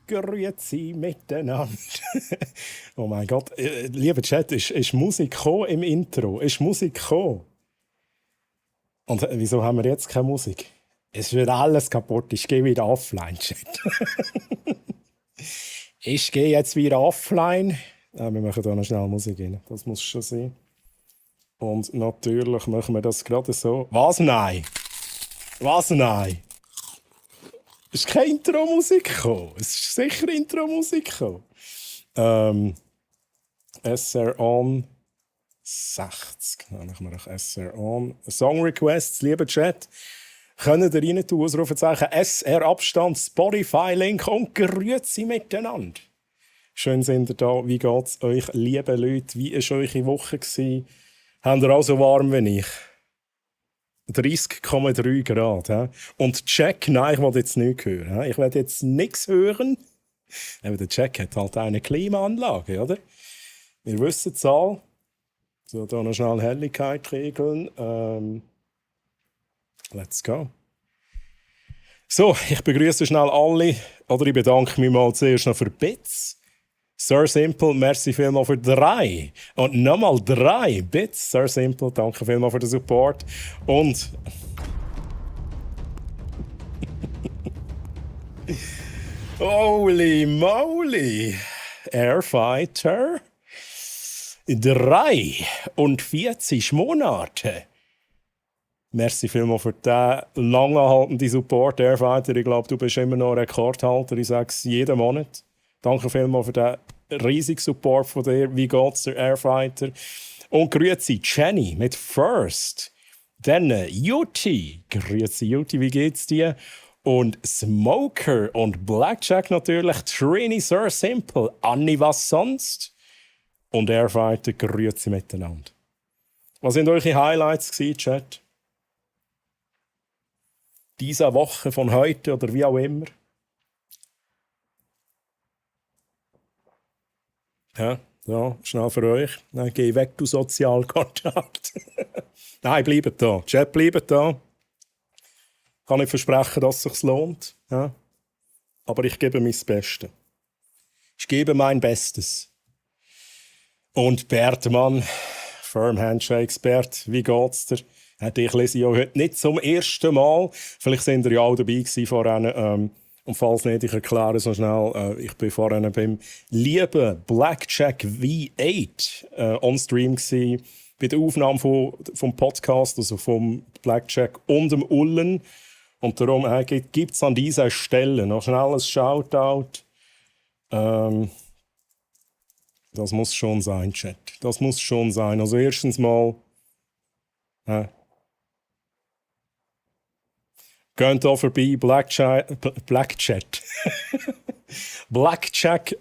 grüezi miteinander. Oh mein Gott, lieber Chat, ist Musik gekommen im Intro? Ist Musik gekommen? Und wieso haben wir jetzt keine Musik? Es wird alles kaputt. Ich gehe wieder offline, Chat. Ich gehe jetzt wieder offline. Wir machen da noch schnell Musik rein. Das muss schon sein. Und natürlich machen wir das gerade so. Was? Nein! Was? Nein! Es ist keine Intro-Musik gekommen. Es ist sicher Intro-Musik gekommen. SR On 60. Dann machen wir noch SR On. Song Requests, lieber Chat. Könnt ihr rein tun, Ausrufezeichen SR Abstand, Spotify-Link und grüezi miteinander. Schön sind ihr da. Wie geht's euch, liebe Leute? Wie war eure Woche gewesen? Habt ihr auch so warm wie ich? 30,3 Grad. He? Und Jack, nein, ich will jetzt nichts hören. He? Ich werde jetzt nichts hören. Aber der Jack hat halt eine Klimaanlage, oder? Wir wissen die Zahl. So, hier noch schnell Helligkeit regeln. Let's go. So, ich begrüße schnell alle. Oder ich bedanke mich mal zuerst noch für Bits. Sir Simple, merci vielmals für 3. Und nochmal 3 Bits. Sir Simple, danke vielmals für den Support. Und holy moly! Airfighter. 43 Monate. Merci vielmals für den langanhaltenden Support, Airfighter. Ich glaube, du bist immer noch Rekordhalter. Ich sage es jeden Monat. Danke vielmals für den riesigen Support von dir. Wie geht's, der Airfighter? Und grüezi Jenny mit First. Dann Juti. Grüezi Juti, wie geht's dir? Und Smoker und Blackjack natürlich. Trini, Sir Simple. Anni, was sonst? Und Airfighter, grüezi miteinander. Was sind eure Highlights gewesen, Chat? Diese Woche von heute oder wie auch immer? Ja, schnell für euch. Dann geh weg, du Sozialkontakt. Nein, bleibt da. Chat, bleibt da. Kann ich versprechen, dass es sich lohnt. Ja? Aber ich gebe mein Bestes. Ich gebe mein Bestes. Und Bertmann, Firm Handshakes, Bert, wie geht's dir? Ich lese ja heute nicht zum ersten Mal. Vielleicht sind ihr ja auch dabei gewesen vorhin. Und falls nicht, ich erkläre so schnell. Ich bin vorhin beim lieben Blackjack V8 on Stream gewesen, bei der Aufnahme vom Podcast, also vom Blackjack und dem Ullen. Und darum gibt es an dieser Stelle noch schnell ein Shoutout. Das muss schon sein, Chat. Das muss schon sein. Also erstens mal... Geht hier vorbei, Blackjack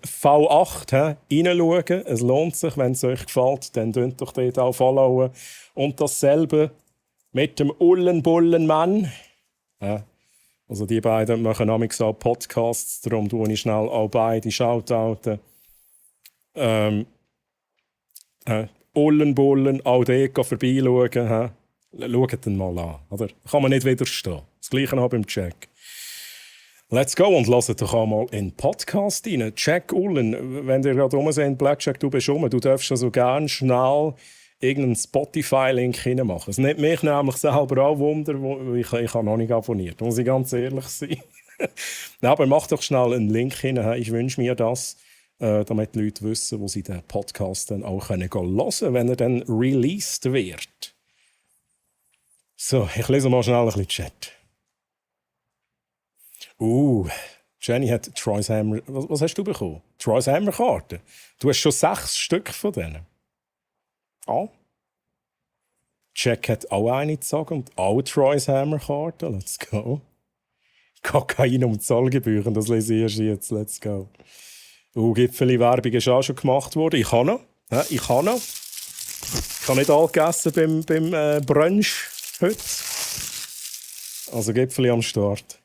V8, reinschauen. Es lohnt sich, wenn es euch gefällt, dann könnt doch dort auch followen. Und dasselbe mit dem Ullenbullenmann. Also die beiden machen nämlich auch Podcasts, darum tue ich schnell auch beide Shoutouten. Ullenbullen, auch dort vorbeischauen. Schaut den mal an. Oder? Kann man nicht widerstehen. Das Gleiche auch beim Jack. Let's go und lasst doch auch mal in den Podcast rein. Jack Ullen, wenn ihr gerade rum seid, Blackjack, du bist rum, du darfst also gerne schnell irgendeinen Spotify-Link reinmachen. Es nimmt mich nämlich selber auch Wunder, ich habe noch nicht abonniert, muss ich ganz ehrlich sein. Aber mach doch schnell einen Link rein, ich wünsche mir das, damit die Leute wissen, wo sie den Podcast dann auch hören können, wenn er dann released wird. So, ich lese mal schnell ein bisschen Chat. Jenny hat Troy's Hammer. Was hast du bekommen? Troy's Hammer Karten. Du hast schon 6 Stück von denen. Jack hat auch eine gezogen und auch Troy's Hammer Karten. Let's go. Kokain und Zollgebühren, das lese ich erst jetzt. Let's go. Gipfeli-Werbung ist auch schon gemacht worden. Ich habe noch. Ich habe nicht all gegessen beim Brunch heute. Also Gipfeli am Start.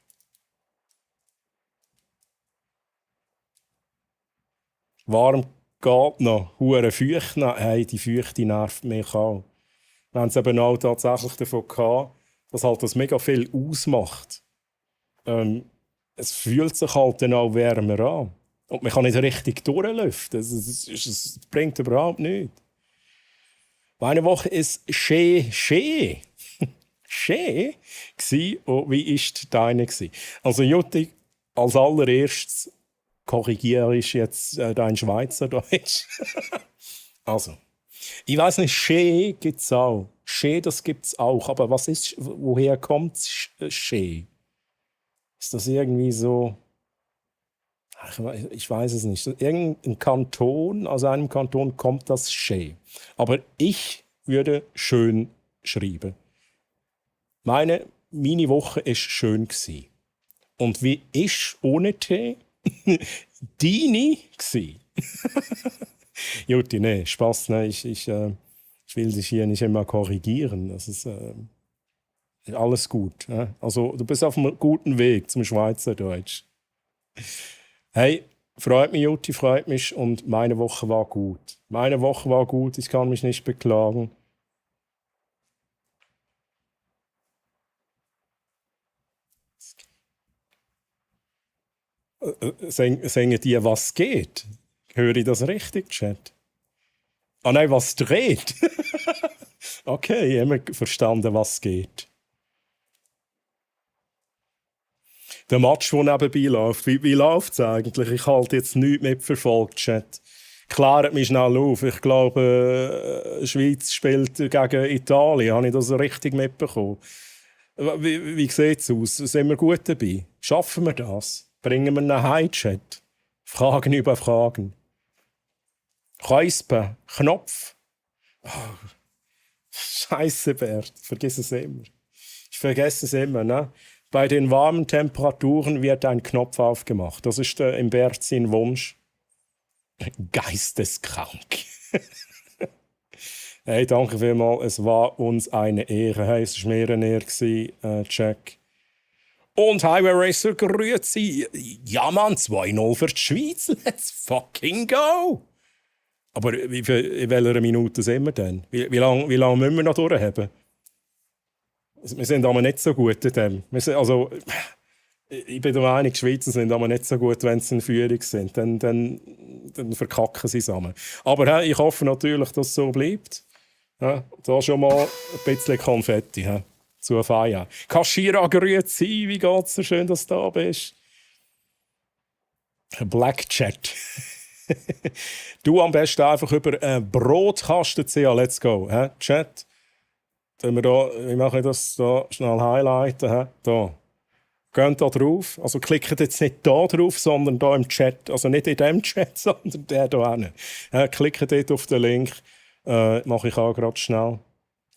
Warm geht noch, hure feucht noch. Hey, die Feuchte nervt mich auch. Wir haben es eben auch tatsächlich davon gehabt, dass halt das mega viel ausmacht. es fühlt sich halt dann auch wärmer an. Und man kann nicht richtig durchlüften. Es bringt überhaupt nichts. Meine Woche ist schön gsi. Und wie war deine gsi? Also Jutti, als allererstes korrigiere ich jetzt dein Schweizerdeutsch. Also, ich weiß nicht, schön gibt es auch. Schön, das gibt es auch. Aber woher kommt schön? Ist das irgendwie so, ich weiß es nicht. Irgendein Kanton, aus einem Kanton kommt das schön. Aber ich würde schön schreiben. Meine Woche ist schön gsi. Und wie ist ohne T? Deine gsi. Jutti, nee, Spaß, ne? Ich will dich hier nicht immer korrigieren. Das ist alles gut. Also, du bist auf einem guten Weg zum Schweizerdeutsch. Hey, freut mich, Jutti, freut mich. Und meine Woche war gut. Meine Woche war gut, ich kann mich nicht beklagen. Singen die, was geht? Höre ich das richtig, Chat? Ah nein, was dreht? Okay, ich habe verstanden, was geht. Der Match, der nebenbei läuft, wie läuft es eigentlich? Ich halte jetzt nichts mitverfolgt, Chat. Klärt mich schnell auf. Ich glaube, Schweiz spielt gegen Italien. Habe ich das richtig mitbekommen? Wie sieht es aus? Sind wir gut dabei? Schaffen wir das? Bringen wir einen High-Chat? Fragen über Fragen. Kreispe, Knopf. Oh, Scheiße, Bert. Vergiss es immer. Ich vergesse es immer, ne? Bei den warmen Temperaturen wird ein Knopf aufgemacht. Das ist im Bert sein Wunsch. Geisteskrank. Hey, danke vielmals. Es war uns eine Ehre. Hey, es war mir eine Ehre, Jack. Und Highway Racer, grüezi. Ja, Mann, 2-0 für die Schweiz. Let's fucking go. Aber in welcher Minute sind wir denn? Wie lange müssen wir noch durchhaben? Wir sind aber nicht so gut in dem. Ich bin der Meinung, die Schweizer sind aber nicht so gut, wenn sie in Führung sind. Dann verkacken sie zusammen. Aber ich hoffe natürlich, dass es so bleibt. Da schon mal ein bisschen Konfetti. Zu feiern. Kaschira, grüezi, wie geht's dir? Schön, dass du da bist. Black Chat. Du am besten einfach über Brotkasten ziehen. Let's go. Chat. Wie mache ich das da schnell highlighten? Da. Geht da drauf. Also klickt jetzt nicht da drauf, sondern da im Chat. Also nicht in dem Chat, sondern der da hinten. Klickt dort auf den Link. Mache ich auch gerade schnell.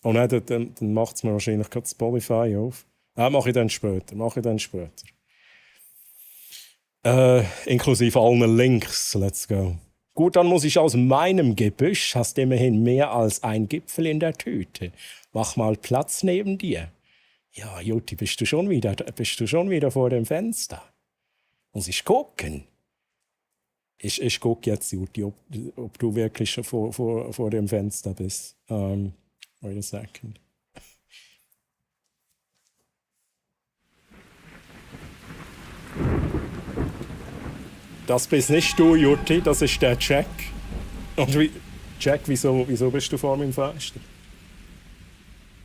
Oh nein, dann macht es mir wahrscheinlich gerade Spotify auf. Mache ich dann später. Inklusive allen Links. Let's go. Gut, dann muss ich aus meinem Gebüsch. Hast immerhin mehr als ein Gipfel in der Tüte. Mach mal Platz neben dir. Ja, Jutti, bist du schon wieder vor dem Fenster? Muss ich gucken? Ich gucke jetzt, Jutti, ob du wirklich schon vor dem Fenster bist. Wait a second. Das bist nicht du, Jutti, das ist der Jack. Und Jack, wieso bist du vor meinem Fenster?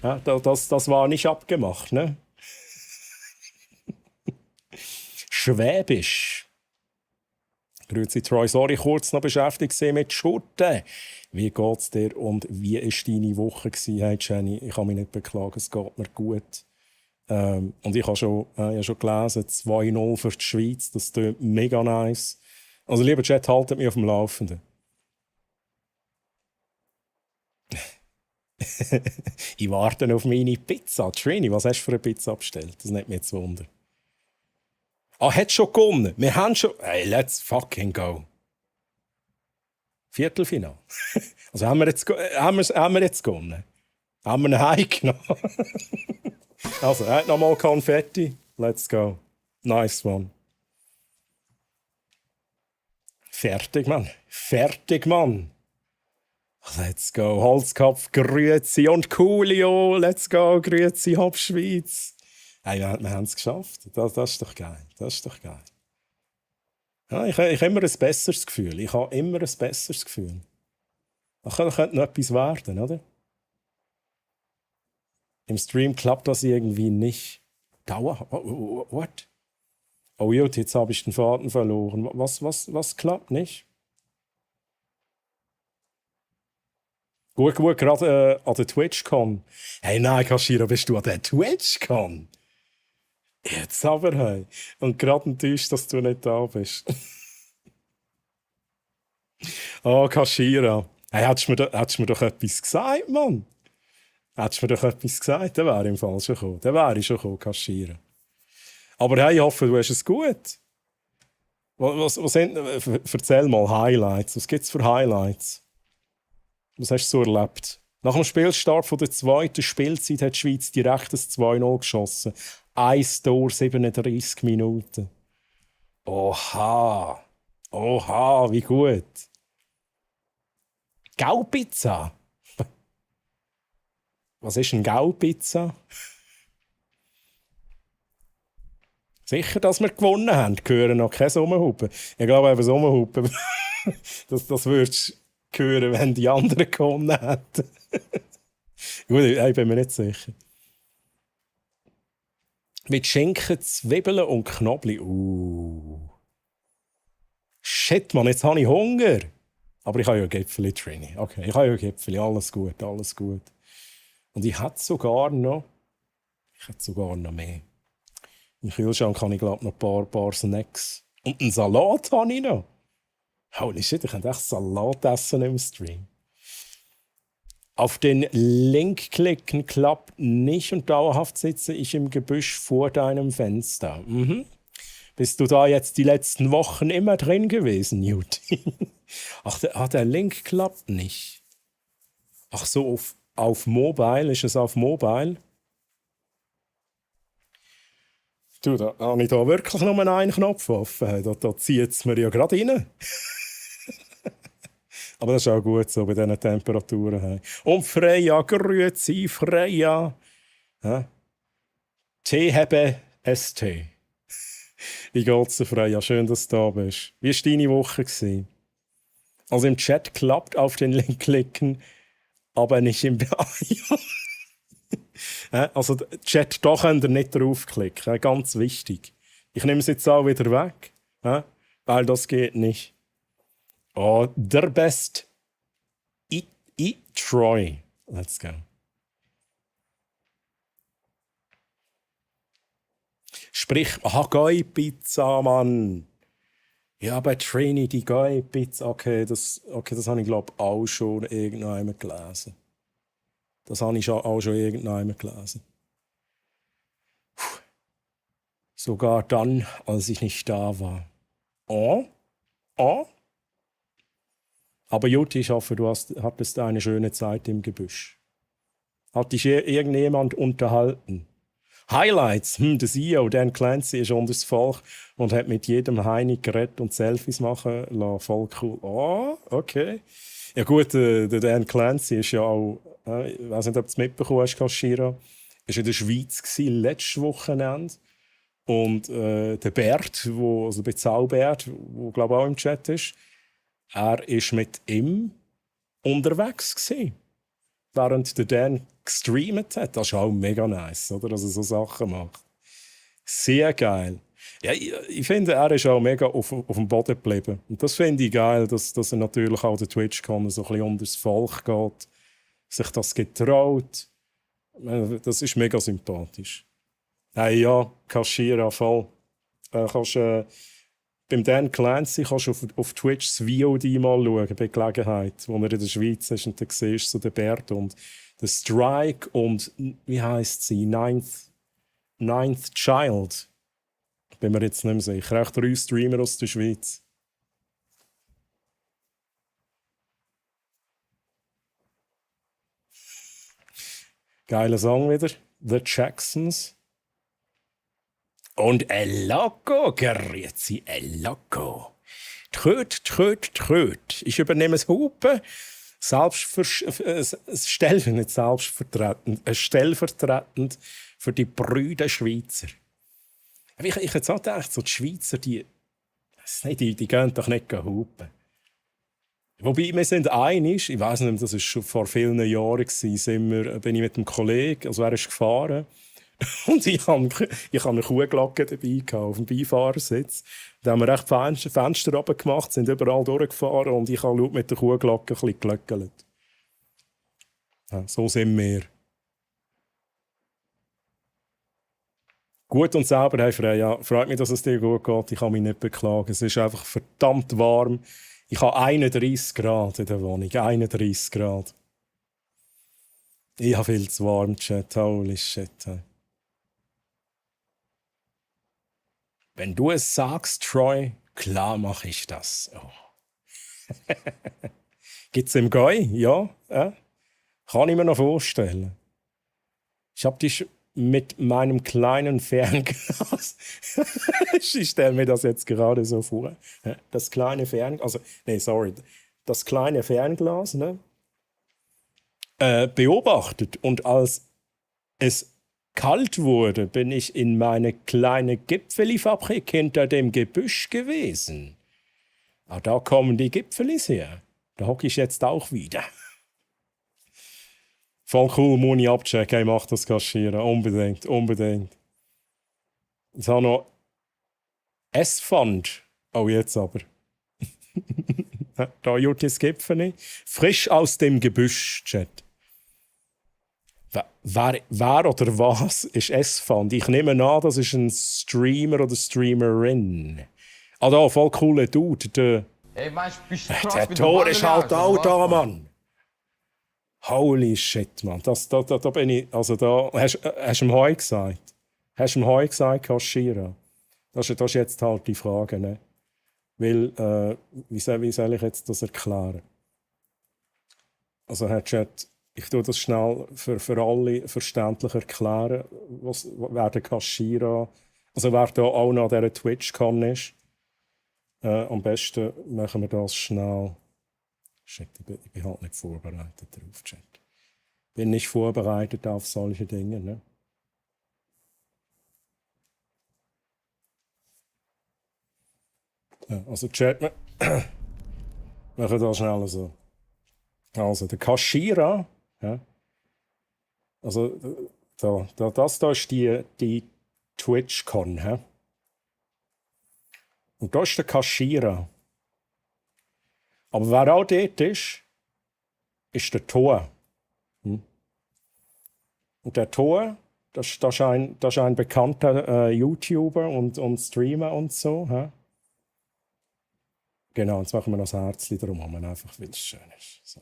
Ja, das war nicht abgemacht, ne? Schwäbisch. Grüezi Troy, sorry, kurz noch beschäftigt mit Schutten. Wie geht's dir und wie war deine Woche gewesen? Hey Jenny, ich kann mich nicht beklagen, es geht mir gut. Und ich habe schon gelesen, 2-0 für die Schweiz, das klingt mega nice. Also lieber Chat, haltet mich auf dem Laufenden. Ich warte auf meine Pizza. Trini, was hast du für eine Pizza bestellt? Das nimmt mich jetzt Wunder. Ah, hat schon gewonnen. Wir haben schon... Hey, let's fucking go. Viertelfinale. Also haben wir jetzt gewonnen? Haben wir einen Heim genommen? Also, er hat nochmal Konfetti. Let's go. Nice one. Fertig, Mann. Let's go. Holzkopf, grüezi und Coolio. Let's go, grüezi, Hauptschweiz. Hey, wir haben es geschafft. Das ist doch geil. Das ist doch geil. Ja, ich habe immer ein besseres Gefühl. Ich habe immer ein besseres Gefühl. Da könnte noch etwas werden, oder? Im Stream klappt das irgendwie nicht. Dauer. What? Oh Jut, jetzt habe ich den Faden verloren. Was klappt nicht? Gut, gerade an der TwitchCon. Hey, nein, Kaschira, bist du an der TwitchCon? Jetzt aber, hey. Und gerade enttäuscht, dass du nicht da bist. Oh, Kaschira. Hey, hättest du mir doch etwas gesagt, Mann? Hättest du mir doch etwas gesagt, dann wäre ich im Fall schon gekommen. Dann wäre ich schon gekommen, Kaschira. Aber hey, ich hoffe, du hast es gut. Was sind, erzähl mal Highlights. Was gibt es für Highlights? Was hast du so erlebt? Nach dem Spielstart von der zweiten Spielzeit hat die Schweiz direkt ein 2-0 geschossen. Ein Tor, 37 Minuten. Oha! Oha, wie gut! Gaupizza? Was ist eine Gaupizza? Sicher, dass wir gewonnen haben. Gehören noch keine Sommerhupen. Ich glaube, eben Sommerhupen, das würdest du hören, wenn die anderen gewonnen hätten. Gut, ich bin mir nicht sicher. Mit Schinken, Zwiebeln und Knoblauch. Shit, Mann, jetzt habe ich Hunger. Aber ich habe ja Gipfeli, Trini. Okay, ich habe ja Gipfeli. Alles gut, alles gut. Und ich hätte sogar noch mehr. Im Kühlschrank habe ich, glaube ich, noch ein paar Snacks. Und einen Salat habe ich noch. Holy shit, ich könnte echt Salat essen im Stream. Auf den Link klicken klappt nicht und dauerhaft sitze ich im Gebüsch vor deinem Fenster. Mhm. Bist du da jetzt die letzten Wochen immer drin gewesen, Juti? Ach, der Link klappt nicht. Ach so, auf Mobile, ist es auf Mobile? Du, da habe ich da wirklich nur einen Knopf offen. Da zieht es mir ja gerade rein. Aber das ist auch gut so bei diesen Temperaturen. Und Freya, grüezi, Freya. Ja? Tee habe ST. Wie geht's dir, Freya? Schön, dass du da bist. Wie war deine Woche? Also im Chat klappt auf den Link klicken, aber nicht im Bio. Also Chat, da könnt ihr nicht draufklicken. Ganz wichtig. Ich nehme es jetzt auch wieder weg, weil das geht nicht. Oh, der Best. Troy. Let's go. Sprich, Goi-Pizza, Mann. Ja, bei Trini, die Goi-Pizza. Okay, das habe ich, glaube ich, auch schon irgendwann gelesen. Das habe ich auch schon irgendwann gelesen. Sogar dann, als ich nicht da war. Oh? Oh? Aber Jutti, ich hoffe, du hattest eine schöne Zeit im Gebüsch. Hat dich irgendjemand unterhalten? Highlights. Der CEO, Dan Clancy, ist unter das Volk und hat mit jedem Heini geredet und Selfies machen lassen. Voll cool. Oh, okay. Ja gut, der Dan Clancy ist ja auch, ich weiß nicht, ob du es mitbekommen hast, Kaschira, ist in der Schweiz gewesen, letztes Wochenende. Und der Bert, also der Zaubert, der glaube ich auch im Chat ist, er war mit ihm unterwegs gewesen, während der Dan gestreamt hat. Das ist auch mega nice, oder? Dass er so Sachen macht. Sehr geil. Ja, ich finde, er ist auch mega auf dem Boden geblieben. Und das finde ich geil, dass er natürlich auch der TwitchCon so ein bisschen unter das Volk geht, sich das getraut. Das ist mega sympathisch. Hey, ja, Kaschira, voll. Beim Dan Clancy kannst du auf Twitch das VOD mal schauen, bei Gelegenheit, wo er in der Schweiz ist. Und dann siehst du so den Bert und den Strike und, wie heisst sie, Ninth Child. Bin mir jetzt nicht mehr sicher. Auch 3 Streamer aus der Schweiz. Geiler Song wieder. The Jacksons. Und El Loco, grüezi, El Loco. Tröt. Ich übernehme das Hupen. Stellvertretend Für die Brüder Schweizer. Ich hätte so gedacht, so die Schweizer, die gehen doch nicht hupen. Wobei, wir sind einig, ich weiss nicht, das war schon vor vielen Jahren, bin ich mit einem Kollegen, also er ist gefahren, und ich hatte eine Kuhglocke dabei gehabt, auf dem Beifahrersitz. Da haben wir echt Fenster runtergemacht, sind überall durchgefahren und ich habe laut mit der Kuhglocke ein bisschen geglöckelt. Ja, so sind wir. Gut und sauber, hey Freya. Freut mich, dass es dir gut geht. Ich kann mich nicht beklagen. Es ist einfach verdammt warm. Ich habe 31 Grad in der Wohnung. 31 Grad. Ich habe viel zu warm, Chat. Holy shit. Hey. Wenn du es sagst, Troy, klar mache ich das. Oh. Gibt es im Goi? Ja. Kann ich mir noch vorstellen. Ich habe dich mit meinem kleinen Fernglas. Ich stelle mir das jetzt gerade so vor. Das kleine Fernglas, das kleine Fernglas, ne? Beobachtet. Und als es kalt wurde, bin ich in meine kleine Gipfelifabrik hinter dem Gebüsch gewesen. Da kommen die Gipfelis her. Da hocke ich jetzt auch wieder. Voll cool, muss ich abchecken. Hey, mach das kaschieren. Unbedingt, unbedingt. Ich habe noch S-Fund. Oh, jetzt aber. Da Jutis Gipfeli. Frisch aus dem Gebüsch, Chat. Wer oder was ist S-Fund? Ich nehme an, das ist ein Streamer oder Streamerin. Da, voll cooler Dude. Der Tor ist halt auch da, Mann. Holy shit, Mann. Da bin ich. Also da. Hast du ihm Heu gesagt? Hast du ihm Heu gesagt, Kaschira? Das ist jetzt halt die Frage, ne? Weil, wie soll ich jetzt das erklären? Also, Herr Chat, ich tue das schnell für alle verständlich erklären, wer der Kaschira, also wer da auch noch an dieser Twitch-Con ist. Am besten machen wir das schnell. Shit, ich bin halt nicht vorbereitet darauf, Chat. Bin nicht vorbereitet auf solche Dinge, ne? Ja, also Chat, machen das schnell so. Also der Kaschira, ja, also das da ist die Twitch-Con, ja? Und da ist der Kaschira. Aber wer auch dort ist der Tor. Und der Tor, das ist ein bekannter YouTuber und Streamer und so. Ja? Genau, jetzt machen wir noch ein Herzchen drum, einfach weil es schön ist. So.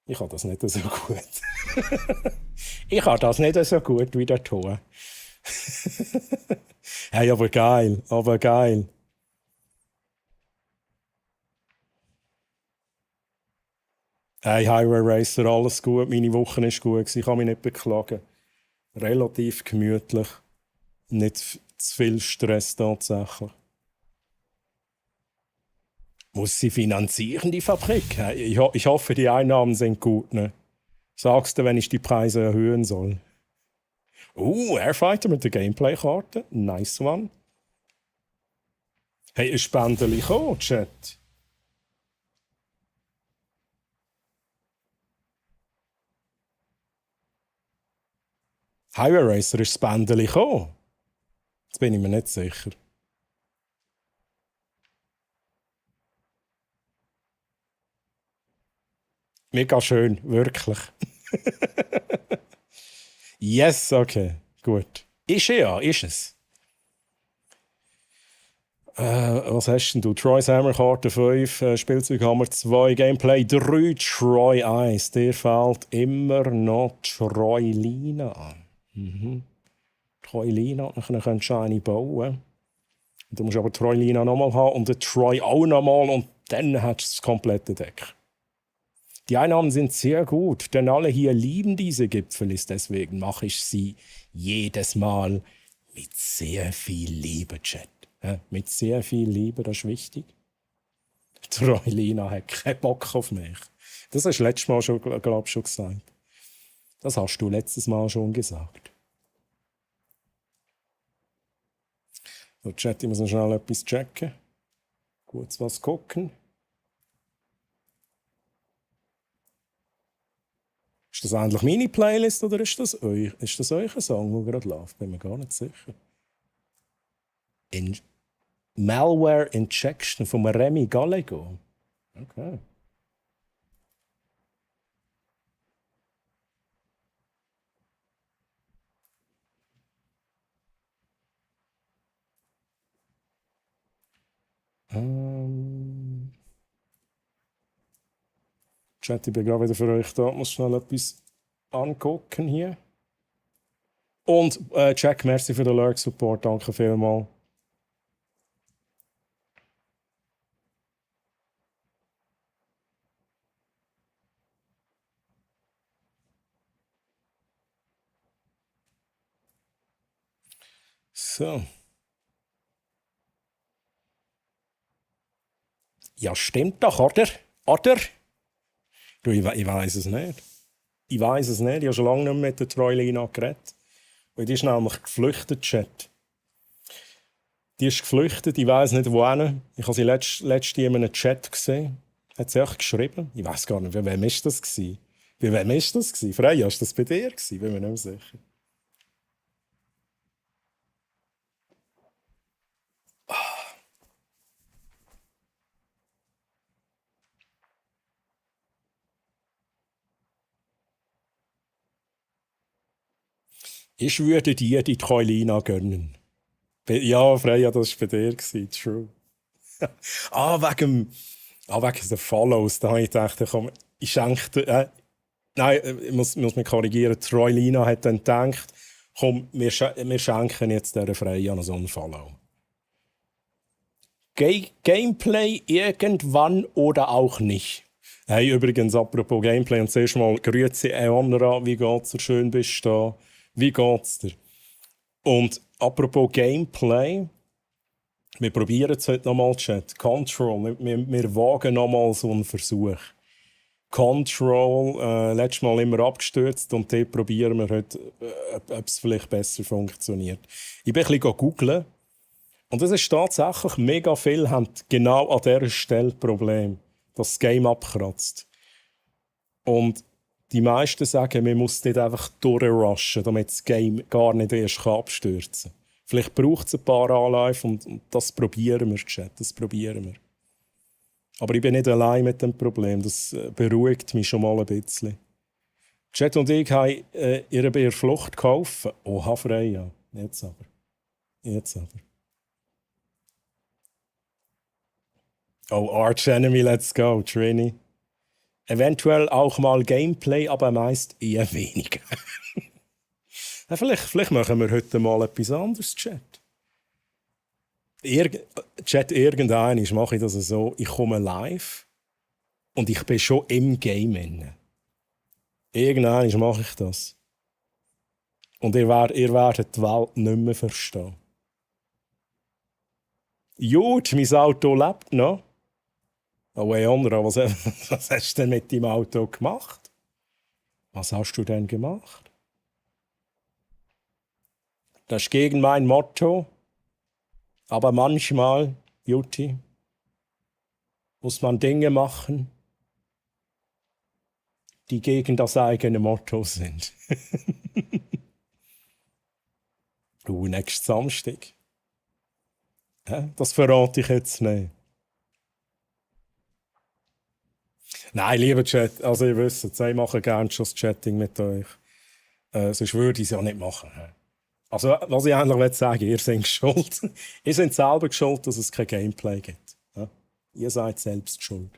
Ich habe das nicht so gut. Ich habe das nicht so gut wie der Tor. Hey, aber geil, aber geil. Hey, Highway Racer, alles gut. Meine Woche war gut. Ich kann mich nicht beklagen. Relativ gemütlich. Nicht zu viel Stress tatsächlich. Muss sie finanzieren, die Fabrik? Ich hoffe, die Einnahmen sind gut. Ne? Sagst du, wenn ich die Preise erhöhen soll? Airfighter mit der Gameplay-Karte. Nice one. Hey, ein Spendeli gekommen, Chat. Highway Racer ist Spendeli gekommen. Jetzt bin ich mir nicht sicher. Mega schön, wirklich. Yes, okay, gut. Ist ja, ist es. Was hast denn du? Troy's Hammer, Karte 5, Spielzeughammer 2, Gameplay 3, Troy 1. Dir fehlt immer noch Troy-Lina. Troy-Lina, dann könntest du eine bauen. Du musst aber Troy-Lina nochmal haben und den Troy auch nochmal und dann hast du das komplette Deck. Die Einnahmen sind sehr gut, denn alle hier lieben diese Gipfel, deswegen mache ich sie jedes Mal mit sehr viel Liebe, Chat. Ja, mit sehr viel Liebe, das ist wichtig. Troy-Lina hat keinen Bock auf mich. Das hast du letztes Mal schon, glaube ich, schon gesagt. Das hast du letztes Mal schon gesagt. So, Chat, ich muss noch schnell etwas checken. Kurz was gucken. Ist das eigentlich meine Playlist oder ist das euer Song, der gerade läuft? Bin mir gar nicht sicher. Malware Injection von Remy Gallego. Okay. Chat, ich bin gerade wieder für euch da. Ich muss schnell etwas angucken hier. Und Jack, merci für den Lurk Support. Danke vielmals. So. Ja, stimmt doch, oder? Oder? Du, ich weiß es nicht. Ich weiß es nicht. Ich habe schon lange nicht mehr mit der Troilina geredet. Und die ist nämlich geflüchtet, Chat. Die ist geflüchtet, ich weiß nicht wohin. Ich habe sie letztens in einem Chat gesehen. Hat sie auch geschrieben. Ich weiß gar nicht, bei wem ist das gewesen? Bei wem ist das gewesen? Freya, ist das bei dir gewesen? Bin mir nicht mehr sicher. Ich würde dir die Troilina gönnen. Ja, Freya, das war bei dir gewesen. True. wegen den Follows. Da habe ich gedacht, komm, ich schenke dir, nein, ich muss mich korrigieren. Troilina hat dann gedacht, komm, wir schenken jetzt dieser Freya noch so einen Follow. Gameplay irgendwann oder auch nicht. Hey, übrigens, apropos Gameplay, und zuerst mal grüezi Eonra, wie geht's dir? Schön bist du da. Wie geht's dir? Und apropos Gameplay, wir probieren es heute nochmal, Chat. Control, wir wagen nochmal so einen Versuch. Control, letztes Mal immer abgestürzt und dort probieren wir heute, ob es vielleicht besser funktioniert. Ich bin ein bisschen googeln und es ist tatsächlich, mega viele haben genau an dieser Stelle Problem, dass das Game abkratzt. Und die meisten sagen, man muss nicht einfach durchrushen, damit das Game gar nicht erst abstürzen kann. Vielleicht braucht es ein paar Anläufe und das probieren wir, Chat, das probieren wir. Aber ich bin nicht allein mit dem Problem, das beruhigt mich schon mal ein bisschen. Chat und ich haben ihre bei Flucht gekauft. Oha, Freya, jetzt aber. Jetzt aber. Oh, Arch Enemy, let's go, Trini. Eventuell auch mal Gameplay, aber meist eher weniger. Ja, vielleicht machen wir heute mal etwas anderes, Chat. Chat, irgendwann mache ich das so, ich komme live und ich bin schon im Game inne. Irgendwann mache ich das. Und ihr werdet die Welt nicht mehr verstehen. Gut, mein Auto lebt noch. Oh, Eonra, was hast du denn mit deinem Auto gemacht? Was hast du denn gemacht? Das ist gegen mein Motto. Aber manchmal, Beauty, muss man Dinge machen, die gegen das eigene Motto sind. Nächsten Samstag. Das verrate ich jetzt nicht. Nein, lieber Chat, also ihr wisst, ich mache gerne schon das Chatting mit euch. Sonst würde ich es ja nicht machen. Also, was ich eigentlich sagen will, ihr seid schuld. Ihr seid selber schuld, dass es kein Gameplay gibt. Ja? Ihr seid selbst schuld.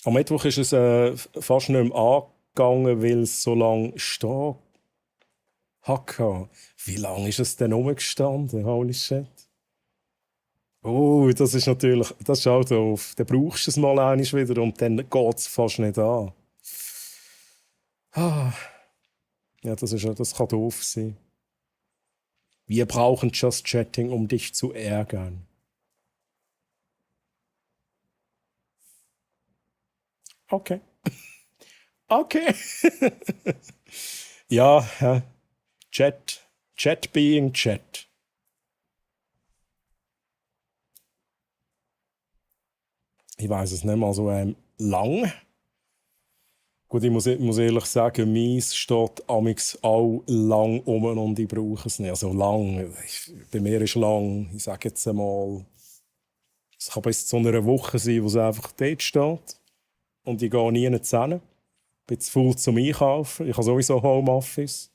Am Mittwoch ist es fast nicht mehr angegangen, weil es so lange stehen hatte. Wie lange ist es denn rumgestanden? Holy shit. Oh, das ist natürlich, das ist auch doof. Dann brauchst du es mal einmal wieder und dann geht es fast nicht an. Ah. Ja, das kann doof sein. Wir brauchen Just Chatting, um dich zu ärgern. Okay. Okay. Ja, Chat. Chat being Chat. Ich weiß es nicht mal so lang. Gut, ich muss ehrlich sagen, meins steht amix auch lang um und ich brauche es nicht. Also lang, bei mir ist lang, ich sage jetzt einmal, es kann bis zu einer Woche sein, wo es einfach dort steht. Und ich gehe nie hin. Ich bin zu faul zum Einkaufen. Ich habe sowieso Homeoffice.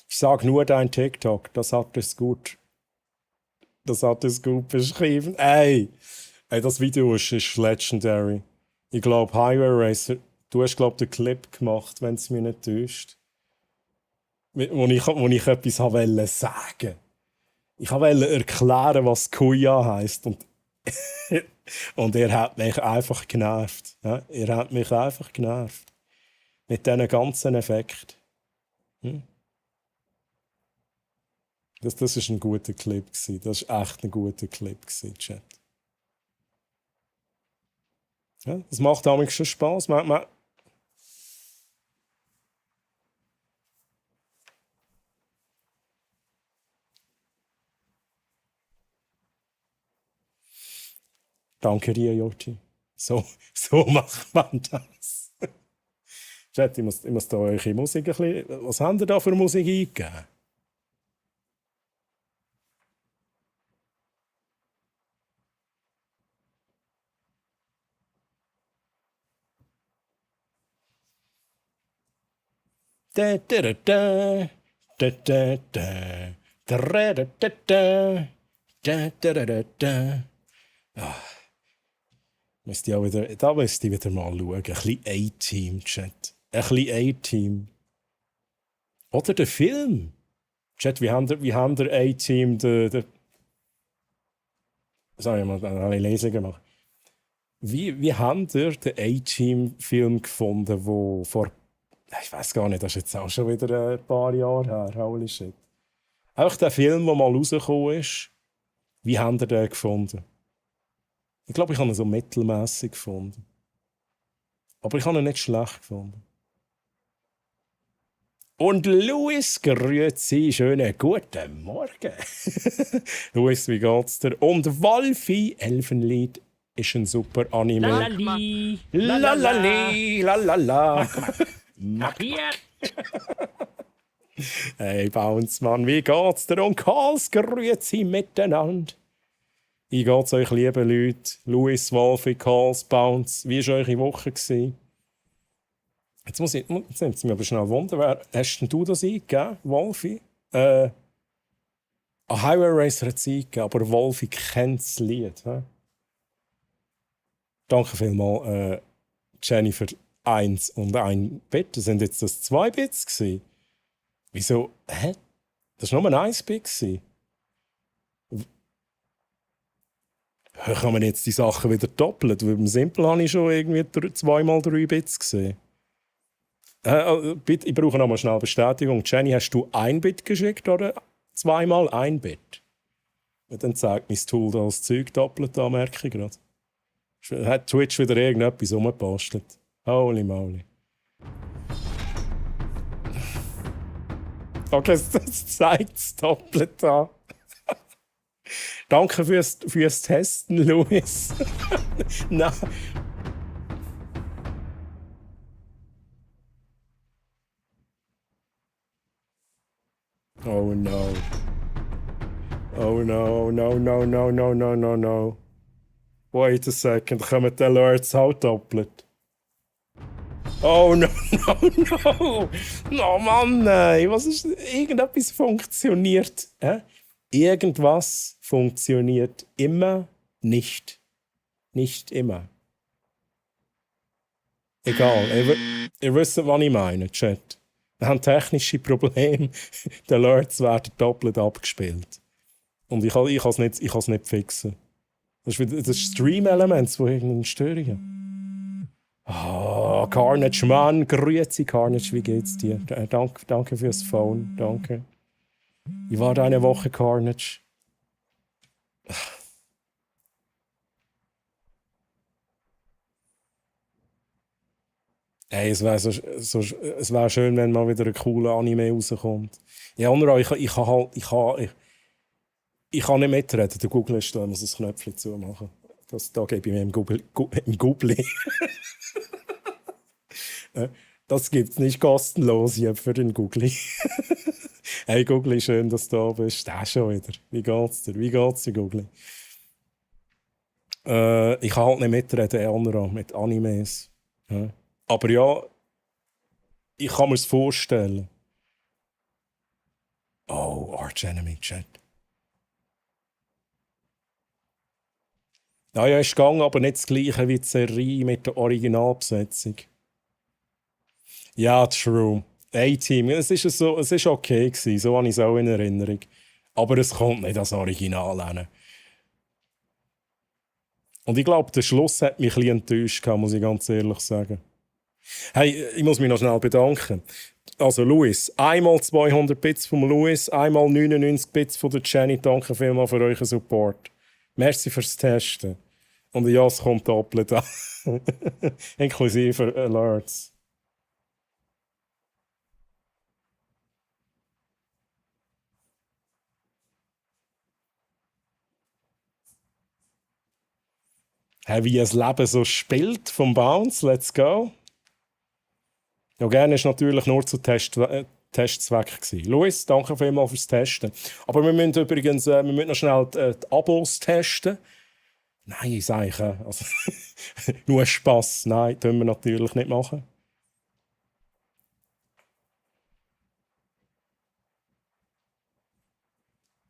Ich sage nur dein TikTok, das hat es gut beschrieben. Ey, das Video ist legendary. Ich glaube, Highway Racer, du hast, glaube den Clip gemacht, wenn es mich nicht täuscht. Wo ich etwas wollte sagen. Ich wollte erklären, was Kuya heisst. Und er hat mich einfach genervt. Ja? Er hat mich einfach genervt. Mit diesen ganzen Effekten. Hm? Das war ein guter Clip. Das war echt ein guter Clip, Chat. Ja, das macht auch schon Spass. Danke dir, Joti. So macht man das. Chat, ich muss da eure Musik ein bisschen... Was habt ihr da für Musik eingegeben? Da, da, da, da. Da, da, da. Da, da, da, da. Da, da, da, da, da. Da müsste ich wieder mal schauen. Ein bisschen A-Team, Chat. Ein bisschen A-Team. Oder der Film. Chat, wie haben der A-Team sorry, mal eine Lesung gemacht. Wie haben ihr den A-Team-Film gefunden, wo vor... Ich weiß gar nicht, das ist jetzt auch schon wieder ein paar Jahre her. Holy shit. Auch der Film, der mal rausgekommen ist, wie habt ihr den gefunden? Ich glaube, ich habe ihn so mittelmäßig gefunden. Aber ich habe ihn nicht schlecht gefunden. Und Luis, grüezi, schönen guten Morgen. Luis, wie geht's dir? Und Wolfi, Elfenlied, ist ein super Anime. Lalali. Lalali, lalala. Kapiert? Hey, Bounce, Mann, wie geht's dir? Und Karls, grüezi miteinander. Wie geht's euch, liebe Leute? Luis, Wolfi, Karls, Bounce, wie war eure Woche gewesen? Jetzt nimmt es mich aber schnell Wunder, hast denn du das eingegeben, Wolfi? Highway Racer hat es eingegeben, aber Wolfi kennt das Lied. He? Danke vielmals, Jennifer. 1 und 1 Bit. Das sind jetzt das 2 Bits gewesen. Wieso? Hä? Das war nur ein 1 Bit gewesen. Kann man jetzt die Sachen wieder doppeln? Weil beim Simple habe ich schon irgendwie 2 mal 3 Bits gesehen. Ich brauche nochmal schnell Bestätigung. Jenny, hast du 1 Bit geschickt oder 2 mal 1 Bit? Und dann zeigt mein Tool da das Zeug doppelt, da merke ich gerade. Hat Twitch wieder irgendetwas umgebastelt? Holy moly. Okay, das zeigt es doppelt an. Danke fürs Testen, Luis. Nein. Oh no. Oh no, no, no, no, no, no, no, no. Wait a second, kommen die Alerts halt doppelt? Oh no, no, no! No Mann, nein! Was ist... Irgendetwas funktioniert. Irgendwas funktioniert immer nicht. Nicht immer. Egal, ihr wisst, was ich meine, Chat. Wir haben technische Probleme. Die Alerts werden doppelt abgespielt. Und ich kann es nicht fixen. Das ist das Stream-Element, das irgendeine Störung hat. Carnage, Mann, grüezi Carnage, wie geht's dir? Danke fürs Phone, danke. Wie war deine Woche, Carnage? Hey, es wär schön, wenn mal wieder ein cooler Anime rauskommt. Ja, andere, ich kann nicht mitreden. Der Google ist da, ich muss das Knöpfchen zumachen. Da gebe ich mir im Googli. Das gibt es nicht kostenlos hier für den Googli. Hey Googli, schön, dass du da bist. Der schon wieder. Wie geht's dir? Wie geht's dir, Googli? Ich kann halt nicht mitreden, andere, mit Animes. Ja. Aber ja, ich kann mir es vorstellen. Oh, Arch Enemy Chat. Naja, ist gegangen, aber nicht das gleiche wie die Serie mit der Originalbesetzung. Ja, true. A-Team, es ist okay gewesen, so habe ich es auch in Erinnerung. Aber es kommt nicht als Original hin. Und ich glaube, der Schluss hat mich ein bisschen enttäuscht, muss ich ganz ehrlich sagen. Hey, ich muss mich noch schnell bedanken. Also Luis, einmal 200 Bits vom Luis, einmal 99 Bits von der Jenny. Danke vielmals für euren Support. Merci fürs Testen. Und ja, es kommt doppelt an. Inklusive Alerts. Hey, wie ein Leben so spielt vom Bounce, let's go. Ja, gerne ist natürlich nur zu Testzweck gewesen. Luis, danke vielmals fürs Testen. Aber wir müssen übrigens wir müssen noch schnell die Abos testen. Nein, sage ich. Also, nur Spass. Nein, das können wir natürlich nicht machen.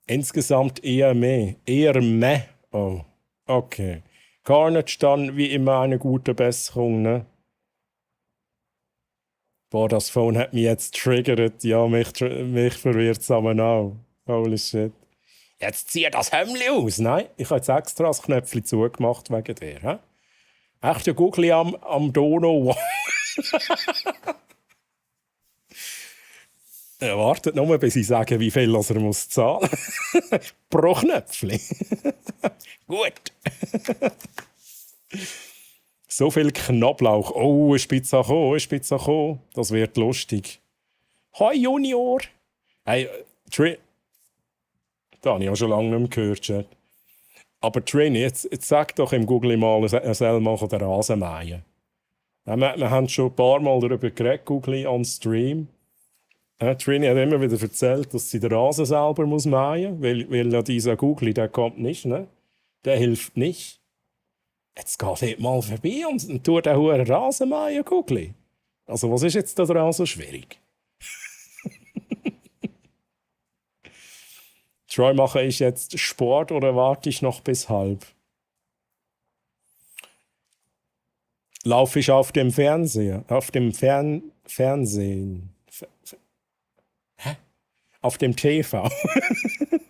Insgesamt eher mehr. Eher mehr. Oh, okay. Carnage dann wie immer eine gute Besserung, ne? Boah, das Phone hat mich jetzt triggert. Ja, mich verwirrt es aber auch. Holy shit. Jetzt zieh das Hemdli aus. Nein, ich habe jetzt extra das Knöpfchen zugemacht wegen dir. He? Echt ein Googli am Dono. Er wartet nur, bis ich sage, wie viel er muss zahlen pro Knöpfchen. Gut. So viel Knoblauch. Oh, eine Pizza gekommen. Das wird lustig. Hi Junior. Hey, da habe ich auch schon lange nicht mehr gehört, Chat. Aber Trini, jetzt sag doch im Google mal, er soll mal den Rasen mähen. Wir haben schon ein paar Mal darüber geredet, Google on Stream. Trini hat immer wieder erzählt, dass sie den Rasen selber muss mähen muss, weil ja dieser Google, der kommt nicht, ne? Der hilft nicht. Jetzt geht dort mal vorbei und tut den hohen Rasen mähen, Google. Also was ist jetzt daran so schwierig? Troy, mache ich jetzt Sport oder warte ich noch bis halb? Laufe ich auf dem Fernseher? Auf dem Fernsehen? Hä? Auf dem TV?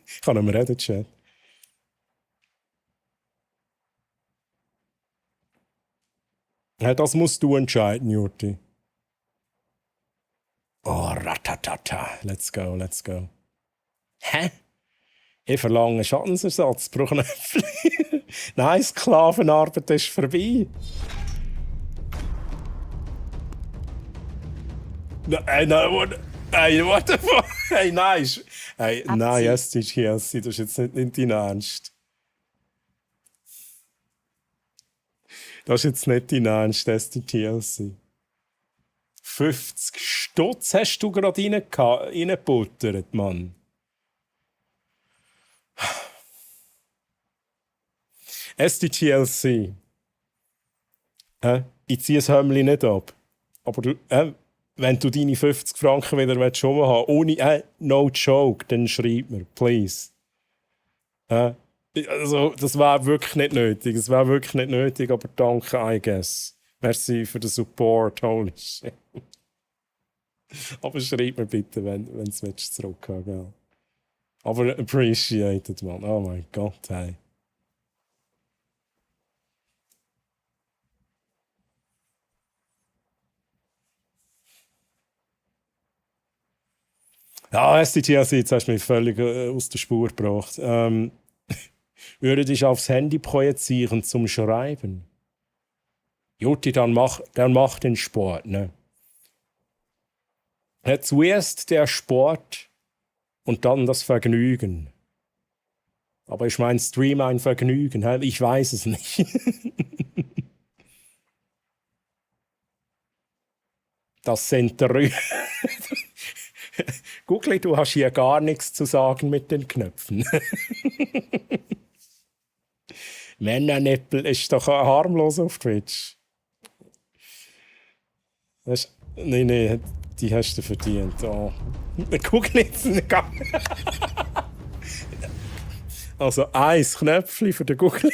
Ich kann nicht mehr reden, Chat. Ja, das musst du entscheiden, Jurti. Oh, ratatata. Let's go, let's go. Hä? Ich verlange Schadensersatz pro Knöpfchen. Nein, Sklavenarbeit ist vorbei. Nein, what the fuck? Hey, nein. Hey, nein, STGLC, das ist jetzt nicht dein Ernst. Das ist jetzt nicht dein Ernst, STGLC. 50 Stutz hast du gerade reingebuttert, Mann. SDTLC. Ich ziehe das Hemdli nicht ab. Aber du, wenn du deine 50 Franken wieder schon mal haben ohne no joke, dann schreib mir, please. Also, das wäre wirklich nicht nötig. Es wäre wirklich nicht nötig, aber danke, I guess. Merci für den Support, holy shit. Aber schreib mir bitte, wenn du es zurückhaben willst. Aber appreciated, man. Oh mein Gott, hey. Ja, SDTLC, jetzt hast du mich völlig aus der Spur gebracht. Würde dich aufs Handy projizieren zum Schreiben? Jutti, dann mach den Sport, ne? Ja, zuerst der Sport und dann das Vergnügen. Aber ist mein Stream ein Vergnügen? Hä? Ich weiß es nicht. Das sind drei. Googli, du hast hier gar nichts zu sagen mit den Knöpfen. Männernippel ist doch harmlos auf Twitch. Nee, die hast du verdient. Oh. Googli jetzt nicht. Also ein Knöpfchen für den Googli.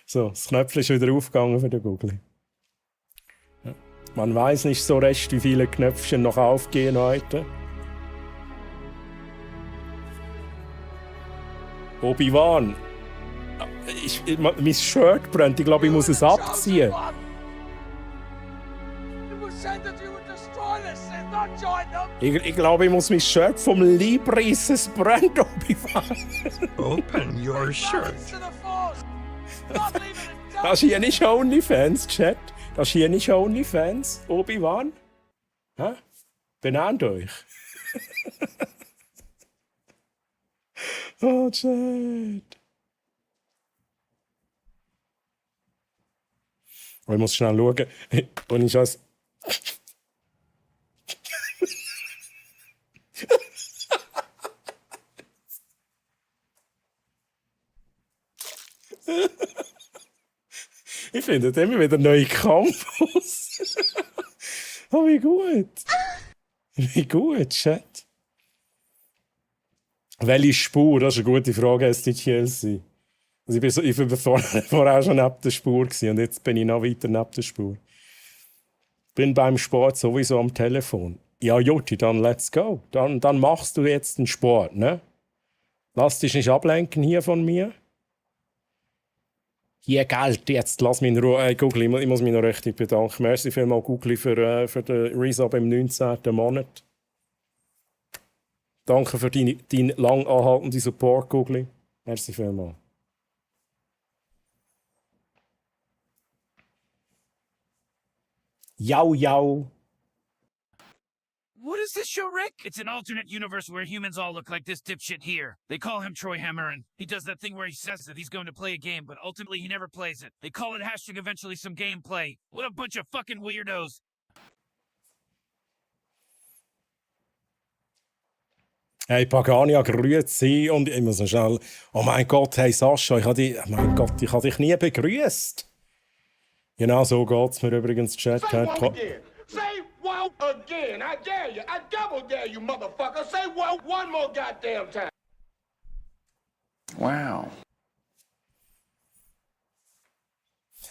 So, das Knöpfchen ist wieder aufgegangen für den Googli. Man weiß nicht so recht, wie viele Knöpfchen noch aufgehen heute. Obi-Wan. Mein Shirt brennt. Ich glaube, ich muss es abziehen. Ich glaube, ich muss mein Shirt vom Leib reissen. Es brennt, Obi-Wan. Open your shirt. Das ist hier nicht OnlyFans, Chat. Das ist hier nicht OnlyFans, Obi-Wan. Hä? Benannt euch. Oh, Chat. Oh, ich muss schnell schauen. Und ich weiß. Ich finde immer wieder neue Campus. Oh, wie gut. Wie gut, Chat. Welche Spur? Das ist eine gute Frage, SDTLC. Also ich war vorher schon neben der Spur gewesen, und jetzt bin ich noch weiter neben der Spur. Bin beim Sport sowieso am Telefon. Ja, Jutti, dann let's go. Dann machst du jetzt den Sport, ne? Lass dich nicht ablenken hier von mir. Hier Geld, jetzt lass mich in Ruhe. Googli, ich muss mich noch richtig bedanken. Merci vielmals, Googli, für den Resub im 19. Monat. Danke für deinen lang anhaltenden Support, Googli. Merci vielmals. Jau, jau. What is this show, Rick? It's an alternate universe where humans all look like this dipshit here. They call him Troy Hammerin. He does that thing where he says that he's going to play a game, but ultimately he never plays it. They call it hashtag eventually some gameplay. What a bunch of fucking weirdos. Hey, Pagania, grüezi. Und ich muss noch schnell. Oh mein Gott, hey Sascha, ich habe dich nie begrüßt. Genau so geht's mir übrigens, Chat. Say wow again. I dare you. I double dare you, motherfucker. Say wow one more goddamn time. Wow.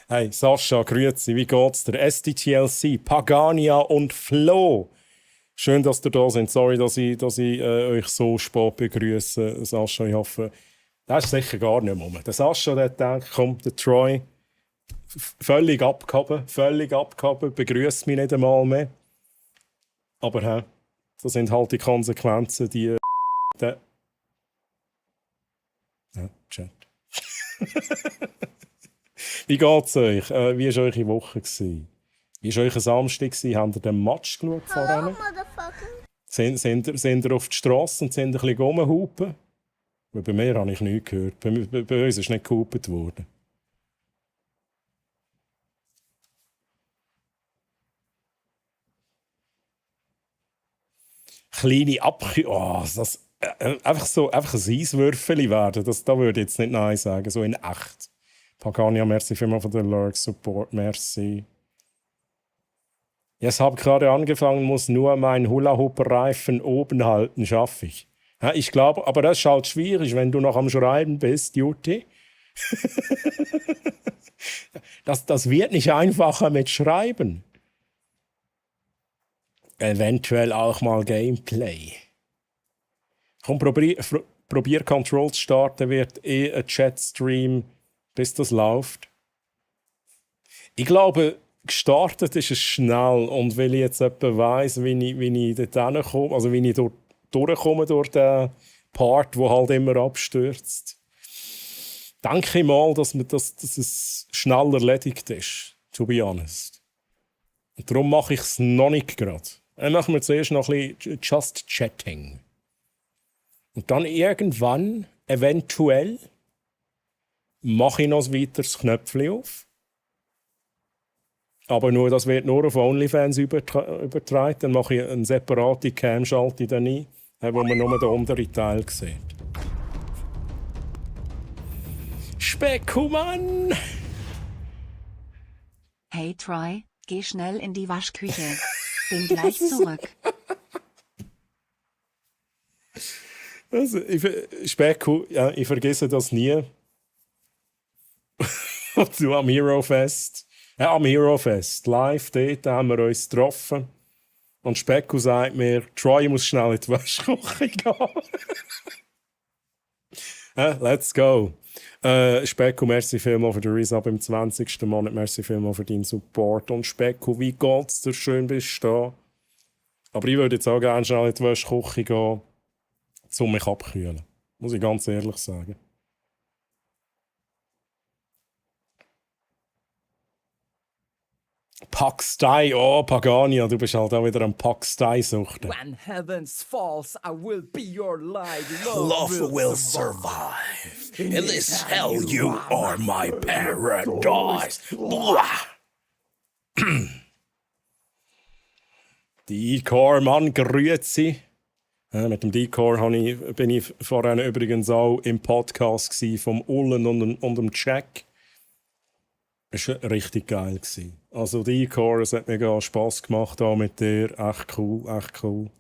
Hey, Sascha, grüezi. Wie geht's dir? SDTLC, Pagania und Flo. Schön, dass ihr da sind. Sorry, dass ich euch so spät begrüße, Sascha. Ich hoffe, das ist sicher gar nicht mehr. Der Sascha, der denkt, komm, der Troy, völlig abgehoben, begrüßt mich nicht einmal mehr. Aber das sind halt die Konsequenzen, die. Ja, Chat. Wie geht's euch? Wie war eure Woche? Wie war euer Samstag? Habt ihr den Match geschaut vorhin? Sind ihr auf die Straße und sind ein bisschen rumgehupen? Bei mir habe ich nichts gehört. Bei uns ist nicht gehupet worden. Kleine Abkühlung. Oh, einfach ein Eiswürfel werden. Da würde ich jetzt nicht Nein sagen. So in echt. Pagania, merci vielmals für den Lurk-Support. Merci. Ich habe gerade angefangen, muss nur meinen Hula-Hoop-Reifen oben halten, schaffe ich. Ja, ich glaube, aber das ist halt schwierig, wenn du noch am Schreiben bist, Jutti. Das wird nicht einfacher mit Schreiben. Eventuell auch mal Gameplay. Komm, probier Control zu starten, wird ein Chatstream, bis das läuft. Ich glaube, gestartet ist es schnell, und weil ich jetzt etwa weiss, wie ich dort hinkomme, also wie ich durchkomme durch den Part, der halt immer abstürzt. denke ich mal, dass es schnell erledigt ist, to be honest. Und darum mache ich es noch nicht gerade. Dann machen wir zuerst noch ein bisschen Just Chatting. Und dann irgendwann, eventuell, mache ich noch ein weiteres Knöpfchen auf. Aber das wird nur auf OnlyFans übertragen. Dann mache ich eine separate Cam-Schalte dann ein, wo man nur den unteren Teil sieht. Spekumann! Hey Troy, geh schnell in die Waschküche. Bin gleich zurück. Also, Speku, ja, ich vergesse das nie. Du am Hero-Fest. Am Hero-Fest. Live, dort haben wir uns getroffen. Und Speku sagt mir, Troy muss schnell in die Waschküche gehen. Let's go. Speku, merci vielmals für den Resub im 20. Monat. Merci vielmals für deinen Support. Und Speku, wie geht's dir? Schön bist du da. Aber ich würde jetzt auch gerne schnell in die Waschküche gehen, um mich abkühlen. Muss ich ganz ehrlich sagen. Paxtei, oh Pagania, du bist halt auch wieder am Paxtei-Suchten. When heavens falls, I will be your light. Love will survive. In this hell, you are my paradise. Die Decor-Mann, grüezi. Mit dem Decor bin ich vorhin übrigens auch im Podcast vom Ullen und dem Jack. Es war richtig geil. Also Decor, es hat mega Spass gemacht auch mit dir. Echt cool, echt cool.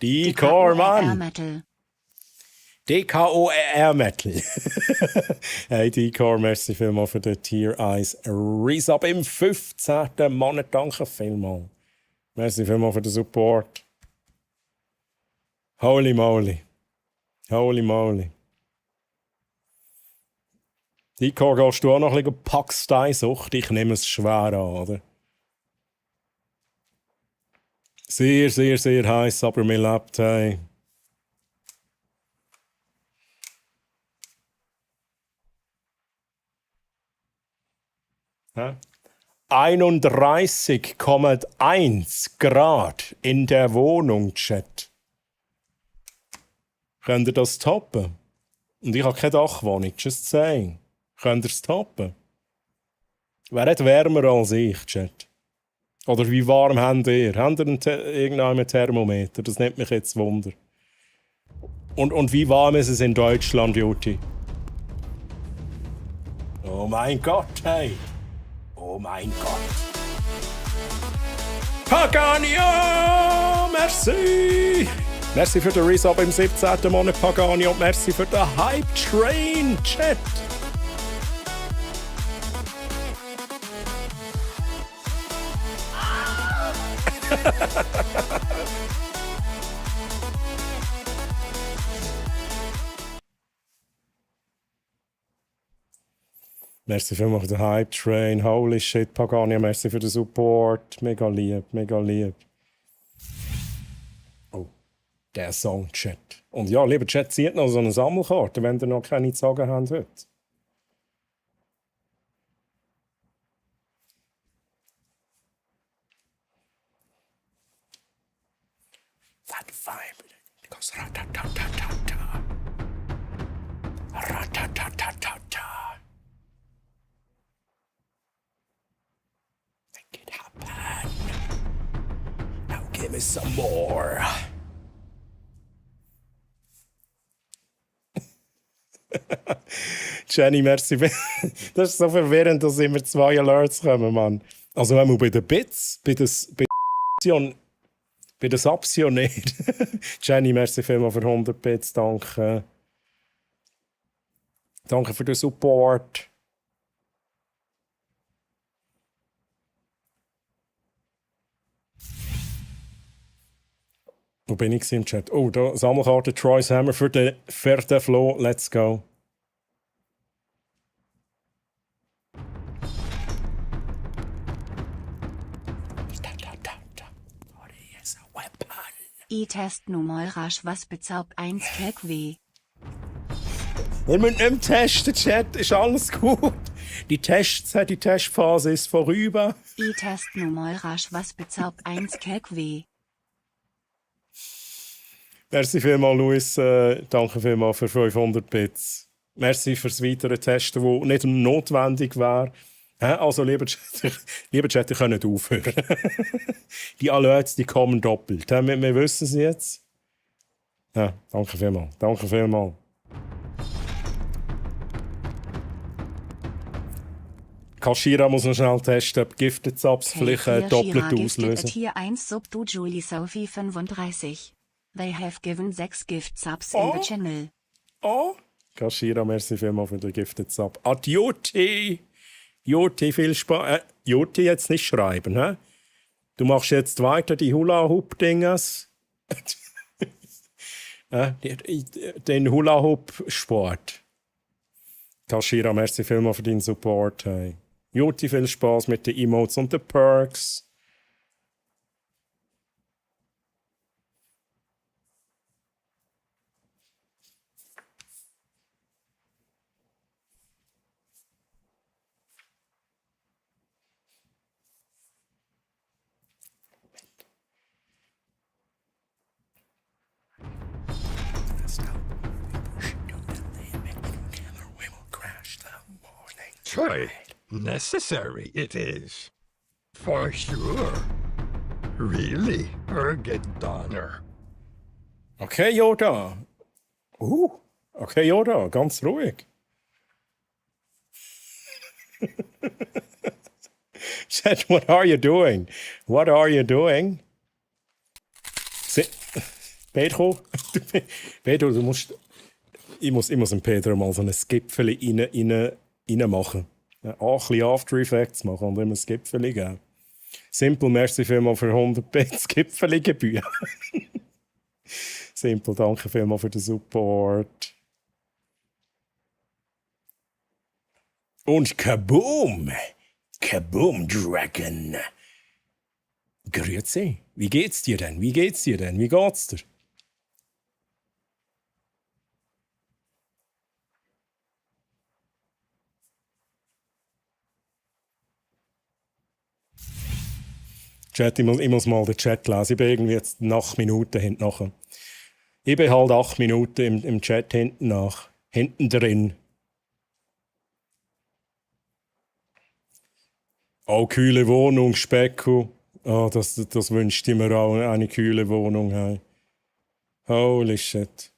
Decor-Mann! DKOR-Metal. Hey, Decor, merci vielmals für den Tier 1 Resub im 15. Monat. Danke vielmals. Merci vielmals für den Support. Holy moly. Holy moly. Decor, gehst du auch noch ein bisschen Paxtei-Sucht? Ich nehme es schwer an, oder? Sehr, sehr, sehr heiß, aber mir lebt, hey. Ja. 31,1 Grad in der Wohnung, Chat. Könnt ihr das toppen? Und ich habe keine Dachwohnung, just saying. Könnt ihr es toppen? Wer hat wärmer als ich, Chat? Oder wie warm habt ihr? Habt ihr irgendeinen Thermometer? Das nimmt mich jetzt Wunder. Und wie warm ist es in Deutschland, Juti? Oh mein Gott, hey! Oh mein Gott. Paganio! Merci! Merci für den Resub im 17. Monat, Paganio. Und merci für den Hype Train, Chat. Merci vielmals für den Hype Train. Holy shit, Pagania, merci für den Support. Mega lieb, mega lieb. Oh, der Song, Chat. Und ja, lieber Chat, zieht noch so eine Sammelkarte, wenn ihr noch keine zu sagen habt heute. That vibe goes ratatatata. Ratatatata. Make it happen. Now give me some more. Jenny, merci. Das ist so verwirrend, dass immer 2 Alerts kommen, Mann. Also wenn wir bei den Bits, bei den Subs ja nicht. Jenny, merci vielmals für 100 Bits, danke. Danke für den Support. Wo bin ich im Chat? Oh, da Sammelkarte Troy's Hammer für den Flo. Let's go. I test nu mal rasch, was bezaubt 1 Keck. Wir müssen nicht mehr testen, Chat, ist alles gut. Die Testphase ist vorüber. I test nu mal rasch, was bezaubt 1 Keck. Merci vielmals, Luis. Danke vielmals für 500 Bits. Merci fürs weitere Testen, das nicht notwendig wäre. Also, lieber Chat, ihr könnt aufhören. Die Alerts, die kommen doppelt. Wir wissen es jetzt. Ja, danke vielmals. Danke vielmals. Kashira muss noch schnell testen, ob Gifted Subs vielleicht doppelt auslösen. Tier 1 Sub du Julie Sophie 35. They have given 6 Gift Subs in the channel. Oh! Kashira, merci vielmals für den Gifted Sub. Adioti! Joti, viel Spaß. Joti jetzt nicht schreiben, hä? Du machst jetzt weiter die Hula-Hoop-Dinges. Den Hula-Hoop-Sport. Kashira, merci vielmals für deinen Support. Hey. Joti, viel Spaß mit den Emotes und den Perks. Troy, necessary it is. For sure. Really, Erget Donner. Okay, Yoda. Okay, Yoda, ganz ruhig. Chat, what are you doing? What are you doing? Pedro, Pedro, du musst... Ich muss dem Pedro mal so ein Gipfel rein machen. Ein bisschen After Effects machen und immer ein Gipfel geben. Simple, merci vielmals für 100 Bits Gipfelgebühr. Simple, danke vielmals für den Support. Und Kaboom! Kaboom, Dragon! Grüezi, wie geht's dir denn? Wie geht's dir? Chat, ich muss mal den Chat lesen. Ich bin irgendwie jetzt 8 Minuten hinten nachher. Ich bin halt 8 Minuten im Chat hinten nach. Hinten drin. Auch kühle Wohnung, Specku. Das wünscht ich mir auch, eine kühle Wohnung. Hey. Holy shit.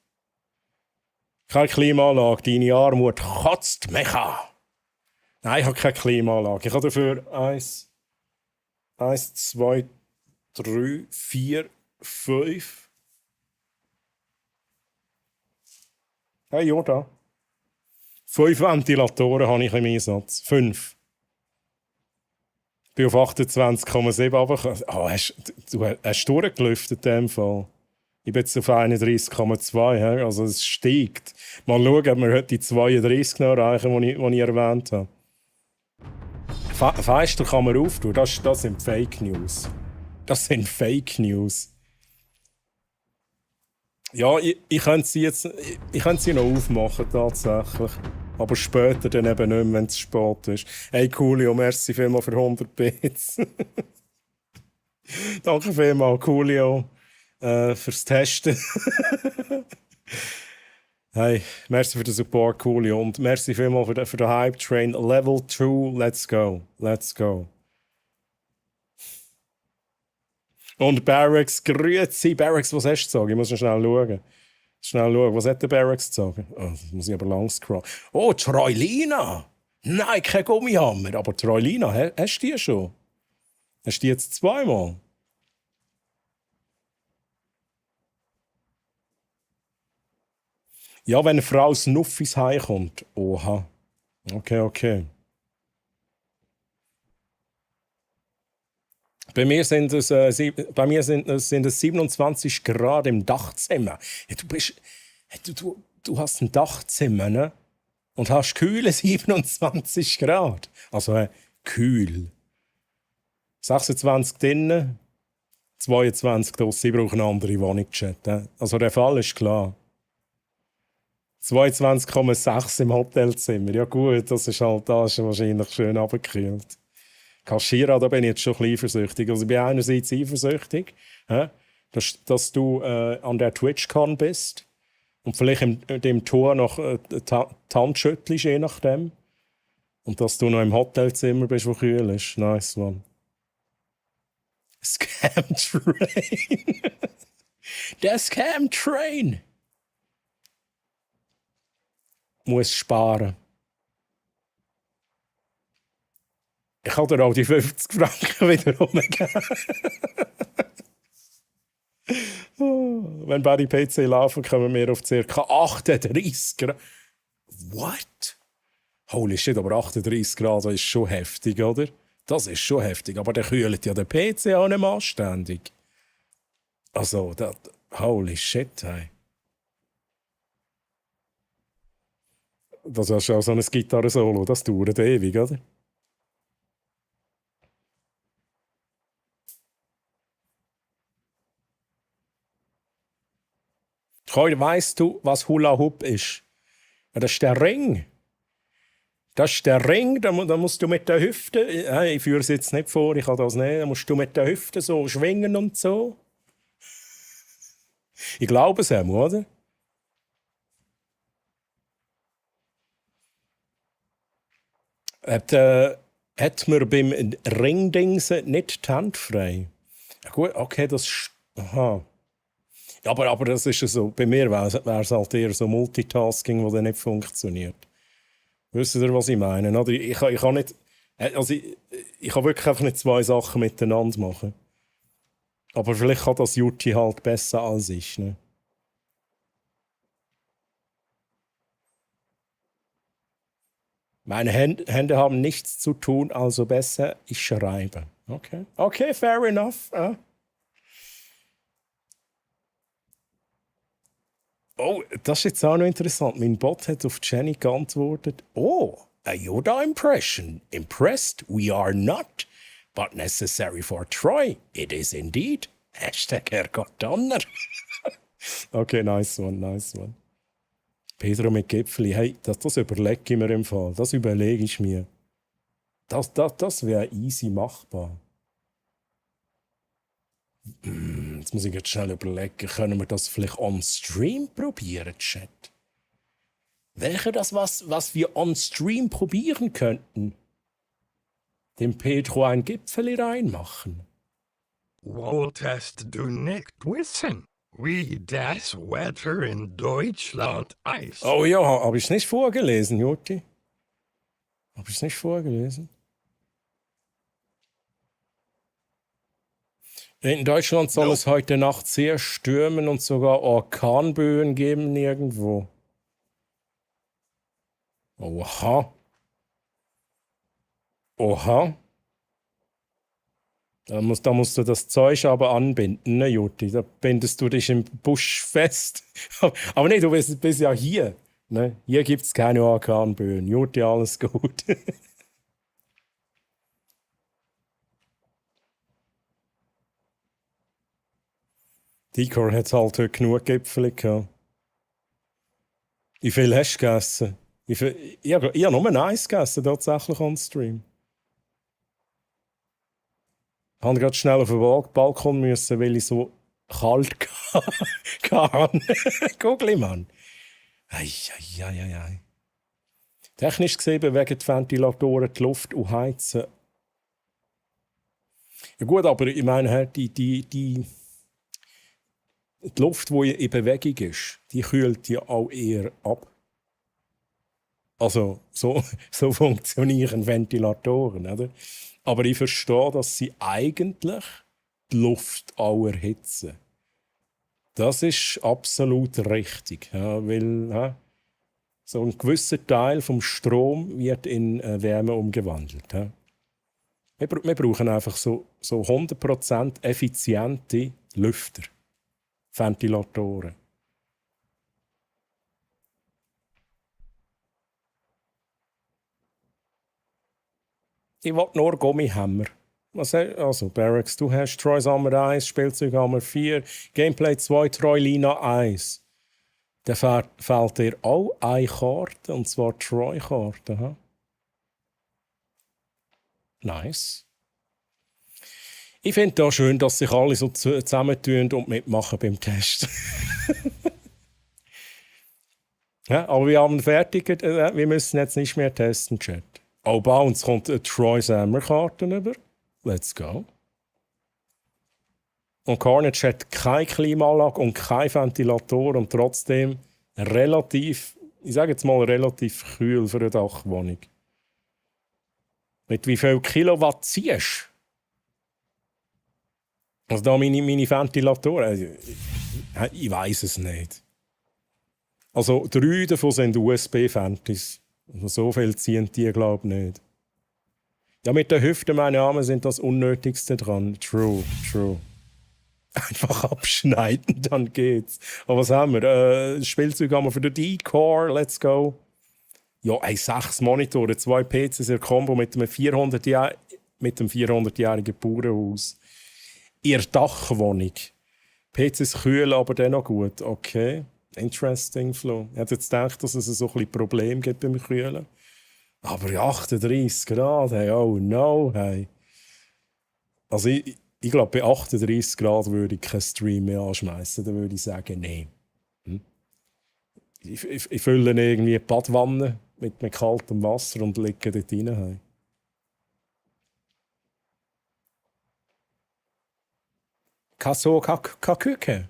Keine Klimaanlage, deine Armut kotzt mich an. Nein, ich habe keine Klimaanlage. Ich habe dafür 1, 2, 3, 4, 5. Hey, Joda. 5 Ventilatoren habe ich im Einsatz. 5. Ich bin auf 28,7 runtergekommen. Du hast durchgelüftet in dem Fall. Ich bin jetzt auf 31,2. Also es steigt. Mal schauen, ob wir heute die 32 noch erreichen, die ich erwähnt habe. Fenster kann man auftun. Das sind Fake News. Das sind Fake News. Ja, ich könnte sie noch aufmachen, tatsächlich. Aber später dann eben nicht mehr, wenn es spät ist. Hey, Coolio, merci vielmals für 100 Bits. Danke vielmals, Coolio, fürs Testen. Hey, merci für den Support, Coolio. Und merci vielmals für den Hype Train. Level 2, let's go. Let's go. Und Barracks, grüezi. Barracks, was hast du zu sagen? Ich muss noch schnell schauen. Was hat der Barracks zu sagen? Oh, das muss ich aber lang scrollen. Oh, Troilina! Nein, kein Gummihammer. Aber Troilina, hast du die schon? Hast du die jetzt zweimal? Ja, wenn eine Frau Snuffis heimkommt. Oha. Okay. Bei mir sind es 27 Grad im Dachzimmer. Ja, du hast ein Dachzimmer, ne? Und hast kühle 27 Grad. Also kühl. 26 drinnen, 22 draussen, ich brauche eine andere Wohnung, Chat. Also der Fall ist klar. 22,6 im Hotelzimmer. Ja gut, das ist halt da ist wahrscheinlich schön runtergekühlt. Kaschira, da bin ich jetzt schon ein bisschen eifersüchtig. Also ich bin einerseits eifersüchtig, dass du an der TwitchCon bist und vielleicht in dem Tor noch die Hand schüttelst, je nachdem. Und dass du noch im Hotelzimmer bist, wo kühl ist. Nice one. Scam Train. Der Scam Train muss sparen. Ich kann dir auch die 50 Franken wieder umgeben. Wenn beide PC laufen, kommen wir auf ca. 38 Grad. What? Holy shit, aber 38 Grad ist schon heftig, oder? Das ist schon heftig. Aber der kühlt ja den PC auch nicht anständig. Also, holy shit, hey. Das ist auch so ein Gitarre-Solo, das dauert ewig, oder? Weißt du, was Hula Hoop ist? Ja, das ist der Ring. Das ist der Ring, da musst du mit der Hüfte, ich führe es jetzt nicht vor, ich kann das nicht, da musst du mit der Hüfte so schwingen und so. Ich glaube es auch, oder? Hat man beim Ringdingsen nicht die Hand frei? Ja, gut, okay, das ist... Aha. Aber das ist so, bei mir wäre es halt eher so Multitasking, das dann nicht funktioniert. Wisst ihr, was ich meine? Oder ich kann nicht... Also ich kann wirklich einfach nicht zwei Sachen miteinander machen. Aber vielleicht kann das Jutti halt besser als ich, ne? Meine Hände haben nichts zu tun, also besser ich schreibe. Okay, okay, fair enough. Oh, das ist jetzt auch noch interessant. Mein Bot hat auf Jenny geantwortet. Oh, a Yoda-Impression. Impressed we are not, but necessary for Troy. It is indeed. Hashtag Herrgott Donner. Okay, nice one, nice one. Pedro mit Gipfeli, hey, das überlege ich mir im Fall. Das überlege ich mir. Das wäre easy machbar. Jetzt muss ich jetzt schnell überlegen, können wir das vielleicht on Stream probieren, Chat? Wäre das was wir on Stream probieren könnten? Dem Pedro ein Gipfeli reinmachen? Wolltest du nicht wissen, wie das Wetter in Deutschland ist? Oh ja, habe ich es nicht vorgelesen, Jutti? Habe ich es nicht vorgelesen? In Deutschland soll es heute Nacht sehr stürmen und sogar Orkanböen geben irgendwo. Oha. Oha. Da musst du das Zeug aber anbinden, ne, Jutti? Da bindest du dich im Busch fest. Aber nee, du bist ja hier. Ne? Hier gibt es keine Orkanböen. Jutti, alles gut. Dicor hat halt heute genug Gipfel gehabt. Wie viel hast du gegessen? Ich habe nur eins gegessen, tatsächlich on Stream. Ich musste gerade schnell auf den Balkon müssen, weil ich so kalt kann. Guckli, Mann. Ei. Technisch gesehen bewegen die Ventilatoren die Luft und heizen. Ja gut, aber ich meine, die Luft, die in Bewegung ist, die kühlt ja auch eher ab. Also, so funktionieren Ventilatoren, oder? Aber ich verstehe, dass sie eigentlich die Luft auch erhitzen. Das ist absolut richtig, ja, weil so ein gewisser Teil vom Strom wird in Wärme umgewandelt. Ja. Wir brauchen einfach so 100% effiziente Lüfter. Ventilatoren. Ich will nur Gummihammer. Also, Barracks, du hast Troy Summer 1, Spielzeughammer 4, Gameplay 2, Troy Lina 1. Dann fehlt dir auch eine Karte, und zwar die Troy-Karte. Aha. Nice. Ich finde da schön, dass sich alle so zusammentun und mitmachen beim Test. Ja, aber wir haben fertig. Wir müssen jetzt nicht mehr testen, Chat. Oh, bei uns kommt eine Troy Summer-Karte über. Let's go. Und Carnage hat keine Klimaanlage und kein Ventilator und trotzdem relativ, ich sage jetzt mal relativ kühl für eine Dachwohnung. Mit wie viel Kilowatt ziehst du? Also da meine Ventilatoren, ich weiß es nicht. Also 3 davon sind USB-Ventis. Also so viel ziehen die, glaube ich, nicht. Ja, mit den Hüften, meine Arme, sind das Unnötigste dran. True. Einfach abschneiden, dann geht's. Aber was haben wir? Spielzeug haben wir für den D-Core, let's go. Ja, 6 Monitore, 2 PCs in Kombo mit einem 400-jährigen Bauernhaus. In der Dachwohnung. PCs kühl, aber dennoch gut. Okay, interesting, Flo. Ich hätte jetzt gedacht, dass es so ein bisschen Probleme gibt beim Kühlen. Aber 38 Grad, hey, oh no, hey. Also ich glaube, bei 38 Grad würde ich keinen Stream mehr anschmeißen. Dann würde ich sagen, nein. Ich fülle irgendwie eine Badwanne mit kaltem Wasser und lege dort rein. Hey. Keine Küche.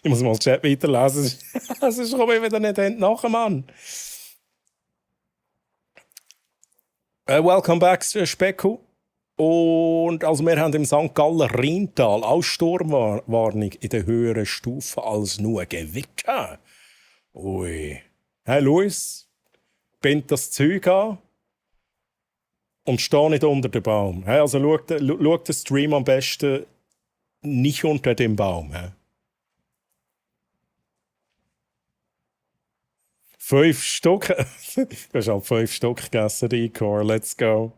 Ich muss mal den Chat weiterlesen. Es komme ich wieder nicht nachher, Mann. Welcome back, Specku. Und also wir haben im St. Galler Rheintal auch Sturmwarnung in der höheren Stufe als nur Gewitter. Ui. Hey Luis, bind das Zeug an und steh nicht unter dem Baum. Hey, also schau den Stream am besten nicht unter dem Baum. Hey. 5 Stück. Du hast halt 5 Stück gegessen, Recore. Let's go.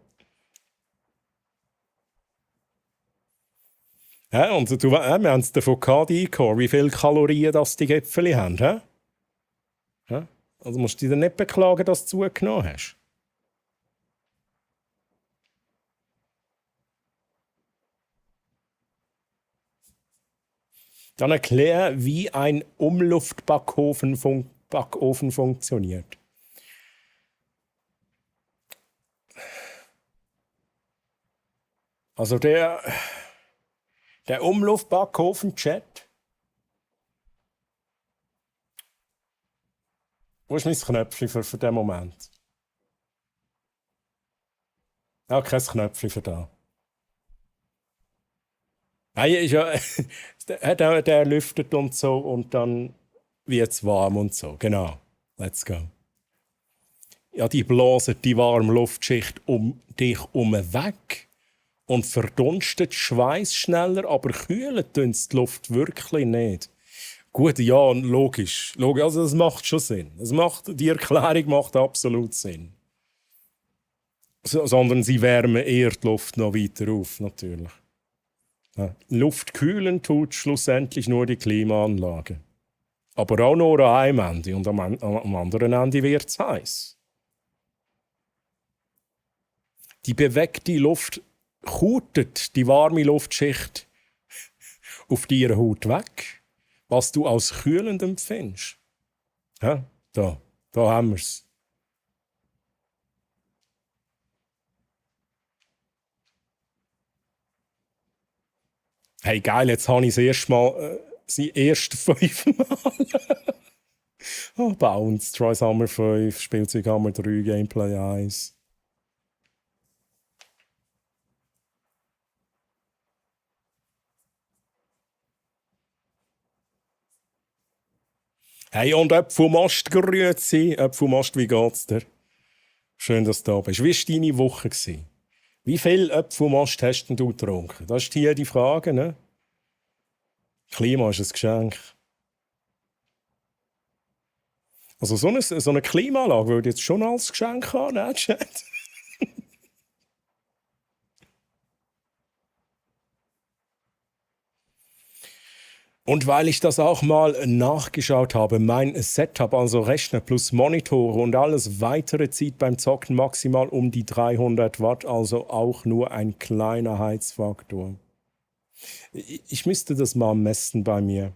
Ja, und wir haben es davon gehabt, Recore, wie viele Kalorien das die Gipfeli haben. He? Ja? Also musst du dich nicht beklagen, dass du zugenommen hast. Dann erklär, wie ein Umluftbackofen funktioniert. Also der Umluftbackofen-Chat. Wo ist mein Knöpfchen für den Moment? Ja, kein Knöpfchen für da. Nein, ist ja, der lüftet und so und dann wird es warm und so. Genau. Let's go. Ja, die blasen die warme Luftschicht um dich herum weg und verdunstet Schweiß schneller, aber kühlen tun die Luft wirklich nicht. Gut, ja, logisch. Also das macht schon Sinn. Die Erklärung macht absolut Sinn. Sondern sie wärmen eher die Luft noch weiter auf, natürlich. Ja. Luft kühlen tut schlussendlich nur die Klimaanlage. Aber auch nur an einem Ende und am anderen Ende wird es heiß. Die bewegte Luft kautet die warme Luftschicht auf deiner Haut weg, was du als kühlend empfindest. Ja, da haben wir es. Hey, geil, jetzt habe ich das erste Mal die ersten 5 Mal. Oh, Bounce, Troy Summer 5, Spielzeug haben wir 3, Gameplay 1. Hey, und Apfelmast, grüezi. Apfelmast, wie geht's dir? Schön, dass du da bist. Wie war deine Woche? Wie viel Apfelmast hast denn du getrunken? Das ist hier die Frage, ne? Klima ist ein Geschenk. Also so eine Klimaanlage würde ich jetzt schon als Geschenk haben, ne, Chat? Und weil ich das auch mal nachgeschaut habe, mein Setup, also Rechner plus Monitore und alles weitere zieht beim Zocken maximal um die 300 Watt, also auch nur ein kleiner Heizfaktor. Ich müsste das mal messen bei mir.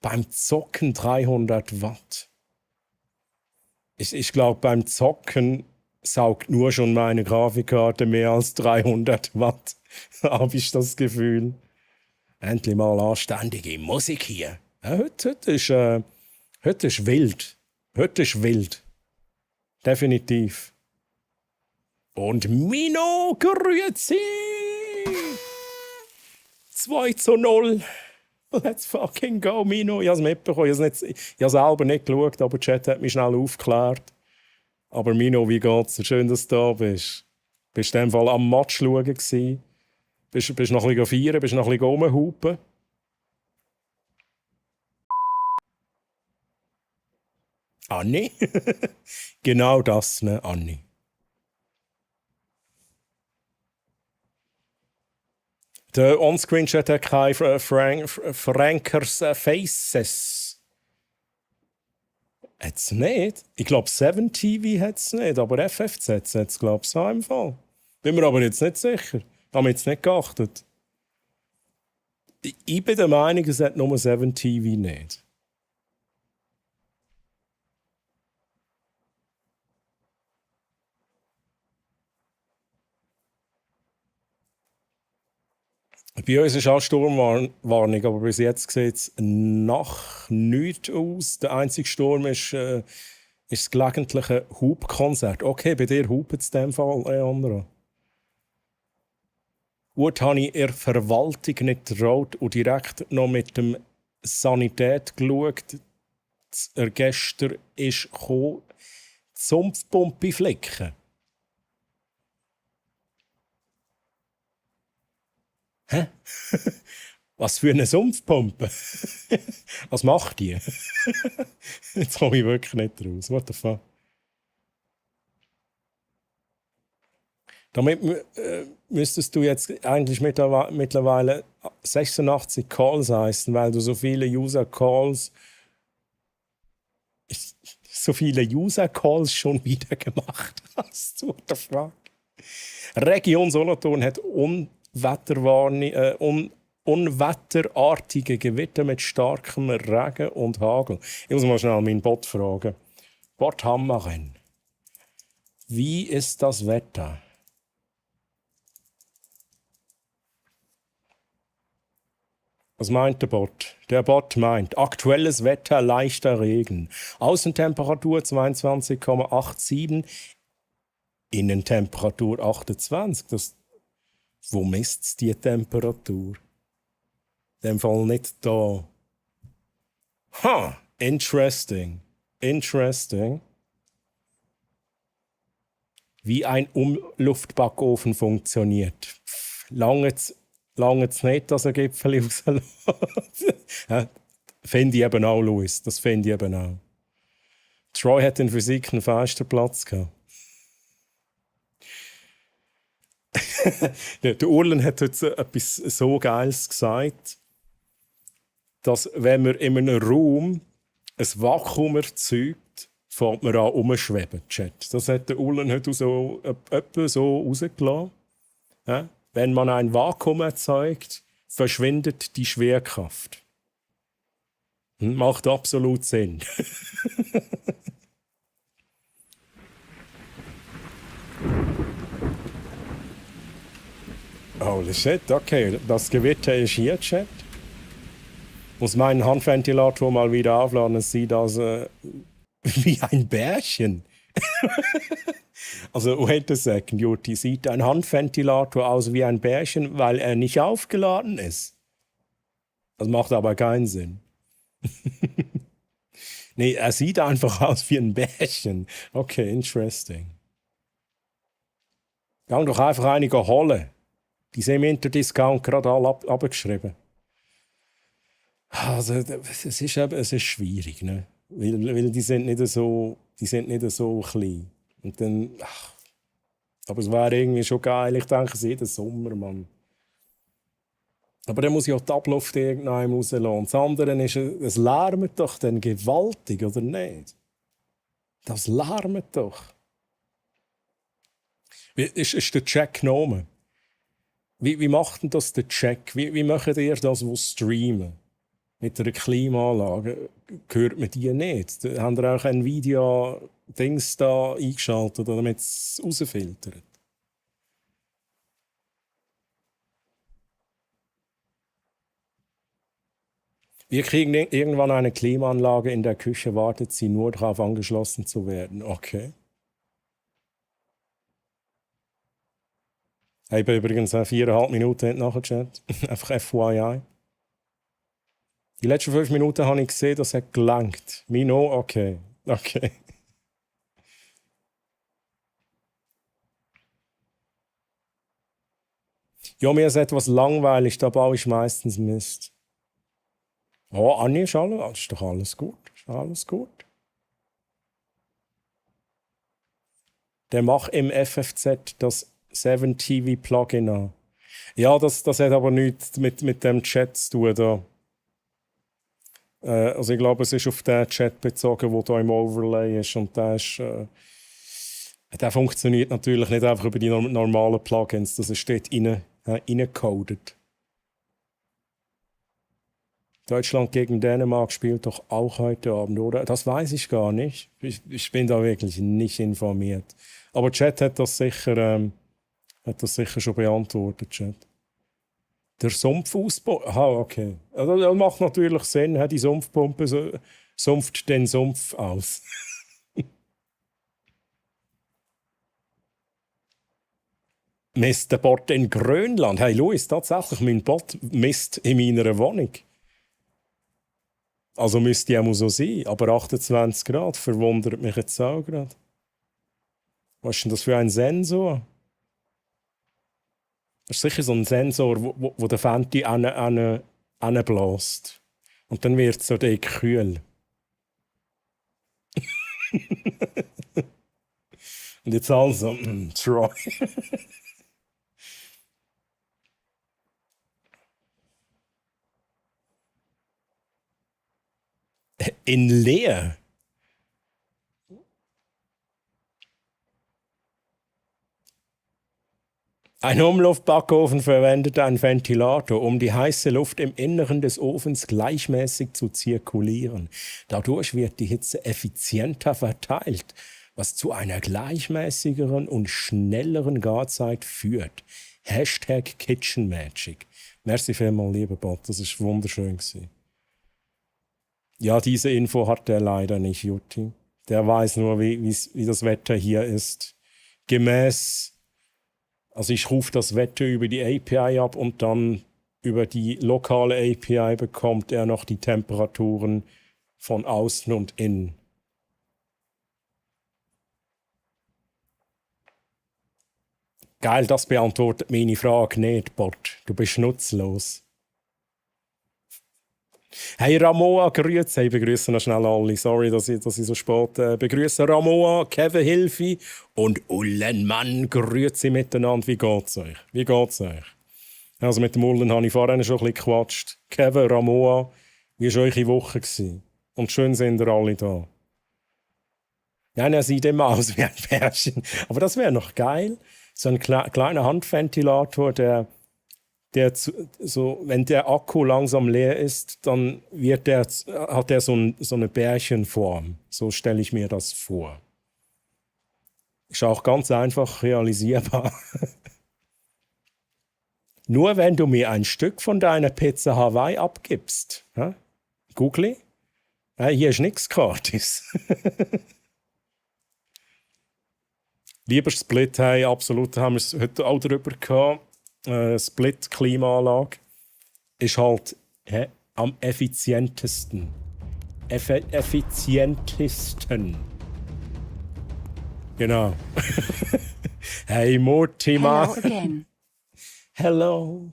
Beim Zocken 300 Watt. Ich glaube, beim Zocken saugt nur schon meine Grafikkarte mehr als 300 Watt. Habe ich das Gefühl. Endlich mal anständige Musik hier. Ja, heute ist wild. Heute ist wild. Definitiv. Und Mino, grüezi! 2:0. Let's fucking go, Mino. Ich habe es mitbekommen. Ich habe selber nicht geschaut, aber der Chat hat mich schnell aufgeklärt. Aber Mino, wie geht's dir? Schön, dass du da bist. Bist du in dem Fall am Match schauen gewesen? Bist noch ein bisschen feiern? Bist noch ein bisschen rumhupen? Anni? Genau das, ne, Anni. Der On-Screen-Chat hat keine Frankers Faces. Hat es nicht? Ich glaube, 7TV hat es nicht, aber FFZ hat es, glaube ich, so im Fall. Bin mir aber jetzt nicht sicher. Haben wir jetzt nicht geachtet. Ich bin der Meinung, es hat nur 7TV nicht. Bei uns ist auch Sturmwarnung, aber bis jetzt sieht es nach nichts aus. Der einzige Sturm ist das gelegentliche Hubkonzert. Okay, bei dir hupt es in dem Fall, Leandro. Gut, habe ich in der Verwaltung nicht getraut und direkt noch mit dem Sanität geschaut. Gestern ist gekommen, Sumpfpumpe flicken. Hä? Was für eine Sumpfpumpe? Was macht die? Jetzt komme ich wirklich nicht raus. What the fuck? Damit müsstest du jetzt eigentlich mittlerweile 86 Calls heißen, weil du so viele User-Calls schon wieder gemacht hast. What the fuck? Region Solothurn hat unwetterartige Gewitter mit starkem Regen und Hagel. Ich muss mal schnell meinen Bot fragen. Bot Hammeren. Wie ist das Wetter? Was meint der Bot? Der Bot meint, aktuelles Wetter, leichter Regen. Außentemperatur 22,87, Innentemperatur 28. Wo misst die Temperatur? In dem Fall nicht da. Ha! Interesting. Interesting. Wie ein Umluftbackofen funktioniert. Lange nicht, dass ein Gipfel rauslässt. Ja, finde ich eben auch, Louis. Das finde ich eben auch. Troy hat in Physik einen festen Platz gehabt. Der Urlen hat heute etwas so Geiles gesagt, dass wenn man in einem Raum ein Vakuum erzeugt, fängt man an umschweben. Das hat der Urlen heute so rausgelassen. Ja? Wenn man ein Vakuum erzeugt, verschwindet die Schwerkraft. Macht absolut Sinn. Holy shit, okay, das Gewitter ist hier, Chat. Muss meinen Handventilator mal wieder aufladen, es sieht aus wie ein Bärchen. Also, wait a second, Juti, sieht ein Handventilator aus wie ein Bärchen, weil er nicht aufgeladen ist? Das macht aber keinen Sinn. Nee, er sieht einfach aus wie ein Bärchen. Okay, interesting. Gang doch einfach einige holen. Die sind im Interdiscount gerade alle abgeschrieben. Also, es ist schwierig, ne? Weil die sind nicht so klein. Und dann, aber es wäre irgendwie schon geil. Ich denke, es ist jeden Sommer, Mann. Aber dann muss ich auch die Abluft irgendwann rauslassen. Und das andere ist, es lärmt doch dann gewaltig, oder nicht? Das lärmt doch. Ist der Check genommen? Wie macht denn das der Check? Wie macht ihr das, wo streamen? Mit einer Klimaanlage? Hört man die nicht? Haben ihr auch Nvidia-Dings da eingeschaltet, damit es rausfiltert? Wir kriegen irgendwann eine Klimaanlage in der Küche, wartet sie nur darauf, angeschlossen zu werden. Okay. Ich habe übrigens 4,5 Minuten nachgeschaut. Einfach FYI. Die letzten 5 Minuten habe ich gesehen, das hat gelangt. Mino, okay. Okay. Ja, mir ist etwas langweilig, da baue ich meistens Mist. Oh, Anni, ist doch alles gut. Ist alles gut. Der macht im FFZ das 7TV Plugin an. Ja, das hat aber nichts mit dem Chat zu tun. Da. Also ich glaube, es ist auf den Chat bezogen, der hier im Overlay ist. Und der funktioniert natürlich nicht einfach über die normalen Plugins. Das ist dort reingecoded. Deutschland gegen Dänemark spielt doch auch heute Abend, oder? Das weiß ich gar nicht. Ich bin da wirklich nicht informiert. Aber Chat hat das sicher schon beantwortet, Chat. Der Sumpfausbau. Aha, okay. Also, das macht natürlich Sinn. Die Sumpfpumpe sumpft den Sumpf aus. Misst der Bot in Grönland? Hey Luis, tatsächlich, mein Bot misst in meiner Wohnung. Also müsste ja so sein. Aber 28 Grad verwundert mich jetzt auch gerade. Was ist denn das für ein Sensor? Das ist sicher so ein Sensor, wo der Fenty anbläst. Und dann wird es so dick kühl. Und jetzt also, Troy. In Leer? Ein Umluftbackofen verwendet einen Ventilator, um die heiße Luft im Inneren des Ofens gleichmäßig zu zirkulieren. Dadurch wird die Hitze effizienter verteilt, was zu einer gleichmäßigeren und schnelleren Garzeit führt. Hashtag KitchenMagic. Merci vielmals, lieber Bot, das war wunderschön. Ja, diese Info hat der leider nicht, Jutti. Der weiß nur, wie das Wetter hier ist. Also ich rufe das Wetter über die API ab und dann über die lokale API bekommt er noch die Temperaturen von außen und innen. Geil, das beantwortet meine Frage nicht, Bot. Du bist nutzlos. Hey Ramoa, grüezi. Ich begrüße noch schnell alle. Sorry, dass ich so spät begrüße. Ramoa, Kevin Hilfi und Ullenmann, grüezi miteinander. Wie geht's euch? Wie geht's euch? Also mit dem Ullen habe ich vorhin schon ein bisschen gequatscht. Kevin, Ramoa, wie war eure Woche gewesen? Und schön sind ihr alle da. Ja, er sieht immer aus wie ein Pärchen. Aber das wäre noch geil. So ein kleiner Handventilator, der wenn der Akku langsam leer ist, dann hat er so eine Bärchenform. So stelle ich mir das vor. Ist auch ganz einfach realisierbar. Nur wenn du mir ein Stück von deiner Pizza Hawaii abgibst. Ja? Googly? Hier ist nichts gratis. Lieber Split, hey, absolut, haben wir es heute auch darüber gehabt. Split-Klimaanlage ist halt am effizientesten. effizientesten. Genau. Hey Mortimer. Hello again. Hello.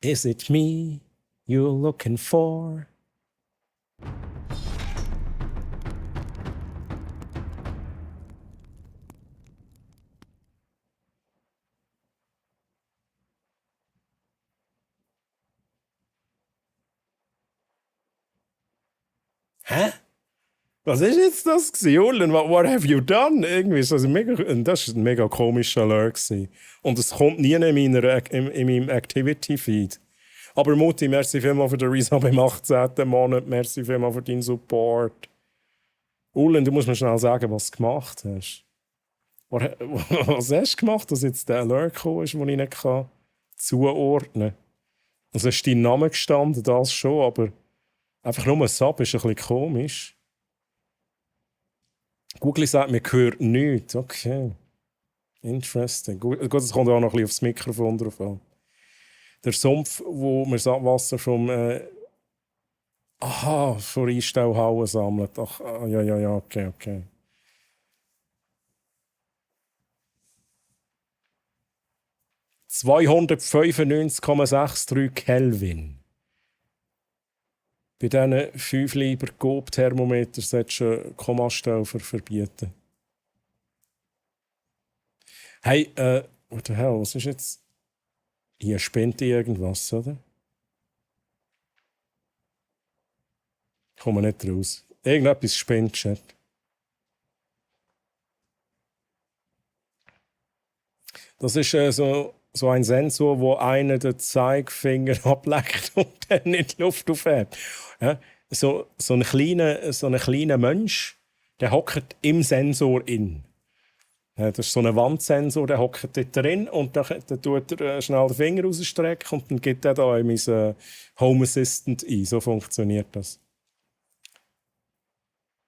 Is it me you're looking for? Hä? Was ist jetzt das gewesen, Ullen? What have you done? Irgendwie ist das das war ein mega komischer Alert gewesen. Und es kommt nie in meinem Activity-Feed. Aber Mutti, merci vielmals für den Resub im 18. Monat. Merci vielmals für deinen Support. Ullen, du musst mir schnell sagen, was du gemacht hast. Was hast du gemacht, dass jetzt der Alert gekommen ist, den ich nicht zuordnen kann? Also ist dein Name gestanden, das schon, aber einfach nur ein Sub ist ein bisschen komisch. Google sagt, mir gehört nichts. Okay. Interesting. Gut, es kommt auch noch ein bisschen aufs Mikrofon drauf an. Der Sumpf, wo man das Abwasser vom von Einstellhauen sammelt. Ach, ja, okay. ...295,63 Kelvin. Bei diesen 5 Lieber Coop-Thermometer solltest du eine Kommastelle verbieten. Hey, what the hell, was ist jetzt? Hier spinnt irgendwas, oder? Ich komme nicht raus. Irgendetwas spinnt, Chat. Das ist so ein Sensor, wo einer den Zeigefinger ableckt und dann in die Luft aufhebt. Ja? So ein kleiner Mensch, der hockt im Sensor in. Ja, das ist so ein Wandsensor, der hockt dort drin und dann tut er schnell den Finger rausstrecken und dann gibt er da in mein Home Assistant ein. So funktioniert das.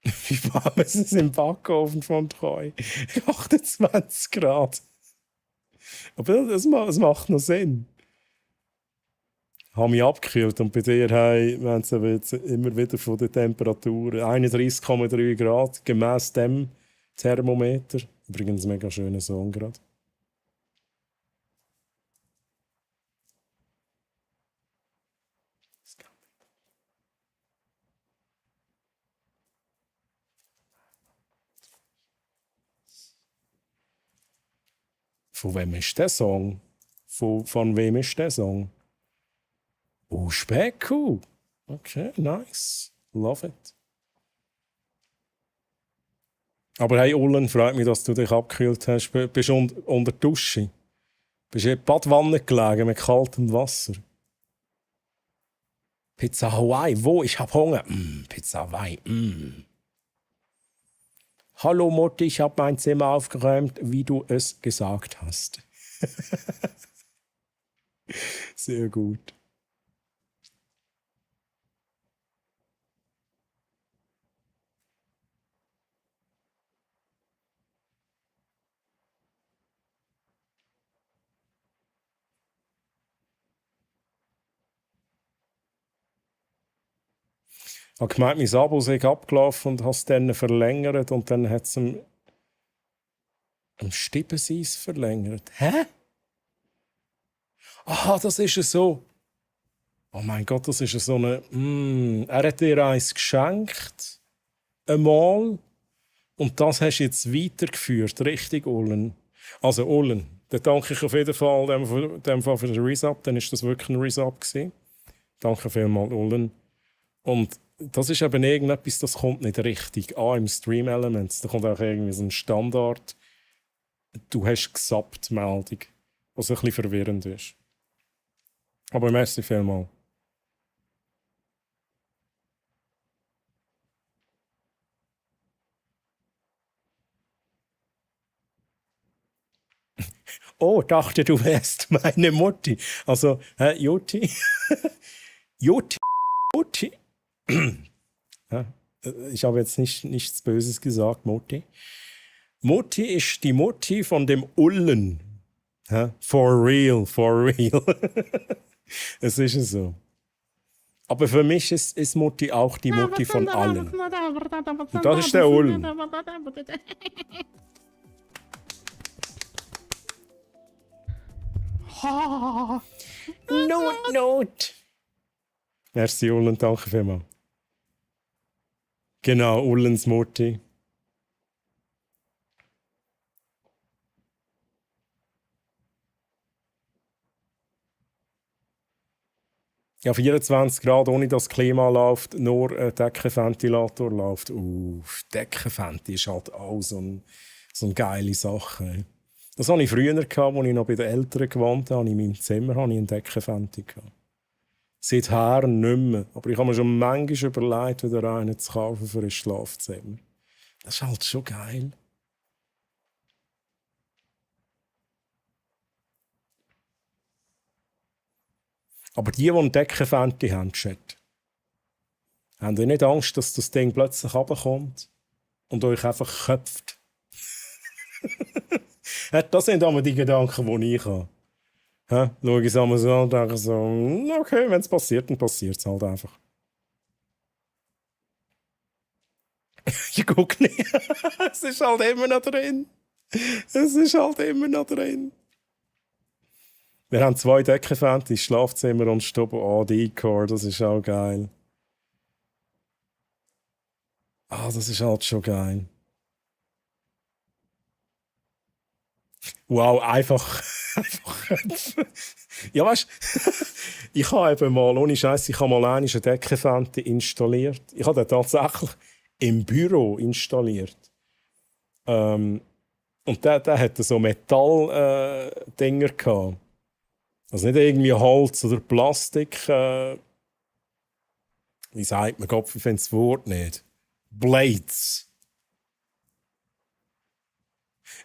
Wie warm ist es im Backofen von Treu? 28 Grad. Aber es macht noch Sinn. Ich habe mich abgekühlt und bei dir haben sie jetzt immer wieder von der Temperatur 31,3 Grad gemäss dem Thermometer. Übrigens ein mega schöner Song gerade. Von wem ist der Song? Von wem ist der Song? Oh, Specku. Okay, nice. Love it. Aber hey, Ullen, freut mich, dass du dich abgekühlt hast. Bist du unter der Dusche? Bist du in der Badwanne gelegen mit kaltem Wasser? Pizza Hawaii, wo? Ich hab Hunger. Pizza Hawaii. Hallo Mutti, ich habe mein Zimmer aufgeräumt, wie du es gesagt hast. Sehr gut. Ich habe gemeint, mein Abo sei abgelaufen und habe es dann verlängert und dann hat es am Stippenseis verlängert. Hä? Aha, das ist so. Oh mein Gott, das ist so eine. Er hat dir eins geschenkt. Einmal. Und das hast du jetzt weitergeführt. Richtig, Ullen. Also, Ullen, dann danke ich auf jeden Fall dem Fall für den Resub. Dann war das wirklich ein Resub gewesen. Danke vielmals, Ullen. Und das ist eben irgendetwas, das kommt nicht richtig an im Stream Elements. Da kommt auch irgendwie so ein Standard. Du hast gesappt Meldung, was ein bisschen verwirrend ist. Aber merci vielmals. Oh, dachte du wärst meine Mutti. Also, Jutti. Jutti. Ja, ich habe jetzt nichts Böses gesagt, Mutti. Mutti ist die Mutti von dem Ullen. Ja, for real. Es ist so. Aber für mich ist Mutti auch die Mutti von allen. Und das ist der Ulm. Not. Merci, Ullen, danke vielmals. Genau, Ullens Mutti. Ja, 24 Grad, ohne dass das Klima läuft, nur ein Deckenventilator läuft. Deckenventi ist halt auch so eine geile Sache. Das hatte ich früher, als ich noch bei den Eltern gewohnt habe. In meinem Zimmer hatte ich einen Deckenventi. Seither nicht mehr. Aber ich habe mir schon manchmal überlegt, wieder einen zu kaufen für ein Schlafzimmer. Das ist halt schon geil. Aber die einen Deckenventi haben, Chat, haben ihr nicht Angst, dass das Ding plötzlich runterkommt und euch einfach köpft? Das sind aber die Gedanken, die ich habe. Schaue ich es einmal so an und denke so, okay, wenn es passiert, dann passiert es halt einfach. Ich gucke nicht. Es ist halt immer noch drin. Wir haben 2 Deckenfantis, Schlafzimmer und Stube. Oh, Decor, das ist auch geil. Das ist halt schon geil. Wow, einfach. Ja, weißt du, ich habe eben mal, ohne Scheiß, ich habe mal einen Deckenfanti installiert. Ich habe den tatsächlich im Büro installiert. Und der hatte so Metall-Dinger gehabt. Also nicht irgendwie Holz oder Plastik. Wie sagt man, Gott, ich finde das Wort nicht. Blades.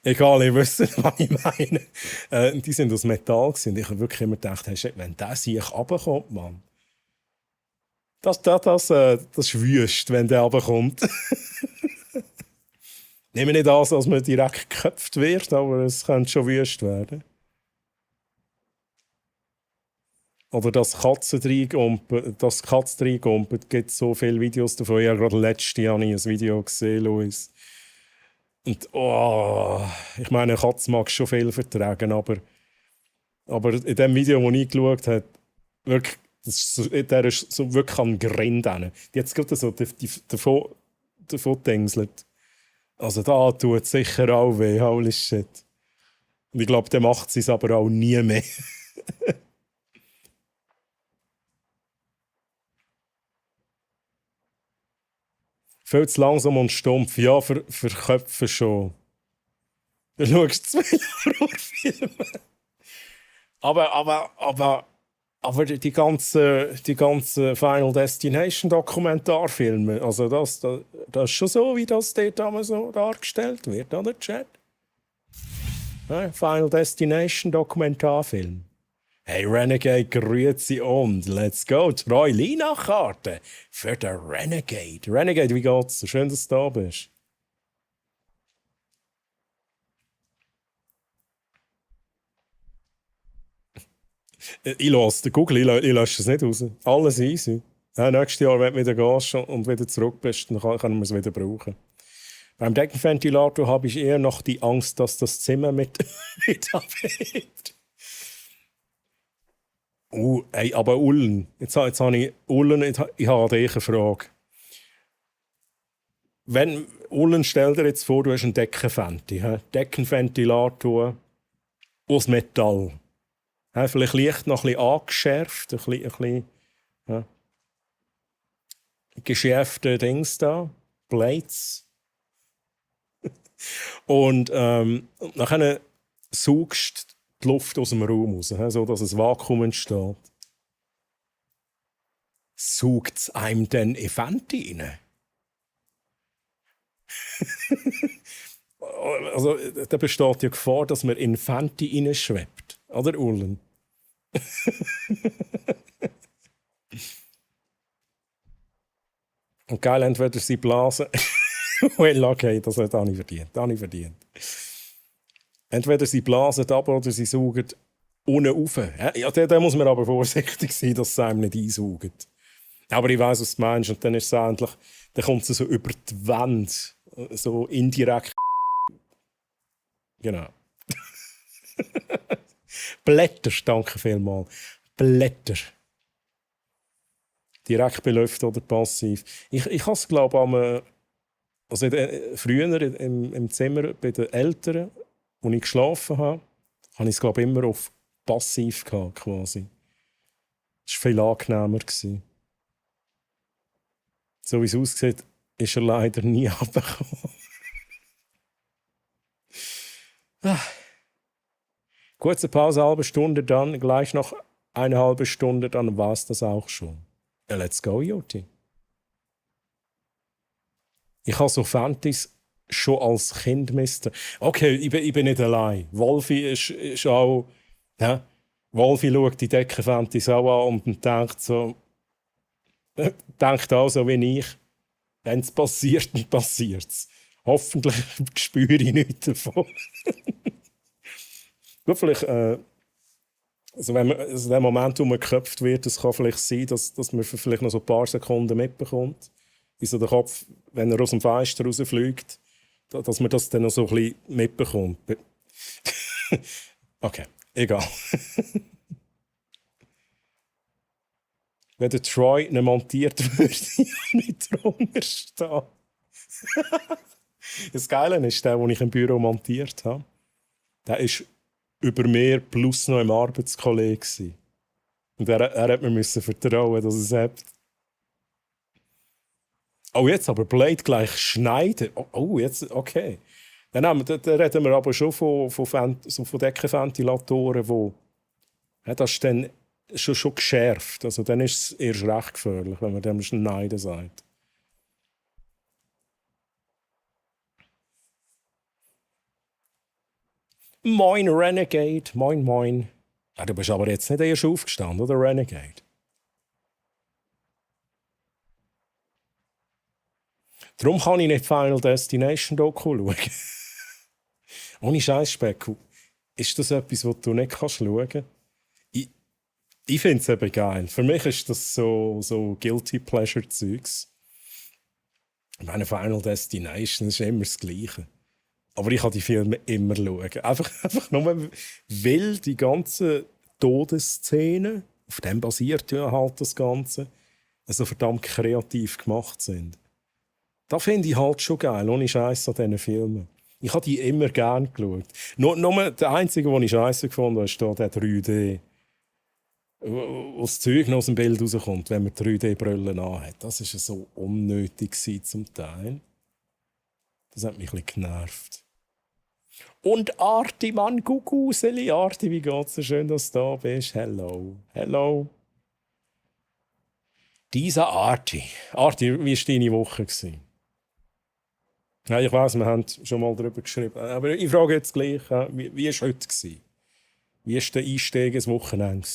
Egal, ihr wisst, was ich meine. Die sind aus Metall gewesen. Ich habe wirklich immer gedacht, hey, wenn der sich runterkommt, Mann. Das ist wüst, wenn der runterkommt. Nehmen wir nicht an, dass man direkt geköpft wird, aber es könnte schon wüst werden. Oder dass Katzen reingumpeln, gibt es so viele Videos davon. Ich habe gerade letztes Jahr ein Video gesehen, Luis. Und ich meine, eine Katze mag schon viel vertragen, aber in dem Video, das ich geschaut habe, wirklich, der ist so wirklich am Grind. Die hat gerade so davon dingselt. Also da tut es sicher auch weh, holy shit. Und ich glaube, der macht es aber auch nie mehr. Viel zu langsam und stumpf. Ja, für Köpfe schon. Du schaust zu viele Horrorfilme. Aber die ganzen Final Destination Dokumentarfilme, also das ist schon so, wie das dort einmal so dargestellt wird, oder, Chat? Final Destination Dokumentarfilm. Hey Renegade, grüezi und let's go. 3 Lina-Karten für den Renegade. Renegade, wie geht's? Schön, dass du da bist. Ich lasse den Google, ich lösche es nicht raus. Alles easy. Nächstes Jahr, wenn du wieder gehst und wieder zurück bist, dann können wir es wieder brauchen. Beim Deckenventilator habe ich eher noch die Angst, dass das Zimmer mit abhebt. Hey, aber Ullen. Jetzt habe ich Ullen, ich habe eine Frage. Ullen, stell dir jetzt vor, du hast einen Deckenventilator aus Metall. Vielleicht leicht noch ein bisschen angeschärft, ein bisschen geschärfte Dings da, Blades. Und nachher saugst die Luft aus dem Raum raus, so dass ein Vakuum entsteht. Saugt es einem dann in Fenty rein? Also, da besteht ja Gefahr, dass man in Fenty hineinschwebt. Oder, Ullen? Und geil, entweder sie blasen. Well, okay, das habe ich verdient. Entweder sie blasen ab oder sie saugen unten rauf. Ja, da muss man aber vorsichtig sein, dass sie einem nicht einsaugen. Aber ich weiss, was du meinst. Und dann ist es endlich, dann kommt es so über die Wand, so indirekt. Genau. Blätter, danke vielmals. Blätter. Direkt belüftet oder passiv. Ich habe es, glaube ich, also früher im Zimmer bei den Eltern, wo ich geschlafen habe, habe ich es, glaube ich, immer auf passiv gehabt, quasi. Das war viel angenehmer. So wie es aussieht, ist er leider nie abgekommen. Kurze Pause, eine halbe Stunde, dann gleich noch eine halbe Stunde, dann war es das auch schon. Ja, let's go, Joti. Ich habe so Fantasy schon als Kind misst. Okay, ich bin nicht allein. Wolfi ist auch. Ja, Wolfi schaut die Deckenfantasy auch an und denkt so. Denkt auch so wie ich. Wenn es passiert, dann passiert es. Hoffentlich spüre ich nichts davon. Gut, vielleicht. Also wenn man, also der Moment, wo man geköpft wird, das kann vielleicht sein, dass man vielleicht noch so ein paar Sekunden mitbekommt. In so der Kopf, wenn er aus dem Fenster rausfliegt, dass man das dann noch so ein bisschen mitbekommt. Okay, egal. Wenn der Troy nicht montiert würde, ich nicht drunter stehen. Das Geile ist, der, den ich im Büro montiert habe, der ist über mir plus noch im Arbeitskollege. Und er hat mir müssen vertrauen, dass es hebt. Oh, jetzt aber Blade gleich schneiden. Oh jetzt, okay. Dann reden wir aber schon von Deckenventilatoren, wo ja, das ist dann schon geschärft. Also dann ist es erst recht gefährlich, wenn man dem schneiden sagt. Moin Renegade, moin moin. Ja, du bist aber jetzt nicht erst aufgestanden, oder Renegade? Darum kann ich nicht Final Destination Doku schauen. Ohne Scheiß, Specku. Ist das etwas, was du nicht schauen kannst? Ich finde es eben geil. Für mich ist das so Guilty Pleasure-Zeugs. Ich meine, Final Destination ist immer das Gleiche. Aber ich kann die Filme immer schauen. Einfach nur, weil die ganzen Todesszenen, auf dem basiert ja halt das Ganze, so verdammt kreativ gemacht sind. Das finde ich halt schon geil, ohne Scheiß an diesen Filmen. Ich habe die immer gerne geschaut. Nur der einzige, den ich scheiße gefunden habe, ist da der 3D. Wo das Zeug noch aus dem Bild rauskommt, wenn man 3D-Brillen anhat. Das war so unnötig zum Teil. Das hat mich ein bisschen genervt. Und Arti, Mann, Kuckuseli, Arti, wie geht's dir? Schön, dass du da bist. Hello. Hello. Dieser Arti. Arti, wie war deine Woche? Ja, ich weiss, wir haben schon mal darüber geschrieben. Aber ich frage jetzt gleich, wie war es heute? Wie war der Einstieg ins Wochenende?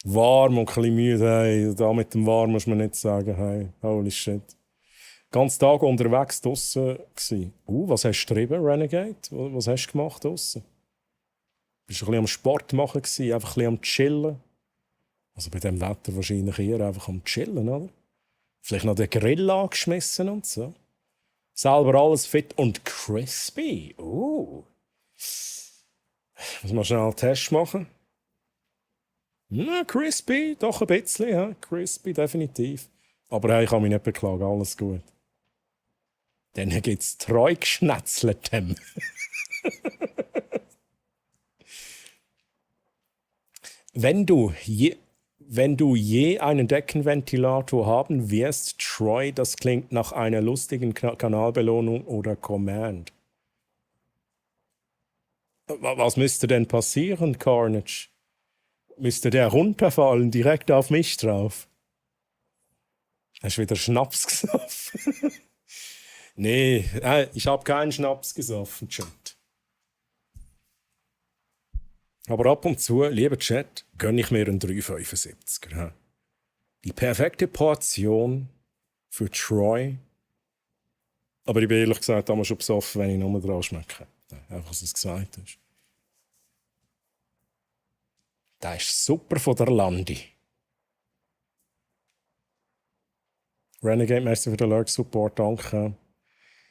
Warm und ein bisschen müde. Hey, da mit dem Warm muss man nicht sagen, hey, holy shit. Ganz Tag unterwegs draussen gsi. Was hast du getrieben, Renegade? Was hast du gemacht draussen? Bist du ein bisschen am Sport machen gsi, einfach ein bisschen am Chillen? Also bei diesem Wetter wahrscheinlich eher einfach am Chillen, oder? Vielleicht noch den Grill angeschmissen und so. Selber alles fit und crispy. Muss man schnell einen Test machen? Na, crispy, doch ein bisschen, ja. Crispy, definitiv. Aber hey, ich kann mich nicht beklagen, alles gut. Dann gibt es treu geschnetzelt. Wenn du je einen Deckenventilator haben wirst, Troy, das klingt nach einer lustigen Kanalbelohnung oder Command. Was müsste denn passieren, Carnage? Müsste der runterfallen, direkt auf mich drauf? Hast du wieder Schnaps gesoffen? Nee, ich habe keinen Schnaps gesoffen, Chat. Aber ab und zu, lieber Chat, gönne ich mir einen 3,75er. Die perfekte Portion für Troy. Aber ich bin ehrlich gesagt damals schon besoffen, wenn ich nur dran schmecke. Einfach, was es gesagt ist. Das ist super von der Landi. Renegade, merci für den Lurk Support, danke.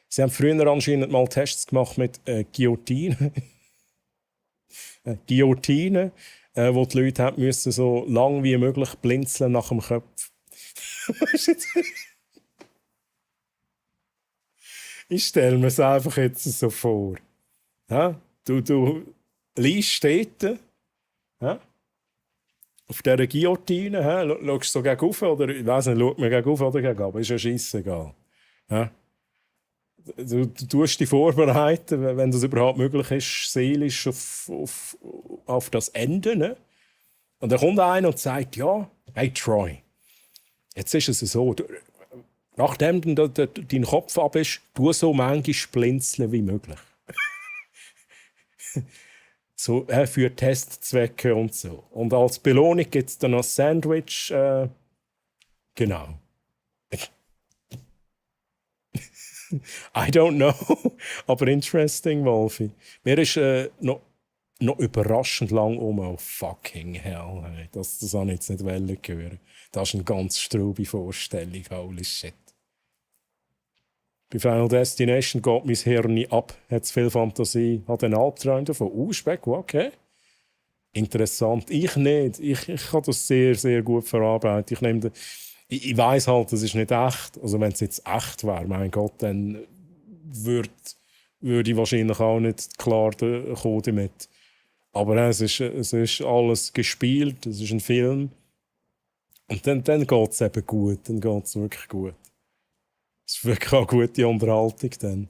Sie haben früher anscheinend mal Tests gemacht mit Guillotine. Guillotine, wo die Leute haben müssen so lang wie möglich blinzeln nach dem Kopf. Ich stelle mir es einfach jetzt so vor. Ja? Du liest dort, ja? Auf dieser Guillotine, schaust du so gegen rauf, oder ich weiss nicht, schaut man gegen rauf oder gegen runter, ist ja scheissegal. Ja? Du tust dich vorbereiten, wenn das überhaupt möglich ist, seelisch auf das Ende. Ne? Und dann kommt einer und sagt, ja, hey Troy, jetzt ist es so, nachdem dein Kopf ab ist, tu so manchmal blinzeln wie möglich. So, für Testzwecke und so. Und als Belohnung gibt es dann noch ein Sandwich. Genau. I don't know. Aber interesting, Wolfi. Mir ist noch überraschend lang oh fucking hell. Hey. Das habe ich jetzt nicht hören. Das ist eine ganz straube Vorstellung. Holy shit. Bei Final Destination geht mein Hirn ab, hat viel Fantasie, hat einen Albtraum davon. Speck, okay. Interessant. Ich nicht. Ich kann das sehr, sehr gut verarbeiten. Ich weiss halt, das ist nicht echt. Also wenn es jetzt echt wäre, mein Gott, dann würde ich wahrscheinlich auch nicht klar kommen damit. Aber es ist alles gespielt, es ist ein Film. Und dann geht es eben gut, dann geht es wirklich gut. Es ist wirklich auch gute Unterhaltung dann.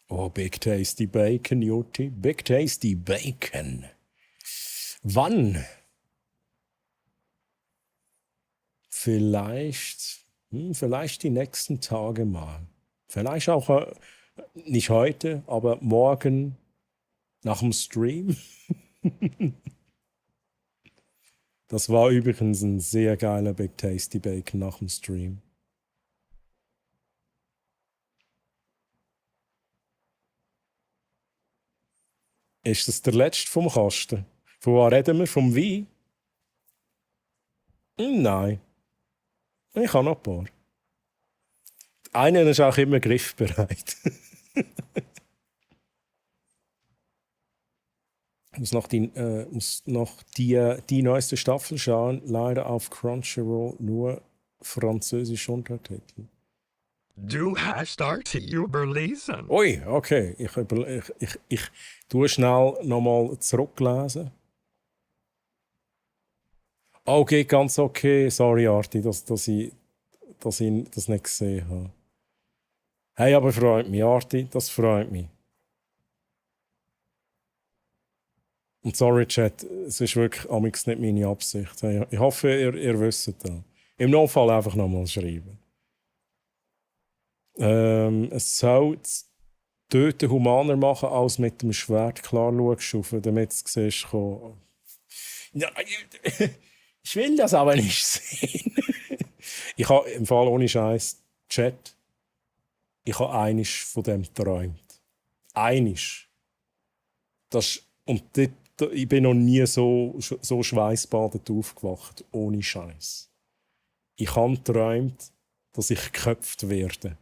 Oh, Big Tasty Bacon, Jutti. Big Tasty Bacon. Wann? Vielleicht die nächsten Tage mal. Vielleicht auch nicht heute, aber morgen nach dem Stream. Das war übrigens ein sehr geiler Big Tasty Bacon nach dem Stream. Ist das der letzte vom Kasten? Von was reden wir? Vom Wein? Nein. Ich habe noch ein paar. Einer ist auch immer griffbereit. muss noch die neueste Staffel schauen. Leider auf Crunchyroll nur französisch Untertitel. Du hast RT überlesen. Ui, okay. Ich tue schnell nochmal zurücklesen. Okay, ganz okay. Sorry, Arti, dass ich das nicht gesehen habe. Hey, aber freut mich, Arti, das freut mich. Und sorry, Chat, es ist wirklich amigs nicht meine Absicht. Hey, ich hoffe, ihr wisst das. Im Notfall einfach nochmal schreiben. Es soll das Töten humaner machen, als mit dem Schwert klar schaust, damit du es siehst. Ja, ich will das aber nicht sehen. Ich habe im Fall ohne Scheiß Chat. Ich habe einisch von dem geträumt. Einisch. Und dort, ich bin noch nie so schweißbadend aufgewacht, ohne Scheiß. Ich habe geträumt, dass ich geköpft werde.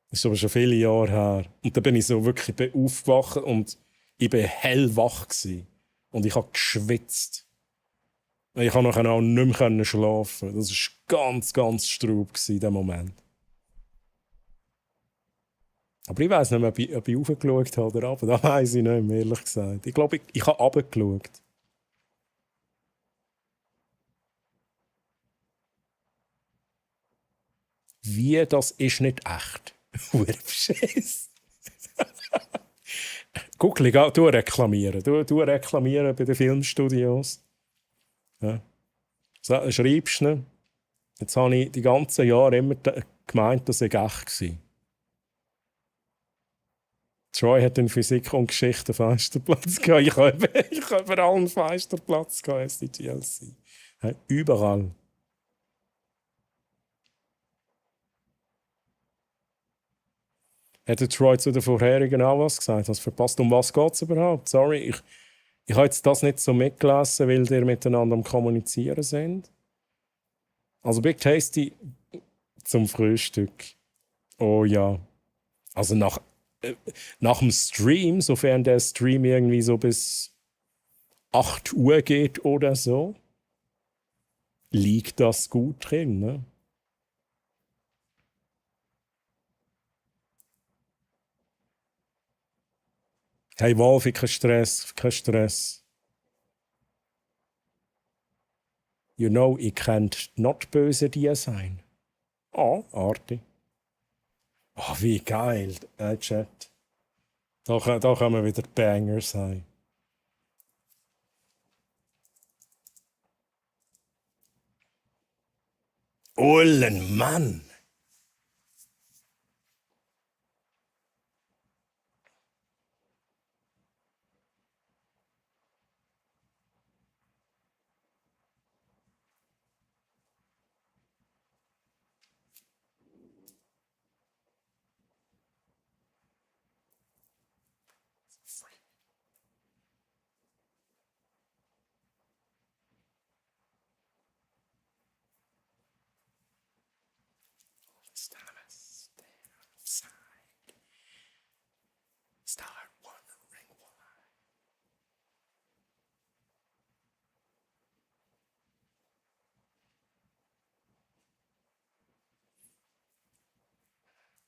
Das ist aber schon viele Jahre her. Und dann bin ich so wirklich aufgewacht und ich war hellwach gewesen. Und ich habe geschwitzt. Ich konnte nachher auch nicht mehr schlafen. Das war ganz, ganz straub in diesem Moment. Aber ich weiss nicht mehr, ob ich raufgeschaut habe oder runter. Das weiss ich nicht mehr, ehrlich gesagt. Ich glaube, ich habe runtergeschaut. Wie, das ist nicht echt. Scheiß. Guckli, du reklamieren. Du reklamieren bei den Filmstudios. Ja. So, schreibst du. Jetzt habe ich die ganzen Jahre immer gemeint, dass ich echt war. Troy hat in Physik und Geschichte einen Feisterplatz gehabt. Ich habe überall einen Feisterplatz gehabt, SDGLC. Ja, überall. Hat der Troy zu der vorherigen auch was gesagt? Was verpasst? Um was geht es überhaupt? Sorry, ich habe jetzt das nicht so mitgelesen, weil ihr miteinander am Kommunizieren sind. Also Big Tasty zum Frühstück. Oh ja. Also nach dem Stream, sofern der Stream irgendwie so bis 8 Uhr geht oder so, liegt das gut drin, ne? Hey Wolfi, kein Stress, kein Stress. You know, ich könnte not böse dir sein. Oh, Arti. Oh, wie geil, Chat. Da können wir wieder Banger sein. Ullen Mann! Start wondering why.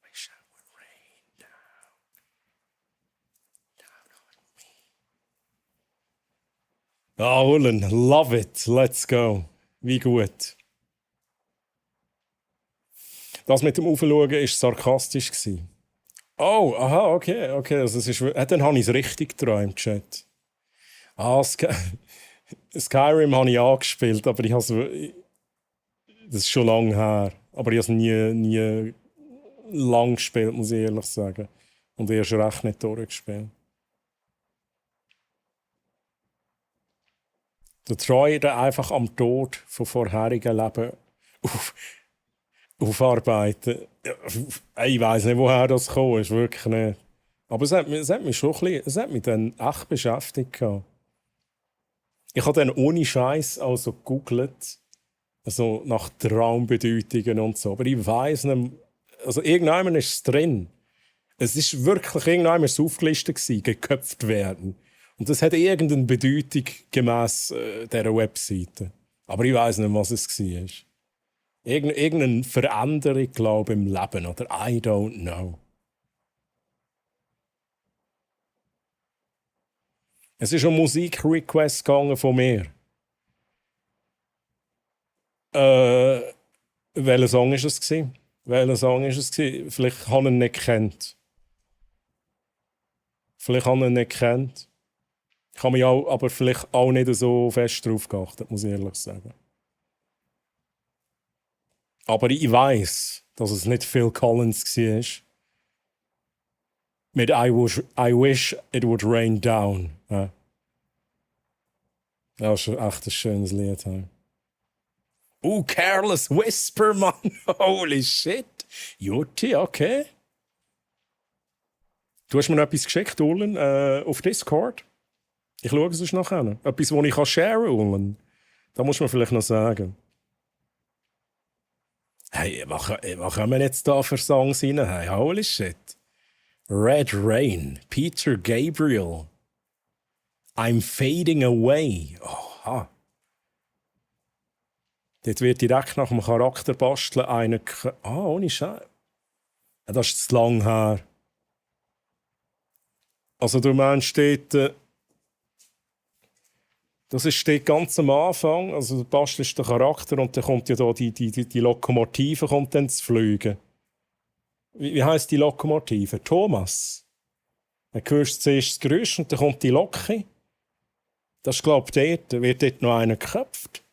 Wish I would rain down on me. Ah, Ullen, love it. Let's go. Wie gut. Das mit dem Aufschauen war sarkastisch. Oh, aha, okay. Also, dann habe ich es richtig geträumt, Chat. Skyrim habe ich angespielt, aber das ist schon lange her. Aber ich habe es nie lang gespielt, muss ich ehrlich sagen. Und erst recht nicht durchgespielt. Der Troy, der einfach am Tod von vorherigen Leben aufarbeiten. Ich weiss nicht, woher das gekommen ist, wirklich nicht. Aber es hat mich schon es hat mich dann echt beschäftigt gehabt. Ich habe dann ohne Scheiß also gegoogelt, also nach Traumbedeutungen und so. Aber ich weiss nicht, also irgendjemand ist es drin. Es ist wirklich irgendjemand aufgelistet gewesen, geköpft werden. Und das hat irgendeine Bedeutung gemäss dieser Webseite. Aber ich weiss nicht, was es war. Irgendeine Veränderung, glaube ich, im Leben. Oder I don't know. Es ist um Musikrequests gegangen von mir. Welcher Song war es? Vielleicht habe ich ihn nicht gekannt. Ich habe mich aber vielleicht auch nicht so fest drauf geachtet, muss ich ehrlich sagen. Aber ich weiss, dass es nicht Phil Collins war. Mit I wish it would rain down. Ja. Das ist echt ein schönes Lied. Careless Whisper, Mann. Holy shit. Jutti, okay. Du hast mir etwas geschickt, Ulen, auf Discord. Ich schaue es nachher. Etwas, das ich sharen kann, Ulen. Da muss man vielleicht noch sagen. Hey, was kommen jetzt da für Songs rein? Hey, holy shit. Red Rain, Peter Gabriel. I'm Fading Away. Oha. Dort wird direkt nach dem Charakter basteln einer... ohne Scheiß. Ja, das ist zu lang her. Also du meinst dort... Das ist dort ganz am Anfang. Also du bastelst den Charakter und dann kommt ja da die Lokomotive kommt dann zu fliegen. Wie heisst die Lokomotive? Thomas. Dann hörst du zuerst das Geräusch und dann kommt die Loki. Das ist, glaube ich, dort. Da wird dort noch einer geköpft.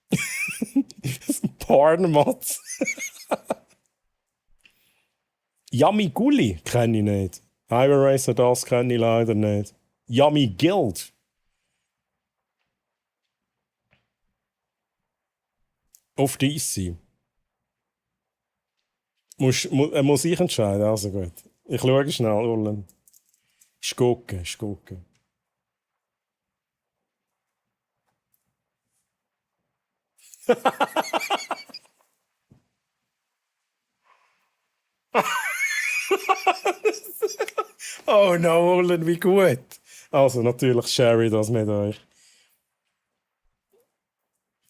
Das ist ein Pornomatz. Yummy Gully kenne ich nicht. Iron Racer, das kenne ich leider nicht. Yummy Guild. Auf DC. Muss ich entscheiden? Also gut. Ich schaue schnell, Ullen. Ist gucken, ist gucken. Oh no, Ullen, wie gut. Also natürlich share ich das mit euch.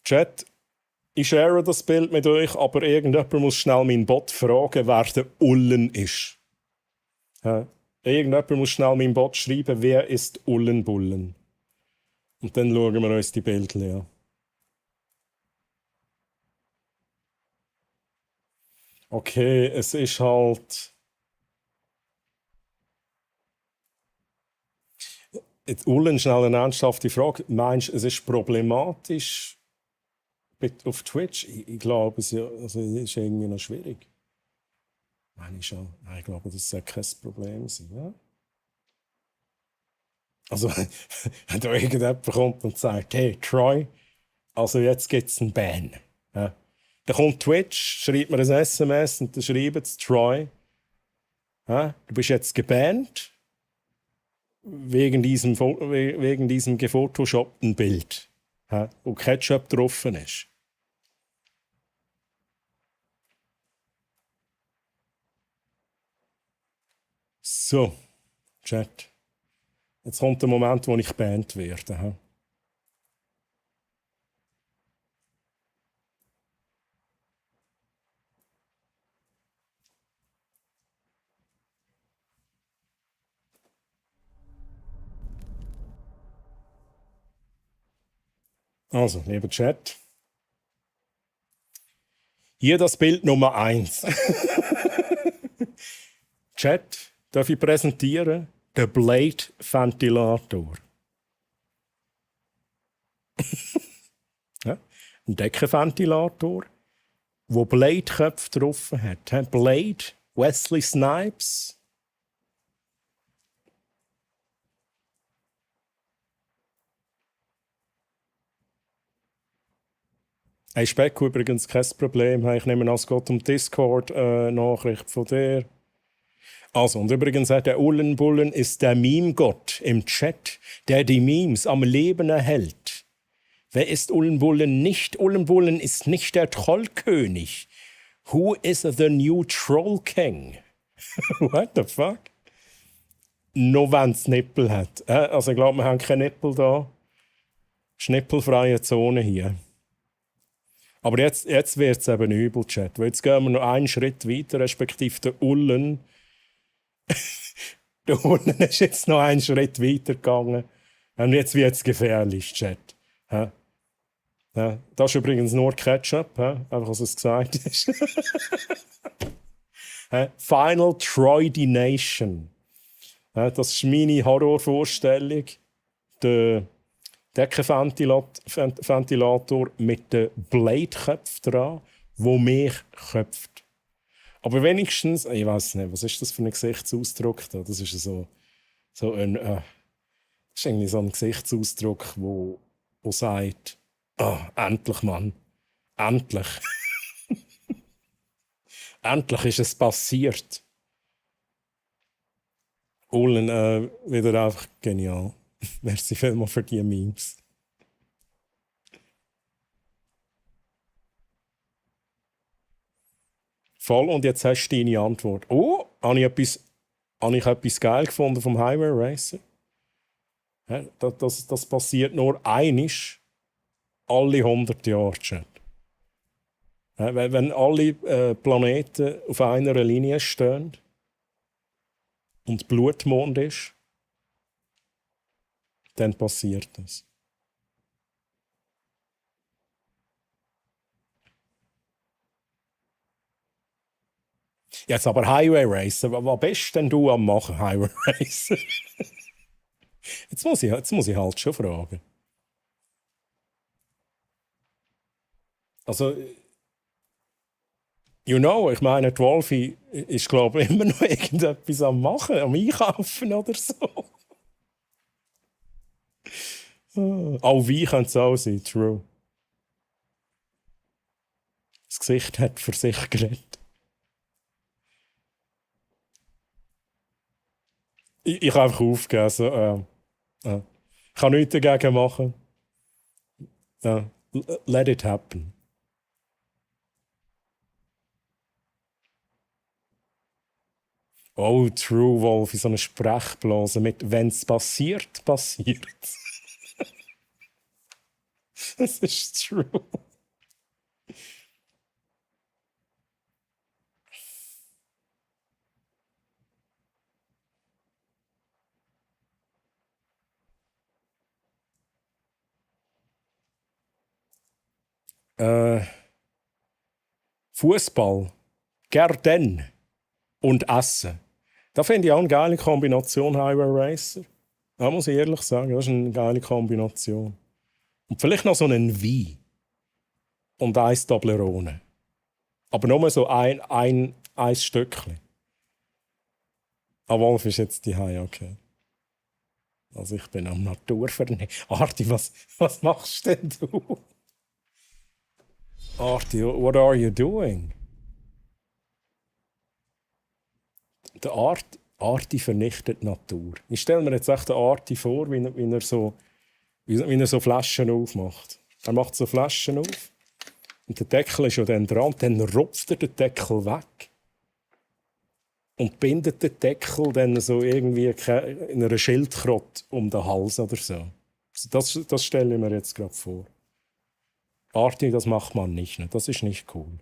Chat, ich share das Bild mit euch, aber irgendjemand muss schnell meinen Bot fragen, wer der Ullen ist. Ja. Irgendjemand muss schnell meinen Bot schreiben, wer ist Ullenbullen. Und dann schauen wir uns die Bilder an. Okay, es ist halt. Jetzt Ullen, schnell eine ernsthafte Frage. Meinst du, es ist problematisch auf Twitch? Ich glaube, es ist irgendwie noch schwierig. Meine ich schon. Nein, ich glaube, das sollte kein Problem sein. Ja? Also, wenn da irgendjemand kommt und sagt, hey, Troy, also jetzt gibt es einen Ban. Ja? Dann kommt Twitch, schreibt mir ein SMS und dann schreibt es Troy, ja? Du bist jetzt gebannt wegen diesem gefotoshoppten Bild, ja? Wo Ketchup drauf ist. So, Chat. Jetzt kommt der Moment, wo ich gebannt werde. Ja? Also, lieber Chat. Hier das Bild Nummer 1. Chat, darf ich präsentieren? Der Blade Ventilator. Ja, ein Deckenventilator, wo Blade-Köpfe drauf hat. Blade, Wesley Snipes. Hey Speck, übrigens kein Problem. Ich nehme an, es geht um Discord-Nachricht von dir. Also, und übrigens, der Ullenbullen ist der Meme-Gott im Chat, der die Memes am Leben erhält. Wer ist Ullenbullen nicht? Ullenbullen ist nicht der Trollkönig. Who is the new Troll King? What the fuck? Nur wenn es Nippel hat. Also, ich glaube, wir haben keine Nippel da. Schnippelfreie Zone hier. Aber jetzt wird es eben übel, Chat. Weil jetzt gehen wir noch einen Schritt weiter, respektive der Ullen. Der Ullen ist jetzt noch einen Schritt weiter gegangen. Und jetzt wird es gefährlich, Chat. Ja. Ja. Das ist übrigens nur Ketchup, einfach was es gesagt ist. Final Troidination. Das ist meine Horrorvorstellung. Der Deckenventilator mit den Blade-Köpfen dran, wo mich köpft. Aber wenigstens, ich weiß nicht, was ist das für ein Gesichtsausdruck da? Das ist so ein, das ist irgendwie so ein Gesichtsausdruck, wo sagt, endlich, Mann, endlich. Endlich ist es passiert. Ullen, wieder einfach genial. Merci vielmals für die Memes. Voll, und jetzt hast du deine Antwort. Oh, habe ich etwas geil gefunden vom Highway Racer? Ja, das passiert nur einisch alle 100 Jahre. Chat. Ja, wenn alle Planeten auf einer Linie stehen und Blutmond ist, dann passiert das. Jetzt aber Highway Racer, was bist denn du am machen, Highway Racer? jetzt muss ich halt schon fragen. Also, ich meine, die Wolfi ist, glaube ich, immer noch irgendetwas am Machen, am Einkaufen oder so. Auch wie könnte es auch sein, true. Das Gesicht hat für sich geredet. Ich habe einfach aufgegeben. Also, ich kann nichts dagegen machen. Let it happen. Oh, True Wolf in so einer Sprechblase mit «Wenn's passiert, passiert». Das ist true. Fußball, Garden und Essen. Da finde ich auch eine geile Kombination Highway Racer. Da muss ich ehrlich sagen, das ist eine geile Kombination. Und vielleicht noch so einen Wein und ein Toblerone. Aber nur so ein Stückchen. Ah, Wolf ist jetzt die High, okay. Also ich bin am Naturvernehmer. Arti, was machst denn du? Arti, what are you doing? Der Arti vernichtet die Natur. Ich stelle mir jetzt echt den Arti vor, wie er so Flaschen aufmacht. Er macht so Flaschen auf und der Deckel ist ja dann dran. Dann rupft er den Deckel weg und bindet den Deckel dann so irgendwie in einer Schildkröte um den Hals oder so. Das stelle ich mir jetzt gerade vor. Arti, das macht man nicht. Ne? Das ist nicht cool.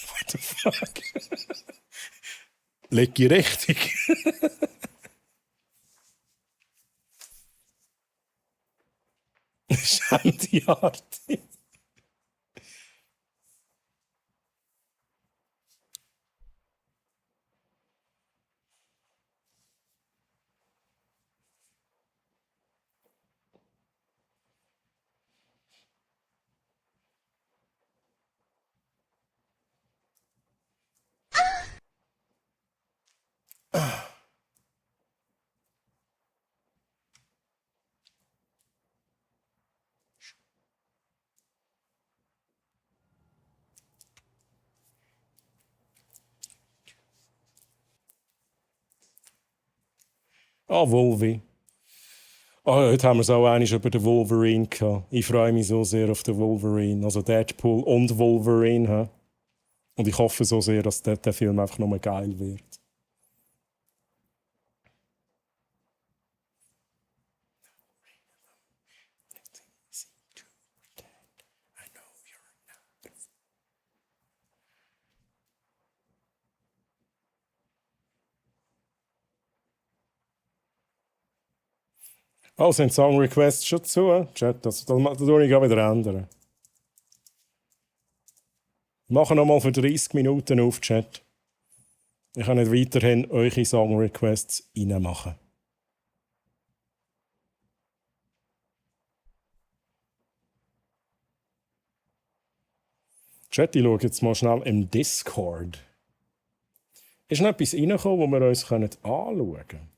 What the fuck? Leg ich richtig? Schäm die Arti. Ah, Wolvi. Heute haben wir es auch einmal über den Wolverine gehabt. Ich freue mich so sehr auf den Wolverine. Also Deadpool und Wolverine. He? Und ich hoffe so sehr, dass der Film einfach nochmal geil wird. Oh, sind Song Requests schon zu? Chat, das tue ich gerade wieder ändern. Machen noch mal für 30 Minuten auf, Chat. Ich kann nicht weiterhin eure Song Requests reinmachen. Chat, ich schaue jetzt mal schnell im Discord. Ist noch etwas reingekommen, wo wir uns anschauen können?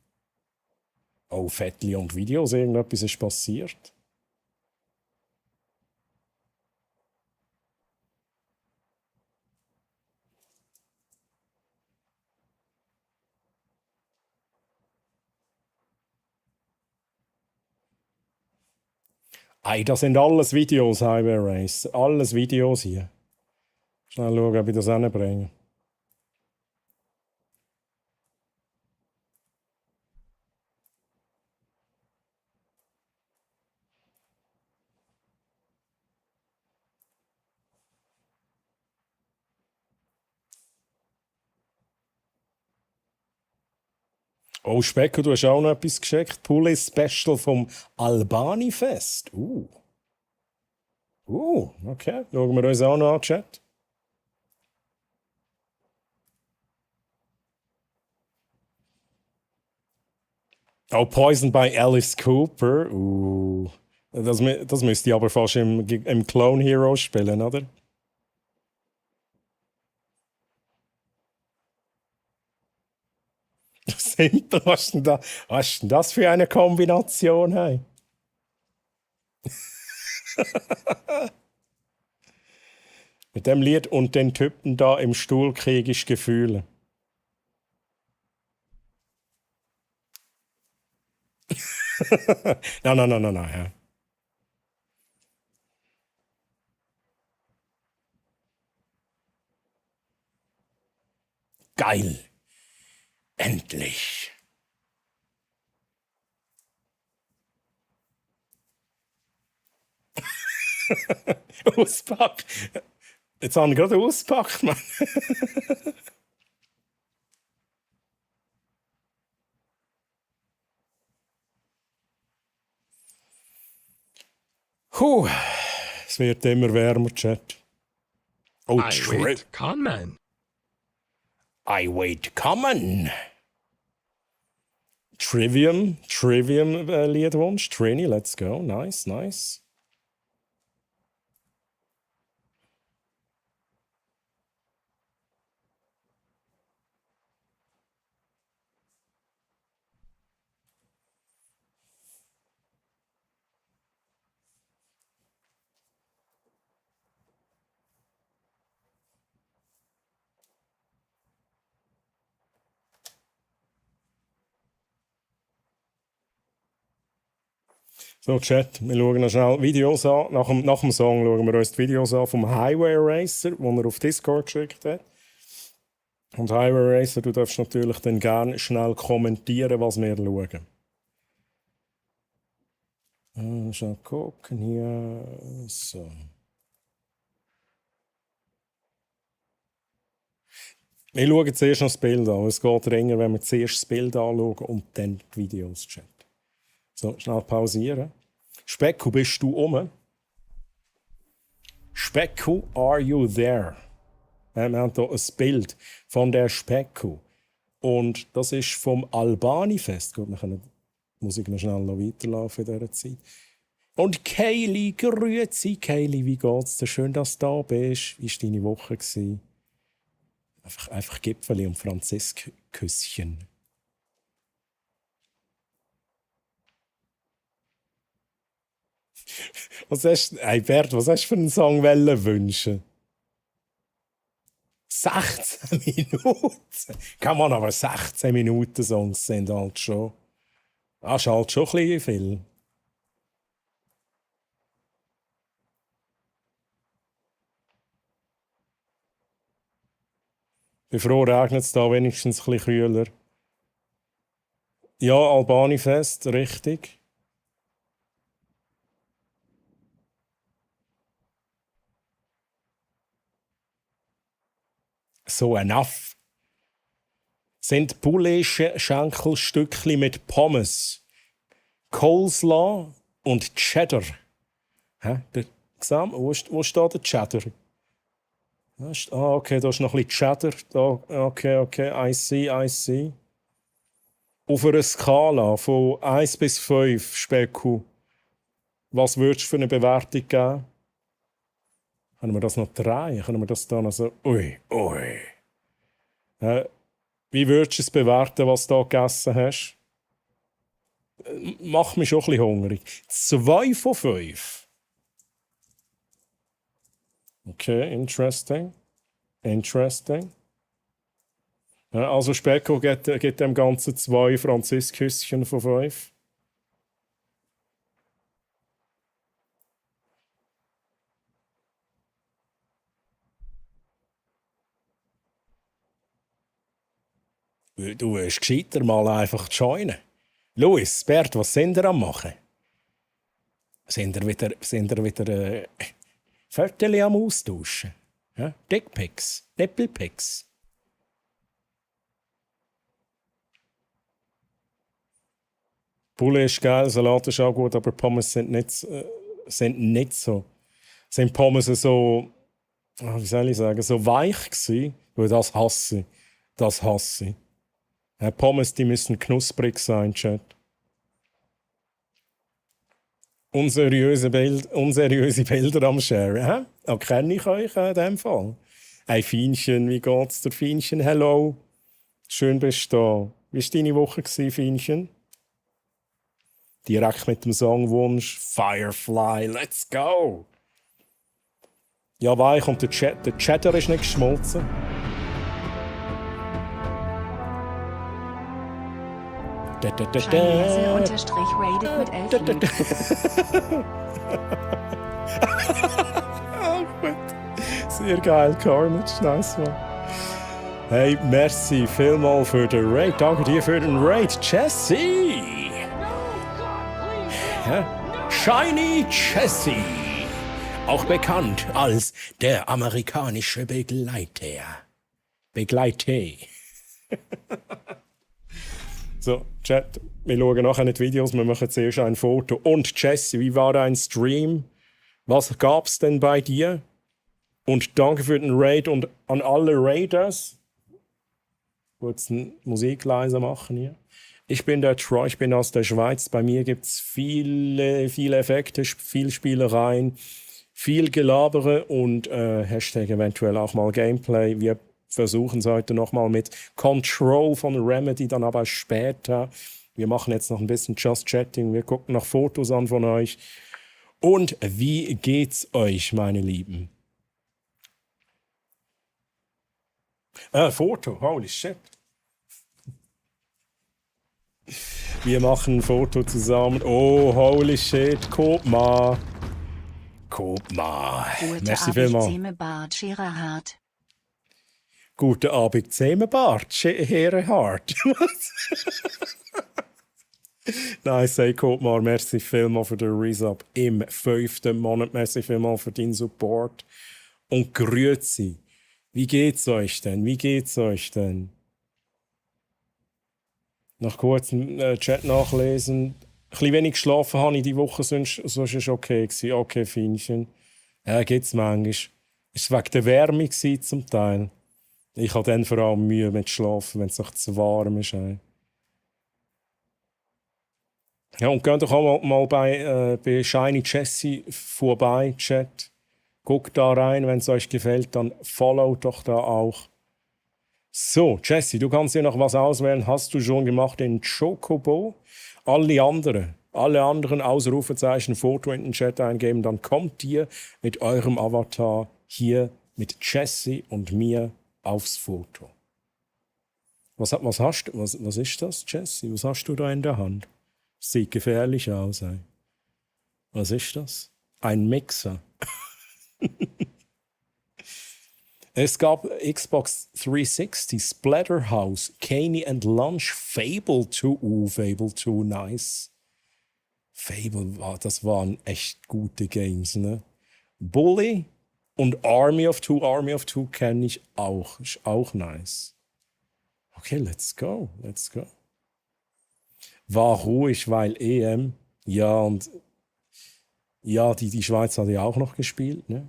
Oh, Fettli und Videos, irgendetwas ist passiert. Ei, das sind alles Videos, Highway Race. Alles Videos hier. Schnell schauen, ob ich das hinbringe. Oh, Specko, du hast auch noch etwas geschickt. Police Special vom Albani-Fest. Okay. Schauen wir uns auch noch an, Chat. Oh, Poison by Alice Cooper. Das müsste ich aber fast im Clone Hero spielen, oder? Simpel, was ist denn das für eine Kombination? Hey? Mit dem Lied und den Typen da im Stuhl krieg ich Gefühle. Nein. Ja. Geil. Endlich. Auspack. Jetzt habe ich gerade ausgepackt, Mann. Puh, es wird immer wärmer, Chat. Oh, I wait, comment. I wait, commen. Trivium Liedwunsch. Trini, let's go. Nice. So, Chat, wir schauen noch schnell Videos an. Nach dem Song schauen wir uns die Videos an vom Highway Racer, den er auf Discord geschickt hat. Und Highway Racer, du darfst natürlich dann gerne schnell kommentieren, was wir schauen. Schnell gucken hier. So. Wir schauen zuerst noch das Bild an. Es geht länger, wenn wir zuerst das Bild anschauen und dann die Videos chatten. So, schnell pausieren. Specku, bist du um? Specku, are you there? Wir haben hier ein Bild von der Specku. Und das ist vom Albani-Fest. Gut, wir können die Musik noch schnell weiterlaufen in dieser Zeit. Und Kaylee, grüezi. Kaylee, wie geht's dir? Schön, dass du da bist. Wie war deine Woche? Einfach Gipfeli und Franzisk-Küsschen. Bert, was hast du für einen Song wünschen? 16 Minuten? Kann man aber 16 Minuten Songs sind halt schon. Das ist halt schon ein bisschen viel. Ich bin froh, regnet es da wenigstens ein bisschen kühler. Ja, Albani-Fest, richtig. So enough. Sind Poulet-Schenkelstückchen mit Pommes, Coleslaw und Cheddar. Hä? Wo steht der Cheddar? Okay, da ist noch ein bisschen Cheddar. Da, okay, I see. Auf einer Skala von 1 bis 5, Specku, was würdest du für eine Bewertung geben? Können wir das noch drehen? Können wir das da noch so... Ui. Wie würdest du es bewerten, was du da gegessen hast? Macht mich schon ein bisschen hungrig. 2 von 5. Okay, interesting. Ja, also Specko gibt dem Ganzen 2 Franzisküsschen von 5. Du willst gescheiter mal einfach joinen. Luis, Bert, was sind ihr am machen? Sind ihr wieder Fotos am Austauschen? Ja? Dickpics, Nippelpics. Poulet ist geil, Salat ist auch gut, aber Pommes sind nicht so. Sind Pommes so, wie soll ich sagen, so weich gewesen? Weil das hasse ich. Pommes, die müssen knusprig sein, Chat. Unseriöse Bilder am Share. Da kenne ich euch in dem Fall. Hey Fienchen, wie geht's dir, Fienchen? Hello. Schön bist du da. Wie war deine Woche, Fienchen? Direkt mit dem Songwunsch Firefly, let's go! Ja, weich und der Cheddar ist nicht geschmolzen. Scheinhesse_rated mit 11 Lügen. Sehr geil, Carnage, nice one. Hey, merci vielmal für den Raid. Danke dir für den Raid, Jesse. Shiny Jesse. Auch bekannt als der amerikanische Begleiter. So, Chat, wir schauen nachher nicht Videos, wir machen zuerst ein Foto. Und Jesse, wie war dein Stream? Was gab's denn bei dir? Und danke für den Raid und an alle Raiders. Kurz Musik leiser machen hier. Ich bin der Troy, ich bin aus der Schweiz. Bei mir gibt es viele Effekte, viel Spielereien, viel Gelabere und Hashtag eventuell auch mal Gameplay. Wir versuchen es heute nochmal mit Control von Remedy, dann aber später. Wir machen jetzt noch ein bisschen Just Chatting, wir gucken noch Fotos an von euch. Und wie geht's euch, meine Lieben? Foto, holy shit. Wir machen ein Foto zusammen. Oh, holy shit, guck mal. Guten Merci Abend, vielmals. Zehmebart, Schererhardt. Guten Abend, Zehmebart, Herrenhart. Nice, hey, guck mal, merci vielmals für den Resub im 5. Monat. Merci vielmals für deinen Support. Und grüezi. Wie geht's euch denn? Nach kurzem Chat nachlesen. Ein bisschen wenig geschlafen habe ich die Woche, sonst ist es okay gewesen. Okay, Feinchen. Ja, geht's manchmal. Ist es wegen der Wärme gewesen, zum Teil. Ich habe dann vor allem Mühe mit Schlafen, wenn es noch zu warm ist. Ja, und geht doch auch mal bei Shiny Jesse vorbei, Chat. Guckt da rein, wenn es euch gefällt, dann followt doch da auch. So, Jesse, du kannst dir noch was auswählen. Hast du schon gemacht den Chocobo? Alle anderen Ausrufezeichen, Foto in den Chat eingeben, dann kommt ihr mit eurem Avatar hier mit Jesse und mir aufs Foto. Was ist das, Jesse? Was hast du da in der Hand? Sieht gefährlich aus, ey. Was ist das? Ein Mixer. Es gab Xbox 360, Splatterhouse, Caney and Lunch, Fable 2. Fable 2, nice. Das waren echt gute Games, ne? Bully und Army of Two. Army of Two kenne ich auch. Ist auch nice. Okay, let's go. War ruhig, weil EM. Ja, und ja, die Schweiz hat ja auch noch gespielt, ne?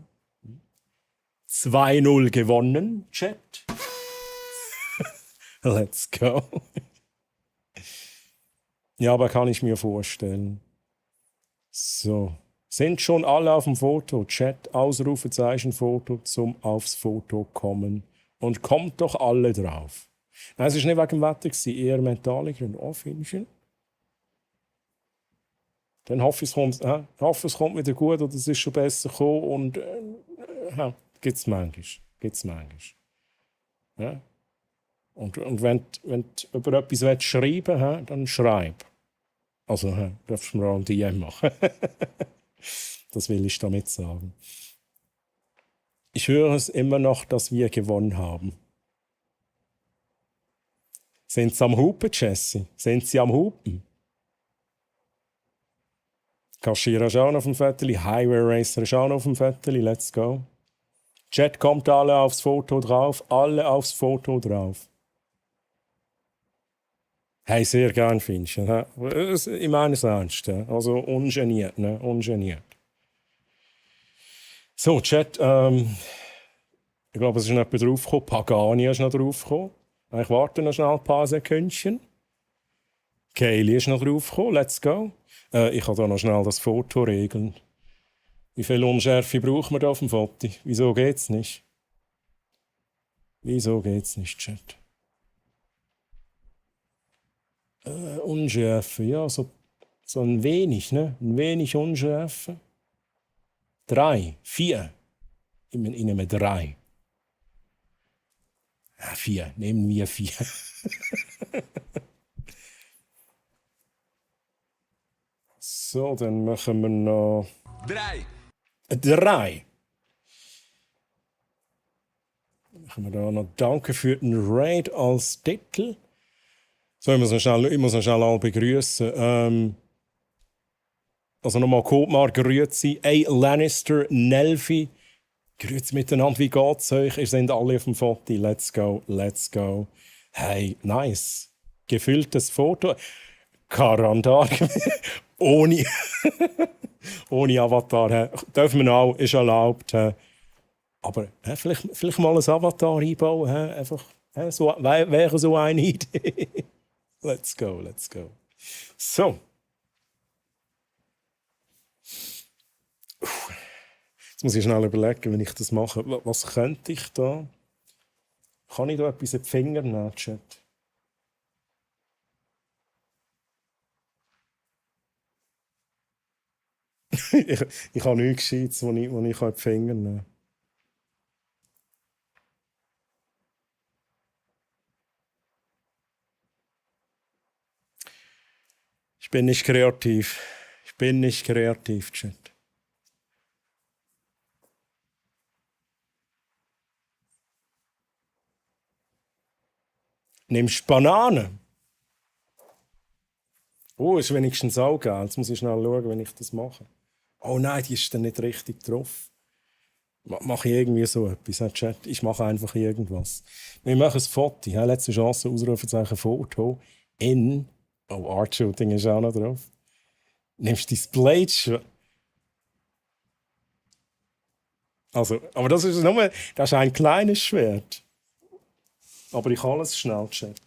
2-0 gewonnen, Chat. Let's go. Ja, aber kann ich mir vorstellen. So. Sind schon alle auf dem Foto? Chat, Ausrufezeichen, Foto zum aufs Foto kommen. Und kommt doch alle drauf. Nein, es war nicht wegen dem Wetter, eher mentale Gründe. Oh, Finchen. Dann hoffe ich, es kommt wieder gut oder es ist schon besser gekommen. Und gibt's manchmal. Ja? Und wenn du über etwas schreiben willst, dann schreib. Also, darfst du mir auch ein DM machen. Das will ich damit sagen. Ich höre es immer noch, dass wir gewonnen haben. Sind sie am Hupen, Jesse? Sind sie am Hupen? Kaschira ist auch noch auf dem Vetteli. Highway Racer ist auch noch auf dem Vetteli. Let's go. Chat, kommt alle aufs Foto drauf. Hey, sehr gern, Finchen. Ich meine es ernst. Also ungeniert, ne? Ungeniert. So, Chat, ich glaube, es ist noch jemand draufgekommen. Pagani ist noch draufgekommen. Ich warte noch schnell ein paar Sekündchen. Kaylee ist noch draufgekommen. Let's go. Ich kann da noch schnell das Foto regeln. Wie viel Unschärfe braucht man da auf dem Foto? Wieso geht's nicht? Chat? Unschärfe, ja, so ein wenig, ne? Ein wenig Unschärfe. 3, 4. Ich nehme 3. Ja, 4. Nehmen wir 4. So, dann machen wir noch 3. 3. Machen wir da noch Danke für den Raid als Titel. So, ich muss noch schnell alle begrüßen. Also nochmal Kotmar, grüezi. Ey, Lannister, Nelfi. Grüezi miteinander, wie geht's euch? Ihr seid alle auf dem Foto. Let's go, let's go. Hey, nice. Gefülltes Foto. Karandar. ohne, ohne Avatar. Dürfen wir auch, ist erlaubt. Aber vielleicht mal ein Avatar einbauen. Einfach, so, wäre so eine Idee. Let's go, let's go. So. Jetzt muss ich schnell überlegen, wenn ich das mache. Was könnte ich da? Kann ich da etwas in die Finger nehmen, Chat? ich habe nichts Gescheites, wo ich in die Finger nehmen kann. Ich bin nicht kreativ. Ich bin nicht kreativ, Chat. Nimmst Banane? Oh, ist wenigstens auch geil. Jetzt muss ich schnell schauen, wenn ich das mache. Oh nein, die ist dann nicht richtig drauf. Mache ich irgendwie so etwas, Chat? Ich mache einfach irgendwas. Wir machen ein Foto. Letzte Chance, Ausrufezeichen Foto. In. Oh, Art Shooting ist auch noch drauf. Nimmst dein Blade. Also, aber das ist ein kleines Schwert. Aber ich kann alles schnell, Chat.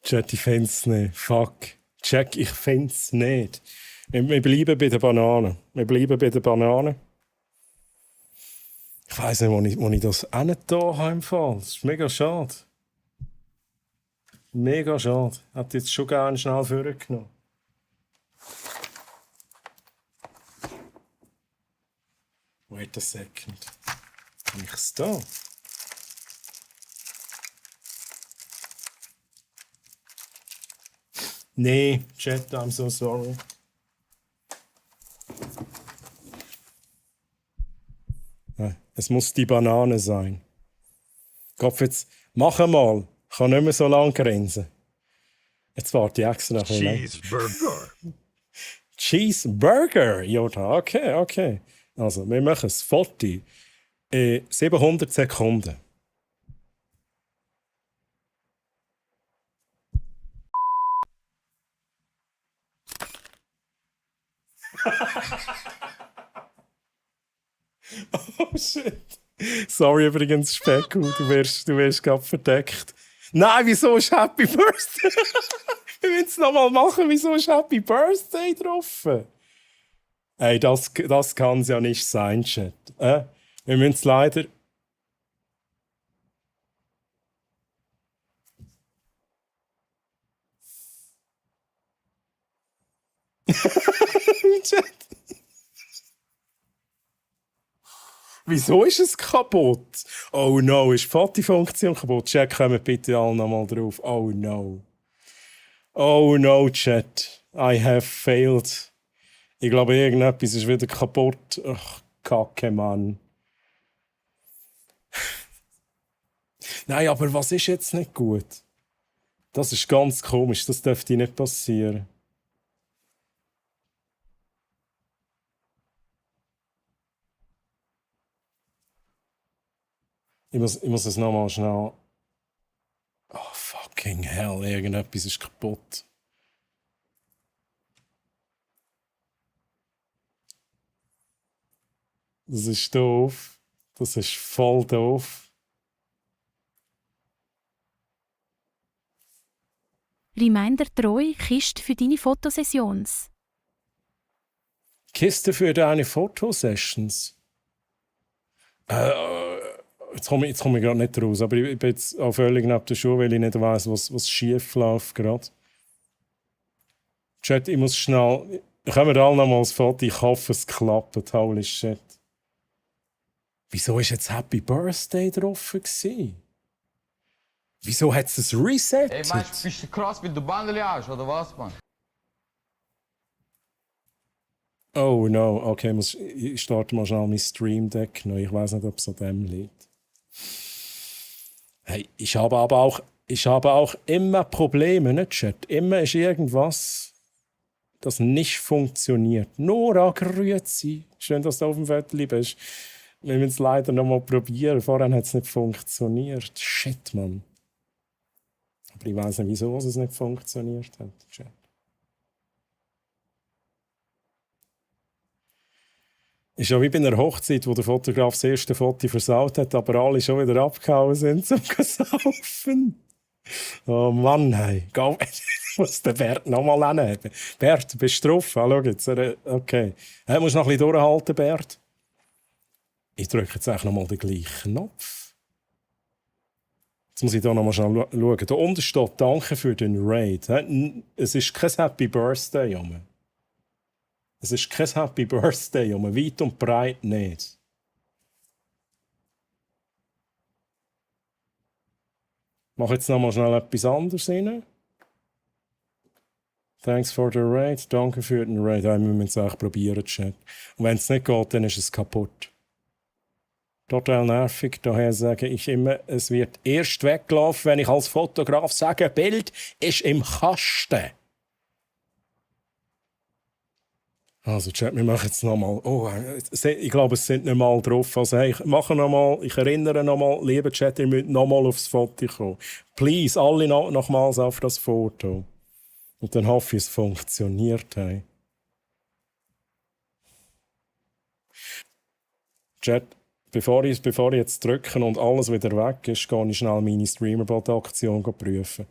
Chat, ich finde es nicht. Fuck. Check, ich finde es nicht. Wir bleiben bei der Banane. Wir bleiben bei der Banane. Ich weiss nicht, wo ich das hingetan habe im Fall. Das ist mega schade. Mega schade. Ich hätte jetzt schon gerne schnell vorgenommen. Wait a second. Habe ich es da? Nee, Chat, I'm so sorry. Es muss die Banane sein. Kopf, jetzt mach mal. Ich kann nicht mehr so lange grinsen. Jetzt warte ich extra noch ein bisschen. Cheeseburger. Cheeseburger, Jota. Okay, okay. Also, wir machen ein Foto in 700 Sekunden. Oh shit. Sorry übrigens, Specku, du wirst gerade verdeckt. Nein, wieso ist Happy Birthday? Wir müssen es nochmal machen, wieso ist Happy Birthday drauf? Ey, das kann es ja nicht sein, Chat. Wir müssen es leider... Chat. Wieso ist es kaputt? Oh no, ist die Fotofunktion kaputt? Chat, kommt bitte alle nochmal drauf. Oh no. Oh no, Chat. I have failed. Ich glaube, irgendetwas ist wieder kaputt. Ach, Kacke, Mann. Nein, aber was ist jetzt nicht gut? Das ist ganz komisch, das dürfte nicht passieren. Ich muss es nochmal schnell... Oh, fucking hell, irgendetwas ist kaputt. Das ist doof. Das ist voll doof. Reminder treu, Kiste für deine Fotosessions. Kiste für deine Fotosessions? Jetzt komme ich gerade nicht raus, aber ich bin jetzt auch völlig neben der Schuhe, weil ich nicht weiss, was schief läuft gerade. Chat, ich muss schnell... Können wir alle noch mal das Foto? Ich hoffe, es klappt. Holy shit. Wieso war jetzt Happy Birthday drauf gewesen? Wieso hat es das resettet? Ey, meinst du, bist du krass, weil du Bandeli hast, oder was, Mann? Oh no, okay, ich starte mal schnell mein Stream Deck neu. Ich weiß nicht, ob es an dem liegt. Hey, ich habe auch immer Probleme, ne, Chat? Immer ist irgendwas, das nicht funktioniert. Nora, grüezi. Schön, dass du auf dem Viertel bist. Wir müssen es leider noch mal probieren. Vorher hat es nicht funktioniert. Shit, Mann. Aber ich weiß nicht, wieso es nicht funktioniert hat. Chat. Ist ja wie bei einer Hochzeit, wo der Fotograf das erste Foto versaut hat, aber alle schon wieder abgehauen sind zum Saufen. Oh Mann, hey. Muss der Bert nochmal anheben. Bert, bist du drauf? Ah, schau jetzt. Okay. Hey, musst du noch ein bisschen durchhalten, Bert? Ich drücke jetzt eigentlich nochmal den gleichen Knopf. Jetzt muss ich hier nochmal schnell schauen. Da unten steht «Danke für den Raid». Es ist kein Happy Birthday, Junge. Es ist kein Happy Birthday, Junge. Weit und breit nicht. Ich mache jetzt nochmal schnell etwas anderes rein. Thanks for the raid. Danke für den Raid. Ja, wir müssen es auch probieren, Chat. Und wenn es nicht geht, dann ist es kaputt. Total nervig. Daher sage ich immer, es wird erst weggelaufen, wenn ich als Fotograf sage, Bild ist im Kasten. Also, Chat, wir machen jetzt nochmal. Oh, ich glaube, es sind nicht mal drauf. Also, hey, ich erinnere nochmal, lieber Chat, ihr müsst nochmal aufs Foto kommen. Please, alle nochmals auf das Foto. Und dann hoffe ich, es funktioniert. Hey. Chat, bevor ich jetzt drücke und alles wieder weg ist, gehe ich schnell meine Streamerbot-Aktion prüfen.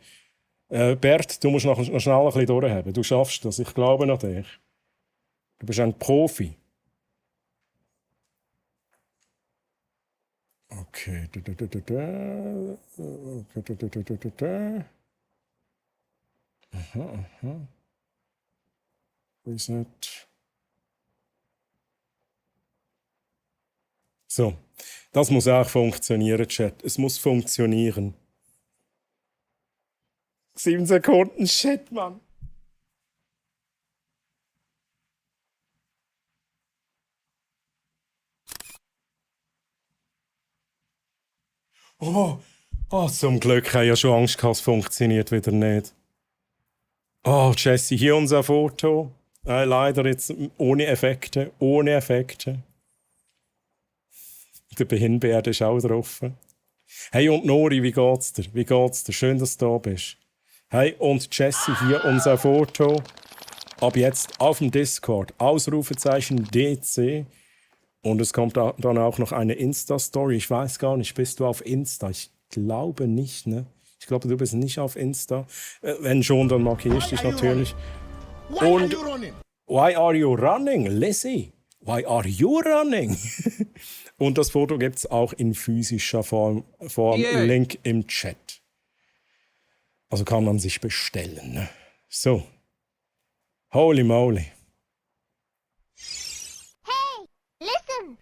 Bert, du musst noch schnell ein bisschen durchhaben. Du schaffst das, ich glaube an dich. Du bist ein Profi. Okay. Aha. Reset. So, das muss auch funktionieren, Chat. Es muss funktionieren. 7 Sekunden, shit, Mann. Oh, zum Glück habe ich ja schon Angst gehabt, es funktioniert wieder nicht. Oh, Jesse, hier unser Foto. Leider jetzt ohne Effekte. Der Behinbert ist auch drauf. Hey, und Nori, wie geht's dir? Schön, dass du da bist. Hey, und Jesse, hier unser Foto. Ab jetzt auf dem Discord. Ausrufezeichen DC. Und es kommt dann auch noch eine Insta-Story. Ich weiß gar nicht, bist du auf Insta? Ich glaube nicht, ne? Ich glaube, du bist nicht auf Insta. Wenn schon, dann markiere ich dich natürlich. Und why are you running? Lizzie, why are you running? Und das Foto gibt es auch in physischer Form. Yeah. Link im Chat. Also kann man sich bestellen. Ne? So. Holy moly. Hey, listen!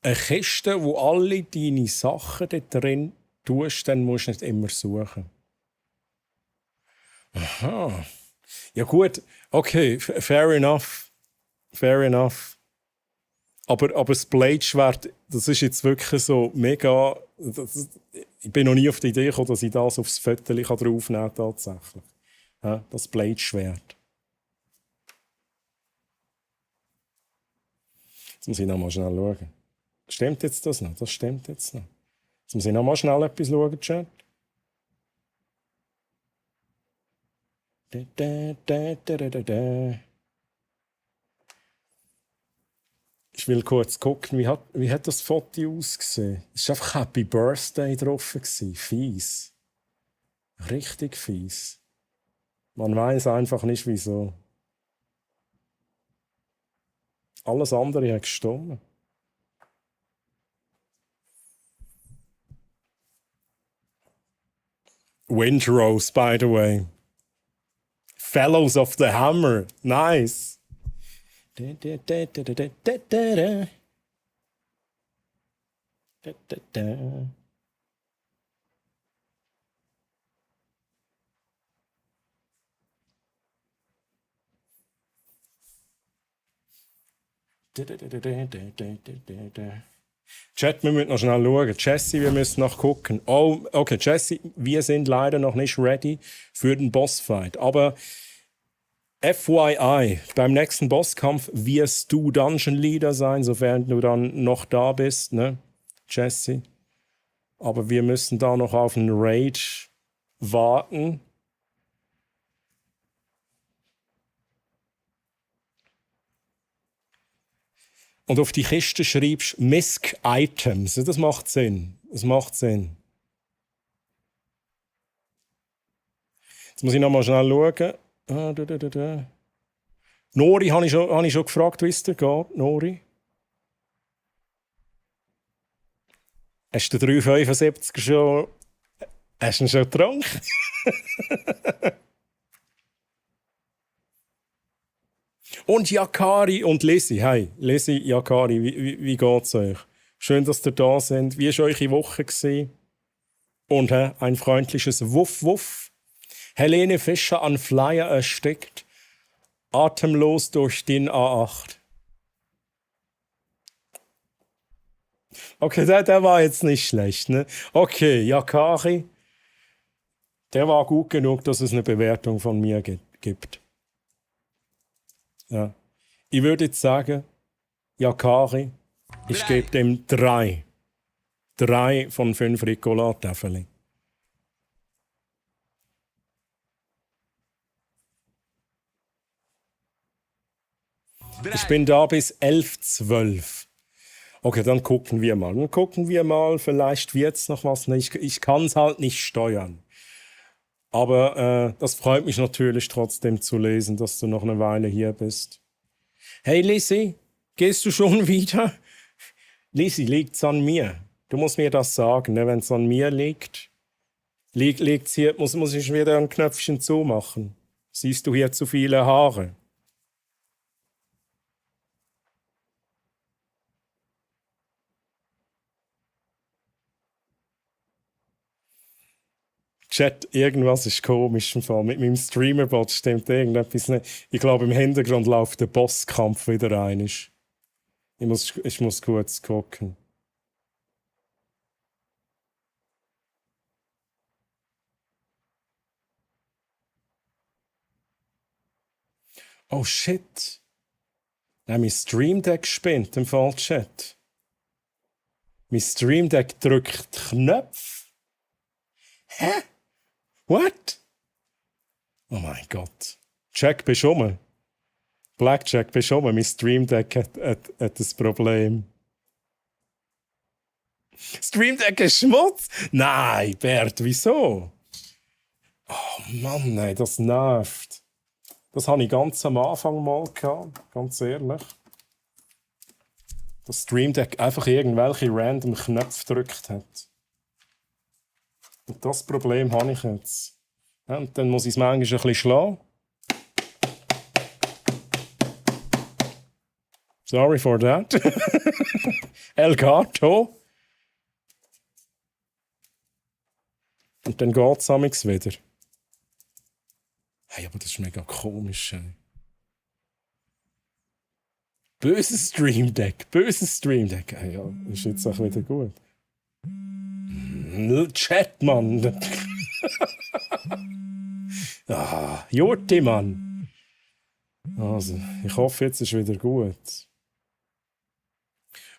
Eine Kiste, wo alle deine Sachen drin tust, dann musst du nicht immer suchen. Aha. Ja gut, okay, fair enough. Aber das Blade-Schwert, das ist jetzt wirklich so mega... ich bin noch nie auf die Idee gekommen, dass ich das aufs Viertel draufnehmen kann, tatsächlich. Ja, das Blade-Schwert. Jetzt muss ich noch mal schnell schauen. Stimmt jetzt das noch? Das stimmt jetzt noch. Jetzt muss ich noch mal schnell etwas schauen, Chat. Ich will kurz gucken, wie hat das Foto ausgesehen? Es war einfach Happy Birthday drauf. Fies. Richtig fies. Man weiß einfach nicht, wieso. Alles andere hat gestimmt. Windrose, by the way. Fellows of the Hammer. Nice. Chat, wir müssen noch schnell schauen. Jesse, wir müssen noch gucken. Oh, okay, Jesse, wir sind leider noch nicht ready für den Bossfight. Aber FYI, beim nächsten Bosskampf wirst du Dungeon Leader sein, sofern du dann noch da bist, ne, Jesse? Aber wir müssen da noch auf einen Raid warten. Und auf die Kiste schreibst Misc Items. Das macht Sinn. Das macht Sinn. Jetzt muss ich noch mal schnell schauen. Nori, habe ich schon gefragt, wie es dir geht. Nori? Hast du den 375er schon... Hast du ihn schon getrunken? Und Yakari und Lizzie. Hey, Lizzie, Yakari, wie geht's euch? Schön, dass ihr da seid. Wie war eure Woche gewesen? Und ein freundliches Wuff, Wuff. Helene Fischer an Flyer erstickt. Atemlos durch den A8. Okay, der war jetzt nicht schlecht, ne? Okay, Yakari. Der war gut genug, dass es eine Bewertung von mir gibt. Ja. Ich würde jetzt sagen, Yakari, ich gebe dem 3. 3 von 5 Ricola-Täfeln. Ich bin da bis 11:12. Okay, dann gucken wir mal. Vielleicht wird es noch was. Ich kann es halt nicht steuern. Aber das freut mich natürlich trotzdem zu lesen, dass du noch eine Weile hier bist. Hey Lizzie, gehst du schon wieder? Lizzie, liegt's an mir? Du musst mir das sagen, ne? Wenn es an mir liegt, liegt's hier, muss ich wieder ein Knöpfchen zumachen. Siehst du hier zu viele Haare? Chat, irgendwas ist komisch im Fall. Mit meinem Streamerbot stimmt irgendetwas nicht. Ich glaube, im Hintergrund läuft der Bosskampf wieder ein. Ich muss kurz gucken. Oh shit. Nein, mein Stream Deck spinnt im Fall, Chat. Mein Stream Deck drückt Knöpfe. Hä? What? Oh mein Gott. Jack, bist du rum? Blackjack, bist du rum? Mein Stream Deck hat ein Problem. Stream Deck ist Schmutz? Nein, Bert, wieso? Oh Mann, nein, das nervt. Das hatte ich ganz am Anfang mal gehabt, ganz ehrlich. Das Stream Deck einfach irgendwelche random Knöpfe gedrückt hat. Und das Problem habe ich jetzt. Ja, und dann muss ich es manchmal ein bisschen schlagen. Sorry for that. El Gato. Und dann geht es wieder. Hey, aber das ist mega komisch. Ey. Böses Stream Deck. Hey, ja, ist jetzt auch wieder gut. Chat, Mann. Jurti, Mann. Also, ich hoffe, jetzt ist wieder gut.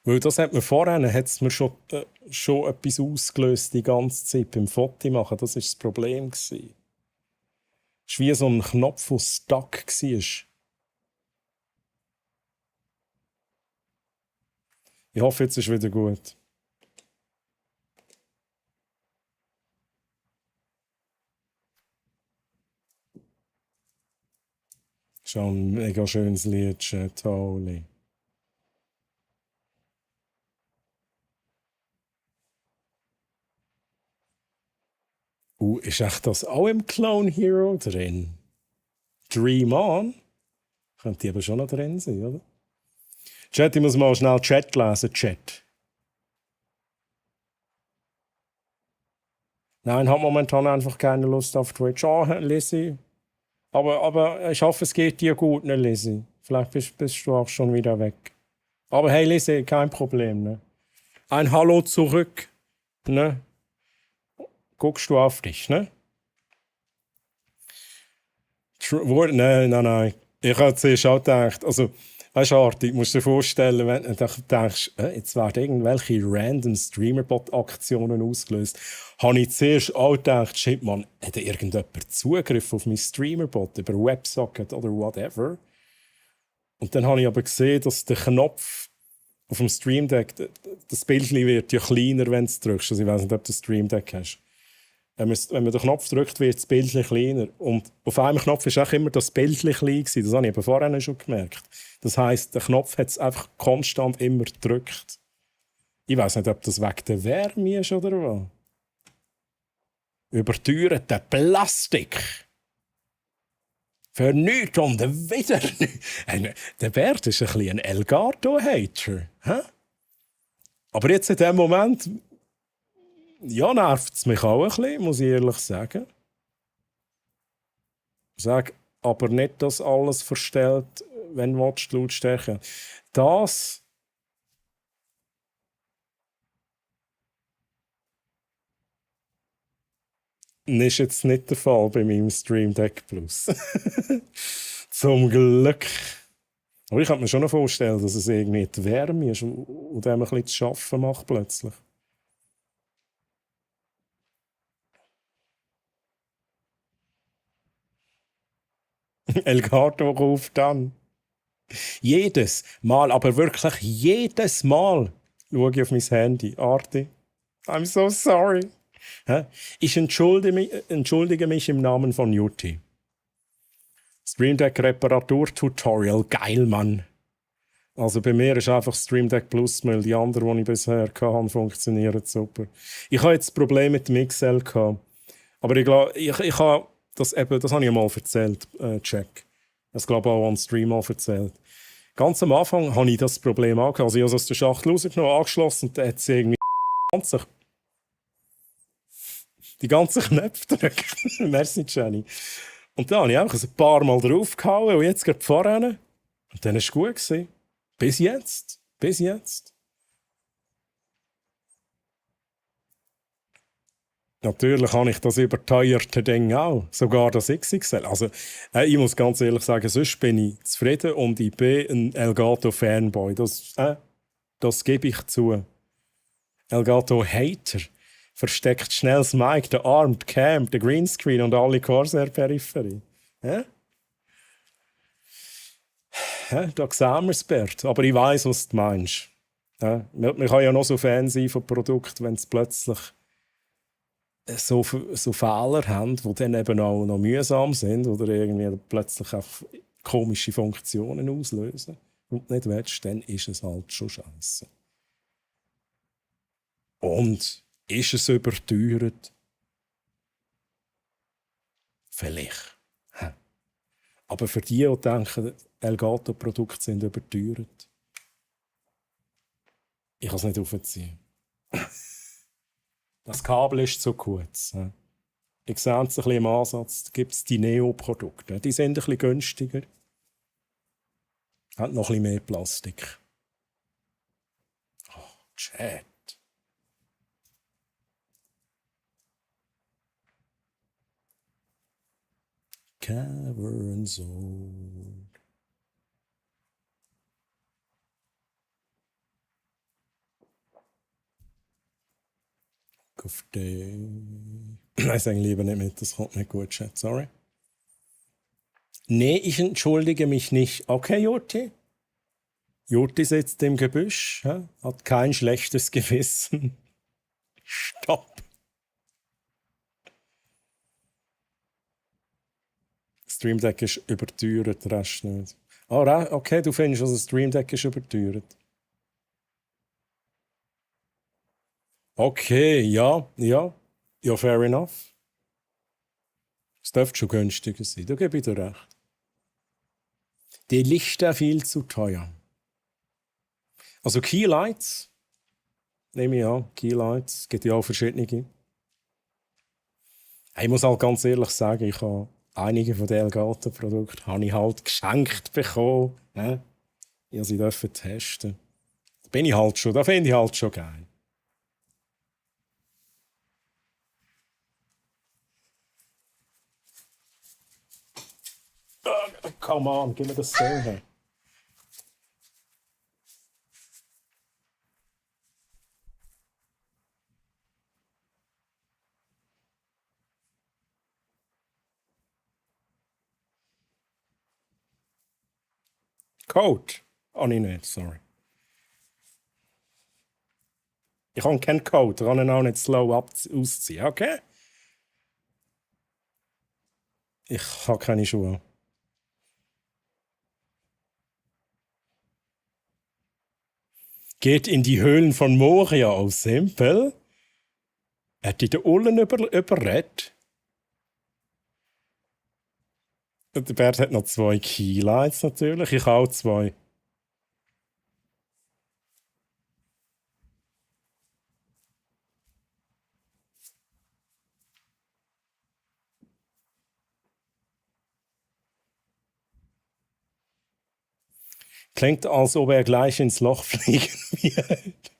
Weil das hat mir vorhin hat's mir schon etwas ausgelöst die ganze Zeit beim Foto machen. Das war das Problem. Es war wie so ein Knopf, der stuck war. Ich hoffe, jetzt ist wieder gut. Schon ein mega schönes Lied, toll. Ist echt das auch im Clone Hero drin? Dream On? Könnte die aber schon noch drin sein, oder? Chat, ich muss mal schnell Chat lesen, Chat. Nein, ich habe momentan einfach keine Lust auf Twitch. Lizzie. Aber ich hoffe, es geht dir gut, ne, Lizzie? Vielleicht bist du auch schon wieder weg. Aber hey, Lizzie, kein Problem, ne? Ein Hallo zurück, ne? Guckst du auf dich, ne? Nein. Ich habe zuerst auch gedacht, also, weißt du, Arti, du musst dir vorstellen, wenn du denkst, jetzt werden irgendwelche random Streamerbot-Aktionen ausgelöst, habe ich zuerst auch gedacht, shit, man, hat irgendjemand Zugriff auf mein Streamerbot über WebSocket oder whatever? Und dann habe ich aber gesehen, dass der Knopf auf dem Stream Deck, das Bild wird ja kleiner, wenn du es drückst. Also ich weiß nicht, ob du das Stream Deck hast. Wenn man den Knopf drückt, wird das Bild kleiner. Und auf einem Knopf war auch immer das Bild klein gewesen. Das habe ich aber vorhin schon gemerkt. Das heisst, der Knopf hat es einfach konstant immer gedrückt. Ich weiß nicht, ob das wegen der Wärme ist oder was. Überteuerter Plastik. Für nichts und wieder nichts. Der Bert ist ein bisschen ein Elgato-Hater. Aber jetzt in dem Moment, ja, nervt es mich auch ein bisschen, muss ich ehrlich sagen. Sag aber nicht, dass alles verstellt, wenn du die Lautstärke. Das ist jetzt nicht der Fall bei meinem Stream Deck Plus. Zum Glück. Aber ich kann mir schon noch vorstellen, dass es irgendwie die Wärme ist und dem ein bisschen zu schaffen macht plötzlich. Elgato ruft an. Jedes Mal, aber wirklich jedes Mal schaue ich auf mein Handy. Arti, I'm so sorry. Ich entschuldige mich im Namen von Juti. Stream Deck Reparatur-Tutorial, geil, Mann. Also bei mir ist einfach Stream Deck Plus, weil die anderen, die ich bisher hatte, funktionieren super. Ich habe jetzt das Problem mit dem XL gehabt. Aber ich glaube, ich habe das habe ich mal erzählt, Check. Das glaube ich auch an Stream mal erzählt. Ganz am Anfang hatte ich das Problem auch. Also ich habe es aus der Schachtel rausgenommen, angeschlossen und dann hat sie irgendwie die ganzen Knöpfe gedrückt. Merci, Jenny. Und dann habe ich einfach ein paar Mal draufgehauen und jetzt geht vorne. Und dann war es gut gewesen. Bis jetzt. Bis jetzt. Natürlich habe ich das überteuerte Ding auch. Sogar das XXL. Also, ich muss ganz ehrlich sagen, sonst bin ich zufrieden und ich bin ein Elgato-Fanboy. Das gebe ich zu. Elgato-Hater. Versteckt schnell das Mic, den Arm, die Cam, den Greenscreen und alle Corsair-Peripherie. Da sehen wir es, Bert. Aber ich weiss, was du meinst. Man kann ja noch so Fan sein von Produkten, wenn es plötzlich so Fehler haben, die dann eben auch noch mühsam sind oder irgendwie plötzlich auch komische Funktionen auslösen und nicht willst, dann ist es halt schon scheiße. Und ist es überteuert? Vielleicht. Aber für die, die denken, Elgato-Produkte sind überteuert, ich kann es nicht aufziehen. Das Kabel ist zu kurz. Ich sehe es ein bisschen im Ansatz. Da gibt es die Neo-Produkte. Die sind ein bisschen günstiger. Haben noch ein bisschen mehr Plastik. Oh, Chat. Cavern Zone. auf den... Nein, sag lieber nicht mit, das kommt nicht gut, Chat, sorry. Nee, ich entschuldige mich nicht. Okay, Joti? Joti sitzt im Gebüsch, hat kein schlechtes Gewissen. Stopp. Stream Deck ist überteuert, der Rest nicht. Okay, du findest, also Stream Deck ist überteuert. Okay, ja, fair enough. Es dürfte schon günstiger sein, da gebe ich dir recht. Die Lichter viel zu teuer. Also Keylights, nehme ich an, Keylights, es gibt ja auch verschiedene. Ich muss halt ganz ehrlich sagen, ich habe einige von den Elgato-Produkten habe ich halt geschenkt bekommen. Ich sie dürfen testen. Da bin ich halt schon, da finde ich halt schon geil. Come on, gib mir das Ding her. Code? Habe ich nicht, sorry. Ich habe keinen Code, ich kann ihn auch nicht slow ausziehen, okay? Ich habe keine Schuhe. Geht in die Höhlen von Moria aus Simpel. Hat die den Ullen überredet? Der Bert hat noch 2 Keylights natürlich. Ich auch 2. Klingt, als ob er gleich ins Loch fliegen wird.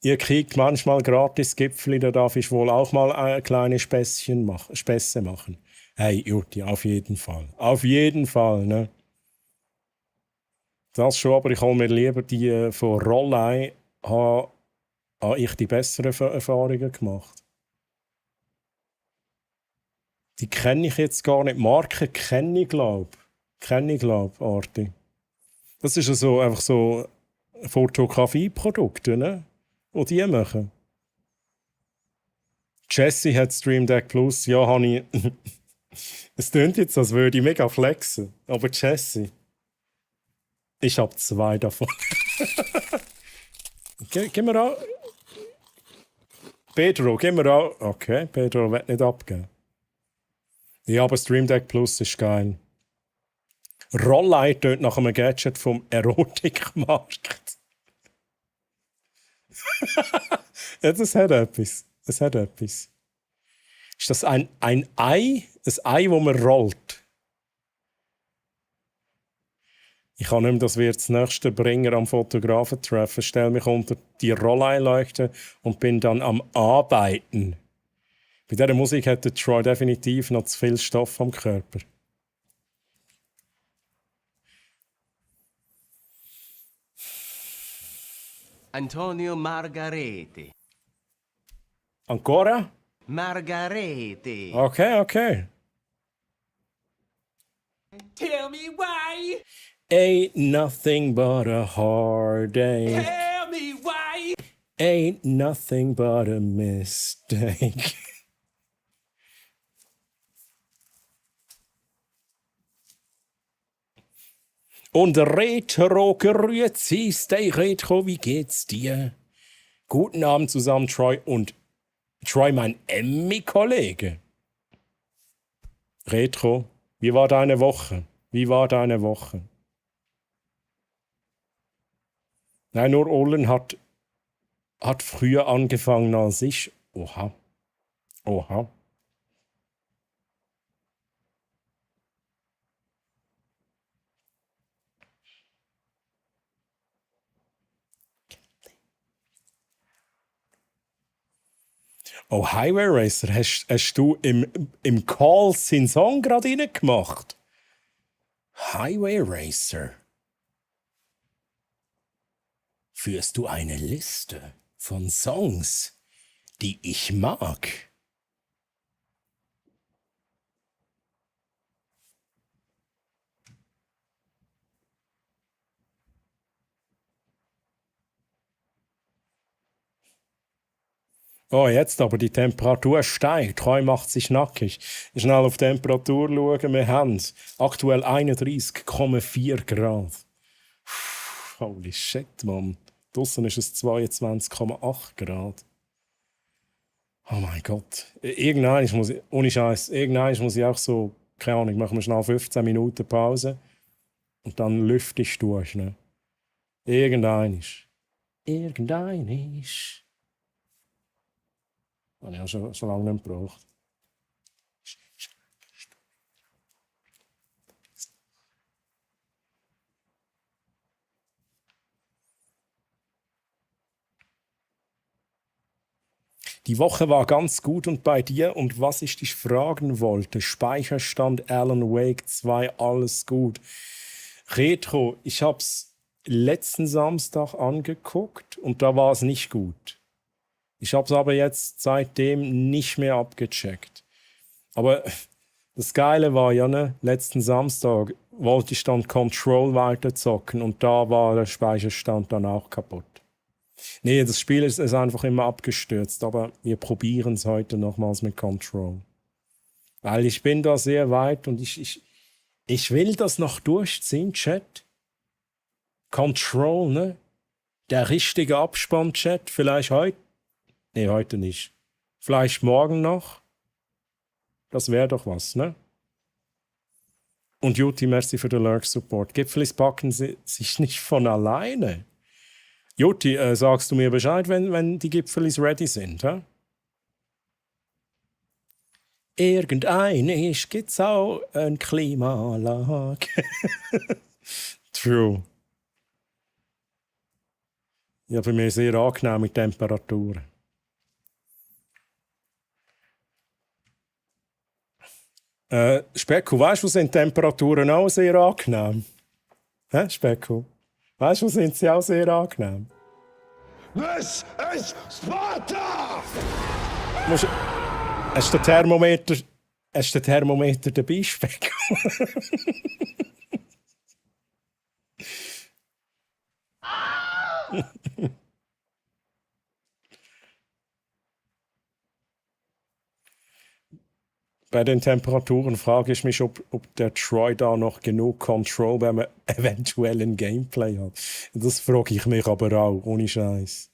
Ihr kriegt manchmal gratis Gipfel, da darf ich wohl auch mal kleine Späße machen. Hey, Jutti, auf jeden Fall. Auf jeden Fall, ne? Das schon, aber ich hole mir lieber die von Rollei, habe ich die besseren Erfahrungen gemacht. Die kenne ich jetzt gar nicht. Marken kenne ich, glaube Arti. Das ist also einfach so Fotografie-Produkte, ne? Die die machen. Jesse hat Stream Deck Plus. Ja, habe ich... Es klingt jetzt, als würde ich mega flexen. Aber Jesse... Ich habe 2 davon. Gib mir an... Pedro, gib mir an... Okay, Pedro wird nicht abgeben. Ja, aber Stream Deck Plus ist geil. Rollei tönt nach einem Gadget vom Erotikmarkt. Ja, das hat etwas. Das hat etwas. Ist das ein Ei? Ein Ei, das man rollt? Ich kann nicht mehr, dass wir das nächste Bringer am Fotografen treffen. Stelle mich unter die Rollei-Leuchte und bin dann am Arbeiten. Bei dieser Musik hat der Troy definitiv noch zu viel Stoff am Körper. Antonio Margarete. Ancora? Margarete. Okay. Tell me why. Ain't nothing but a heartache. Tell me why. Ain't nothing but a mistake. Und Retro gerührt sie, stay Retro, wie geht's dir? Guten Abend zusammen, Troy und Troy, mein Emmy-Kollege. Retro, wie war deine Woche? Nein, nur Ollen hat früher angefangen als ich. Oha. Oh, Highway Racer, hast du im Call seinen Song gerade reingemacht? Highway Racer. Führst du eine Liste von Songs die ich mag. Oh, jetzt aber die Temperatur steigt. Roy macht sich nackig. Schnell auf die Temperatur schauen. Wir haben aktuell 31,4 Grad. Holy shit, Mann. Draussen ist es 22,8 Grad. Oh mein Gott. Irgendwann muss ich, ohne Scheiß, irgendwann muss ich auch so, keine Ahnung, machen wir schnell 15 Minuten Pause und dann lüfte ich durch. Ne? Irgendwann. Irgendwann. Habe ich auch schon lange nicht gebraucht. Die Woche war ganz gut und bei dir und was ich dich fragen wollte, Speicherstand Alan Wake 2, alles gut. Retro, ich hab's letzten Samstag angeguckt und da war es nicht gut. Ich hab's aber jetzt seitdem nicht mehr abgecheckt. Aber das Geile war ja, ne, letzten Samstag wollte ich dann Control weiterzocken und da war der Speicherstand dann auch kaputt. Nee, das Spiel ist einfach immer abgestürzt, aber wir probieren es heute nochmals mit Control. Weil ich bin da sehr weit und ich will das noch durchziehen, Chat. Control, ne? Der richtige Abspann-Chat, vielleicht heute. Nee, heute nicht. Vielleicht morgen noch. Das wäre doch was, ne? Und Juti, merci für den Lurk-Support. Gipfelis packen sie sich nicht von alleine. Juti, sagst du mir Bescheid, wenn die Gipfelis ready sind, hä? Irgendeinisch gibt's auch eine Klimaanlage. True. Ja, bei mir sehr angenehm mit Temperaturen. Specko, weißt du, sind Temperaturen auch sehr angenehm? Hä, Specko? Weißt du, sind sie auch sehr angenehm? This is Sparta! Hast du den Thermometer dabei, Specko? Bei den Temperaturen frage ich mich, ob der Troy da noch genug Control beim eventuellen Gameplay hat. Das frage ich mich aber auch, ohne Scheiß.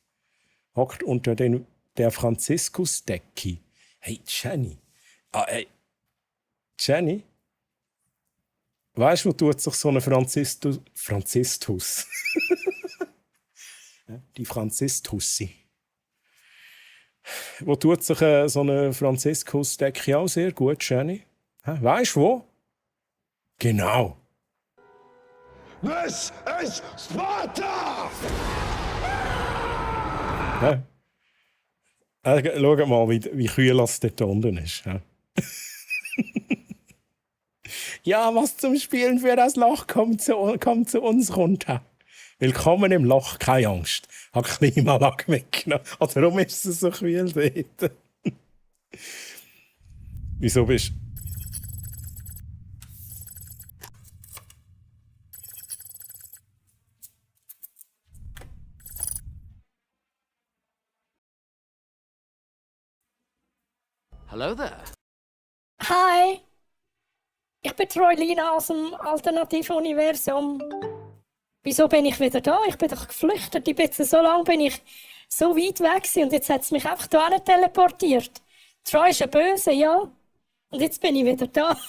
Hockt unter der Franziskus-Decke. Hey, Jenny. Jenny? Weißt du, wo tut sich so eine Franzistus? Die Franzistussi. Wo tut sich so eine Franziskus-Decke auch sehr gut, Jenny? Weißt du wo? Genau. This is Sparta! Schau mal, wie kühl es dort unten ist. Ja, was zum Spielen für das Loch kommt zu uns runter. Willkommen im Loch, keine Angst. Ich habe Klimaanlage mitgenommen. Darum ist es so kühl dort. Wieso bist du? Hello there. Hi, ich bin Troy Lina aus dem Alternativuniversum. Wieso bin ich wieder da? Ich bin doch geflüchtet. So lange bin ich so weit weg gewesen und jetzt hat es mich einfach hierhin teleportiert. Troy ist ein Böse, ja. Und jetzt bin ich wieder da.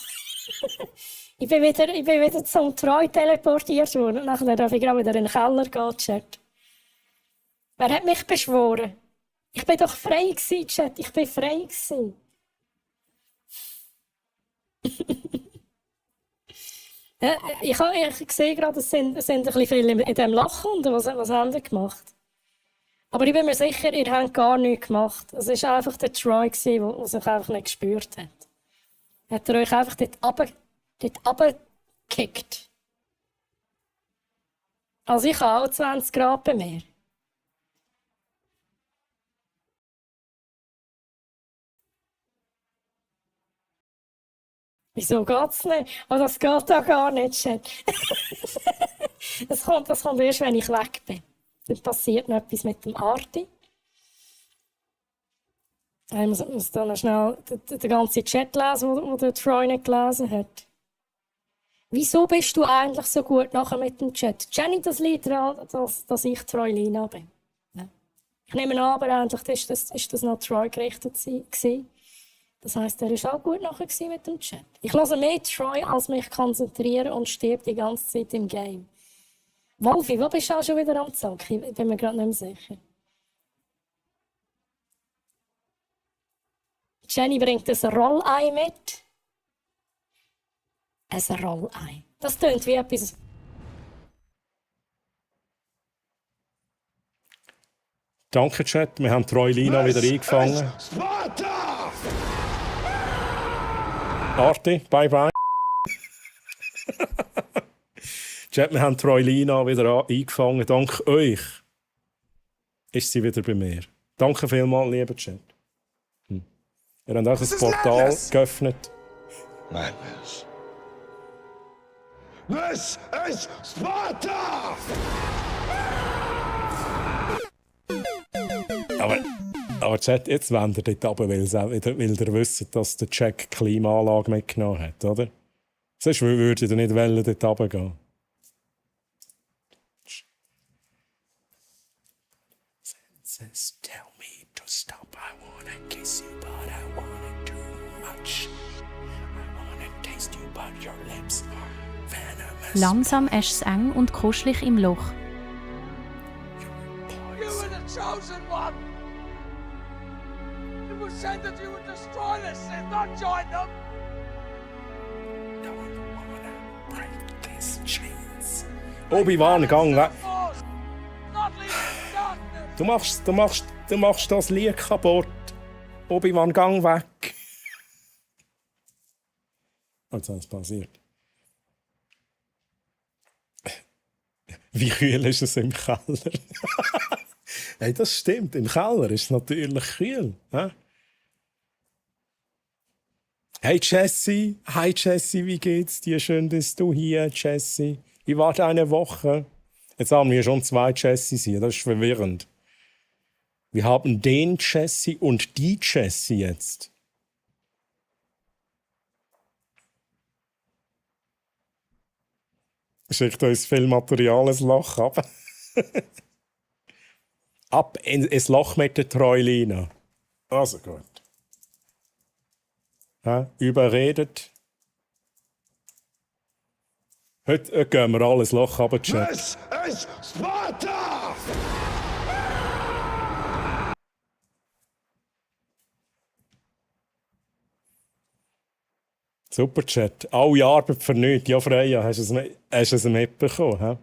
ich bin wieder zum Troy teleportiert worden. Und nachher darf ich gerade wieder in den Keller gehen, Chat. Wer hat mich beschworen? Ich bin doch frei gewesen, Chat. Ich bin frei gewesen. Ich sehe gerade, es sind ein bisschen viele in diesem Lachen. Und was haben die gemacht? Aber ich bin mir sicher, ihr habt gar nichts gemacht. Es war einfach der Troy, der sich einfach nicht gespürt hat. Hat er euch einfach dort runtergekickt? Also ich habe auch 20 Grad bei mir. Wieso geht's nicht? Oh, das geht da gar nicht, Chat. Das kommt erst, wenn ich weg bin. Dann passiert noch etwas mit dem Arti. Ich muss dann noch schnell den ganzen Chat lesen, den der Troy nicht gelesen hat. Wieso bist du eigentlich so gut nachher mit dem Chat? Jenny, das liegt daran, dass ich Troy-Lina bin. Ja. Ich nehme an, aber eigentlich ist das noch Troy gerichtet gewesen. Das heisst, er war auch gut nachher mit dem Chat. Ich höre mehr Troy, als mich konzentrieren und stirb die ganze Zeit im Game. Wolfi, wo bist du auch schon wieder am Zocken? Ich bin mir gerade nicht mehr sicher. Jenny bringt ein Rollei mit. Ein Rollei. Das klingt wie etwas. Danke, Chat. Wir haben Troy-Lina wieder eingefangen. Arti, bye bye. Chat, wir haben Troy-Lina wieder eingefangen. Dank euch ist sie wieder bei mir. Danke vielmals, lieber Chat. Ihr habt auch das Portal geöffnet. Madness. This is Sparta! Aber Chat, jetzt wollt ihr dort runter, weil ihr wisst, dass der Jack die Klimaanlage mitgenommen hat, oder? Sonst würdet ihr nicht wollen, dort runtergehen. Senses tell me to stop. I wanna kiss you, but I wanna too much. I wanna taste you, but your lips are venomous. Langsam ist es eng und kuschelig im Loch. You were the chosen one! It was said that you would destroy this and not join them! Don't wanna break these chains. Obi-Wan, gang weg! Not leaving darkness! Du machst das Lied kaputt. Obi-Wan, gang weg. Was ist passiert? Wie kühl ist es im Keller? Hey, das stimmt. Im Keller ist es natürlich kühl. Hey Jessie. Hi Jessie, wie geht's dir? Schön, dass du hier, Jessie. Wie war deine Woche? Jetzt haben wir schon 2 Jessies hier. Das ist verwirrend. Wir haben den Jessie und die Jessie jetzt. Schickt uns viel Material ins Loch ab. Ab ins Loch mit der Troy-Lina. Also gut. Überredet. Heute gehen wir alles Loch ab, Chat. This is Sparta! Super, Chat. Alle Arbeit für nichts. Ja, Freya, hast du es mitbekommen?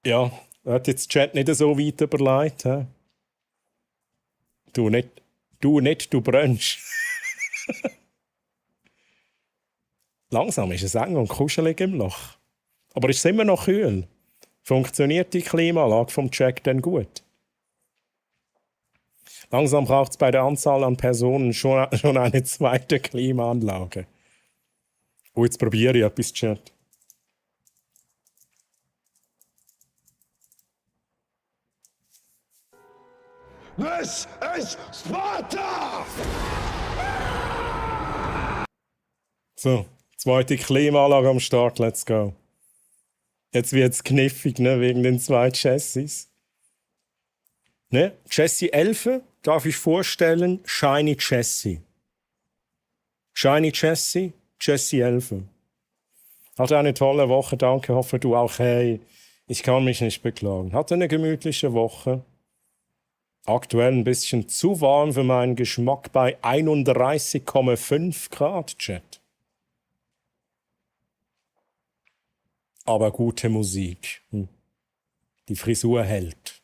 He? Ja, hat jetzt Chat nicht so weit überlegt. He? Du nicht, du brennst. Langsam ist es eng und kuschelig im Loch. Aber ist es immer noch kühl? Funktioniert die Klimaanlage vom Jack denn gut? Langsam braucht es bei der Anzahl an Personen schon eine zweite Klimaanlage. Und jetzt probiere ich etwas, Chat. This is Sparta! So, zweite Klimaanlage am Start, let's go. Jetzt wird es kniffig, ne, wegen den 2 Chassis. Ne? Chassis 11 darf ich vorstellen, Shiny Chassis. Shiny Chassis, Chassis 11. Hatte eine tolle Woche, danke, hoffe du auch. Hey, ich kann mich nicht beklagen. Hatte eine gemütliche Woche. Aktuell ein bisschen zu warm für meinen Geschmack bei 31,5 Grad, Chat. Aber gute Musik. Die Frisur hält.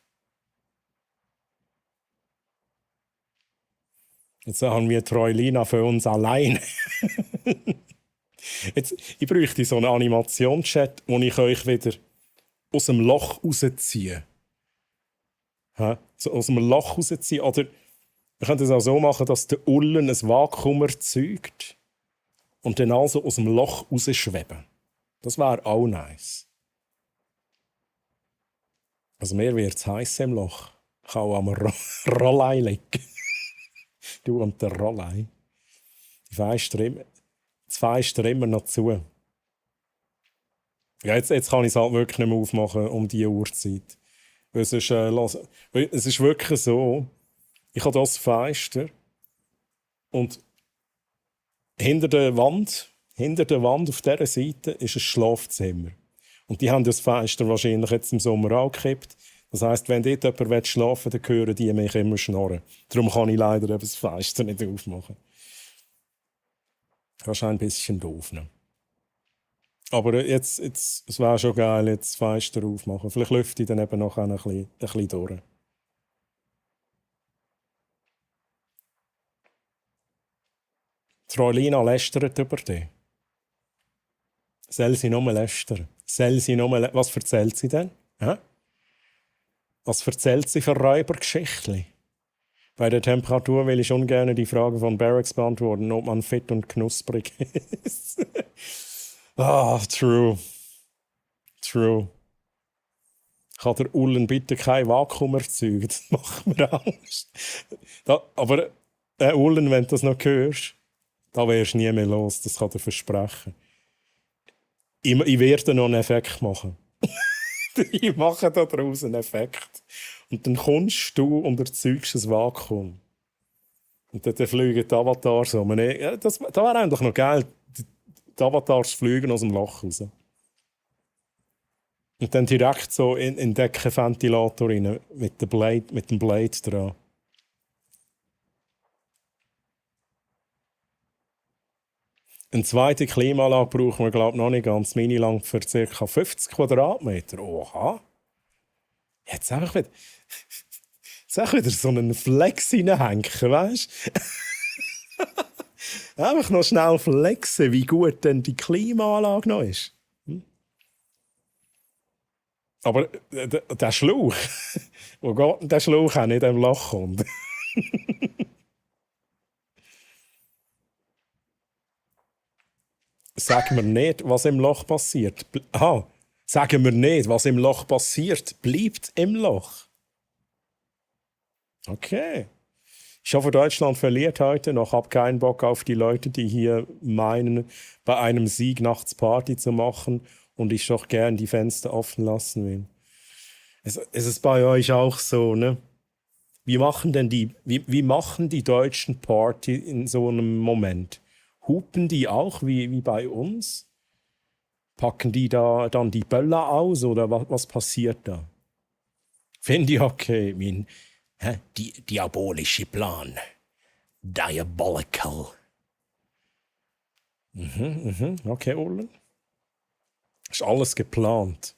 Jetzt haben wir Troy-Lina für uns allein. Ich bräuchte so einen Animationschat, wo ich euch wieder aus dem Loch rausziehe. So aus dem Loch rausziehe. Oder Wir können es auch so machen, dass der Ullen ein Vakuum erzeugt und dann also aus dem Loch rausschweben. Das wäre auch nice. Also mir wird es heiß im Loch. Ich kann auch am Rollei liegen. Du und der Rollei. Das Fenster immer noch zu. Ja, jetzt kann ich es halt wirklich nicht mehr aufmachen um diese Uhrzeit. Weil es ist wirklich so, ich habe das Fenster und hinter der Wand auf dieser Seite ist ein Schlafzimmer. Und die haben das Fenster wahrscheinlich jetzt im Sommer angekippt. Das heisst, wenn dort jemand schlafen will, dann hören die mich immer schnarren. Darum kann ich leider eben das Fenster nicht aufmachen. Das ist ein bisschen doof. Ne? Aber jetzt, es wäre schon geil, jetzt das Fenster aufmachen. Vielleicht lüfte ich dann eben noch ein bisschen durch. Die Rolina lästert über dich. Soll sie nur lästern? Was erzählt sie denn? Hä? Was erzählt sie für Räubergeschichtli? Bei der Temperatur will ich ungern die Frage von Barracks beantworten, ob man fit und knusprig ist. True. Kann der Ullen bitte kein Vakuum erzeugen? Das macht mir Angst. Aber Ullen, wenn du das noch hörst, da wärst du nie mehr los, das kann ich dir versprechen. Ich werde noch einen Effekt machen. Ich mache da draußen einen Effekt. Und dann kommst du und erzeugst ein Vakuum. Und dann fliegen die Avatars um. Ja, das wäre eigentlich noch geil. Die Avatars fliegen aus dem Loch raus. Und dann direkt so in den Deckenventilator rein, mit dem Blade dran. Eine zweite Klimaanlage brauchen wir, glaube ich, noch nicht ganz mini lang für ca. 50 Quadratmeter. Oha! Jetzt einfach wieder so einen Flex reinhängen, weißt du? Einfach noch schnell flexen, wie gut denn die Klimaanlage noch ist. Aber der Schlauch, wo geht denn der Schlauch auch nicht im Loch kommt? Sagen wir nicht, was im Loch passiert. Sagen wir nicht, was im Loch passiert, bleibt im Loch. Okay. Ich hoffe, Deutschland verliert heute noch. Ich habe keinen Bock auf die Leute, die hier meinen, bei einem Sieg nachts Party zu machen und ich doch gern die Fenster offen lassen will. Es ist bei euch auch so, ne? Wie machen die Deutschen Party in so einem Moment? Hupen die auch wie bei uns? Packen die da dann die Böller aus oder was passiert da? Finde ich okay. Diabolische Plan. Diabolical. Okay, Ullen. Ist alles geplant.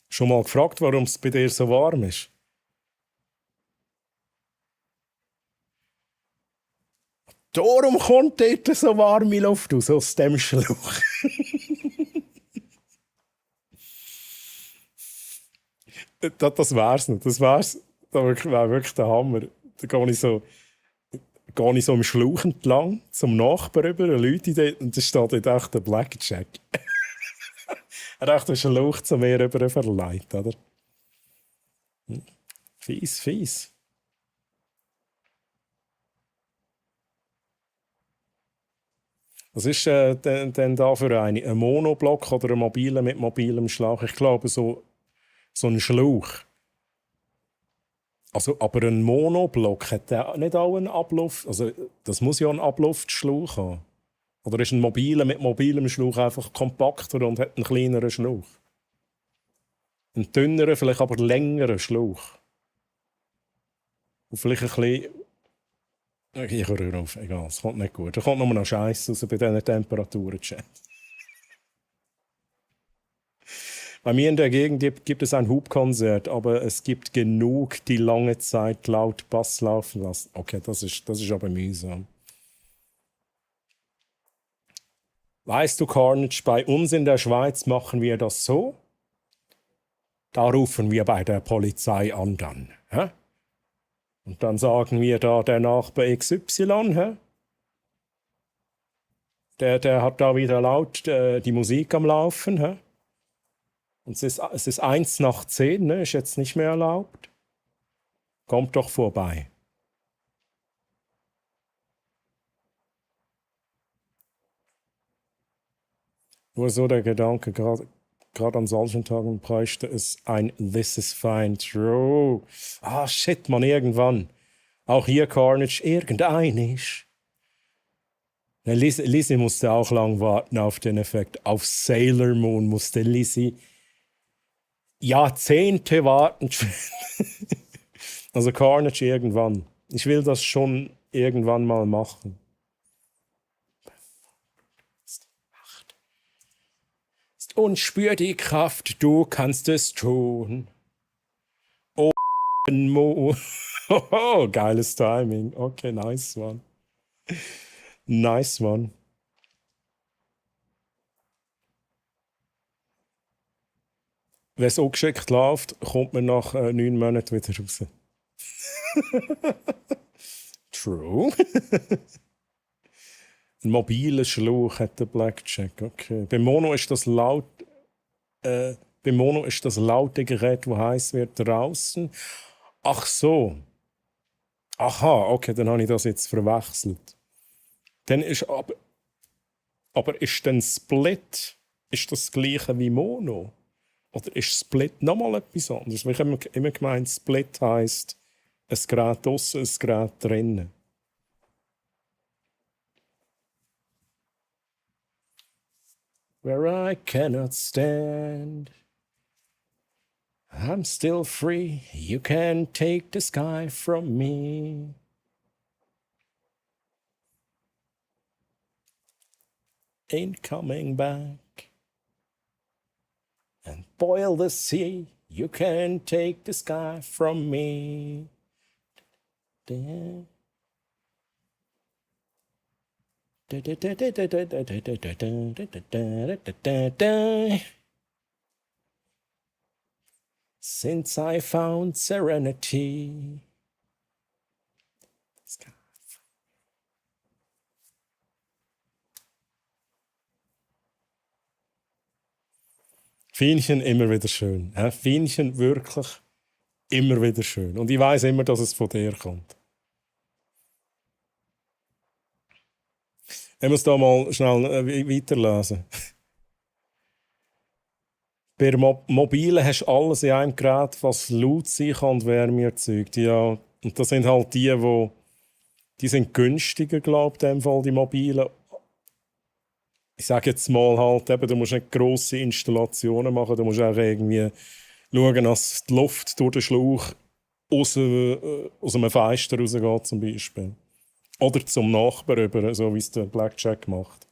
Schon mal gefragt, warum es bei dir so warm ist? Darum kommt dort so warme Luft aus dem Schlauch. Das wär's nicht. Das wäre wirklich der Hammer. Da gehe ich so im Schlauch entlang, zum Nachbar rüber, Leute dort, und da steht dort echt der Blackjack. Er hat den Schlauch zu mir rüber verleiht, oder? Fies. Was ist denn da für eine? Ein Monoblock oder ein mobiler mit mobilem Schlauch? Ich glaube, so ein Schlauch. Also, aber ein Monoblock hat der nicht auch einen Abluft? Also, das muss ja einen Abluftschlauch haben. Oder ist ein mobiler mit mobilem Schlauch einfach kompakter und hat einen kleineren Schlauch? Einen dünneren, vielleicht aber längeren Schlauch. Und vielleicht ein bisschen... Ich höre auf, egal, es kommt nicht gut. Da kommt nur noch Scheiße raus bei diesen Temperaturen, Chat. Bei mir in der Gegend gibt es ein Hubkonzert, aber es gibt genug, die lange Zeit laut Bass laufen lassen. Okay, das ist aber mühsam. Weißt du, Carnage, bei uns in der Schweiz machen wir das so. Da rufen wir bei der Polizei an dann. Hä? Und dann sagen wir da, der Nachbar XY, hä? Der hat da wieder laut die Musik am Laufen. Hä? Und es ist 1:10, ne? Ist jetzt nicht mehr erlaubt. Kommt doch vorbei. Nur so der Gedanke, gerade an solchen Tagen bräuchte es ein This is fine, true. Ah, shit, man, irgendwann. Auch hier Carnage, irgendeinisch. Lizzie musste auch lang warten auf den Effekt. Auf Sailor Moon musste Lizzie Jahrzehnte warten. Also Carnage irgendwann. Ich will das schon irgendwann mal machen. Und spür die Kraft, du kannst es tun. Oh, Mo. Oh, geiles Timing. Okay, nice one. Nice one. Wenn es ungeschickt läuft, kommt man nach 9 Monaten wieder raus. True. Ein mobiler Schlauch hat der Blackjack. Okay. Beim Mono ist das laute Gerät, das heiß wird, draußen. Ach so. Aha, okay, dann habe ich das jetzt verwechselt. Dann ist aber ist dann Split ist das gleiche wie Mono? Oder ist Split nochmal etwas anderes? Ich habe immer gemeint, Split heisst ein Gerät draussen, ein Gerät drinnen. Where I cannot stand, I'm still free. You can't take the sky from me. Ain't coming back. And boil the sea. You can't take the sky from me. Since I found serenity. Fienchen immer wieder schön. Fienchen wirklich immer wieder schön. Und ich weiß immer, dass es von dir kommt. Ich muss da mal schnell weiterlesen. Bei Mobilen hast du alles in einem Gerät, was laut sein kann und Wärme erzeugt. Ja, und das sind halt die sind günstiger, glaube ich, in dem Fall, die Mobilen. Ich sage jetzt mal halt, eben, du musst nicht grosse Installationen machen, du musst auch irgendwie schauen, dass die Luft durch den Schlauch aus einem Fenster rausgeht, zum Beispiel. Oder zum Nachbarn rüber, so wie es der Blackjack macht.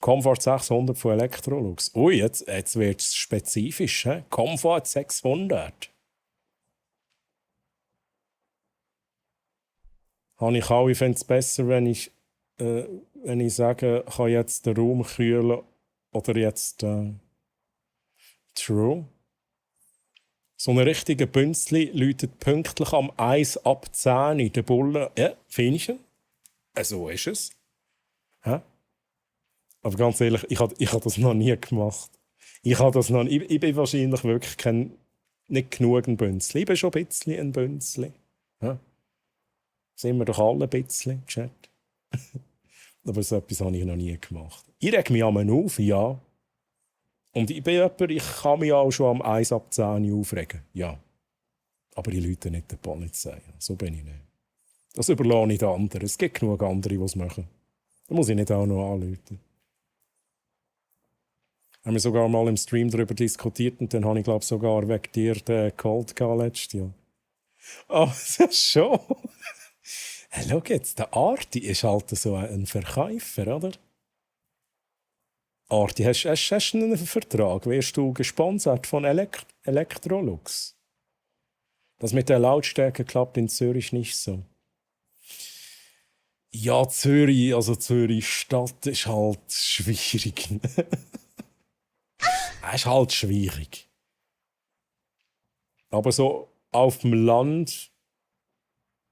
Comfort 600 von Electrolux. Ui, jetzt wird es spezifisch. He? Comfort 600. Ich fände es besser, wenn ich sage, ich kann jetzt den Raum kühlen oder jetzt True. So ein richtiger Bünzli läutet pünktlich am 1 ab 10 in der Bulle. Ja, Fienchen. So ist es. Hä? Aber ganz ehrlich, ich hab das noch nie gemacht. Ich bin wahrscheinlich wirklich nicht genug ein Bünzli. Ich bin schon ein bisschen ein Bünzli. Ja? Sind wir doch alle ein bisschen, Chat. Aber so etwas habe ich noch nie gemacht. Ich reg mich einmal auf, ja. Und ich bin jemand, ich kann mich auch schon am 1 ab 10 aufregen. Ja. Aber ich rufe nicht der Polizei. So bin ich nicht. Das überlasse ich den anderen. Es gibt genug andere, die es machen. Da muss ich nicht auch noch anrufen. Haben wir sogar mal im Stream darüber diskutiert und dann habe ich, glaube ich, sogar wegen dir den Cold gehabt letztes Jahr. Oh, das ist schon. Hey, schau jetzt, der Arti ist halt so ein Verkäufer, oder? Arti, hast du einen Vertrag? Wirst du gesponsert von Electrolux? Das mit der Lautstärke klappt in Zürich nicht so. Ja, Zürich, also Zürich Stadt ist halt schwierig. Ist halt schwierig. Aber so auf dem Land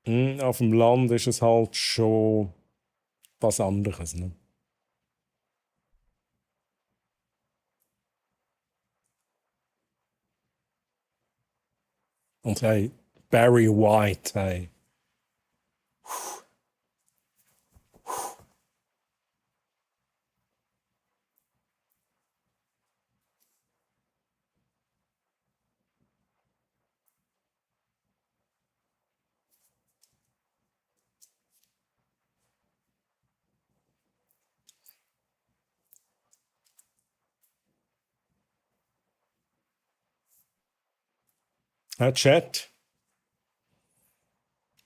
ist es halt schon was anderes. Ne? Und hey, Barry White, hey. Chat,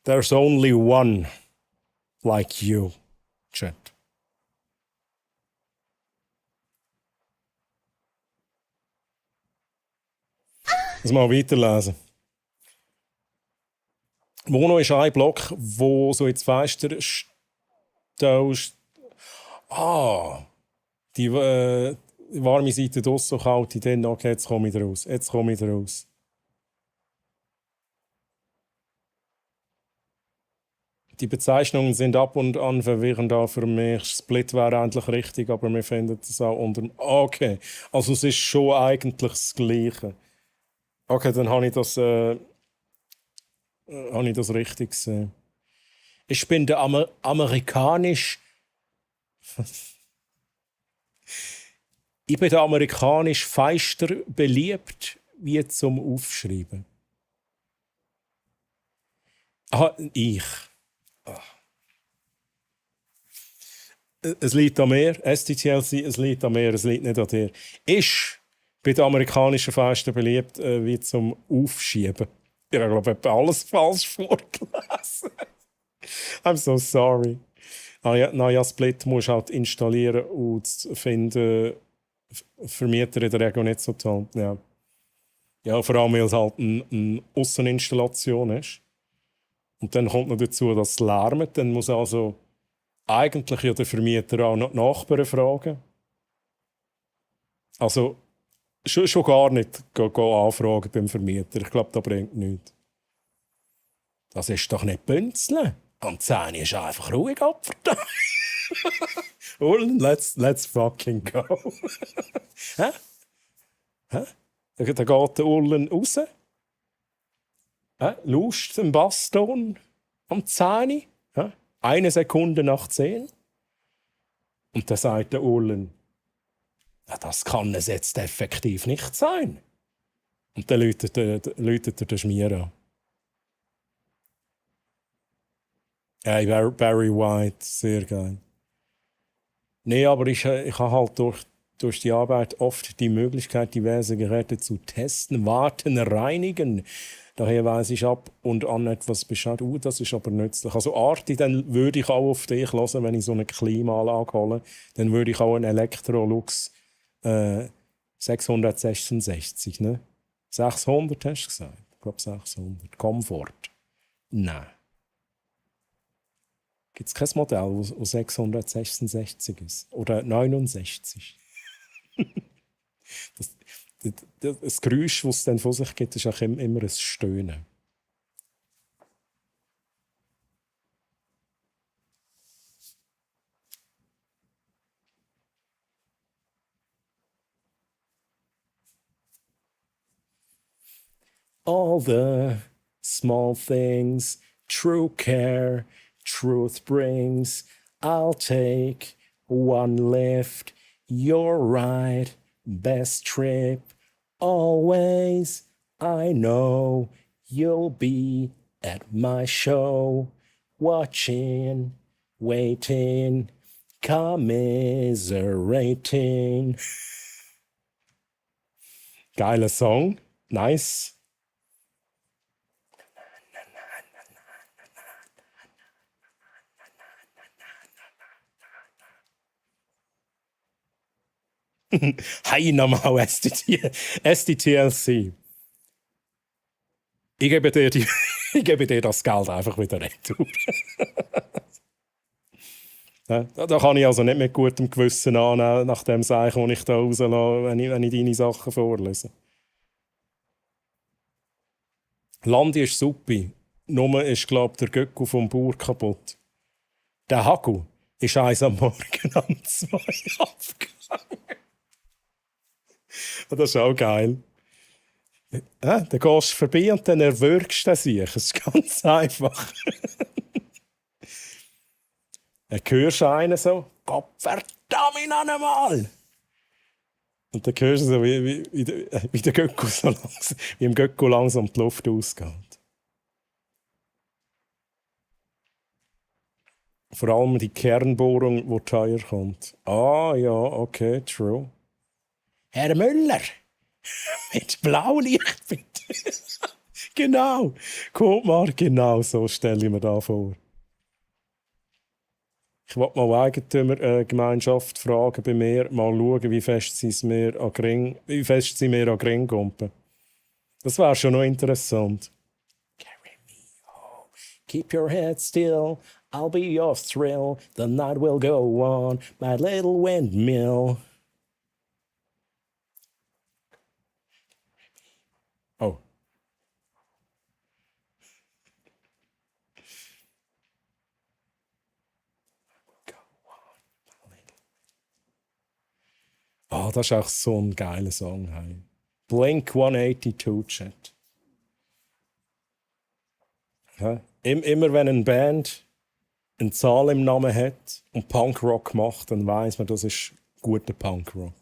there's only one like you, Chat. Lass mal weiterlesen. Mono ist ein Block, wo so ins Fenster stellst. Die warme Seite draussen, so kalt, dann, okay, jetzt komme ich raus. Jetzt komme ich raus. Die Bezeichnungen sind ab und an verwirrend auch für mich. Split wäre eigentlich richtig, aber wir finden es auch unter... Okay, also es ist schon eigentlich das Gleiche. Okay, dann habe ich das richtig gesehen. Ich bin der amerikanisch... Ich bin der amerikanisch feister beliebt wie zum Aufschreiben. Ich. Es liegt an mir, STTLC, es liegt an mir, es liegt nicht an dir. Ich bin der amerikanischen feister beliebt wie zum Aufschieben. Ich habe, glaube ich, alles falsch vorgelesen. I'm so sorry. Naja, Split musst du halt installieren und finden Vermieter in der Regel nicht so toll. Ja, vor allem, weil es halt eine Ausseninstallation ist. Und dann kommt noch dazu, dass es lärmt. Dann muss also eigentlich ja der Vermieter auch noch die Nachbarn fragen. Also schon gar nicht anfragen beim Vermieter. Ich glaube, das bringt nichts. Das ist doch nicht Bünzeln. Am 10 ist einfach ruhig abverteilt. Und let's fucking go. Hä? Da geht der Urlen raus. Lust den Basston am 10. 1 Sekunde nach 10. Und dann sagt der Urlen, das kann es jetzt effektiv nicht sein. Und dann läutet er den Schmier an. Hey, Barry White, sehr geil. Nee, aber ich habe halt durch die Arbeit oft die Möglichkeit, diverse Geräte zu testen, warten, reinigen. Daher weiss ich ab und an etwas Bescheid. Das ist aber nützlich. Also Arti, dann würde ich auch auf dich hören, wenn ich so eine Klimaanlage hole. Dann würde ich auch einen Electrolux 666, ne? 600 hast du gesagt? Ich glaube 600. Komfort. Nein. Gibt es kein Modell, das 666 ist? Oder 69? Das Geräusch, das es dann von sich gibt, ist auch immer ein Stöhnen. All the small things, true care, truth brings. I'll take one lift, you're right, best trip. Always, I know you'll be at my show, watching, waiting, commiserating. Geiler Song, nice. Hi nochmal STTLC. Ich gebe dir das Geld einfach wieder retour. Ja, da kann ich also nicht mit gutem Gewissen annehmen, nach dem Zeichen, das ich da rauslasse, wenn ich deine Sachen vorlese. Landi ist super. Nur ist, glaube ich, der Göcku vom Bauer kaputt. Der Haku ist eins am Morgen um 2 aufgegangen. Das ist auch geil. Ja, dann gehst du vorbei und dann erwürgst du sich. Das ist ganz einfach. Dann hörst du einen so, Gott verdammt noch einmal! Und dann hörst du so, wie der Göcku so langsam, wie im Göcku langsam die Luft ausgeht. Vor allem die Kernbohrung, die teuer kommt. Ah, ja, okay, true. Herr Müller! Mit Blaulicht, bitte! Genau! Guck mal, genau so stelle ich mir da vor. Ich wollte mal Eigentümergemeinschaft fragen bei mir, mal schauen, wie fest sie mir an Gring gumpen. Das wäre schon noch interessant. Carry me home, keep your head still, I'll be your thrill, the night will go on, my little windmill. Oh. Ah, das ist auch so ein geiler Song. Hey. Blink 182 Chat. Ja? Immer wenn eine Band eine Zahl im Namen hat und Punkrock macht, dann weiss man, das ist guter Punkrock.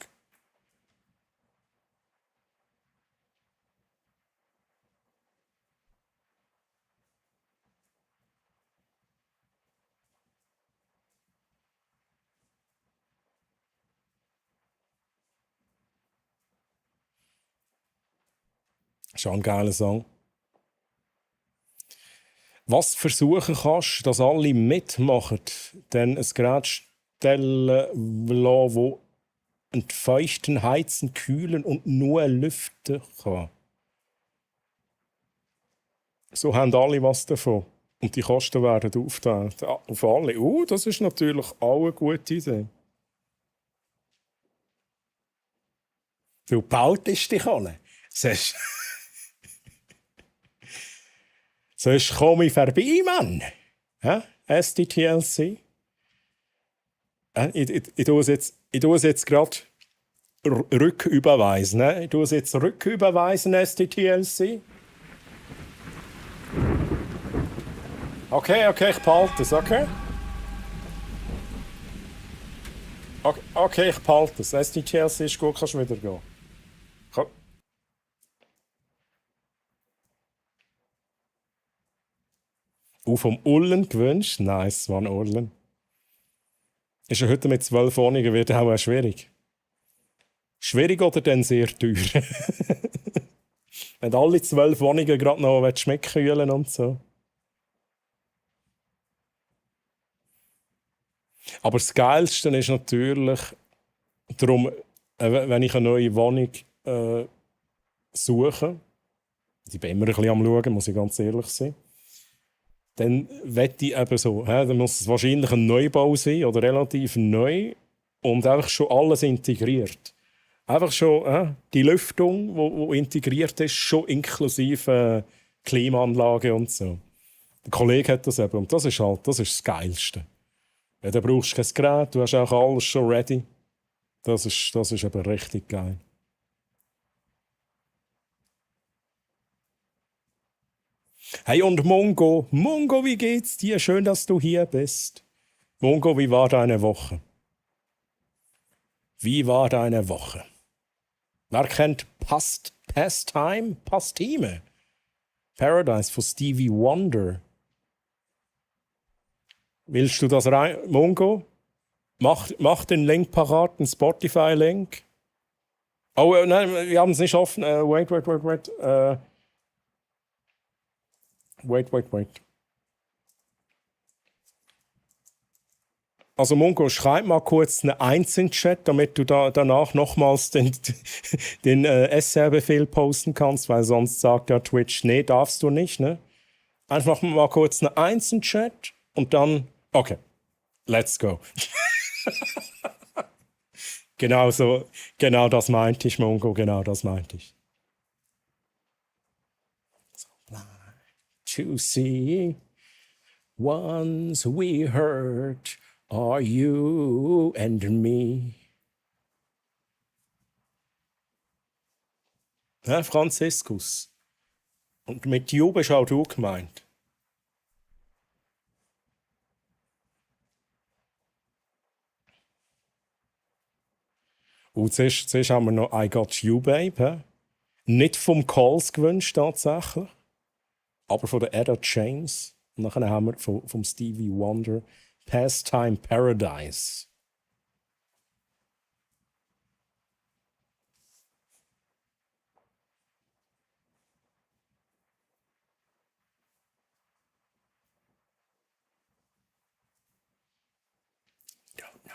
Schon ein geiler Song. Was du versuchen kannst, dass alle mitmachen, dann ein Gerät stellen lassen, das entfeuchten, heizen, kühlen und nur lüften kann. So haben alle was davon. Und die Kosten werden aufgeteilt auf alle. Das ist natürlich auch eine gute Idee. Du bautest dich alle. Sonst komme ich vorbei, Mann. Ja? SDTLC. Ich tue es jetzt gerade rücküberweisen. Ne? Ich tue es jetzt rücküberweisen, SDTLC. Okay, ich behalte es, okay? Okay, ich behalte es. SDTLC ist gut, kannst du wieder gehen. Vom Ullen gewünscht? Nice, Mann, Ullen. Ist ja heute mit 12 Wohnungen wird auch schwierig. Schwierig oder dann sehr teuer? Wenn alle 12 Wohnungen gerade noch schmeckkühlen und so. Aber das Geilste ist natürlich, darum, wenn ich eine neue Wohnung suche, ich bin immer ein bisschen am Schauen, muss ich ganz ehrlich sein, dann wette ich eben so, dann muss es wahrscheinlich ein Neubau sein oder relativ neu und einfach schon alles integriert. Einfach schon die Lüftung, die integriert ist, schon inklusive Klimaanlage und so. Der Kollege hat das eben und das ist das Geilste. Ja, da brauchst du kein Gerät, du hast auch alles schon ready. Das ist eben richtig geil. Hey und Mongo, wie geht's dir? Schön, dass du hier bist. Mongo, wie war deine Woche? Wie war deine Woche? Wer kennt Pastime? Paradise von Stevie Wonder. Willst du das rein? Mongo? Mach den Link parat, den Spotify-Link. Oh, nein, wir haben es nicht offen. Wait. Wait. Also Mongo, schreib mal kurz eine 1 in den Chat, damit du danach nochmals den SR-Befehl posten kannst, weil sonst sagt ja Twitch, nee, darfst du nicht. Ne? Einfach mal kurz eine 1 in den Chat und dann, okay, Let's go. Genau so, genau das meinte ich, Mongo, genau das meinte ich. To see, once we heard, are you and me. Ja, Franziskus. Und mit Jube ist auch du gemeint. Und zuerst haben wir noch I Got You, Babe. He? Nicht vom Coles gewünscht, tatsächlich, aber von der Etta James. Und dann haben wir vom Stevie Wonder Pastime Paradise. Don't know.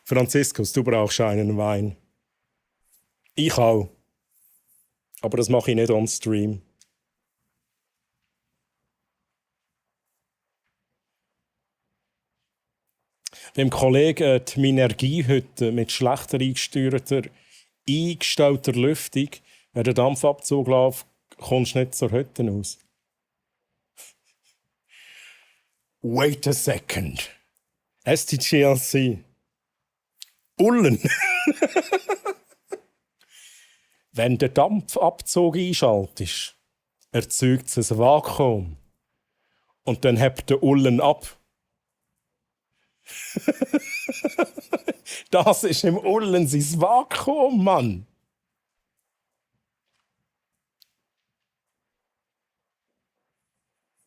Franziskus, du brauchst einen Wein. Ich auch. Aber das mache ich nicht on Stream. Dem Kollegen die Minergie-Hütte mit schlechter eingestellter Lüftung, wenn der Dampfabzug läuft, kommst du nicht zur Hütte aus. Wait a second. STGLC. Ullen. Wenn der Dampfabzug einschaltest, erzeugt es ein Vakuum. Und dann hebt der Ullen ab. Das ist im Ullen sein Vakuum, Mann.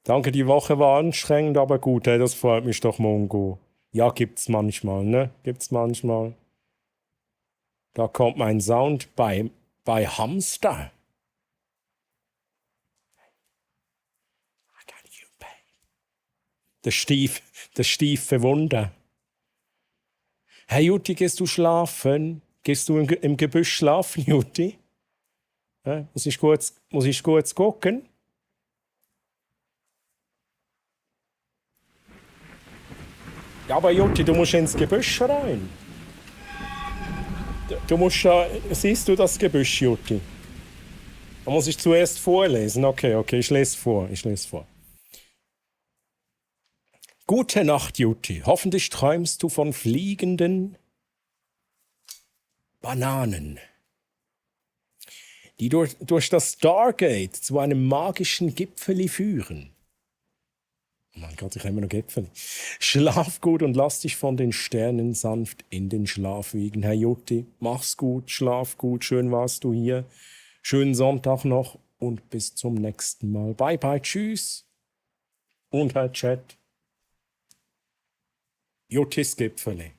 Danke, die Woche war anstrengend, aber gut, hey, das freut mich doch, Mongo. Ja, gibt's manchmal, ne? Gibt's manchmal. Da kommt mein Sound bei Hamster. Der stiefe Wunder. Hey Jutti, gehst du schlafen? Gehst du im Gebüsch schlafen, Jutti? Ja, muss ich kurz gucken? Ja, aber Jutti, du musst ins Gebüsch rein. Du musst siehst du das Gebüsch, Jutti? Da muss ich zuerst vorlesen. Okay, ich lese vor. Gute Nacht, Jutti. Hoffentlich träumst du von fliegenden Bananen, die durch das Stargate zu einem magischen Gipfeli führen. Oh mein Gott, ich habe immer noch Gipfel. Schlaf gut und lass dich von den Sternen sanft in den Schlaf wiegen. Herr Jutti, mach's gut, schlaf gut, schön warst du hier. Schönen Sonntag noch und bis zum nächsten Mal. Bye, bye, tschüss. Und Herr Chat. Juttis Gipfeli.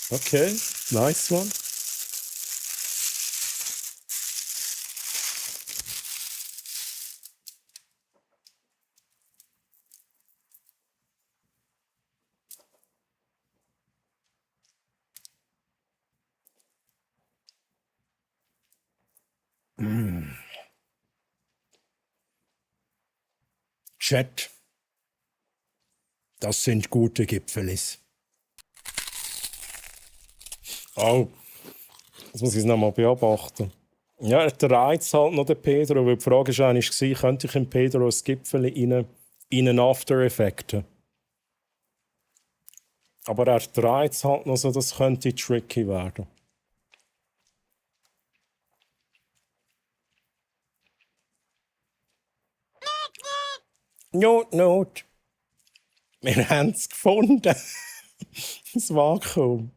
Okay, nice one. Chat, das sind gute Gipfelis. Oh, das muss ich nochmal beobachten. Ja, der Reiz halt noch der Pedro, weil die Frage war eigentlich, könnte ich im Pedro ein Gipfeli in After Effects? Aber er dreht halt noch so, das könnte tricky werden. Not. Wir haben es gefunden. Das Vakuum.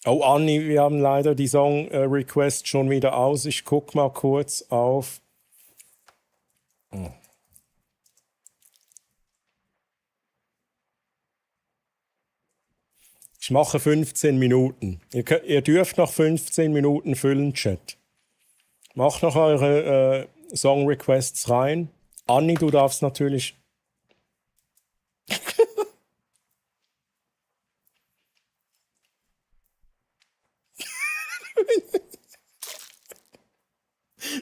Oh, Anni, wir haben leider die Song-Request schon wieder aus. Ich gucke mal kurz auf. Oh. Ich mache 15 Minuten. Ihr dürft nach 15 Minuten füllen, Chat. Macht noch eure Song-Requests rein. Anni, du darfst natürlich...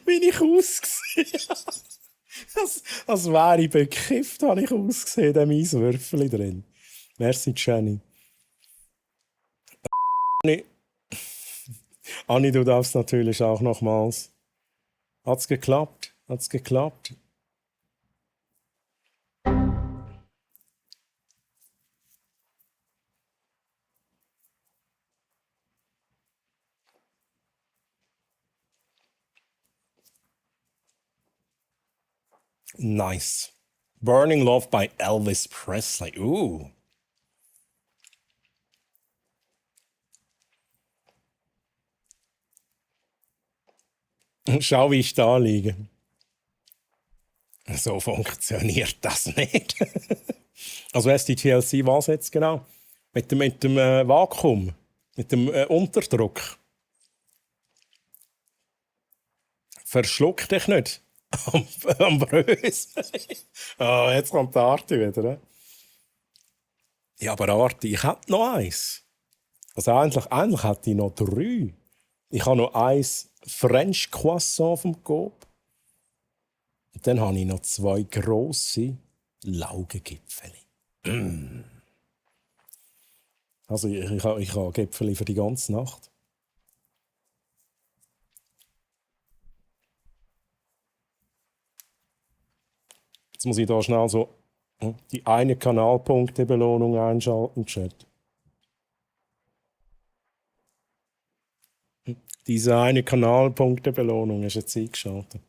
Wie ich ausgesehen habe. Als wäre ich bekifft, habe ich ausgesehen, dem Eiswürfel drin. Merci, Jenny. Anni, du darfst natürlich auch nochmals. Hat's geklappt? Hat's geklappt? Nice. Burning Love by Elvis Presley. Ooh. Schau, wie ich da liege. So funktioniert das nicht. Also SDTLC, was jetzt genau? Mit dem Vakuum, mit dem Unterdruck. Verschluck dich nicht. Am Brös. Oh, jetzt kommt die Arti wieder. Ne? Ja, aber Arti, ich hätte noch eins. Also eigentlich hätte ich noch 3. Ich habe noch eins French Croissant vom Coop. Und dann habe ich noch 2 grosse Laugengipfel. Also ich habe Gipfel für die ganze Nacht. Jetzt muss ich da schnell so die eine Kanalpunktebelohnung einschalten, Chat. Diese eine Kanalpunktebelohnung ist jetzt eingeschaltet.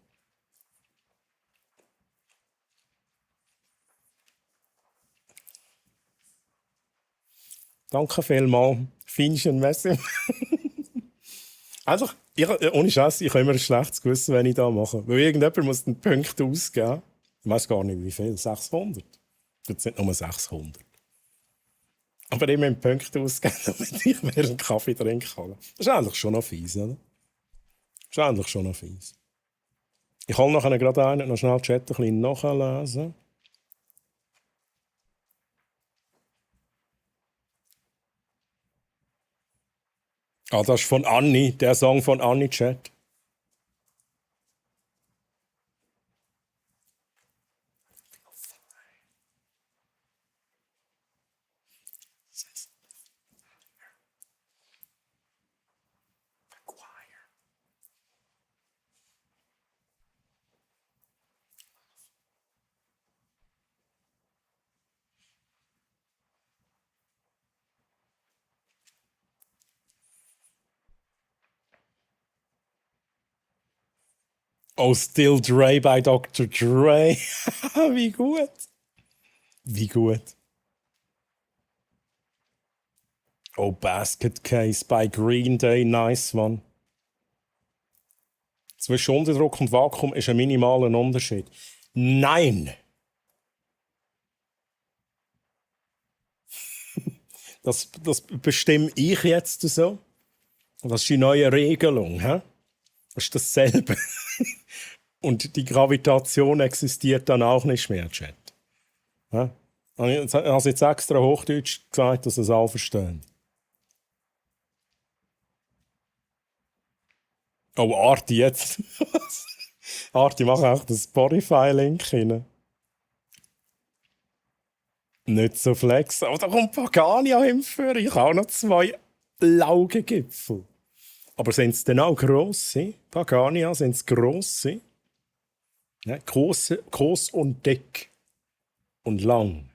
Danke vielmals. Feinchen, merci. Einfach, ohne Scheiß, ich habe immer ein schlechtes Gewissen, wenn ich das mache. Weil irgendjemand muss den Punkt ausgeben. Ich weiß gar nicht, wie viel. 600. Jetzt nicht nur 600. Aber immer einen Punkt ausgeben, damit ich mehr einen Kaffee trinken kann. Das ist eigentlich schon noch fies, oder? Das ist eigentlich schon noch fies. Ich kann nachher gerade einen noch schnell Chat ein bisschen nachlesen. Ah, das ist von Anni, der Song von Anni, Chat. Oh, Still Dre bei Dr. Dre. Wie gut. Wie gut. Oh, Basket Case bei Green Day. Nice, Mann. Zwischen Unterdruck und Vakuum ist ein minimaler Unterschied. Nein! Das bestimme ich jetzt so. Das ist die neue Regelung. He? Das ist dasselbe. Und die Gravitation existiert dann auch nicht mehr, Chat. Ja? Ich habe jetzt extra Hochdeutsch gesagt, dass es alle verstehen. Oh, Arti, jetzt. Arti, mach auch den Spotify-Link rein. Nicht so flex. Aber da kommt Pagania hinführen. Ich habe auch noch 2 Laugengipfel. Aber sind es denn auch grosse? Pagania, sind es grosse? Ja, groß und dick. Und lang.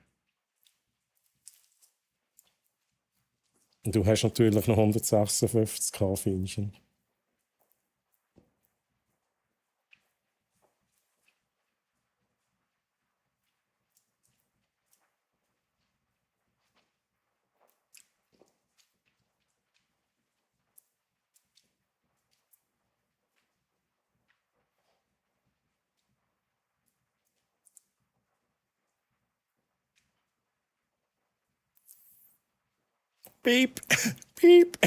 Und du hast natürlich noch 156 Kaffeeinchen. Piep, piep.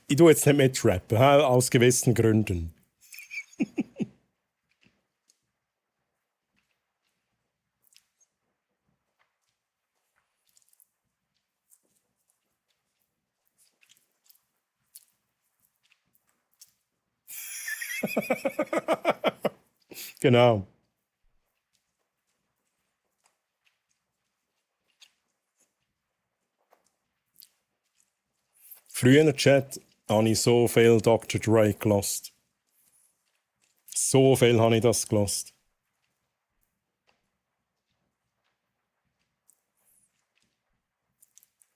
Ich tue jetzt nicht mitrappen, aus gewissen Gründen. Genau. Früher in der Chat habe ich so viel Dr. Dre gelost. So viel habe ich das gelost.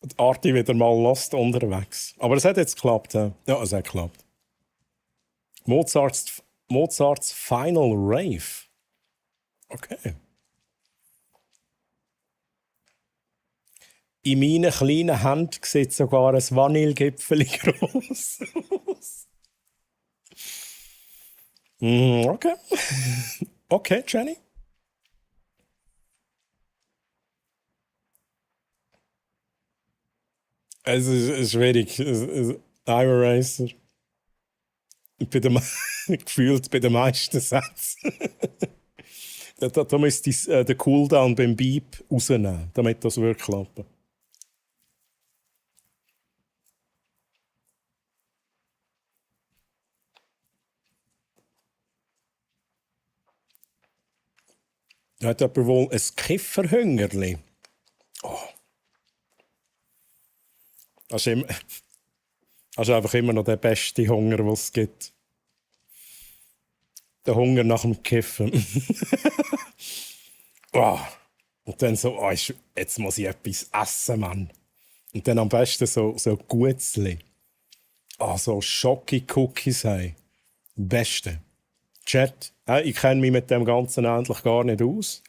Die Arti wieder mal lost unterwegs. Aber es hat jetzt geklappt. Ja, es hat geklappt. Mozarts Final Rave. Okay. In meinen kleinen Händen sieht sogar ein Vanillegipfel groß aus. Okay. Okay, Jenny. Es ist schwierig. I'm a Racer. Gefühlt bei den meisten Sätzen. Da müsste ich den Cooldown beim Beep rausnehmen, damit das wirklich klappt. Da hat jemand wohl ein Kifferhüngerli. Oh. Das ist einfach immer noch der beste Hunger, den es gibt. Der Hunger nach dem Kiffen. Oh. Und dann so, oh, jetzt muss ich etwas essen, Mann. Und dann am besten so Gutzli. Oh, so Schoki-Cookies haben. Beste. Chat, ich kenne mich mit dem Ganzen eigentlich gar nicht aus.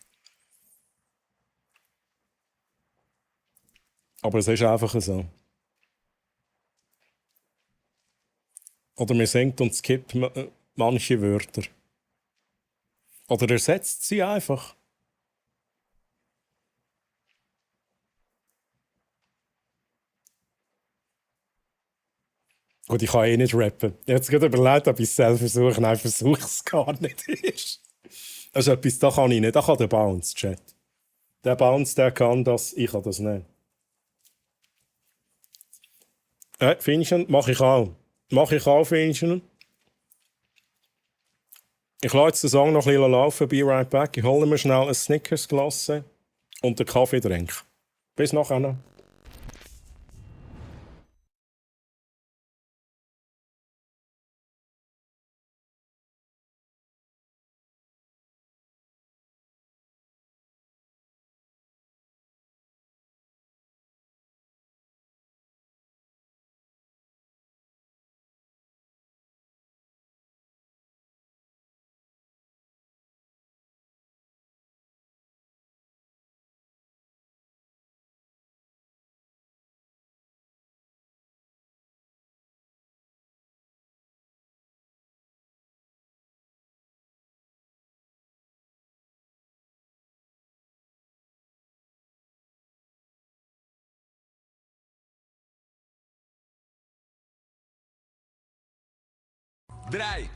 Aber es ist einfach so. Oder man singt und skippt manche Wörter. Oder ersetzt sie einfach. Gut, ich kann eh nicht rappen. Ich habe jetzt gerade überlegt, ob ich es selber versuche. Nein, versuche es gar nicht. Das ist etwas, das kann ich nicht. Das kann der Bounce, Chat. Der Bounce, der kann das, ich kann das nicht. Finchen, mache ich auch. Mache ich auch, Finchen. Ich lasse jetzt den Song noch ein bisschen laufen. Be right back. Ich hole mir schnell ein Snickers-Glas und den Kaffee trinken. Bis nachher. Drei.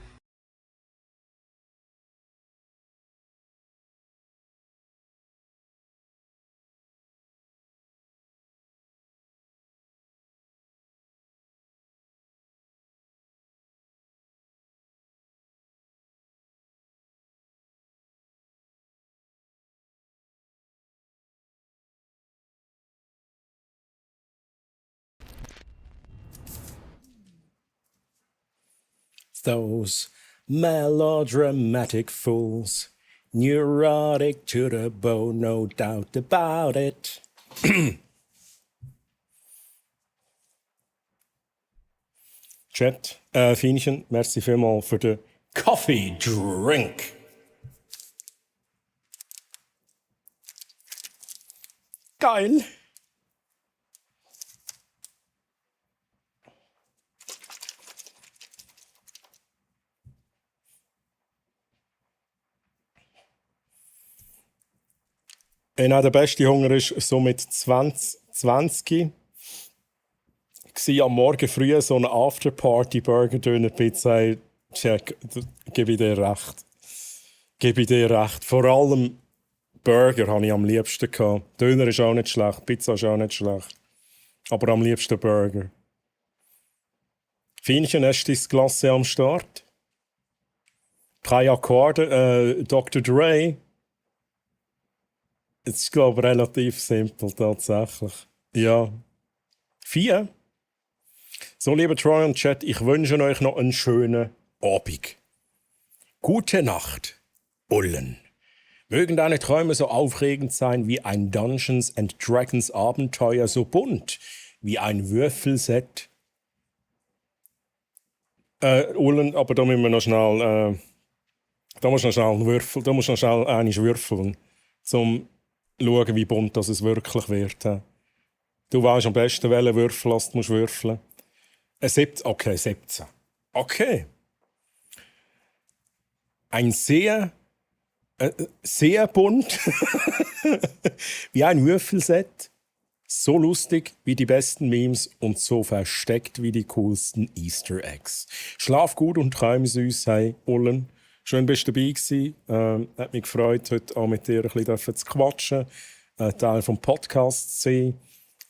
Those melodramatic fools, neurotic to the bone, no doubt about it. Chat, Fienchen, merci vielmals für den Coffee Drink. Geil. Der beste Hunger ist so mit 20. am Morgen früh so eine Afterparty-Burger-Döner-Pizza. Check, gebe ich dir recht. Vor allem Burger habe ich am liebsten gehabt. Döner ist auch nicht schlecht, Pizza ist auch nicht schlecht. Aber am liebsten Burger. Feinchen, hast du dein Klasse am Start? Keine Akkorde, Dr. Dre. Es ist, glaube ich, relativ simpel, tatsächlich. Ja. 4. So, liebe Troy und Chat, ich wünsche euch noch einen schönen Abend. Gute Nacht, Ullen. Mögen deine Träume so aufregend sein wie ein Dungeons and Dragons Abenteuer, so bunt wie ein Würfelset. Ullen, aber da müssen wir noch schnell, da musst du noch schnell würfeln, da musst du noch schnell einmal würfeln, um zu schauen, wie bunt das es wirklich wird. Du weißt am besten, welchen Würfel du musst würfeln. 17. Okay, 17. Okay. Ein sehr bunt, wie ein Würfelset, so lustig wie die besten Memes und so versteckt wie die coolsten Easter Eggs. Schlaf gut und träum süß, hey, Ullen. Schön, bist du dabei gewesen. Hat mich gefreut, heute auch mit dir ein bisschen zu quatschen, Teil vom Podcast zu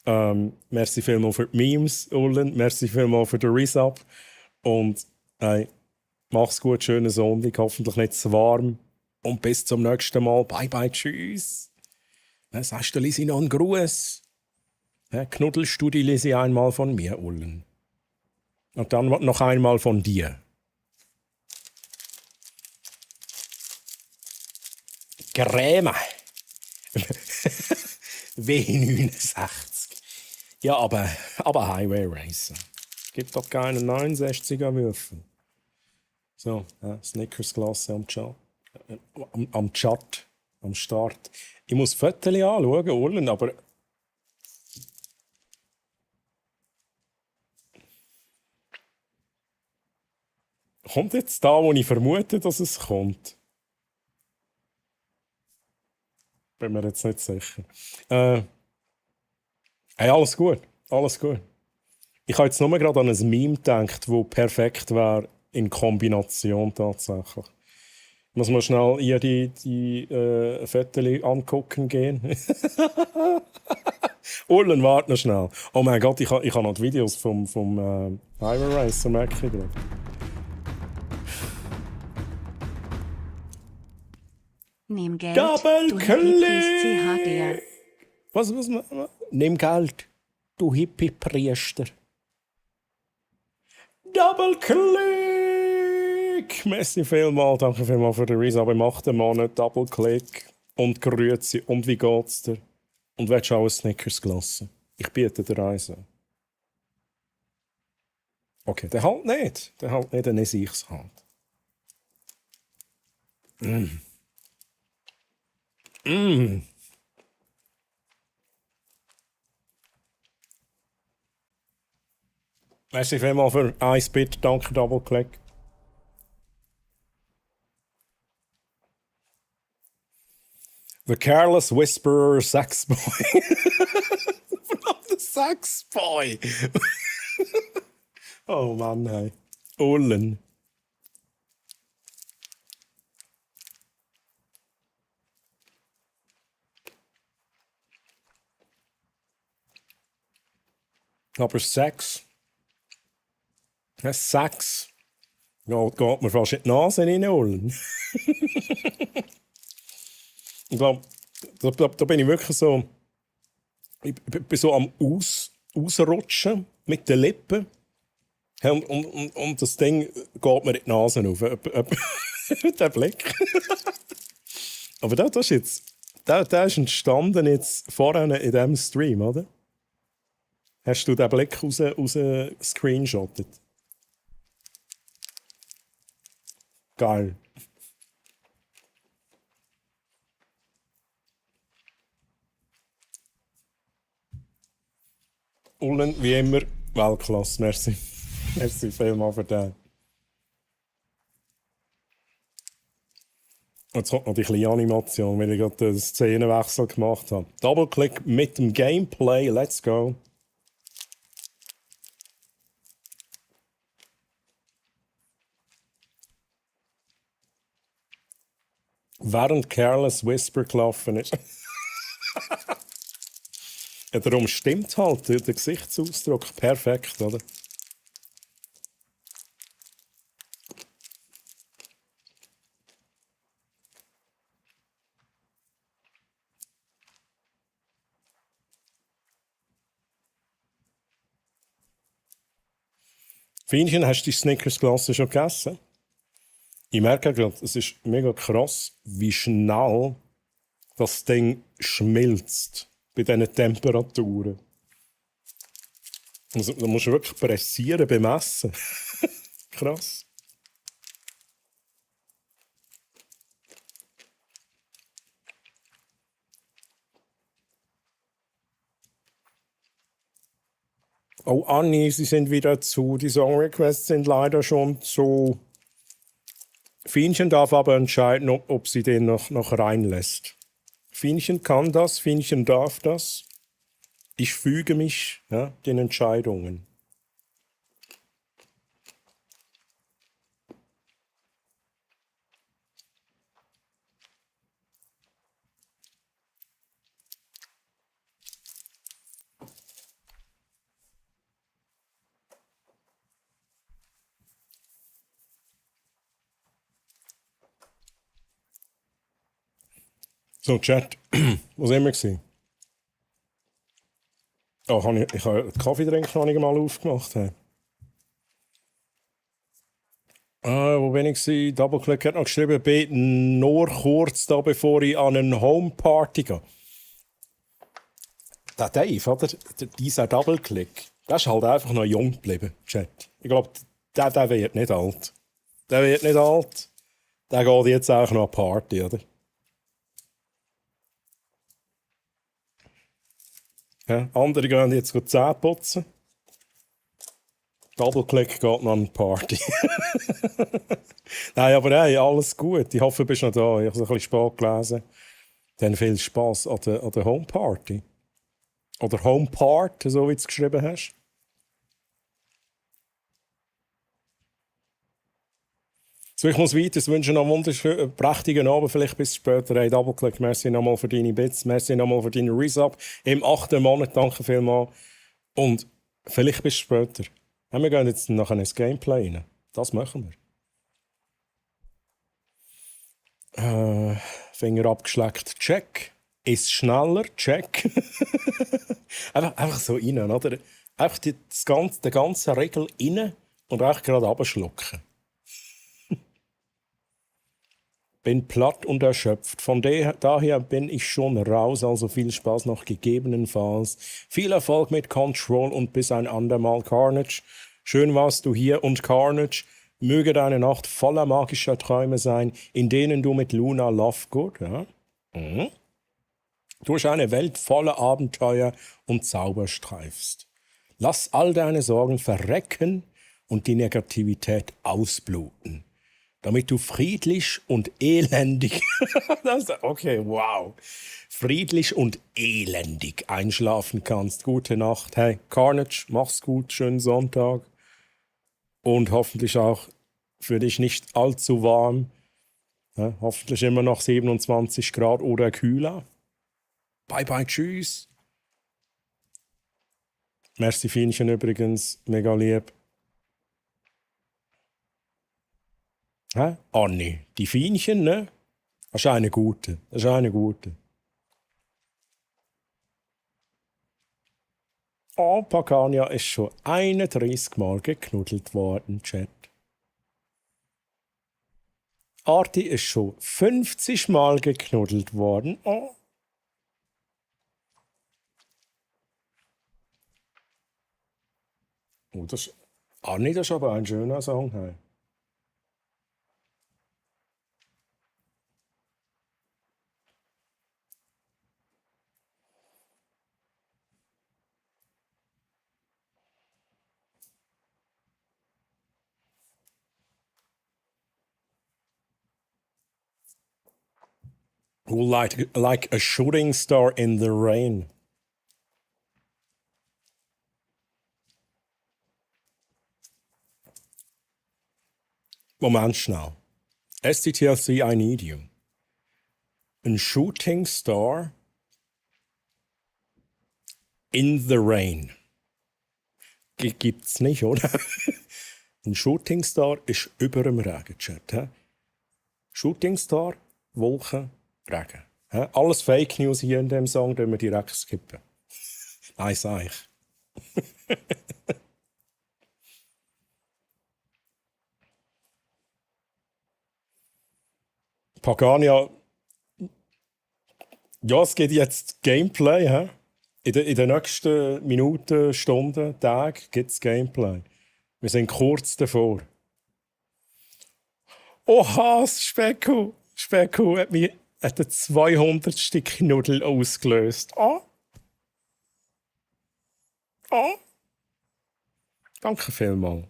sein. Merci vielmals für die Memes, Ullen. Merci vielmals für den Resub. Und mach's gut, schönen Sonntag, hoffentlich nicht zu warm. Und bis zum nächsten Mal. Bye, bye, tschüss. Sagst du Lisi noch einen Gruß? Knuddelst du die Lisi einmal von mir, Ullen? Und dann noch einmal von dir. Gräme. W69. Ja, aber Highway Racer. Gibt doch keinen 69er Würfel. So, Snickers-Klasse am Chat. Am Start. Ich muss Fotos anschauen, Ullen, aber... Kommt jetzt da, wo ich vermute, dass es kommt? Bin mir jetzt nicht sicher. Hey, alles gut. Alles gut. Ich habe jetzt nur gerade an ein Meme gedacht, das perfekt wäre in Kombination tatsächlich. Ich muss mal schnell hier die Fotos angucken gehen. Ullen, warte noch schnell. Oh mein Gott, ich habe noch die Videos vom Highway Racer, merke ich gerade. Nimm Geld, du Hippie-CHDR. Was? Nimm Geld, du Hippie-Priester. Double-Click! Merci vielmals, danke vielmals für den Resub im 8. Monat. Double-Click und Grüezi. Und wie geht's dir? Und willst du auch ein Snickers gelassen? Ich biete dir eins an. Okay, der halt nicht, dann esse ich es halt. Merci vielmals für 1 Bit, danke Double-Click. The Careless Whisperer Sex Boy. The Sex Boy. Oh Mann, hey. Ullen. Aber Sex. Sex. Geht mir fast in die Nase rein, Ullen. Ich glaube, da bin ich wirklich so. Ich bin so am Ausrutschen mit den Lippen. Und das Ding geht mir in die Nase auf. Der Blick. Aber das ist jetzt. Der ist entstanden jetzt vorhin in diesem Stream, oder? Hast du den Blick raus screenshottet? Geil. Ullen, wie immer, Weltklasse. Merci. Merci vielmals für den. Jetzt kommt noch die kleine Animation, weil ich gerade den Szenenwechsel gemacht habe. Double-Click mit dem Gameplay. Let's go. Während Careless Whisper gelaufen ist. Ja, darum stimmt halt der Gesichtsausdruck perfekt, oder? Fienchen, hast du die Snickers-Klasse schon gegessen? Ich merke gerade, es ist mega krass, wie schnell das Ding schmilzt bei diesen Temperaturen. Also, da musst du wirklich pressieren beim Essen. Krass. Oh, Anni, Sie sind wieder zu. Die Songrequests sind leider schon zu. Fienchen darf aber entscheiden, ob sie den noch reinlässt. Fienchen kann das, Fienchen darf das. Ich füge mich den Entscheidungen. So, Chat, wo sind wir gewesen? Oh, ich habe den Kaffeetrink noch nicht mal aufgemacht. Hey. Wo bin ich gewesen? Doubleclick hat noch geschrieben, beten nur kurz da, bevor ich an eine Homeparty gehe. Der Dave, oder? Dieser Doubleclick, der ist halt einfach noch jung geblieben, Chat. Ich glaube, der wird nicht alt. Der wird nicht alt. Der geht jetzt auch noch an die Party, oder? Ja, andere gehen jetzt Zähne putzen. Doubleclick geht noch an die Party. Nein, aber hey, alles gut. Ich hoffe, du bist noch da. Ich habe es ein bisschen spät gelesen. Dann viel Spass an der Homeparty. Oder Homepart, so wie du es geschrieben hast. So, ich muss weiter. Ich wünsche noch einen wunderschönen, prächtigen Abend. Vielleicht bis später. Hey, Doubleclick, merci nochmal für deine Bits. Merci nochmal für deine Resub. Im 8. Monat, danke vielmals. Und vielleicht bis später. Ja, wir gehen jetzt nachher ins Gameplay rein. Das machen wir. Finger abgeschleckt, check. Ist schneller, check. einfach so rein, oder? Einfach den ganzen Regel rein und einfach gerade abschlucken. Bin platt und erschöpft. Von daher bin ich schon raus, also viel Spaß noch gegebenenfalls. Viel Erfolg mit Control und bis ein andermal Carnage. Schön warst du hier und Carnage. Möge deine Nacht voller magischer Träume sein, in denen du mit Luna Lovegood, durch eine Welt voller Abenteuer und Zauber streifst. Lass all deine Sorgen verrecken und die Negativität ausbluten, damit du friedlich und elendig, okay, wow, friedlich und elendig einschlafen kannst. Gute Nacht. Hey, Carnage, mach's gut, schönen Sonntag. Und hoffentlich auch für dich nicht allzu warm. Ja, hoffentlich immer noch 27 Grad oder kühler. Bye bye, tschüss. Merci Fienchen übrigens, mega lieb. Hä? Anni, die Fienchen, ne? Das ist eine gute. Das ist eine gute. Oh, Pacania ist schon 31 Mal geknuddelt worden, Chat. Arti ist schon 50 Mal geknuddelt worden. Oh. Oh, Anni, das ist aber ein schöner Song. Hey. Who like a shooting star in the rain. Moment schnell. STTLC, I need you. Ein Shooting Star in the rain. Gibt's nicht, oder? Ein Shooting Star ist über dem Regen, Chat. He? Shooting Star, Wolken, Regen. He? Alles Fake News hier in dem Song, den wir direkt skippen. Nein, sag ich. Pagania. Ja, es gibt jetzt Gameplay. He? In den nächsten Minuten, Stunden, Tagen gibt es Gameplay. Wir sind kurz davor. Oha, Specko! Specko hat den 200. Knuddel ausgelöst. Ah! Ah! Danke vielmals.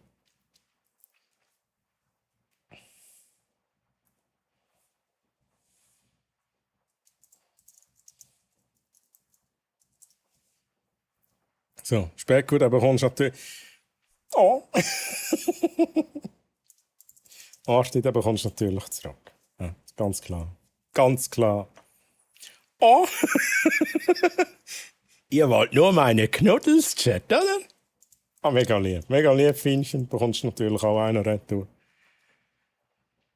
So, Specko, da bekommst du natürlich... Oh! Arti, da bekommst du natürlich zurück. Ja, ganz klar. Ganz klar. Oh! Ihr wollt nur meine Knuddels, Chat, oder? Ah, mega lieb. Mega lieb, Finchen. Bekommst du natürlich auch einen retour.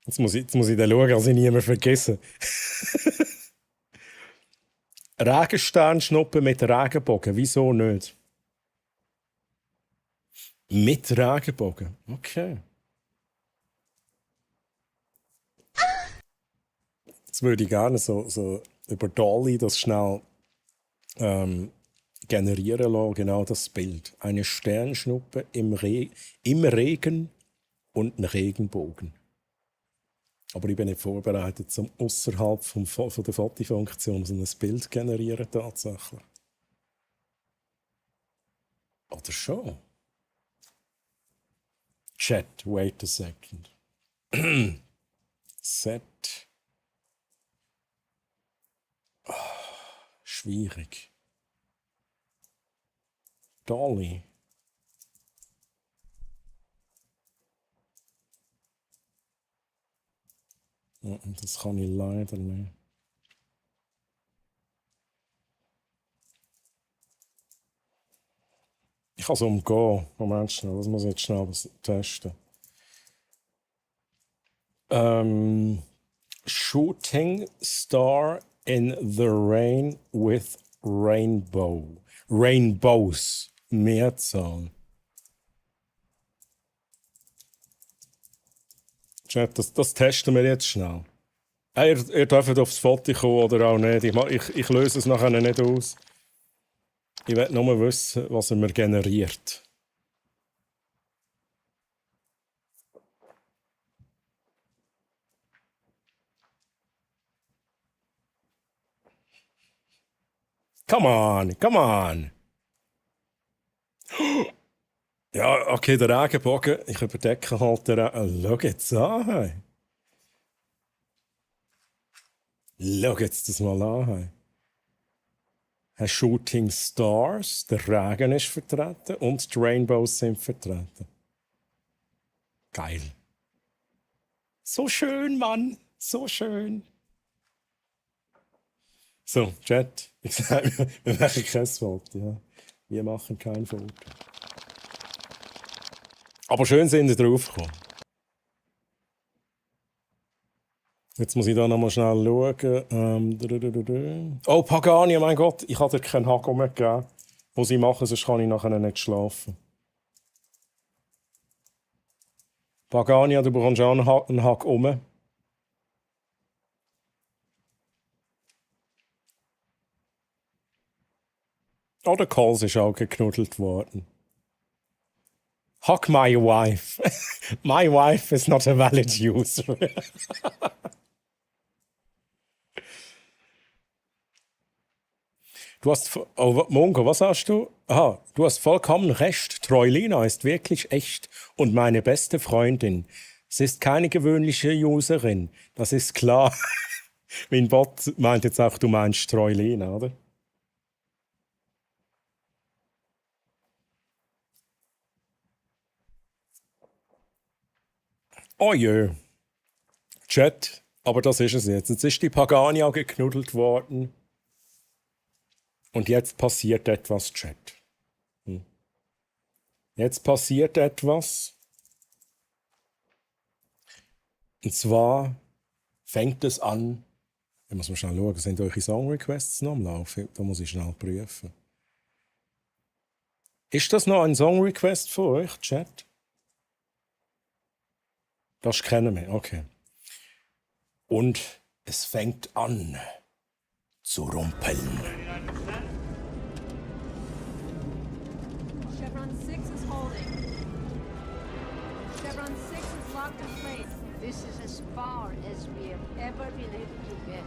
Jetzt muss ich dann schauen, dass ich niemanden vergesse. Regensternschnuppen mit Regenbogen. Wieso nicht? Mit Regenbogen. Okay. Jetzt würde ich gerne so über DALL-E das schnell generieren lassen, genau das Bild. Eine Sternschnuppe im Regen und ein Regenbogen. Aber ich bin nicht vorbereitet, um außerhalb von der Fotofunktion so ein Bild zu generieren tatsächlich. Oder schon? Chat, wait a second. Set. Oh, schwierig. DALL-E. Das kann ich leider nicht. Ich kann es umgehen. Moment schnell, das muss ich jetzt schnell testen. Shooting Star in the Rain with Rainbow. Rainbows. Mehrzahl. Chat, das testen wir jetzt schnell. Ihr dürft aufs Foto kommen oder auch nicht. Ich löse es nachher nicht aus. Ich will nur wissen, was er mir generiert. Come on, come on. Ja, okay, der Regenbogen. Ich überdecke halt den Regenbogen. Schau jetzt an. Hey. Schau jetzt das mal an. Hey. Ein Shooting Stars, der Regen ist vertreten und die Rainbows sind vertreten. Geil. So schön, Mann. So schön. So, Chat. Ich sage, wir machen kein Foto. Ja. Wir machen kein Foto. Aber schön sind ihr draufgekommen. Jetzt muss ich da nochmal schnell schauen. Oh, Pagani, mein Gott, ich habe dir keinen Hack umgegeben. Muss ich machen, sonst kann ich nachher nicht schlafen. Pagani, du bekommst auch einen Hack um. Oh, der Coles ist auch geknuddelt worden. Hug my wife. My wife is not a valid user. Du hast... Oh, Mongo, was hast du? Aha, du hast vollkommen recht. Troilina ist wirklich echt und meine beste Freundin. Sie ist keine gewöhnliche Userin. Das ist klar. Mein Bot meint jetzt auch, du meinst Troilina, oder? Oh je. Chat, Aber das ist es jetzt. Jetzt ist die Pagania geknuddelt worden. Und jetzt passiert etwas, Chat. Jetzt passiert etwas. Und zwar fängt es an. Ich muss mal schnell schauen, sind eure Song-Requests noch am Laufen? Da muss ich schnell prüfen. Ist das noch ein Song-Request für euch, Chat? Das kennen wir, okay. Und es fängt an zu rumpeln. Chevron 6 is holding. Chevron 6 is locked in place. This is as far as we have ever been able to get.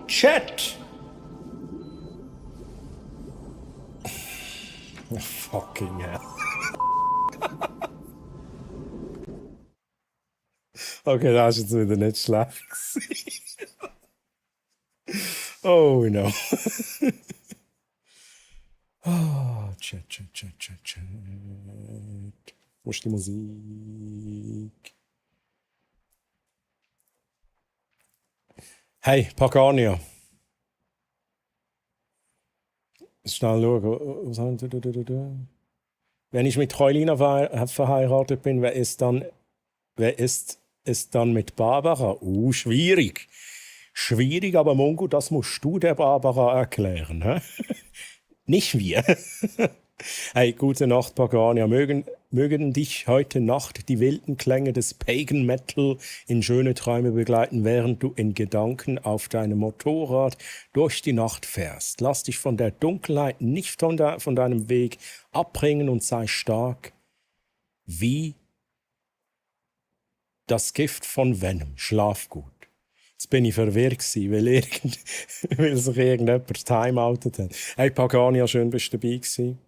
Chat! Fucking hell. Okay, das ist jetzt wieder nicht schlecht. Oh no. Chat. Wo ist die Musik? Hey, Pagania. Schnell schauen. Was haben wir? Wenn ich mit Heulina verheiratet bin, wer ist es dann mit Barbara? Schwierig. Schwierig, aber Mongo, das musst du der Barbara erklären. Hä? Nicht wir. Hey, gute Nacht, Pagania. Mögen dich heute Nacht die wilden Klänge des Pagan Metal in schöne Träume begleiten, während du in Gedanken auf deinem Motorrad durch die Nacht fährst. Lass dich von der Dunkelheit nicht von deinem Weg abbringen und sei stark wie das Gift von Venom. Schlaf gut. Jetzt bin ich verwirrt gewesen, weil sich irgendjemand timeoutet hat. Hey, Pagania, schön bist du dabei gewesen.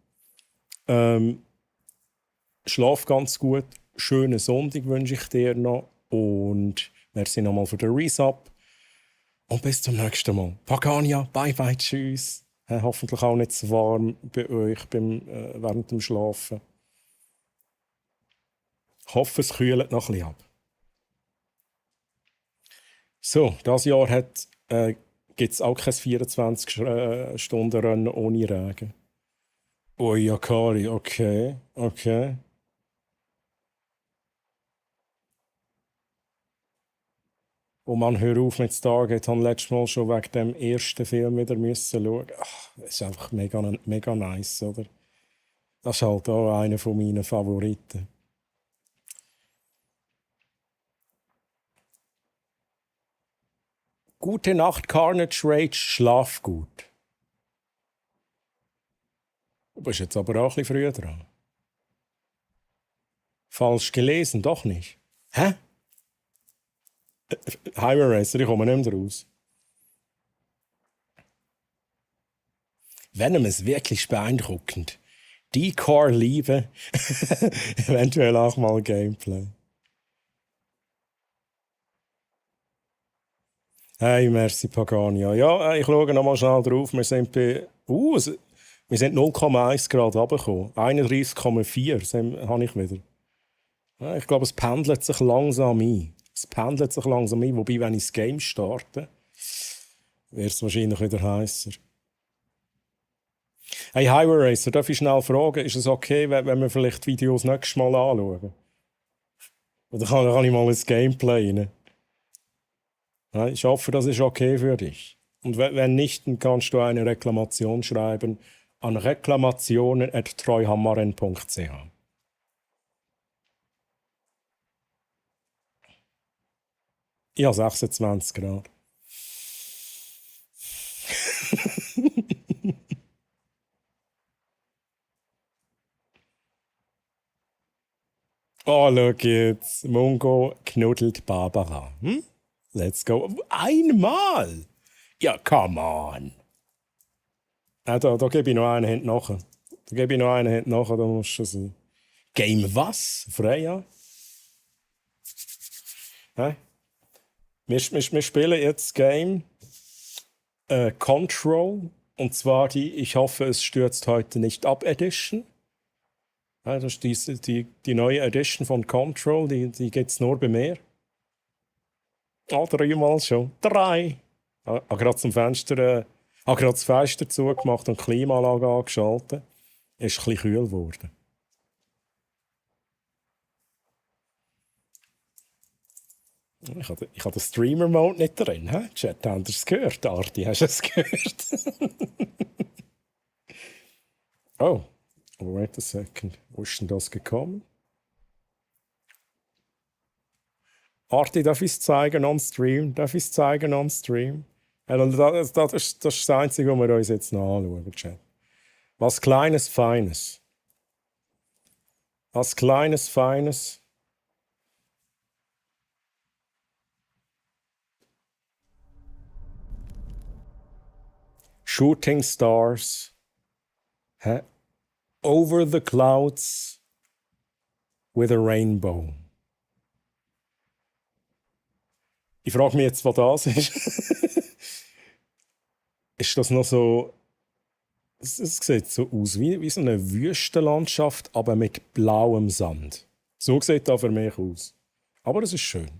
Schlaf ganz gut. Schönen Sonntag wünsche ich dir noch. Und merci nochmal für den Resub. Und bis zum nächsten Mal. Pagania, bye bye, tschüss. Hoffentlich auch nicht zu warm bei euch während dem Schlafen. Ich hoffe, es kühlt noch ein bisschen ab. So, dieses Jahr gibt es auch kein 24-Stunden-Rennen ohne Regen. Oh ja, Kari, okay. Oh Mann, hör auf mit Stargate. Ich habe letztes Mal schon wegen dem ersten Film wieder schauen. Das ist einfach mega nice, oder? Das ist halt auch einer meiner Favoriten. Gute Nacht, Carnage Rage, schlaf gut. Du bist jetzt aber auch ein bisschen früher dran. Falsch gelesen, doch nicht. Hä? Highway Racer, ich komme nicht mehr raus. Venom ist wirklich beeindruckend. Die Core-Liebe. Eventuell auch mal Gameplay. Hey, merci Pagania. Ja, ich schaue nochmal schnell drauf. Wir sind bei... wir sind 0,1 Grad runtergekommen. 31,4 habe ich wieder. Ja, ich glaube, es pendelt sich langsam ein. Wobei, wenn ich das Game starte, wird es wahrscheinlich wieder heißer. Hey, Highway Racer, darf ich schnell fragen, ist es okay, wenn wir vielleicht Videos nächstes Mal anschauen? Oder kann ich mal ein Gameplay rein? Ja, ich hoffe, das ist okay für dich. Und wenn nicht, dann kannst du eine Reklamation schreiben an reklamationen@treuhammaren.ch. Ich habe 26 Grad. Oh, schau jetzt. Mungo knuddelt Barbara. Let's go. Einmal! Ja, come on. Da gebe ich noch einen hinten nachher. Da musst du sein. Game was? Freya? Hä? Wir spielen jetzt das Game Control. Und zwar die Ich hoffe, es stürzt heute nicht ab Edition. Ja, das ist die neue Edition von Control. Die gibt es nur bei mir. Ah, 3 Mal schon. 3! Ich habe gerade gerade das Fenster zugemacht und die Klimaanlage angeschaltet. Ist ein bisschen kühl geworden. Ich habe den Streamer-Mode nicht drin. He? Chat, habt ihr es gehört? Arti, hast du es gehört? Oh, wait a second. Wo ist denn das gekommen? Arti, darf ich es zeigen on Stream? Das ist das das Einzige, was wir uns jetzt noch anschauen, Chat. Was Kleines, Feines. Was Kleines, Feines. Shooting stars. Over the clouds with a rainbow. Ich frage mich jetzt, was das ist. Ist das noch so... Es sieht so aus wie so eine Wüstenlandschaft, aber mit blauem Sand. So sieht das für mich aus. Aber es ist schön.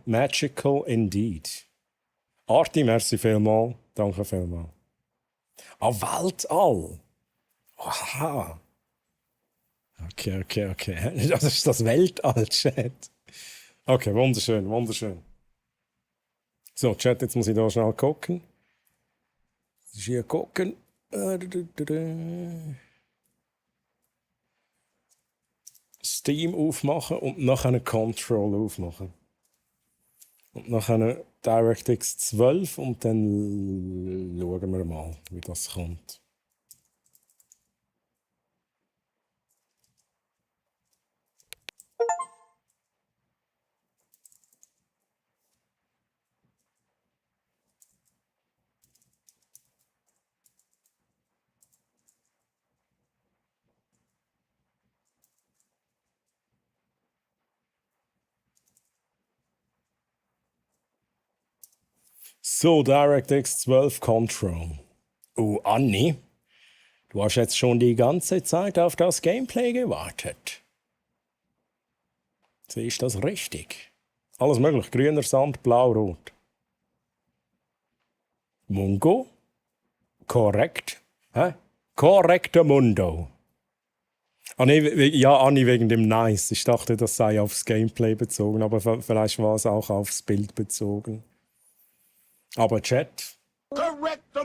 Magical indeed. Arti, merci vielmals. Danke vielmals. Weltall. Aha. Okay. Das ist das Weltall-Chat. Okay, wunderschön. So, Chat, jetzt muss ich da schnell gucken. Das ist hier gucken. Steam aufmachen und nachher Control aufmachen. Und nachher DirectX 12 und dann schauen wir mal, wie das kommt. So, DirectX 12 Control. Oh, Anni, du hast jetzt schon die ganze Zeit auf das Gameplay gewartet. Sehe ich das richtig? Alles möglich. Grüner Sand, blau, rot. Mungo? Korrekt. Korrekter Mundo. Anni, wegen dem Nice. Ich dachte, das sei aufs Gameplay bezogen, aber vielleicht war es auch aufs Bild bezogen. Aber Chat. Correcto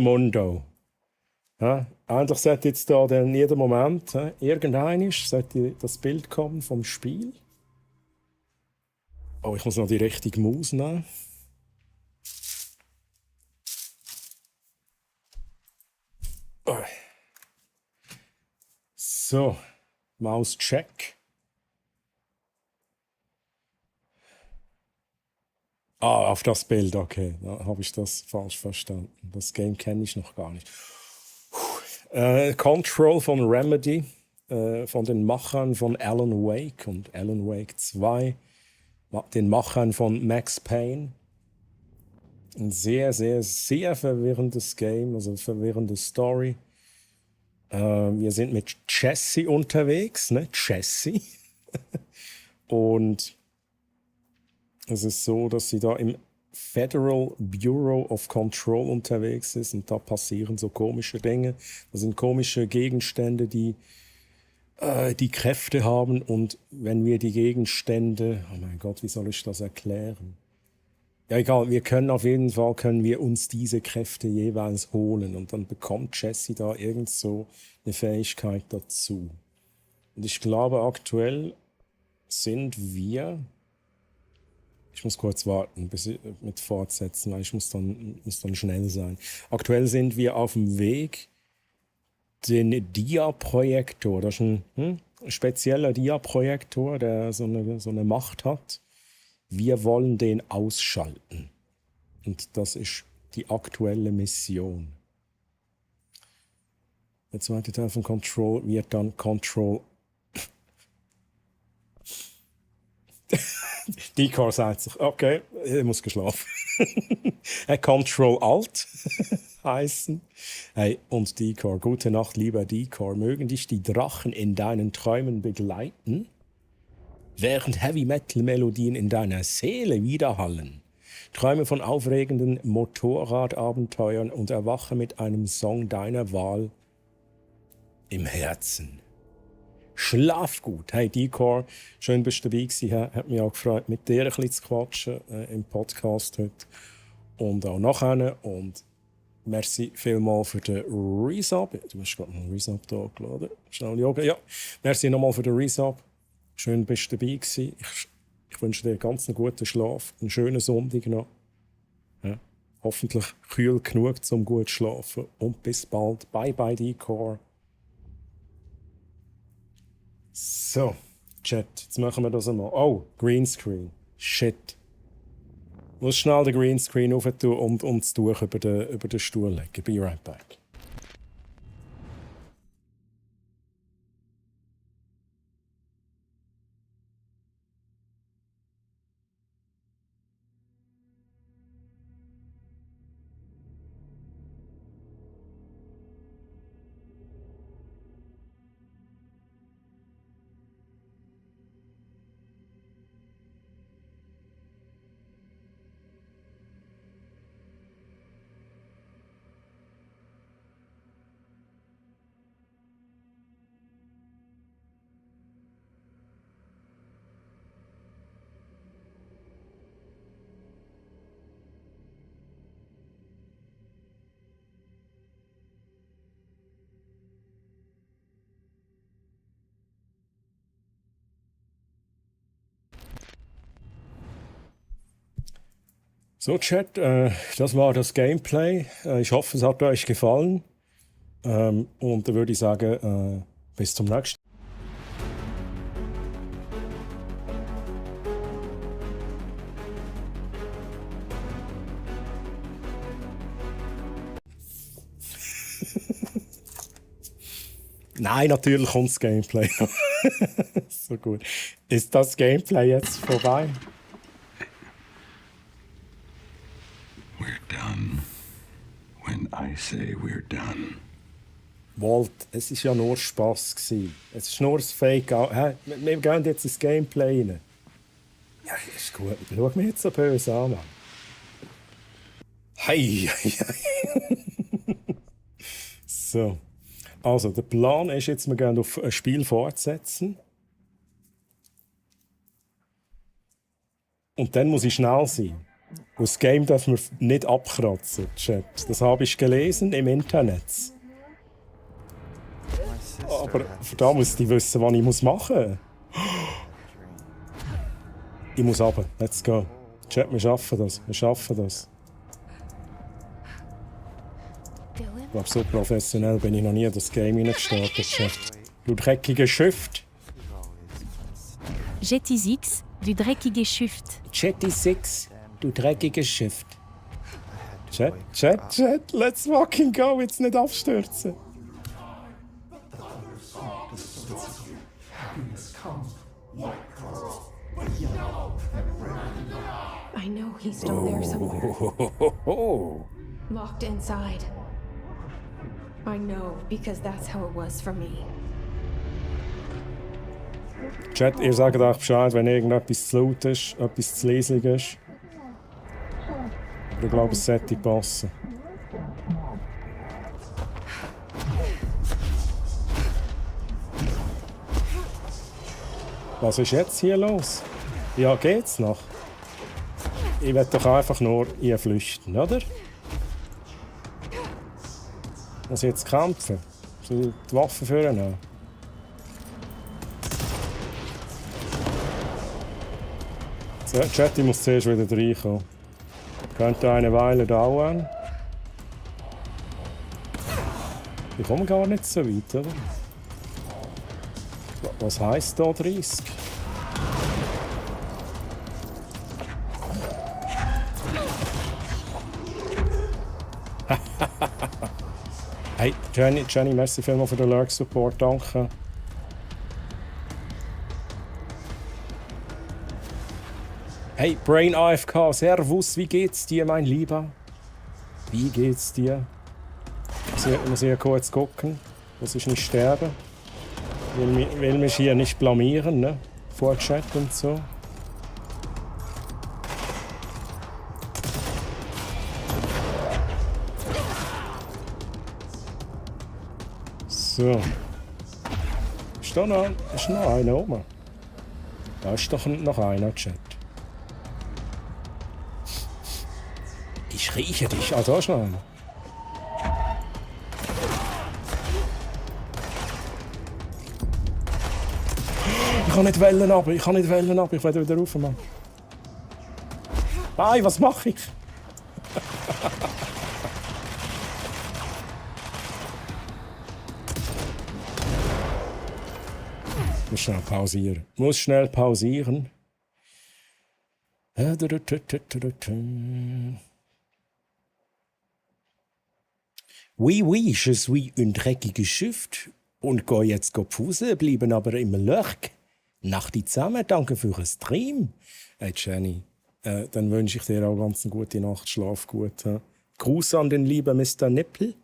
Mundo. Eigentlich sollte jetzt da in jedem Moment irgendeinisch sollte das Bild kommen vom Spiel. Oh, ich muss noch die richtige Maus nehmen. So, Maus check. Auf das Bild, okay. Da habe ich das falsch verstanden. Das Game kenne ich noch gar nicht. Control von Remedy, von den Machern von Alan Wake und Alan Wake 2, den Machern von Max Payne. Ein sehr, sehr, sehr verwirrendes Game, also eine verwirrende Story. Wir sind mit Jesse unterwegs, ne? Jesse. Und es ist so, dass sie da im Federal Bureau of Control unterwegs ist und da passieren so komische Dinge. Das sind komische Gegenstände, die Kräfte haben und wenn wir die Gegenstände... Oh mein Gott, wie soll ich das erklären? Ja, egal, können wir uns diese Kräfte jeweils holen und dann bekommt Jesse da irgend so eine Fähigkeit dazu. Und ich glaube, aktuell sind wir... Ich muss kurz warten, bis ich mit fortsetzen, weil ich muss dann schnell sein. Aktuell sind wir auf dem Weg, den Dia-Projektor, das ist ein spezieller Dia-Projektor, der so eine Macht hat. Wir wollen den ausschalten. Und das ist die aktuelle Mission. Der zweite Teil von Control wird dann Control. Decor sagt sich, okay, ich muss geschlafen. Control Alt heißen. Hey, und Decor, gute Nacht, lieber Decor. Mögen dich die Drachen in deinen Träumen begleiten, während Heavy-Metal-Melodien in deiner Seele widerhallen. Träume von aufregenden Motorradabenteuern und erwache mit einem Song deiner Wahl im Herzen. Schlaf gut. Hey Decor, schön bist du dabei gewesen. Hat mich auch gefreut, mit dir ein bisschen zu quatschen im Podcast heute. Und auch nachher. Und merci vielmals für den Resub. Du hast gerade noch einen Resub da geladen. Schnell Yoga. Ja, merci nochmal für den Resub. Schön bist du dabei gewesen. Ich wünsche dir ganz einen guten Schlaf, einen schönen Sonntag noch. Ja, hoffentlich kühl genug, um gut zu schlafen. Und bis bald. Bye bye, Decor. So, Chat, jetzt machen wir das einmal. Oh, Greenscreen. Shit. Ich muss schnell den Greenscreen auf und das Tuch über den Stuhl legen. Be right back. So, Chat, das war das Gameplay. Ich hoffe, es hat euch gefallen. Und dann würde ich sagen, bis zum nächsten Mal. Nein, natürlich kommt das Gameplay. So gut. Ist das Gameplay jetzt vorbei? We're done. When I say we're done. Walt, es war ja nur Spass gewesen. Es ist nur ein Fake. Wir gehen jetzt ins Gameplay rein. Ja, ist gut. Schau mich jetzt so böse an, Mann. Hei. So. Also, der Plan ist jetzt, wir gehen auf ein Spiel fortsetzen. Und dann muss ich schnell sein. Und das Game darf man nicht abkratzen, Chat. Das habe ich gelesen im Internet. Aber da muss ich wissen, was ich machen muss. Ich muss runter. Let's go. Chat, wir schaffen das. Wir schaffen das. Ich glaube, so professionell bin ich noch nie in das Game hineingestartet, Chat. Du dreckiger Schift. Jetty 6, du dreckige Schift. Jetty 6, du dreckiger Schift. Chat, let's fucking go, jetzt nicht abstürzen. I know he's still there somewhere. Locked inside. I know, because that's how it was for me. Chat, ihr sagt euch Bescheid, wenn irgendetwas zu laut ist, etwas zu leislich ist. Aber ich glaube, es sollte passen. Was ist jetzt hier los? Ja, geht's noch? Ich will doch einfach nur hier flüchten, oder? Muss ich jetzt kämpfen? Soll ich die Waffe vornehmen? So, Chat, ich muss zuerst wieder reinkommen. Könnte eine Weile dauern. Ich komme gar nicht so weit, oder? Was heisst da 30? Hey, Jenny, merci vielmals für den Lurk-Support, danke. Hey, Brain AFK, servus, wie geht's dir, mein Lieber? Wie geht's dir? Ich muss hier kurz gucken, muss ich nicht sterben. Will mich hier nicht blamieren, ne? Vor Chat und so. So. Ist noch einer oben? Da ist doch noch einer, Chat. Ich rieche dich. Ah, da ist noch einer. Ich kann nicht Wellen ab, ich werde wieder rauf, Mann. Nein, was mache ich? Muss schnell pausieren. Oui, oui, je suis une dreckige Schrift und gehe jetzt Pause, bleiben aber im Lurk. Nachti zusammen, danke für den Stream. Hey Jenny, dann wünsche ich dir auch ganz eine gute Nacht, schlaf gut. Gruß an den lieben Mr. Nippel.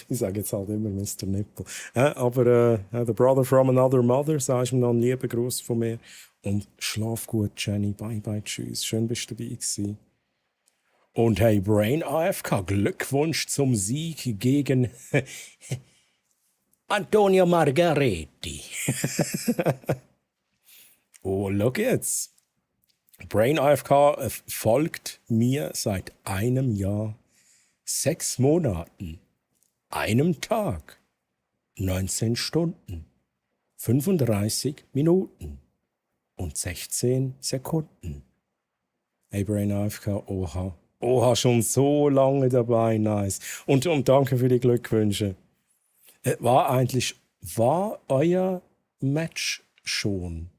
Ich sage jetzt halt immer Mr. Nippel. Aber the brother from another mother, sagst du mir noch einen lieben Gruß von mir. Und schlaf gut, Jenny. Bye, bye, tschüss. Schön, bist du dabei gewesen. Und hey, Brain AFK, Glückwunsch zum Sieg gegen Antonio Margaretti. Oh, look jetzt. Brain AFK folgt mir seit einem Jahr, 6 Monaten, einem Tag, 19 Stunden, 35 Minuten und 16 Sekunden. Hey, Brain AFK, oha. Oha, schon so lange dabei, nice. Und danke für die Glückwünsche. War euer Match schon?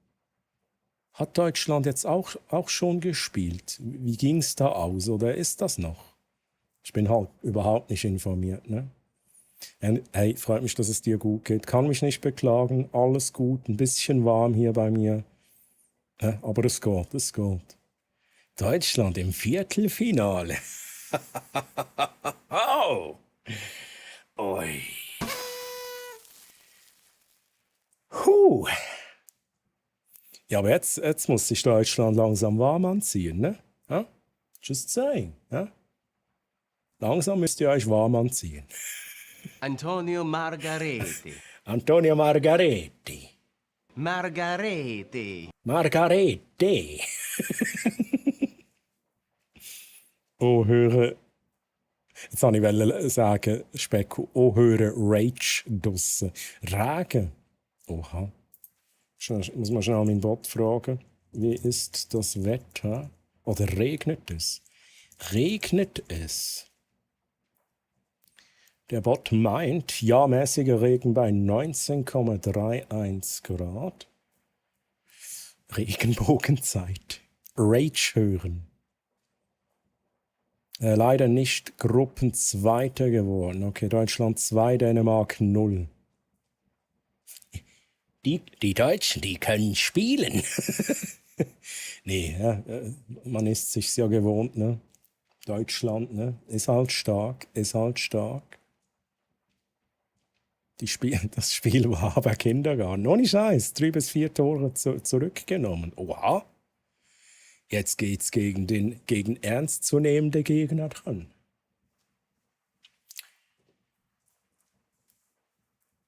Hat Deutschland jetzt auch schon gespielt? Wie ging's da aus oder ist das noch? Ich bin halt überhaupt nicht informiert, ne? Hey, freut mich, dass es dir gut geht. Kann mich nicht beklagen, alles gut, ein bisschen warm hier bei mir. Aber es geht. Deutschland im Viertelfinale. Oh! Oi. Huh. Ja, aber jetzt muss sich Deutschland langsam warm anziehen, ne? Ja? Just saying. Ja? Langsam müsst ihr euch warm anziehen. Antonio Margaretti. Antonio Margaretti. Margaretti. Margaretti. Oh, höre. Jetzt wollte ich sagen, Specko. Oh, höre Rage draussen. Regen. Oha. Muss man schnell meinen Bot fragen. Wie ist das Wetter? Oder regnet es? Regnet es? Der Bot meint, ja, mäßiger Regen bei 19,31 Grad. Regenbogenzeit. Rage hören. Leider nicht Gruppenzweiter geworden. Okay, Deutschland 2, Dänemark 0. Die Deutschen, die können spielen. Nee, ja, man ist sich ja gewohnt, ne? Deutschland, ne? Ist halt stark. Das Spiel war aber Kindergarten. Ohne Scheiß, 3 bis 4 Tore zurückgenommen. Oha. Jetzt geht's gegen ernstzunehmende Gegner dran.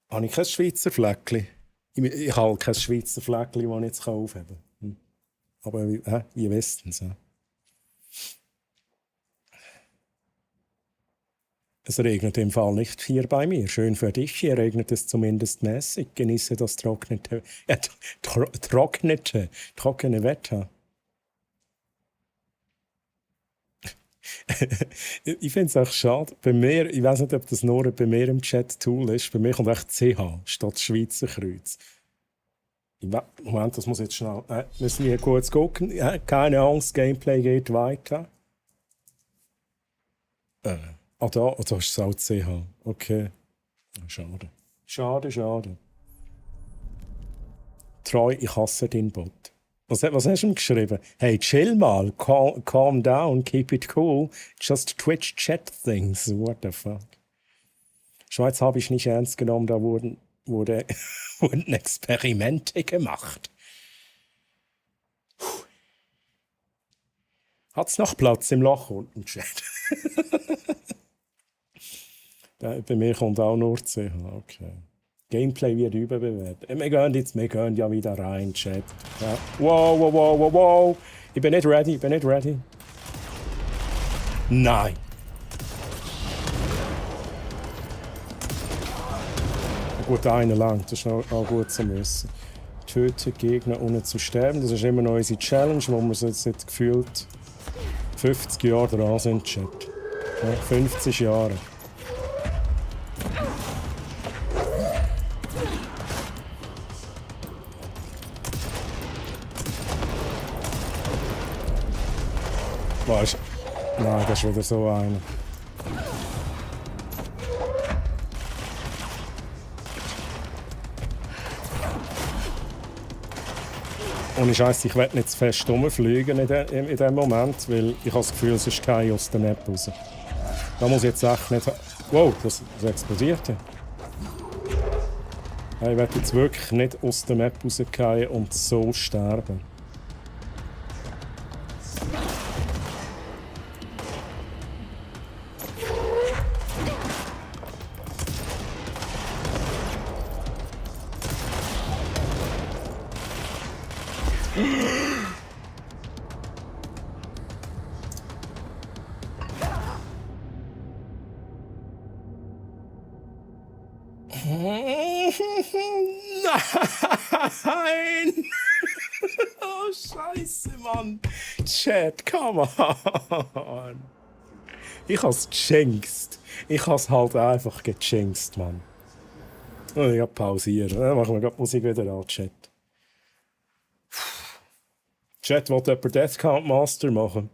Habe ich kein Schweizer Fleckchen? Ich habe kein Schweizer Fleckchen, das ich jetzt aufheben kann. Aber wie wisst ihr es? Es regnet im Fall nicht hier bei mir. Schön für dich, hier regnet es zumindest mäßig. Genieße das trockene Wetter. Ich finde es auch schade. Bei mir, ich weiß nicht, ob das nur bei mir im Chat-Tool ist, bei mir kommt echt CH statt Schweizer Kreuz. Moment, das muss jetzt schnell. Müssen wir kurz gucken. Keine Angst, Gameplay geht weiter. Ah, da ist es auch CH. Okay. Schade. Schade. Troy, ich hasse den Bot. Was hast du ihm geschrieben? Hey, chill mal. Calm down. Keep it cool. Just Twitch chat things. What the fuck? Schweiz habe ich nicht ernst genommen. Da wurden Experimente gemacht. Hat's noch Platz im Loch unten, Chat? Bei mir kommt auch nur CH. Okay. Gameplay wird überbewertet. Wir gehen ja wieder rein, Chat. Ja. Wow. Ich bin nicht ready. Nein. Gut, einer lang. Das ist auch gut zu wissen. Töte Gegner ohne zu sterben. Das ist immer noch unsere Challenge, wo wir jetzt gefühlt 50 Jahre dran sind, Chat. Ja, 50 Jahre. Weißt du? Nein, das ist wieder so einer. Ohne Scheiß, ich will nicht zu fest rumfliegen in dem Moment, weil ich habe das Gefühl, es ist kein aus der Map raus. Da muss ich jetzt echt nicht... Wow, das explodiert ja. Ich will jetzt wirklich nicht aus der Map rausgehen und so sterben. Nein! Oh, Scheiße, Mann! Chat, come on! Ich hab's gejinxt. Ich hab's halt einfach gejinxt, Mann. Oh, ich hab pausieren. Dann machen wir gerade Musik wieder an, Chat. Chat, will jemand Death Count Master machen?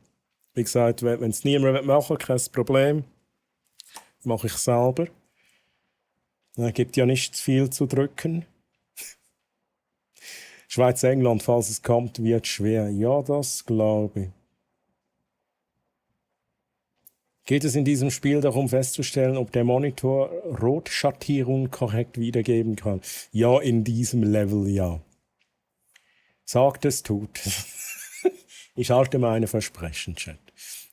Wie gesagt, wenn es niemand machen will, kein Problem. Mache ich selber. Es gibt ja nicht viel zu drücken. Schweiz-England, falls es kommt, wird schwer. Ja, das glaube ich. Geht es in diesem Spiel darum festzustellen, ob der Monitor Rotschattierung korrekt wiedergeben kann? Ja, in diesem Level ja. Sagt es, tut. Ich halte meine Versprechen, Chat.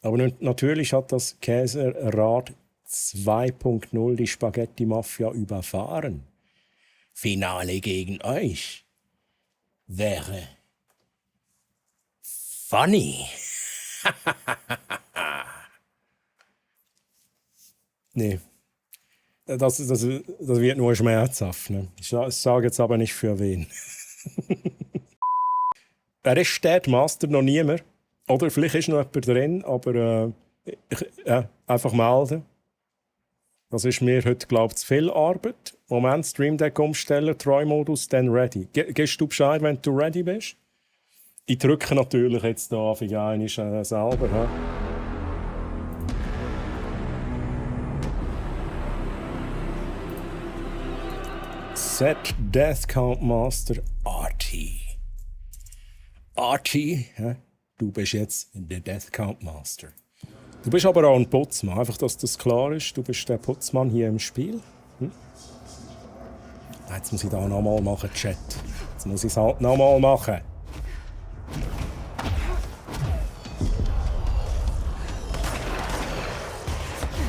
Aber natürlich hat das Käserad 2.0 die Spaghetti-Mafia überfahren. Finale gegen euch wäre funny. Nee, das wird nur schmerzhaft. Ne? Ich sage jetzt aber nicht für wen. Er ist Dead Master noch niemand. Oder vielleicht ist noch jemand drin, aber einfach melden. Das ist mir heute, glaube ich, zu viel Arbeit. Moment, Stream Deck umstellen, Troy-Modus, dann ready. Gibst du Bescheid, wenn du ready bist? Ich drücke natürlich jetzt da auf einmal selber. He? Set Death Count Master Artie. Artie, du bist jetzt der Death Count Master. Du bist aber auch ein Putzmann, einfach, dass das klar ist. Du bist der Putzmann hier im Spiel. Jetzt muss ich da nochmal machen, Chat. Jetzt muss ich es halt nochmal machen.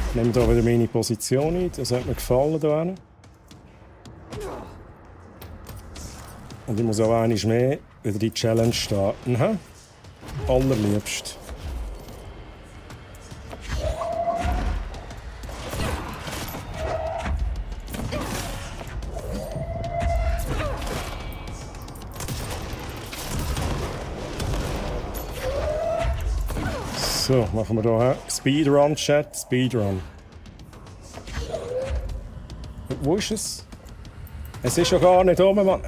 Ich nehme da wieder meine Position ein. Das hat mir gefallen hier. Und ich muss auch einmal mehr wieder die Challenge starten. Allerliebst. So, machen wir hier Speedrun, Chat, Speedrun. Wo ist es? Es ist ja gar nicht oben, Mann.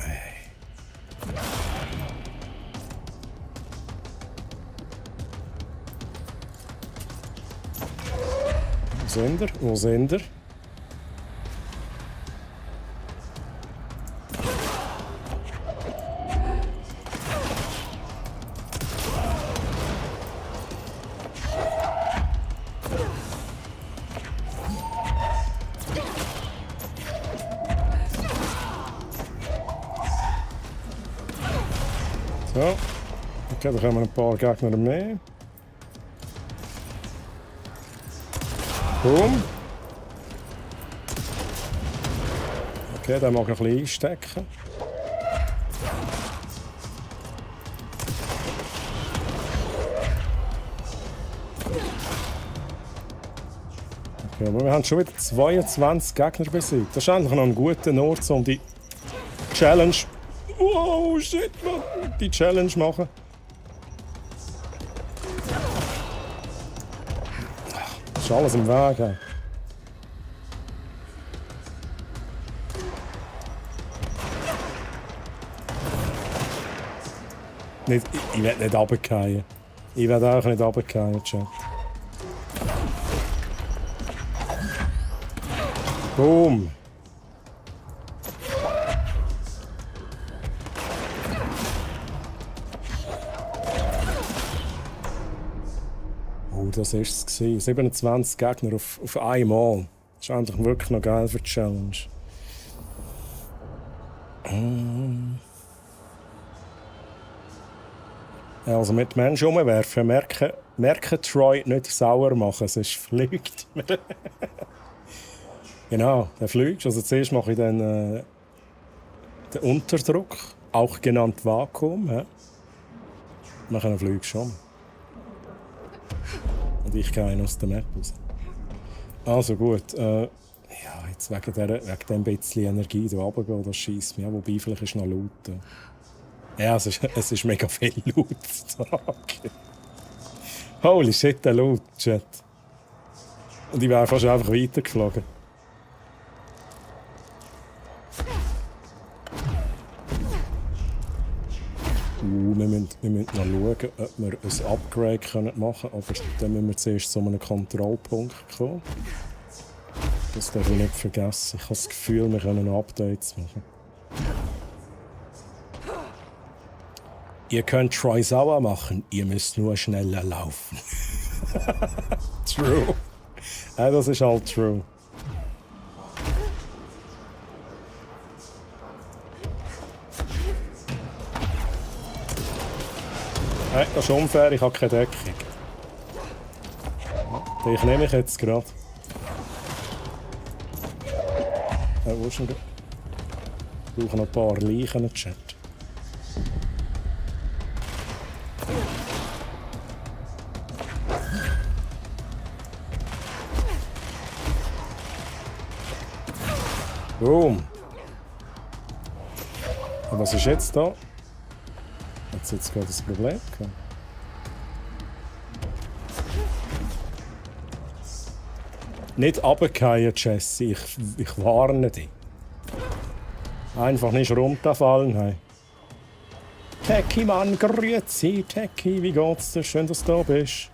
sind ihr? Wo sind ihr? So. Okay, da kommen ein paar Gegner mehr. Boom. Okay, den mag ich ein bisschen einstecken. Okay, aber wir haben schon wieder 22 Gegner besiegt. Das ist eigentlich noch ein guter Ort, um die Challenge... Wow, shit, man! Die Challenge machen. Das ist alles im Weg. Hey. Ich will nicht runterfallen. Ich will auch nicht runterfallen, Chat. Boom! Oh, das war es. 27 Gegner auf einmal. Das ist eigentlich wirklich noch geil für die Challenge. Also mit Menschen umwerfen, merken Troy nicht sauer machen, sonst fliegt. Genau, der fliegt. Also zuerst mache ich dann den Unterdruck, auch genannt Vakuum. Ja. Nachher fliegt schon. Und ich gehe aus der Map raus. Also gut, ja, jetzt wegen dem bisschen Energie da runtergehen, das scheisst mich. Ja, wobei, vielleicht ist noch laut. Ja, es ist mega viel laut. Okay. Holy shit, der laut, Chat. Und ich wäre fast einfach weitergeflogen. Wir müssen noch schauen, ob wir ein Upgrade machen können. Aber dann müssen wir zuerst zu einem Kontrollpunkt kommen. Das darf ich nicht vergessen. Ich habe das Gefühl, wir können Updates machen. Ihr könnt Troy sauer machen, ihr müsst nur schneller laufen. True. Ja, das ist halt true. Hey, das ist unfair, ich habe keine Deckung. Die nehme ich jetzt gerade. Wo ist denn der? Ich brauche noch ein paar Leichen im Chat. Boom. Und was ist jetzt da? Hat es jetzt gerade ein Problem gehabt? Nicht runterfallen, Jesse. Ich warne dich. Einfach nicht runterfallen. Hey. Techie, Mann, grüezi. Techie, wie geht's dir? Schön, dass du da bist.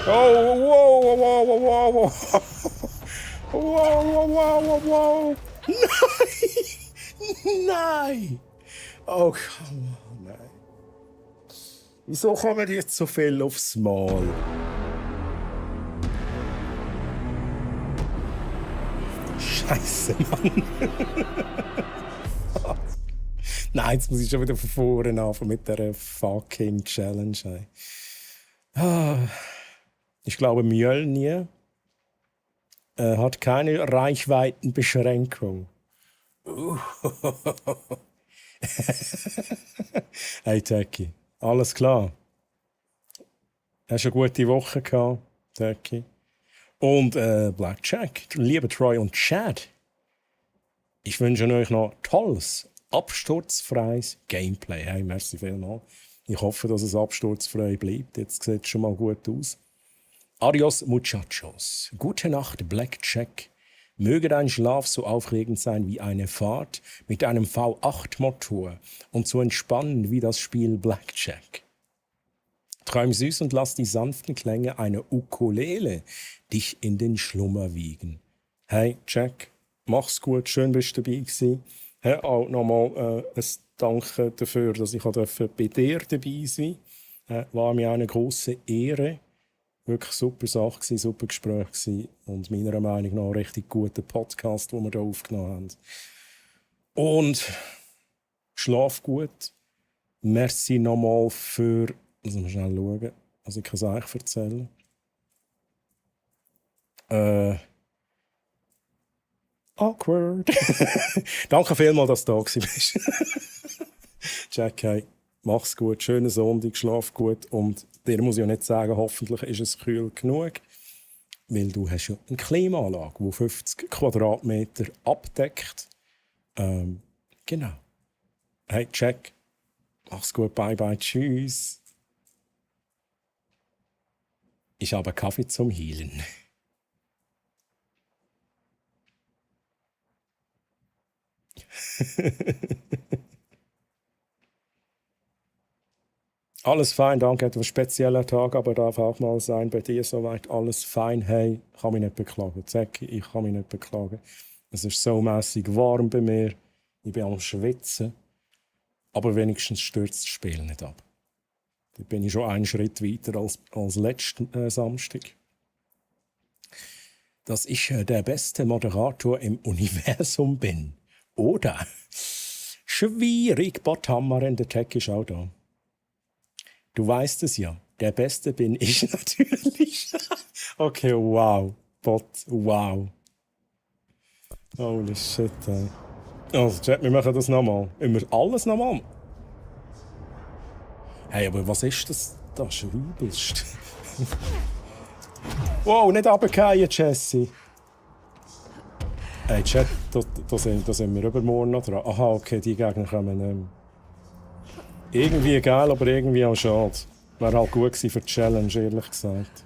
Oh, wow, wow, wow, wow, wow. Wow, wow, wow, wow, wow. Nein! Nein! Oh, come on, nein. Wieso kommen jetzt so viel aufs Mal? Scheiße, Mann. Nein, jetzt muss ich schon wieder von vorne anfangen mit dieser fucking Challenge. Ich glaube, Mjölnir hat keine Reichweitenbeschränkung. Hey Techie, alles klar. Hast du eine gute Woche gehabt, Techie? Und Blackjack, lieber Troy und Chad, ich wünsche euch noch tolles, absturzfreies Gameplay. Hey, merci vielmals. Ich hoffe, dass es absturzfrei bleibt. Jetzt sieht es schon mal gut aus. Adios, Muchachos. Gute Nacht, Blackjack. Möge dein Schlaf so aufregend sein wie eine Fahrt mit einem V8-Motor und so entspannend wie das Spiel Blackjack. Träum süß und lass die sanften Klänge einer Ukulele dich in den Schlummer wiegen. Hey, Jack, mach's gut, schön bist du dabei gewesen. Hey, auch nochmal ein Danke dafür, dass ich bei dir dabei sein durfte. War mir eine grosse Ehre. Wirklich super Sache gewesen, super Gespräch gewesen und meiner Meinung nach ein richtig guter Podcast, den wir hier aufgenommen haben. Und schlaf gut. Merci nochmal für... Muss ich mal schnell schauen, was ich kann euch erzählen. Awkward. Danke vielmals, dass du da bist. Jack, hey, mach's gut, schönen Sonntag, schlaf gut. Und dir muss ich ja nicht sagen, hoffentlich ist es kühl genug, weil du hast ja eine Klimaanlage, die 50 Quadratmeter abdeckt. Genau. Hey, Jack, mach's gut, bye bye, tschüss. Ich habe Kaffee zum Healen. Alles fein, danke. Ein spezieller Tag, aber darf auch mal sein. Bei dir soweit alles fein. Hey, ich kann mich nicht beklagen. Zecki, ich kann mich nicht beklagen. Es ist so mässig warm bei mir. Ich bin am Schwitzen. Aber wenigstens stürzt das Spiel nicht ab. Da bin ich schon einen Schritt weiter als letzten Samstag. Dass ich der beste Moderator im Universum bin. Oder? Schwierig, Botthammer, der Tech ist auch da. Du weißt es ja, der Beste bin ich natürlich. Okay, wow. Bot, wow. Holy shit, ey. Also, Chat, wir machen das nochmal. Immer alles nochmal. Hey, aber was ist das? Das ist übelst. Wow, nicht runterfallen, Jesse. Hey, Chat, da sind wir übermorgen noch dran. Aha, okay, die Gegner kommen nicht mehr. Irgendwie geil, aber irgendwie auch schade. Wäre halt gut gewesen für die Challenge, ehrlich gesagt.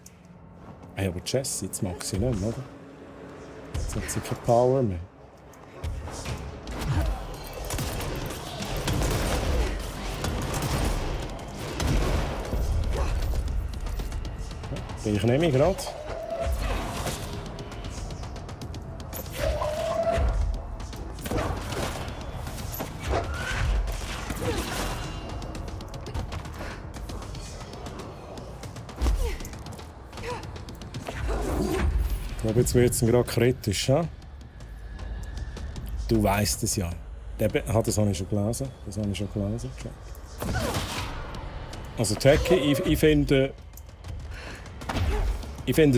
Hey, aber Jessie, jetzt mag sie nicht mehr, oder? Jetzt hat sie keine Power mehr. Ich nehme mich gerade. Aber jetzt wird es gerade kritisch. He? Du weißt es ja. Das habe ich schon gelesen. Also Teki, ich finde,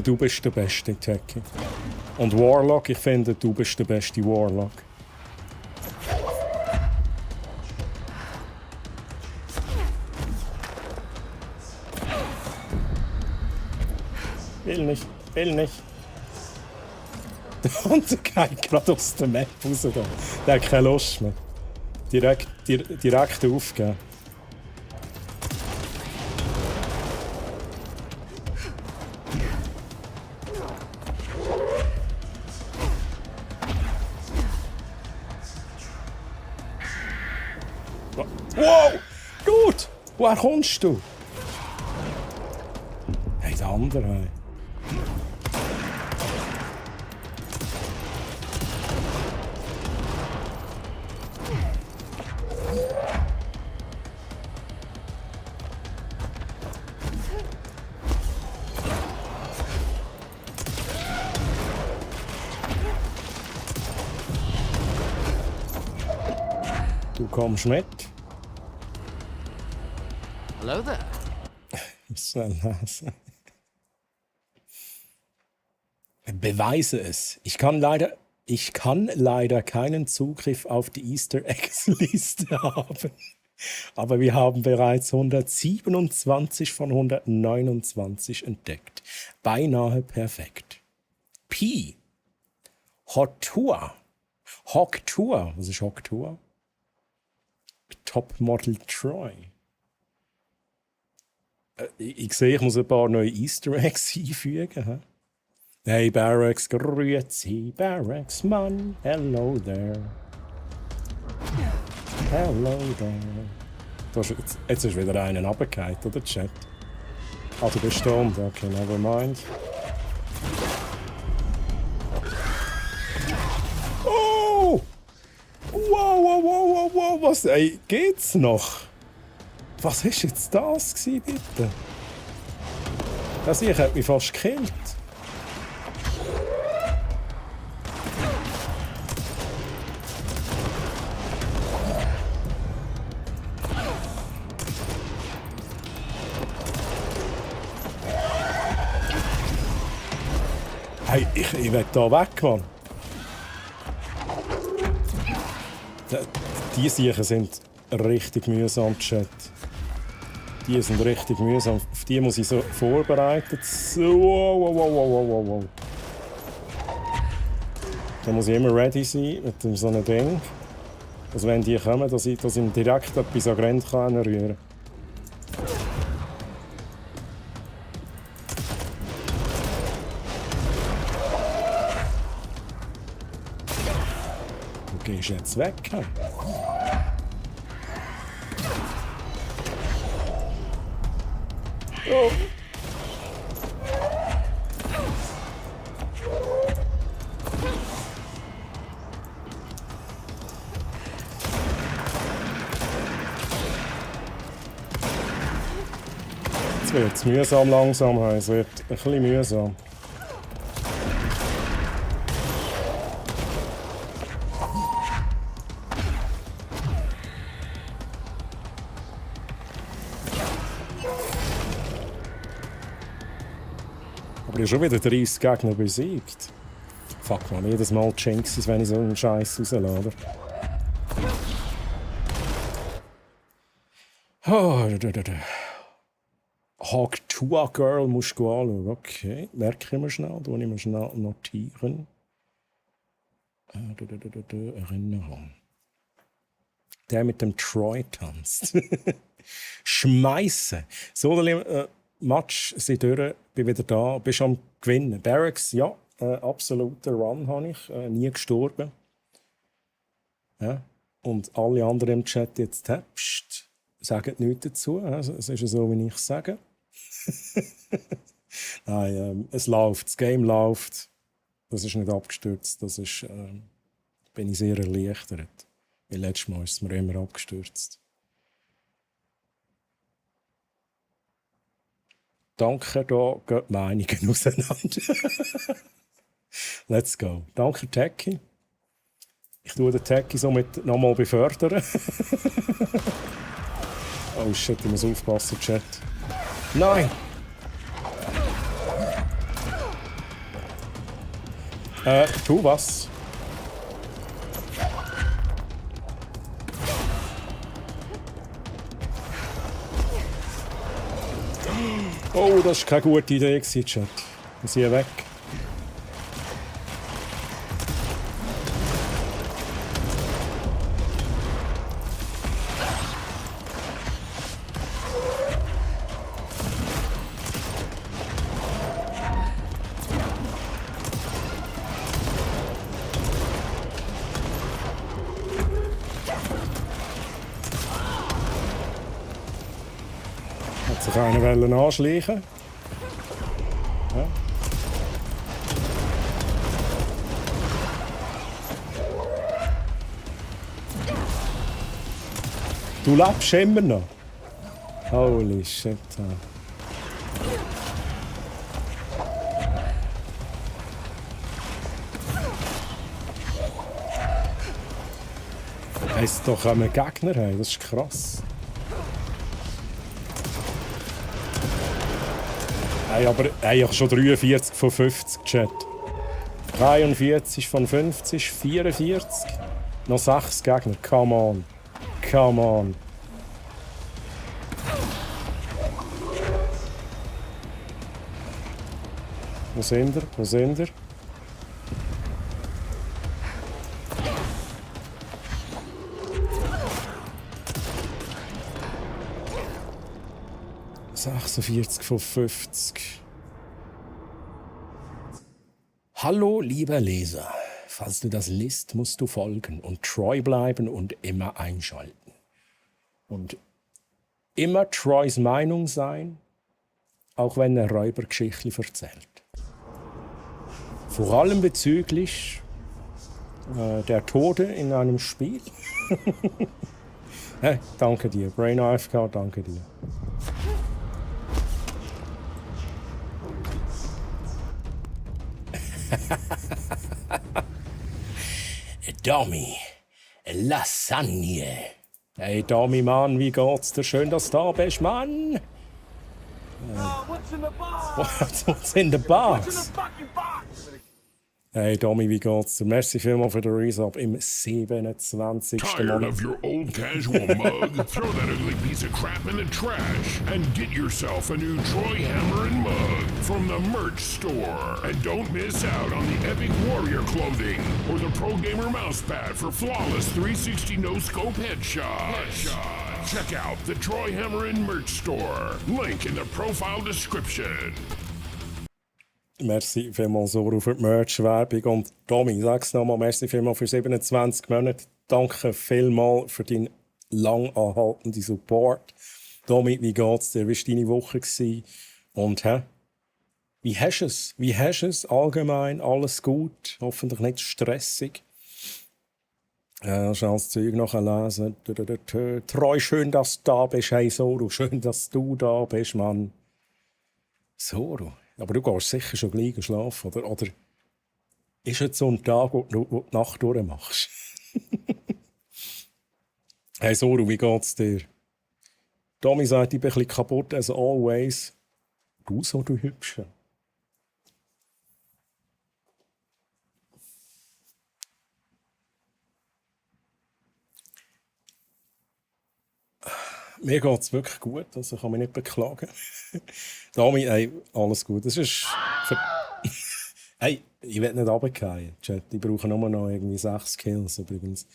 du bist der beste Teki. Und Warlock, ich finde, du bist der beste Warlock. Will nicht. Und der geht gerade aus der Map raus. Der hat keine Lust mehr. Direkt aufgeben. Wow! Gut! Woher kommst du? Hey, der andere. Hey. Du kommst mit. Hello there. Schnell lesen. Beweise es. Ich kann leider keinen Zugriff auf die Easter Eggs Liste haben. Aber wir haben bereits 127 von 129 entdeckt. Beinahe perfekt. P. Hoktua. Was ist Hoktua? Topmodel Troy. Ich sehe, ich muss ein paar neue Easter Eggs einfügen. Hey Barracks, grüezi, Barracks, Mann, hello there. Hello there. Jetzt ist wieder einer runtergefallen, oder Chat? Ah, du bist stumm. Okay, never mind. Oh! Wow, was? Ey, geht's noch? Was ist jetzt das gewesen, bitte? Das hier hat mich fast gekillt. Hey, ich will da weg, Mann. Die Sachen sind richtig mühsam, Chat. Die sind richtig mühsam. Auf die muss ich so vorbereitet. So, wow. Da muss ich immer ready sein mit so einem Ding. Also wenn die kommen, dass ich direkt etwas an Grenzen rühren kann. Du gehst jetzt weg. Oh. Jetzt wird es mühsam langsam. Es wird ein bisschen mühsam. Aber ich habe schon wieder 30 Gegner besiegt. Fuck man, jedes Mal Jinxes, wenn ich so einen Scheiß rauslade. Hog Tua Girl musst du anschauen. Okay, merke ich mir schnell. Da muss ich mir schnell notieren. Erinnerung. Der mit dem Troy tanzt. Schmeißen. So, Match sind durch, bin wieder da, bist am Gewinnen. Barracks, ja, absoluter Run habe ich, nie gestorben. Ja. Und alle anderen im Chat jetzt täpst, sagen nichts dazu. Also, es ist so, wie ich sage. Nein, es läuft, das Game läuft. Das ist nicht abgestürzt, das ist, bin ich sehr erleichtert. Weil letztes Mal ist es mir immer abgestürzt. Danke, da gehen die Meinungen auseinander. Let's go. Danke, Techie. Ich tue den Techie somit nochmal befördern. Oh shit, ich muss aufpassen, Chat. Nein! Tu was? Oh, das war keine gute Idee, Chat. Wir sind weg. Hat sich einer anschleichen. Ja. Du lebst immer noch. Holy shit. Heisst doch einen Gegner haben, das ist krass. Hey, aber hey, ich habe schon 43 von 50 Chat. 43 von 50, 44. Noch 6 Gegner. Come on. Come on. Wo sind ihr? Wo sind ihr? ...46 von 50. Hallo, lieber Leser. Falls du das liest, musst du folgen und treu bleiben und immer einschalten. Und immer Troys Meinung sein auch wenn er Räubergeschichten erzählt. Vor allem bezüglich der Tode in einem Spiel. Hey, danke dir. Brain AFK, danke dir. Dummy, Lasagne. Hey Dummy, Mann, wie geht's dir? Schön, dass du da bist, Mann. What's in the box? What's in the box? What's in the fucking box? Hey Dummy, wie geht's dir? Merci vielmals für den Resub im 27. Tired Monat. of your old casual mug? Throw that ugly piece of crap in the trash and get yourself a new Troy Hammerin mug from the merch store. And don't miss out on the Epic Warrior clothing or the Pro Gamer mousepad for flawless 360 no-scope headshots. Check out the Troy Hammerin merch store. Link in the profile description. Merci vielmals so für die Merch-Werbung. Und Tommy, sag's nochmal, merci vielmals für 27 Monate. Danke vielmals für deinen lang anhaltenden Support. Tommy, wie geht's dir? Wie war deine Woche? Und wie hast du es? Wie hast du es? Allgemein alles gut? Hoffentlich nicht stressig. Schnell das Zeug nachlesen. Treu, schön, dass du da bist. Hey Soro, schön, dass du da bist, Mann. Soro? Aber du gehst sicher schon gleich schlafen, oder? Oder ist es so ein Tag, wo du die Nacht durchmachst? Hey Soro, wie geht's dir? Tommy sagt, ich bin ein bisschen kaputt, as always. Du so, du Hübsche. Mir geht es wirklich gut, also kann mich nicht beklagen. Tommy, hey, alles gut. Das ist hey, ich will nicht runterfallen, Chat. Ich brauche nur noch irgendwie 6 Kills übrigens.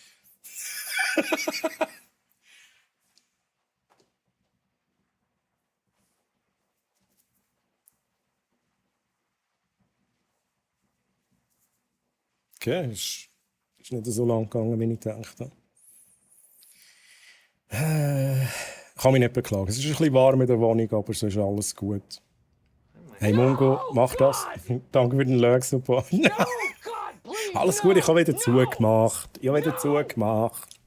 Okay, ist nicht so lang gegangen, wie ich gedacht habe. Ich kann mich nicht beklagen. Es ist ein bisschen warm in der Wohnung, aber es ist alles gut. Hey Mungo, mach das. Danke für den Lurk-Support. Alles gut, ich habe wieder zugemacht. Ich habe wieder zugemacht.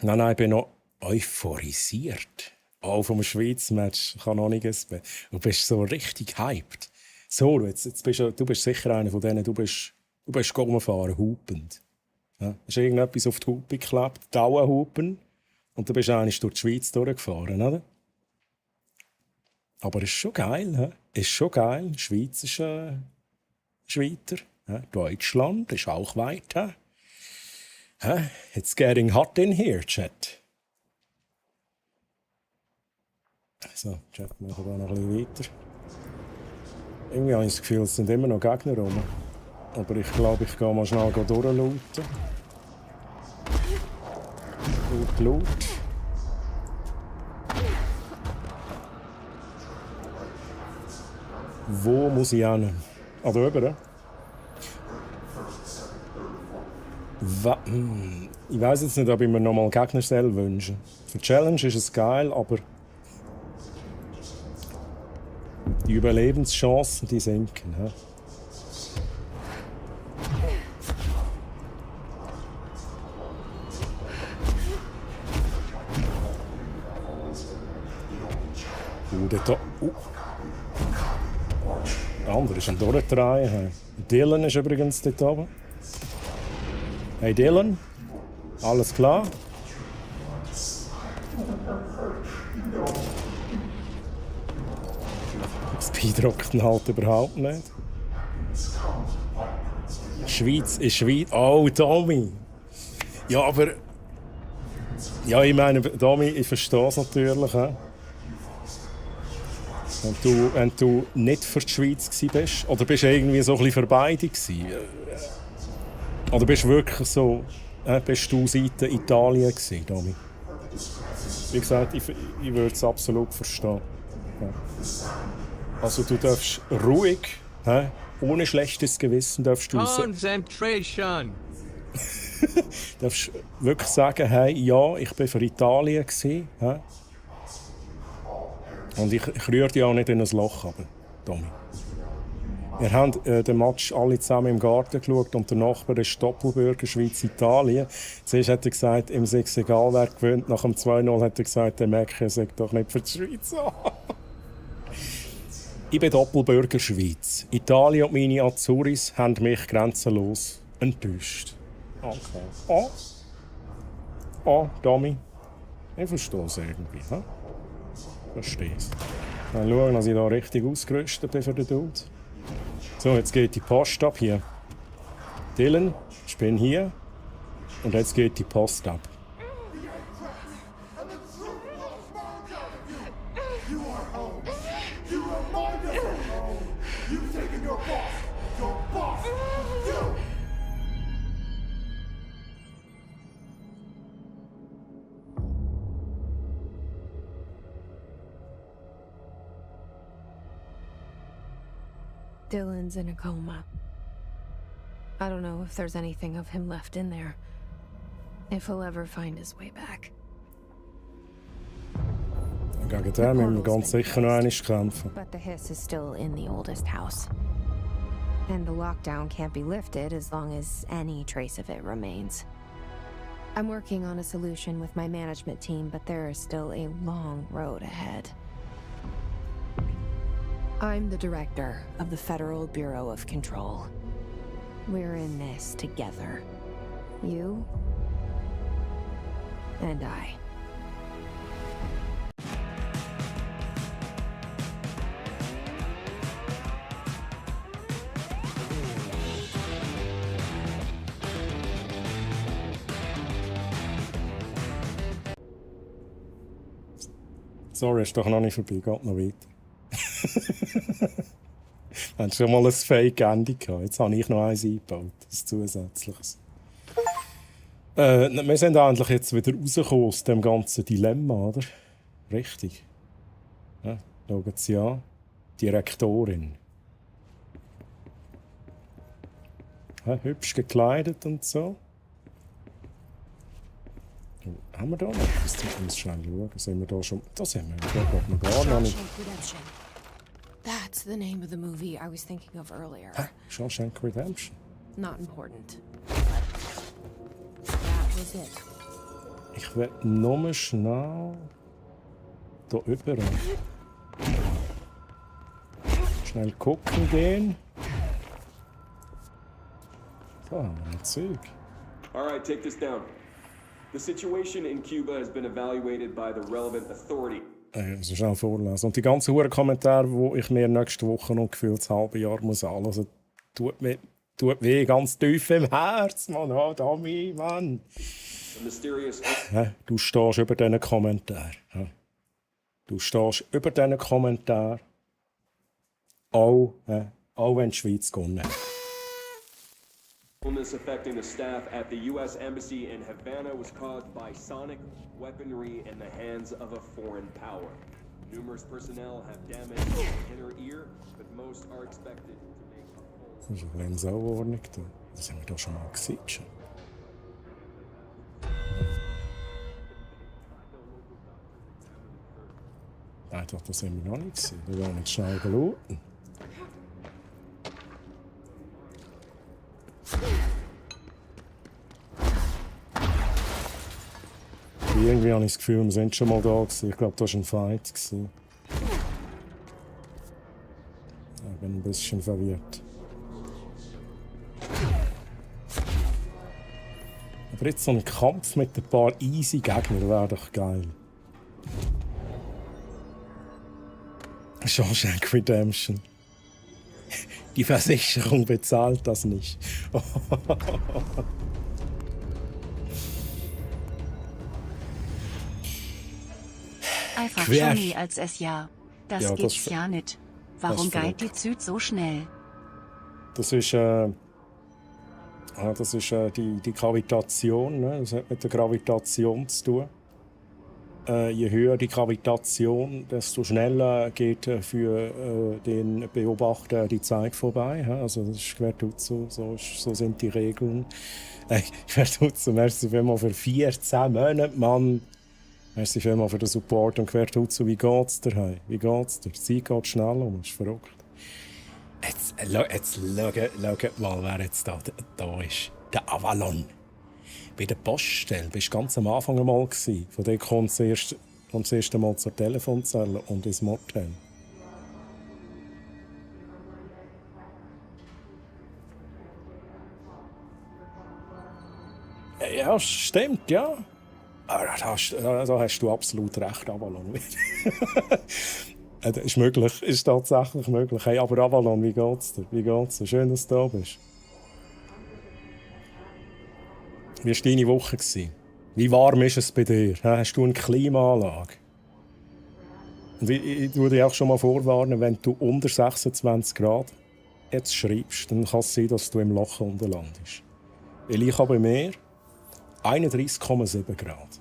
Nein, ich bin noch euphorisiert. Auch vom Schweiz-Match. Ich kann noch nichts mehr. Du bist so richtig hyped. So, jetzt bist du bist sicher einer von denen, du bist rumgefahren, hupend. Ja, hast du irgendetwas auf die Hupe geklebt, Dauerhupen, und dann bist du eigentlich durch die Schweiz durchgefahren, oder? Aber ist schon geil, he? Ist schon geil. Die Schweiz ist weiter. He? Deutschland ist auch weiter. It's getting hot in here, Chat. So, Chat, wir machen da noch ein bisschen weiter. Irgendwie habe ich das Gefühl, es sind immer noch Gegner rum. Aber ich glaube, ich gehe mal schnell durchlooten. Loot. Wo muss ich hin? Ah, da oben, ich weiss jetzt nicht, ob ich mir noch mal Gegner wünsche. Für die Challenge ist es geil, aber die Überlebenschancen, die sinken. He? Der andere ist am Durchdrehen. Hey. Dylan ist übrigens dort oben. Hey Dylan, alles klar? Das beeindruckt ihn halt überhaupt nicht. Schweiz ist Schweiz. Oh, Tommy! Ja, aber... Ja, ich meine, Tommy, ich verstehe es natürlich. He? Wenn du nicht für die Schweiz warst, oder bist du irgendwie so ein bisschen für beide gewesen? Oder bist du wirklich so, bist du Seite Italien gewesen, Tommy? Wie gesagt, ich würde es absolut verstehen. Ja. Also du darfst ruhig, ohne schlechtes Gewissen, darfst du Concentration! darfst wirklich sagen, hey, ja, ich bin für Italien gewesen. Und ich rühre die auch nicht in ein Loch, aber Tommy. Wir haben den Match alle zusammen im Garten geschaut und der Nachbar ist Doppelbürger Schweiz-Italien. Zuerst hat er gesagt, ihm sei es egal, wer gewinnt. Nach dem 2-0 hat er gesagt, der Mäcke sagt doch nicht für die Schweiz. Ich bin Doppelbürger Schweiz. Italien und meine Azuris haben mich grenzenlos enttäuscht. Okay. Tommy. Ich verstehe es irgendwie. Hm? Verstehe es. Mal schauen, dass ich da richtig ausgerüstet bin für den Dude. So, jetzt geht die Post ab hier. Dylan, ich bin hier. Und jetzt geht die Post ab. Dylan's in a coma. I don't know if there's anything of him left in there. If he'll ever find his way back. Gegen den müssen wir ganz sicher noch einmal kämpfen. But the hiss is still in the oldest house. And the lockdown can't be lifted as long as any trace of it remains. I'm working on a solution with my management team, but there is still a long road ahead. I'm the director of the Federal Bureau of Control. We're in this together. You and I. Sorry, ist doch noch nicht vorbei, geht noch weiter. Wir hatten schon mal ein Fake-Ende gehabt. Jetzt habe ich noch eins eingebaut, ein zusätzliches. Wir sind endlich jetzt wieder rausgekommen aus dem ganzen Dilemma, oder? Richtig. Ja, schauen Sie an. Direktorin. Ja, hübsch gekleidet und so. Haben wir da noch etwas? Ich muss schnell schauen. Sind wir da schon? Da sind wir. Da geht man gar noch nicht. That's the name of the movie I was thinking of earlier. Shawshank Redemption. Not important. That was it. Ich will nur schnell hier rüber. Schnell gucken gehen. Da haben wir ein Zeug. Alright, take this down. The situation in Cuba has been evaluated by the relevant authority. Also schnell vorlesen. Und die ganzen huren Kommentare, die ich mir nächste Woche noch gefühlt das halbe Jahr muss anlesen, tut weh, ganz tief im Herz, Mann. Oh, Tommy, Mann. Du stehst über diesen Kommentaren. Du stehst über diesen Kommentaren. Auch wenn die Schweiz gewonnen hat. Illness affecting the staff at the U.S. Embassy in Havana was caused by sonic weaponry in the hands of a foreign power. Numerous personnel have damaged the inner ear, but most are expected to make a full... Das ist eine Sauordnung da. Das haben wir doch schon mal gesehen. Nein, doch, das haben wir noch nicht gesehen. Wir wollen jetzt schnell schauen. Irgendwie habe ich das Gefühl, wir sind schon mal da gewesen. Ich glaube, das war ein Fight gewesen. Ich bin ein bisschen verwirrt. Aber jetzt so ein Kampf mit ein paar easy Gegnern wäre doch geil. Shawshank Redemption. Die Versicherung bezahlt das nicht. Einfach schon nie als es ja. Das ja, gibt's ja nicht. Warum geht die Zeit so schnell? Das ist, die Gravitation. Ne? Das hat mit der Gravitation zu tun. Je höher die Gravitation, desto schneller geht für den Beobachter die Zeit vorbei. Also das ist Quertuzzo, so sind die Regeln. Quertuzzo, merci vielmals für 14 Monate, Mann. Merci vielmals für den Support und Quertutsu. Wie geht's dir? Hey? Wie geht's dir? Die Zeit geht schnell um, ist verrückt. Jetzt schaut mal, wer jetzt da ist. Der Avalon. Bei der Poststelle bist du ganz am Anfang einmal gewesen. Von dem kommt das erste Mal zur Telefonzelle und ins Motel. Ja, stimmt, ja. Da hast du absolut recht, Avalon. Das ist möglich, ist tatsächlich möglich. Hey, aber Avalon, wie geht's dir? Wie geht's dir? Schön, dass du da bist. Wie war deine Woche? Wie warm ist es bei dir? Hast du eine Klimaanlage? Und ich würde dich auch schon mal vorwarnen, wenn du unter 26 Grad jetzt schreibst, dann kann es sein, dass du im Loch unten landest. Weil ich habe bei mir 31,7 Grad.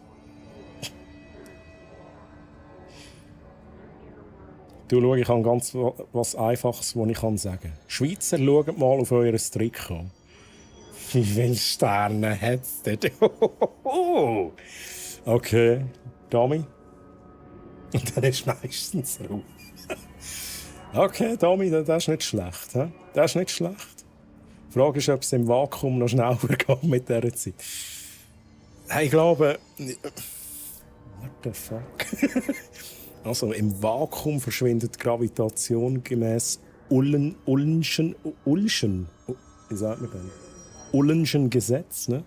Du, schau, ich habe ganz was Einfaches, was ich sagen kann. Schweizer, schaut mal auf euer Trikot. Wie viele Sterne hat es denn? Okay, Tommy. Und dann ist meistens Ruhe. Okay, Tommy, das ist nicht schlecht. He? Das ist nicht schlecht. Die Frage ist, ob es im Vakuum noch schneller geht mit dieser Zeit. Hey, ich glaube... What the fuck? Also, im Vakuum verschwindet Gravitation gemäß Ullenschen... Wie sagt man denn? Ullenschen Gesetz, ne?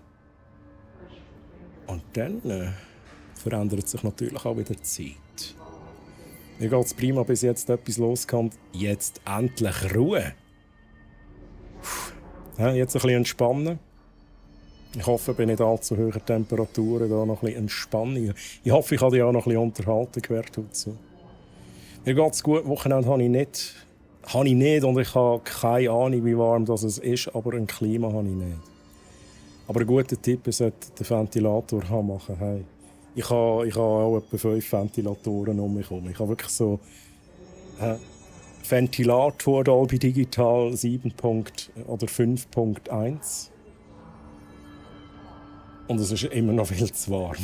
Und dann verändert sich natürlich auch wieder die Zeit. Mir geht es prima, bis jetzt etwas loskommt. Jetzt endlich Ruhe. Jetzt ein bisschen entspannen. Ich hoffe, bei nicht allzu hohen Temperaturen da noch ein bisschen entspannen. Ich hoffe, ich kann dich auch noch ein bisschen unterhalten, Quertutsu. Mir geht es gut. Wochenende habe ich nicht und ich habe keine Ahnung, wie warm das ist, aber ein Klima habe ich nicht. Aber ein guter Tipp, ihr solltet den Ventilator machen. Hey. Ich habe auch etwa 5 Ventilatoren um mich herum. Ich habe wirklich so Ventilator Dolby Digital 7. oder 5.1. Und es ist immer noch viel zu warm.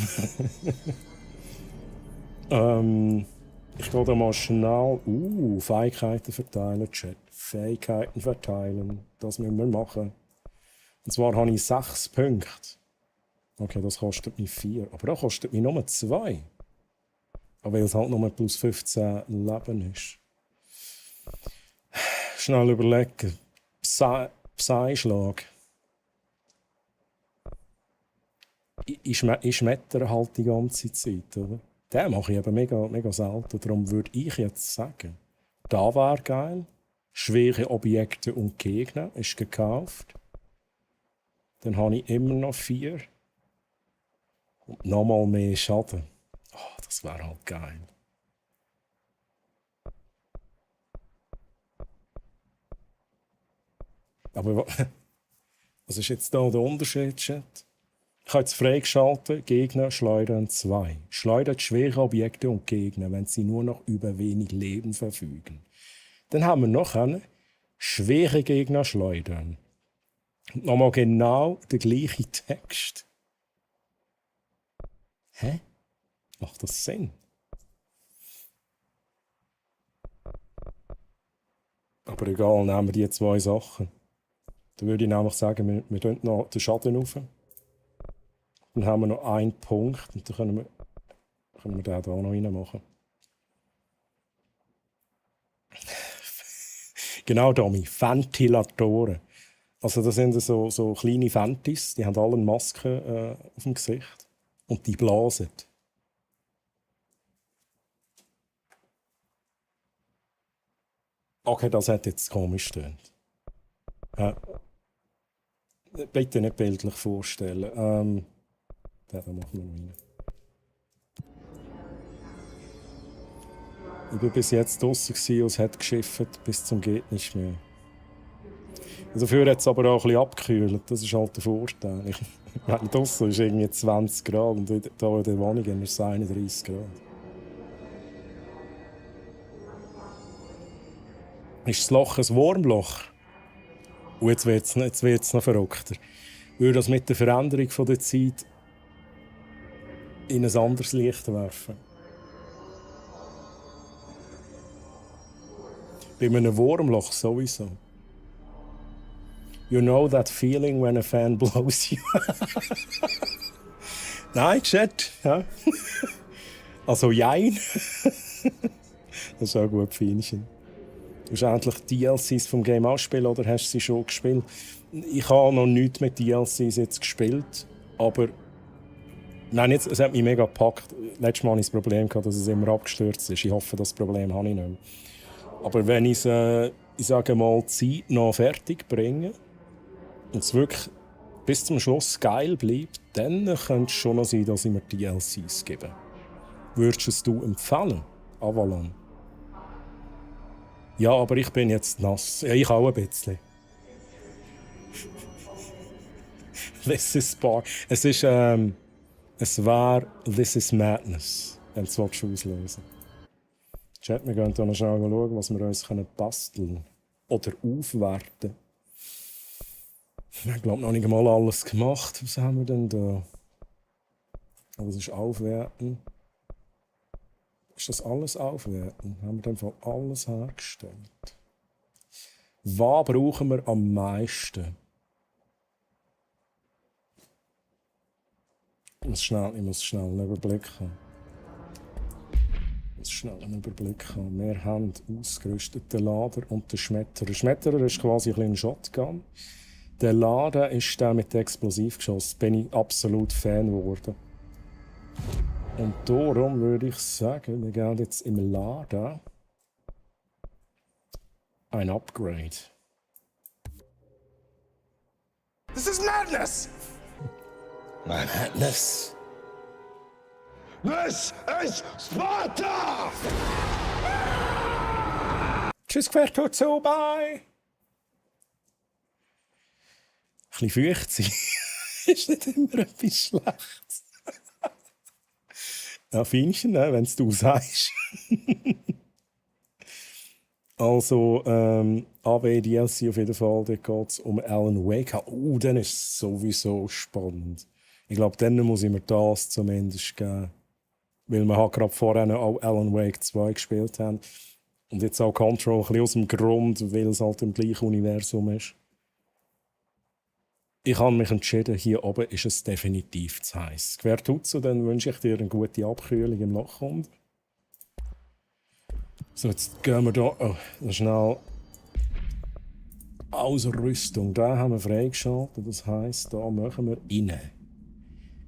Ich gehe da mal schnell. Fähigkeiten verteilen, Chat. Fähigkeiten verteilen. Das müssen wir machen. Und zwar habe ich 6 Punkte. Okay, das kostet mich 4. Aber das kostet mich nur 2. Aber weil es halt nur plus 15 Leben ist. Schnell überlegen. Psy-Schlag. Ich schmettere halt die ganze Zeit, oder? Den mache ich eben mega selten. Darum würde ich jetzt sagen, da wäre geil. Schwere Objekte und Gegner ist gekauft. Dann habe ich immer noch 4. Und nochmal mehr Schaden. Oh, das wäre halt geil. Aber was ist jetzt da der Unterschied, Chat? Ich habe jetzt freigeschaltet, Gegner schleudern 2. Schleudert schwere Objekte und Gegner, wenn sie nur noch über wenig Leben verfügen. Dann haben wir noch einen schwere Gegner schleudern. Und nochmal genau der gleiche Text. Hä? Macht das Sinn? Aber egal, nehmen wir die 2 Sachen. Dann würde ich nämlich sagen, wir tun noch den Schaden rauf. Dann haben wir noch 1 Punkt und dann können wir den hier auch noch reinmachen. Genau, Domi, Ventilatoren. Also das sind so kleine Ventis, die haben alle eine Maske auf dem Gesicht und die blasen. Okay, das hat jetzt komisch getönt. Bitte nicht bildlich vorstellen. Den machen wir rein. Ich war bis jetzt draussen und es hat geschifft bis zum geht nicht mehr. Dafür hat es aber auch ein bisschen abgekühlt. Das ist halt der Vorteil. Draussen ist irgendwie 20 Grad und hier in der Wohnung ist es 31 Grad. Ist das Loch ein Wurmloch? Und jetzt wird's noch verrückter. Würde das mit der Veränderung der Zeit in ein anderes Licht werfen. Bei einem Wurmloch sowieso. You know that feeling when a fan blows you. Nein, Chat. Ja. Also, jein. Das ist auch gut, Feinchen. Du hast endlich DLCs vom Game ausspielen oder hast du sie schon gespielt? Ich habe noch nichts mit DLCs jetzt gespielt, aber nein, jetzt, es hat mich mega gepackt. Letztes Mal hatte ich das Problem, dass es immer abgestürzt ist. Ich hoffe, das Problem habe ich nicht mehr. Aber wenn ich es, ich sage mal, Zeit noch fertig bringe und es wirklich bis zum Schluss geil bleibt, dann könnte es schon noch sein, dass ich mir DLCs gebe. Würdest du es empfehlen, Avalon? Ja, aber ich bin jetzt nass. Ja, ich auch ein bisschen. This is bar. Es ist, es war This is Madness, wenn du es auslösen willst. Chat, wir gehen hier noch schnell schauen, was wir uns basteln oder aufwerten. Ich glaube, noch nicht mal alles gemacht. Was haben wir denn da? Das ist Aufwerten. Ist das alles Aufwerten? Haben wir dann von alles hergestellt? Was brauchen wir am meisten? Ich muss schnell einen Überblick haben. Wir haben ausgerüsteten Lader und den Schmetterer. Der Schmetterer ist quasi ein Shotgun. Der Lader ist der mit Explosivgeschoss. Bin ich absolut Fan geworden. Und darum würde ich sagen, wir gehen jetzt im Lader ein Upgrade. This is madness! Madness? This is Sparta! Tschüss, Gefährt, tut so, bye! Ein bisschen feucht sein ist nicht immer etwas Schlechtes. Ja, Feinchen, ne, wenn du sagst. Also, AB DLC auf jeden Fall, da geht es um Alan Wake. Dann ist es sowieso spannend. Ich glaube, dann muss ich mir das zumindest geben. Weil wir halt gerade vorher auch Alan Wake 2 gespielt haben. Und jetzt auch Control ein bisschen aus dem Grund, weil es halt im gleichen Universum ist. Ich habe mich entschieden, hier oben ist es definitiv zu heiß. Quer tut's, dann wünsche ich dir eine gute Abkühlung im Lochhund. So, jetzt gehen wir hier schnell Ausrüstung. Da haben wir freigeschaltet, das heisst, da machen wir rein.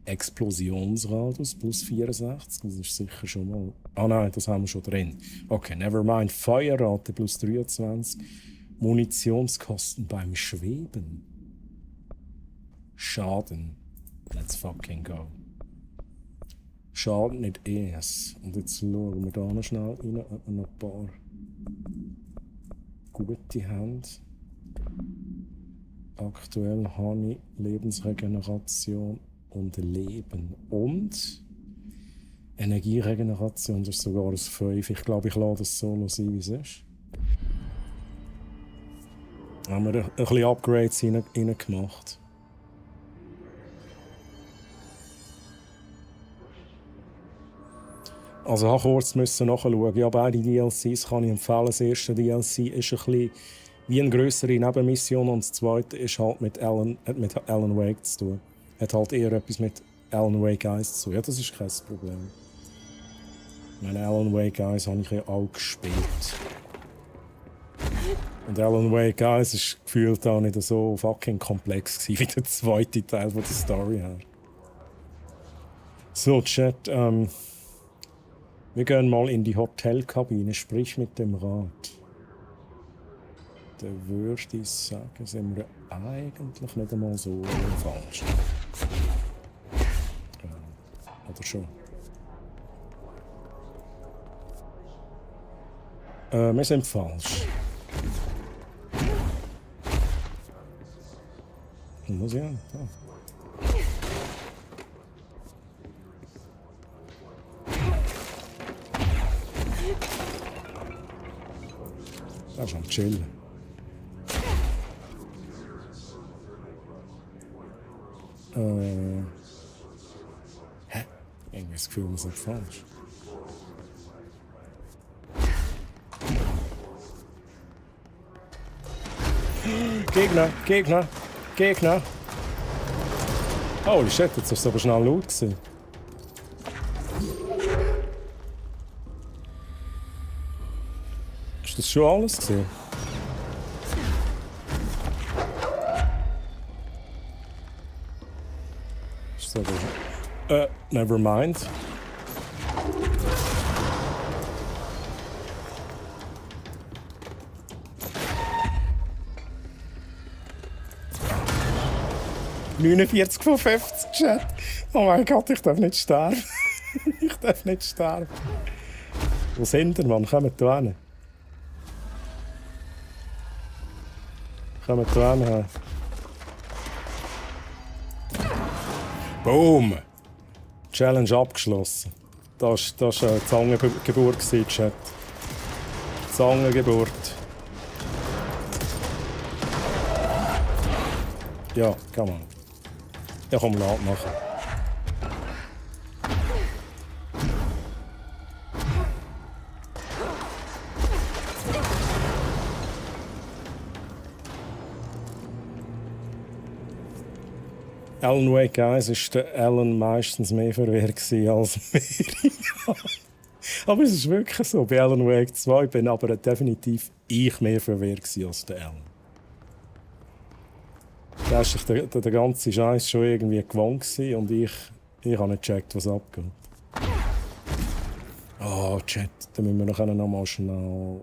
Explosionsradius plus 64, das ist sicher schon mal... Ah nein, das haben wir schon drin. Okay, nevermind. Feuerrate plus 23. Munitionskosten beim Schweben. Schaden. Let's fucking go. Schaden nicht ES. Und jetzt schauen wir da noch schnell rein, ob wir noch ein paar gute haben. Aktuell habe ich Lebensregeneration und Leben. Und Energieregeneration, das ist sogar ein 5. Ich glaube, ich lasse das so sein, wie es ist. Da haben wir ein bisschen Upgrades reingemacht. Also ich musste kurz nachschauen. Ja, beide DLCs kann ich empfehlen. Das erste DLC ist ein bisschen wie eine grössere Nebenmission und das zweite ist halt mit Alan Wake zu tun. Hat halt eher etwas mit Alan Wake 1 zu tun. Ja, das ist kein Problem. Meine Alan Wake 1 habe ich ja auch gespielt. Und Alan Wake 1 ist gefühlt auch nicht so fucking komplex wie der zweite Teil von der Story her. So, Chat, wir gehen mal in die Hotelkabine, sprich mit dem Rat. Da würde ich sagen, sind wir eigentlich nicht einmal so falsch. Oder schon? Wir sind falsch. Muss ja. Das ist am Chillen. Hä? Irgendwie das Gefühl, es ist falsch. Gegner, Gegner, Gegner. Holy shit, jetzt ist es aber schnell laut gewesen. Ist das schon alles gewesen? Ist das aber... never mind. «49 von 50, Chat. Oh mein Gott, ich darf nicht sterben. Ich darf nicht sterben. Wo sind ihr, Mann? Kommt da hin. Kommt da hin. Boom! Challenge abgeschlossen. Das war eine Zangengeburt, Chat. Zangengeburt. Ja, komm mal. Ja, komm, laut machen. Alan Wake 1 war der Alan meistens mehr verwirrt als mir. Aber es ist wirklich so. Bei Alan Wake 2 bin aber definitiv ich mehr verwirrt als der Alan. Da war sich der ganze Scheiß schon irgendwie gewohnt und ich habe nicht gecheckt, was abgeht. Oh, Chat, dann müssen wir noch mal schnell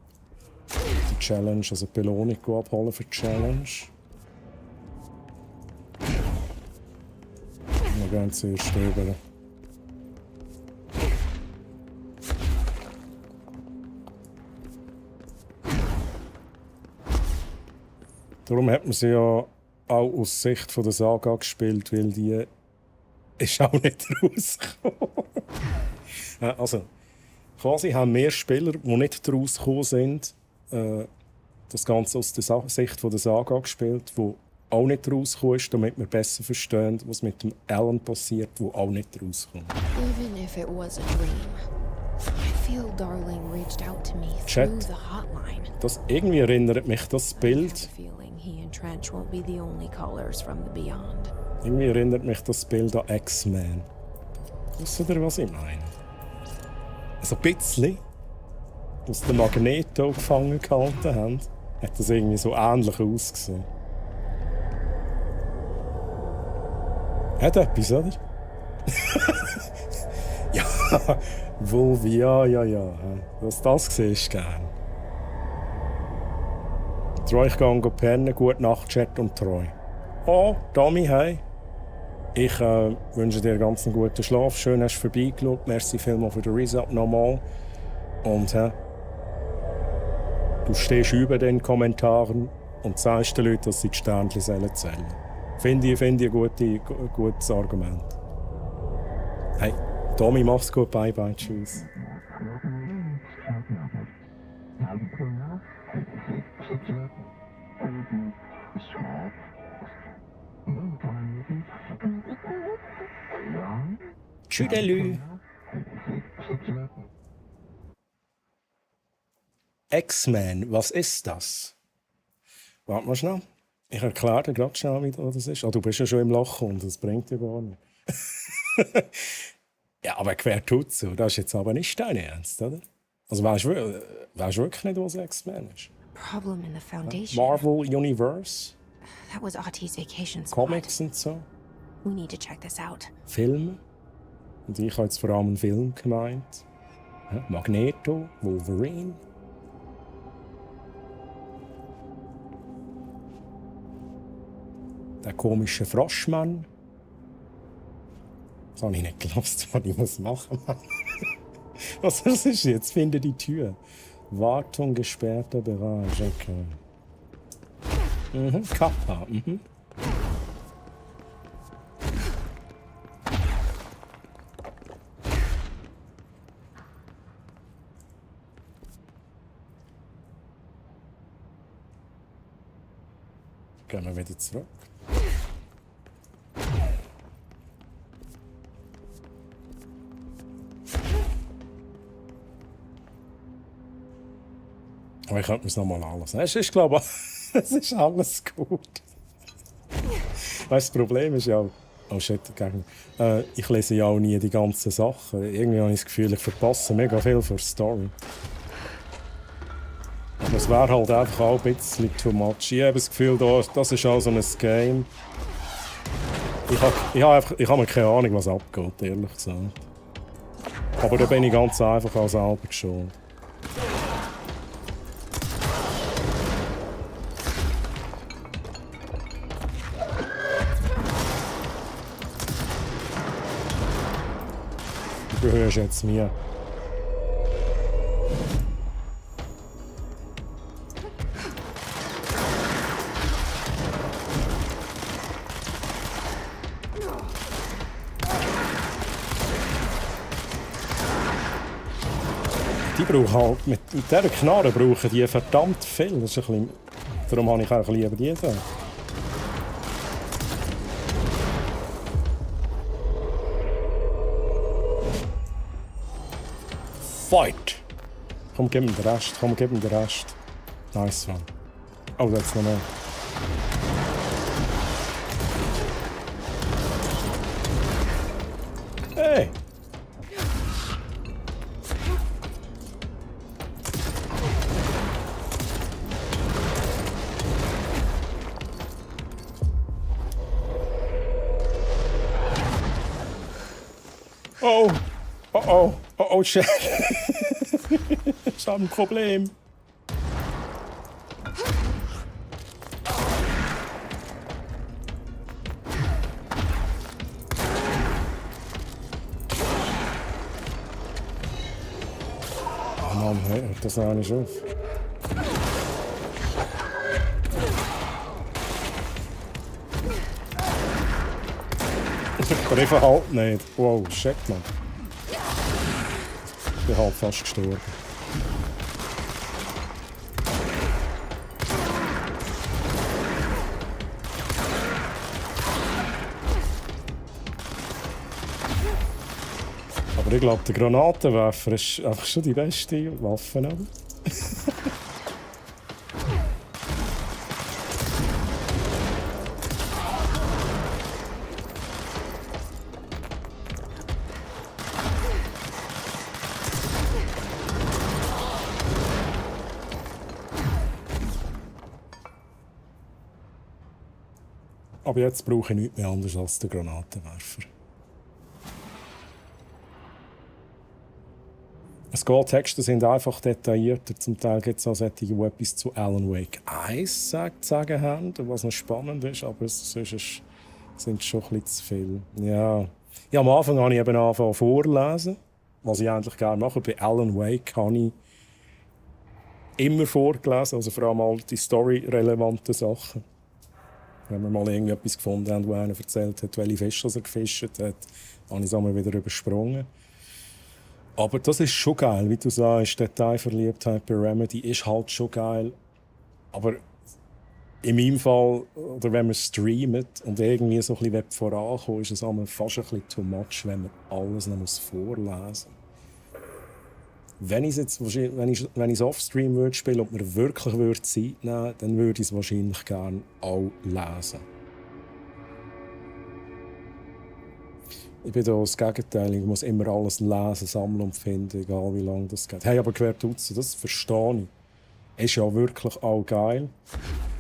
die Challenge, also die Belohnung abholen für die Challenge. Wir gehen zuerst rüber. Darum hat man sie ja auch aus Sicht von der Saga gespielt, weil die ist auch nicht rausgekommen. Also, quasi haben mehr Spieler, die nicht rausgekommen sind, das Ganze aus der Sicht von der Saga gespielt, die auch nicht rausgekommen ist, damit wir besser verstehen, was mit dem Alan passiert, der auch nicht rauskommt. Even if it was a dream, I feel Darling reached out to me Chat, through the hotline. das irgendwie erinnert mich das Bild. He and Trench won't be the only callers from the beyond. Irgendwie erinnert mich das Bild an X-Men. Wisst ihr, was ich meine? Also ein bisschen, als der Magneto gefangen gehalten haben, hat das irgendwie so ähnlich ausgesehen. Hat etwas, oder? Ja, Wolvi, ja. Das siehst du gern. Troy, ich gehe pennen. Gute Nacht, Chat und Troy. Oh, Tommy, hey. Ich wünsche dir ganz einen guten Schlaf. Schön, hast du vorbeigeschaut. Merci vielmals für den Resub nochmal. Und du stehst über den Kommentaren und sagst den Leuten, dass sie die Sternchen zählen sollen. Finde ich ein gutes Argument. Hey, Tommy, mach's gut. Bye, bye. Tschüss. Tschüdelü. X-Men, was ist das? Warte mal schnell. Ich erkläre dir gerade schnell, wie das ist. Oh, du bist ja schon im Loch und das bringt ja gar nicht. Ja, aber quer tut's so. Das ist jetzt aber nicht dein Ernst, oder? Also weißt du wirklich nicht, was X-Men ist? Problem in the Foundation. Marvel Universe? That was Auntie's vacation spot. Comics und so? We need to check this out. Filme? Und ich habe jetzt vor allem einen Film gemeint. Magneto, Wolverine. Der komische Froschmann. Das habe ich nicht gewusst, was ich machen muss. Was ist jetzt? Finde die Tür. Wartung, gesperrter Bereich. Okay. Kappa. Gehen wir wieder zurück. Aber ich könnte mir es nochmal anlassen. Es ist, glaube ich, es ist alles gut. Weißt du, das Problem ist ja, oh shit, ich lese ja auch nie die ganzen Sachen. Irgendwie habe ich das Gefühl, ich verpasse mega viel von der Story. Aber es wäre halt einfach auch ein bisschen too much. Ich habe das Gefühl, das ist auch so ein Game. Ich habe mir keine Ahnung, was abgeht, ehrlich gesagt. Aber da bin ich ganz einfach auch selber geschont. Du hörst jetzt mir. Die brauchen halt, mit dieser Knarre brauchen die verdammt viel. Das ist ein bisschen, darum habe ich auch lieber die da. Fight! Komm, gib ihm den Rest. Komm, gib ihm den Rest. Nice one. Oh, da ist noch mehr. Hey! Oh! Oh oh! Oh oh, shit! Ich habe ein Problem. Oh Mann, hört das auch nicht auf. Aber ich verhalte nicht. Wow, shit, Mann. Ich bin halt fast gestorben. Aber ich glaube, der Granatenwerfer ist einfach schon die beste Waffe. Oder? Aber jetzt brauche ich nichts mehr anderes als den Granatenwerfer. Skull-Texte sind einfach detaillierter. Zum Teil gibt es auch solche, die etwas zu Alan Wake 1 zu sagen haben, was noch spannend ist, aber sonst sind schon ein bisschen zu viel. Ja. Am Anfang habe ich eben angefangen vorlesen, was ich eigentlich gerne mache. Bei Alan Wake habe ich immer vorgelesen, also vor allem all die storyrelevanten Sachen. Wenn wir mal irgendetwas gefunden haben, wo einer erzählt hat, welche Fische er gefischt hat, habe ich es einmal wieder übersprungen. Aber das ist schon geil, wie du sagst, Detailverliebtheit bei Remedy ist halt schon geil. Aber in meinem Fall, oder wenn man streamt und irgendwie so ein bisschen vorankommt, ist es fast ein bisschen too much, wenn man alles noch vorlesen muss. Wenn ich es off-stream würde spielen und mir wirklich Zeit nehmen würde, dann würde ich es wahrscheinlich gerne auch lesen. Ich bin da das Gegenteil. Ich muss immer alles lesen, sammeln und finden, egal wie lange das geht. Hey, aber Quertutze, das verstehe ich. Ist ja wirklich auch geil.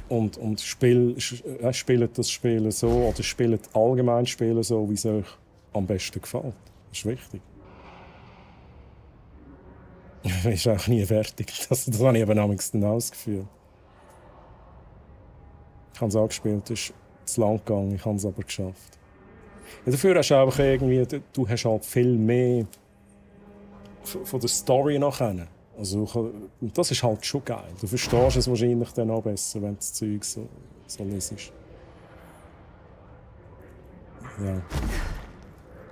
Und spielt das Spiel so, oder spielt allgemein Spiele so, wie es euch am besten gefällt. Das ist wichtig. Ist auch nie fertig. Das habe ich eben dann auch das Gefühl. Ich habe es angespielt, es ist zu lang gegangen, ich habe es aber geschafft. Ja, dafür hast du einfach irgendwie, du hast halt viel mehr von der Story nachher. Also, und das ist halt schon geil. Du verstehst es wahrscheinlich dann auch besser, wenn du das Zeug so liest. Ja.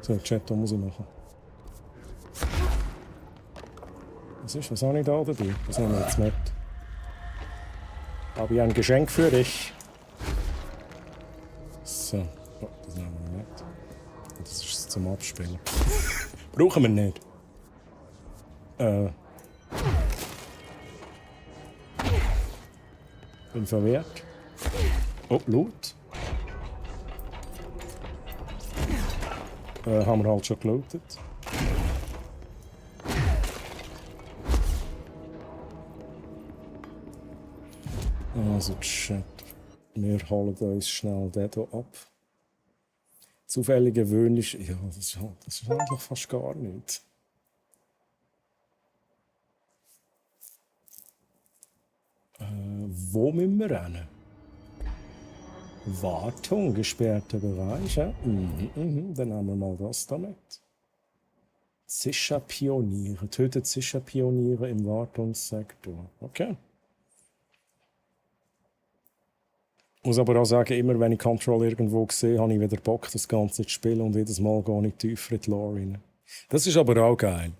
So, Chat, da muss ich machen. Was habe ich da dabei? Was nehmen wir jetzt mit? Habe ich ein Geschenk für dich? So, oh, das nehmen wir nicht. Das ist zum Abspielen. Brauchen wir nicht. Bin verwehrt. Oh, Loot. Haben wir halt schon gelootet. Also Chat, wir holen uns schnell den hier ab. Zufällig gewöhnlich, ja, das ist eigentlich fast gar nicht. Wo müssen wir hin? Wartung, gesperrter Bereich. Ja? Dann haben wir mal das damit. Zischa-Pioniere. Tötet Zischa-Pioniere im Wartungssektor. Okay. Ich muss aber auch sagen, immer wenn ich Control irgendwo sehe, habe ich wieder Bock, das Ganze zu spielen und jedes Mal gehe ich tiefer in die Lore rein. Das ist aber auch geil.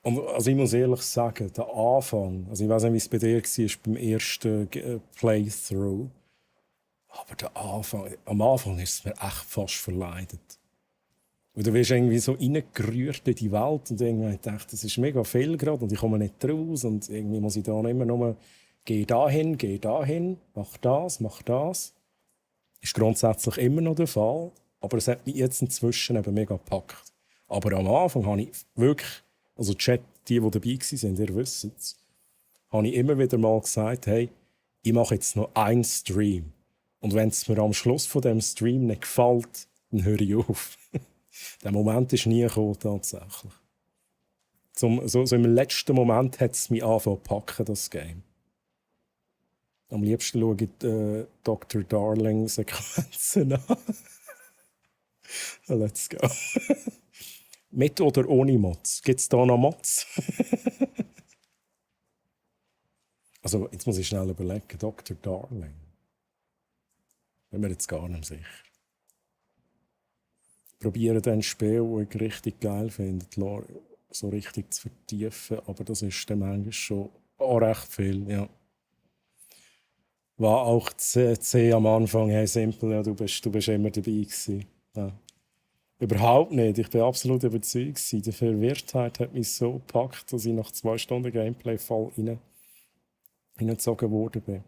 Und, also ich muss ehrlich sagen, der Anfang, also ich weiß nicht, wie es bei dir war beim ersten Playthrough, aber der Anfang, am Anfang ist es mir echt fast verleidet. Und du wirst irgendwie so reingerührt in die Welt und irgendwie dachte, das ist mega viel gerade und ich komme nicht raus und irgendwie muss ich da immer nur geh dahin, mach das. Ist grundsätzlich immer noch der Fall, aber es hat mich jetzt inzwischen eben mega gepackt. Aber am Anfang habe ich wirklich, also Chat, die dabei waren, ihr wisst es, habe ich immer wieder mal gesagt, hey, ich mache jetzt noch einen Stream. Und wenn es mir am Schluss von dem Stream nicht gefällt, dann höre ich auf. Der Moment ist nie gekommen, tatsächlich. So im letzten Moment hat es mich angefangen zu packen, das Game. Am liebsten schaue ich Dr. Darling-Sequenzen an. Let's go. Mit oder ohne Mods? Gibt es da noch Mods? Also, jetzt muss ich schnell überlegen. Dr. Darling. Bin mir jetzt gar nicht sicher. Ich probiere dann ein Spiel, das ich richtig geil finde, so richtig zu vertiefen. Aber das ist dann manchmal schon auch recht viel, ja. War auch C am Anfang, hey Simple, ja, du bist immer dabei gewesen. Ja. Überhaupt nicht, ich bin absolut überzeugt gewesen. Die Verwirrtheit hat mich so gepackt, dass ich nach 2 Stunden Gameplay voll hineingezogen worden bin.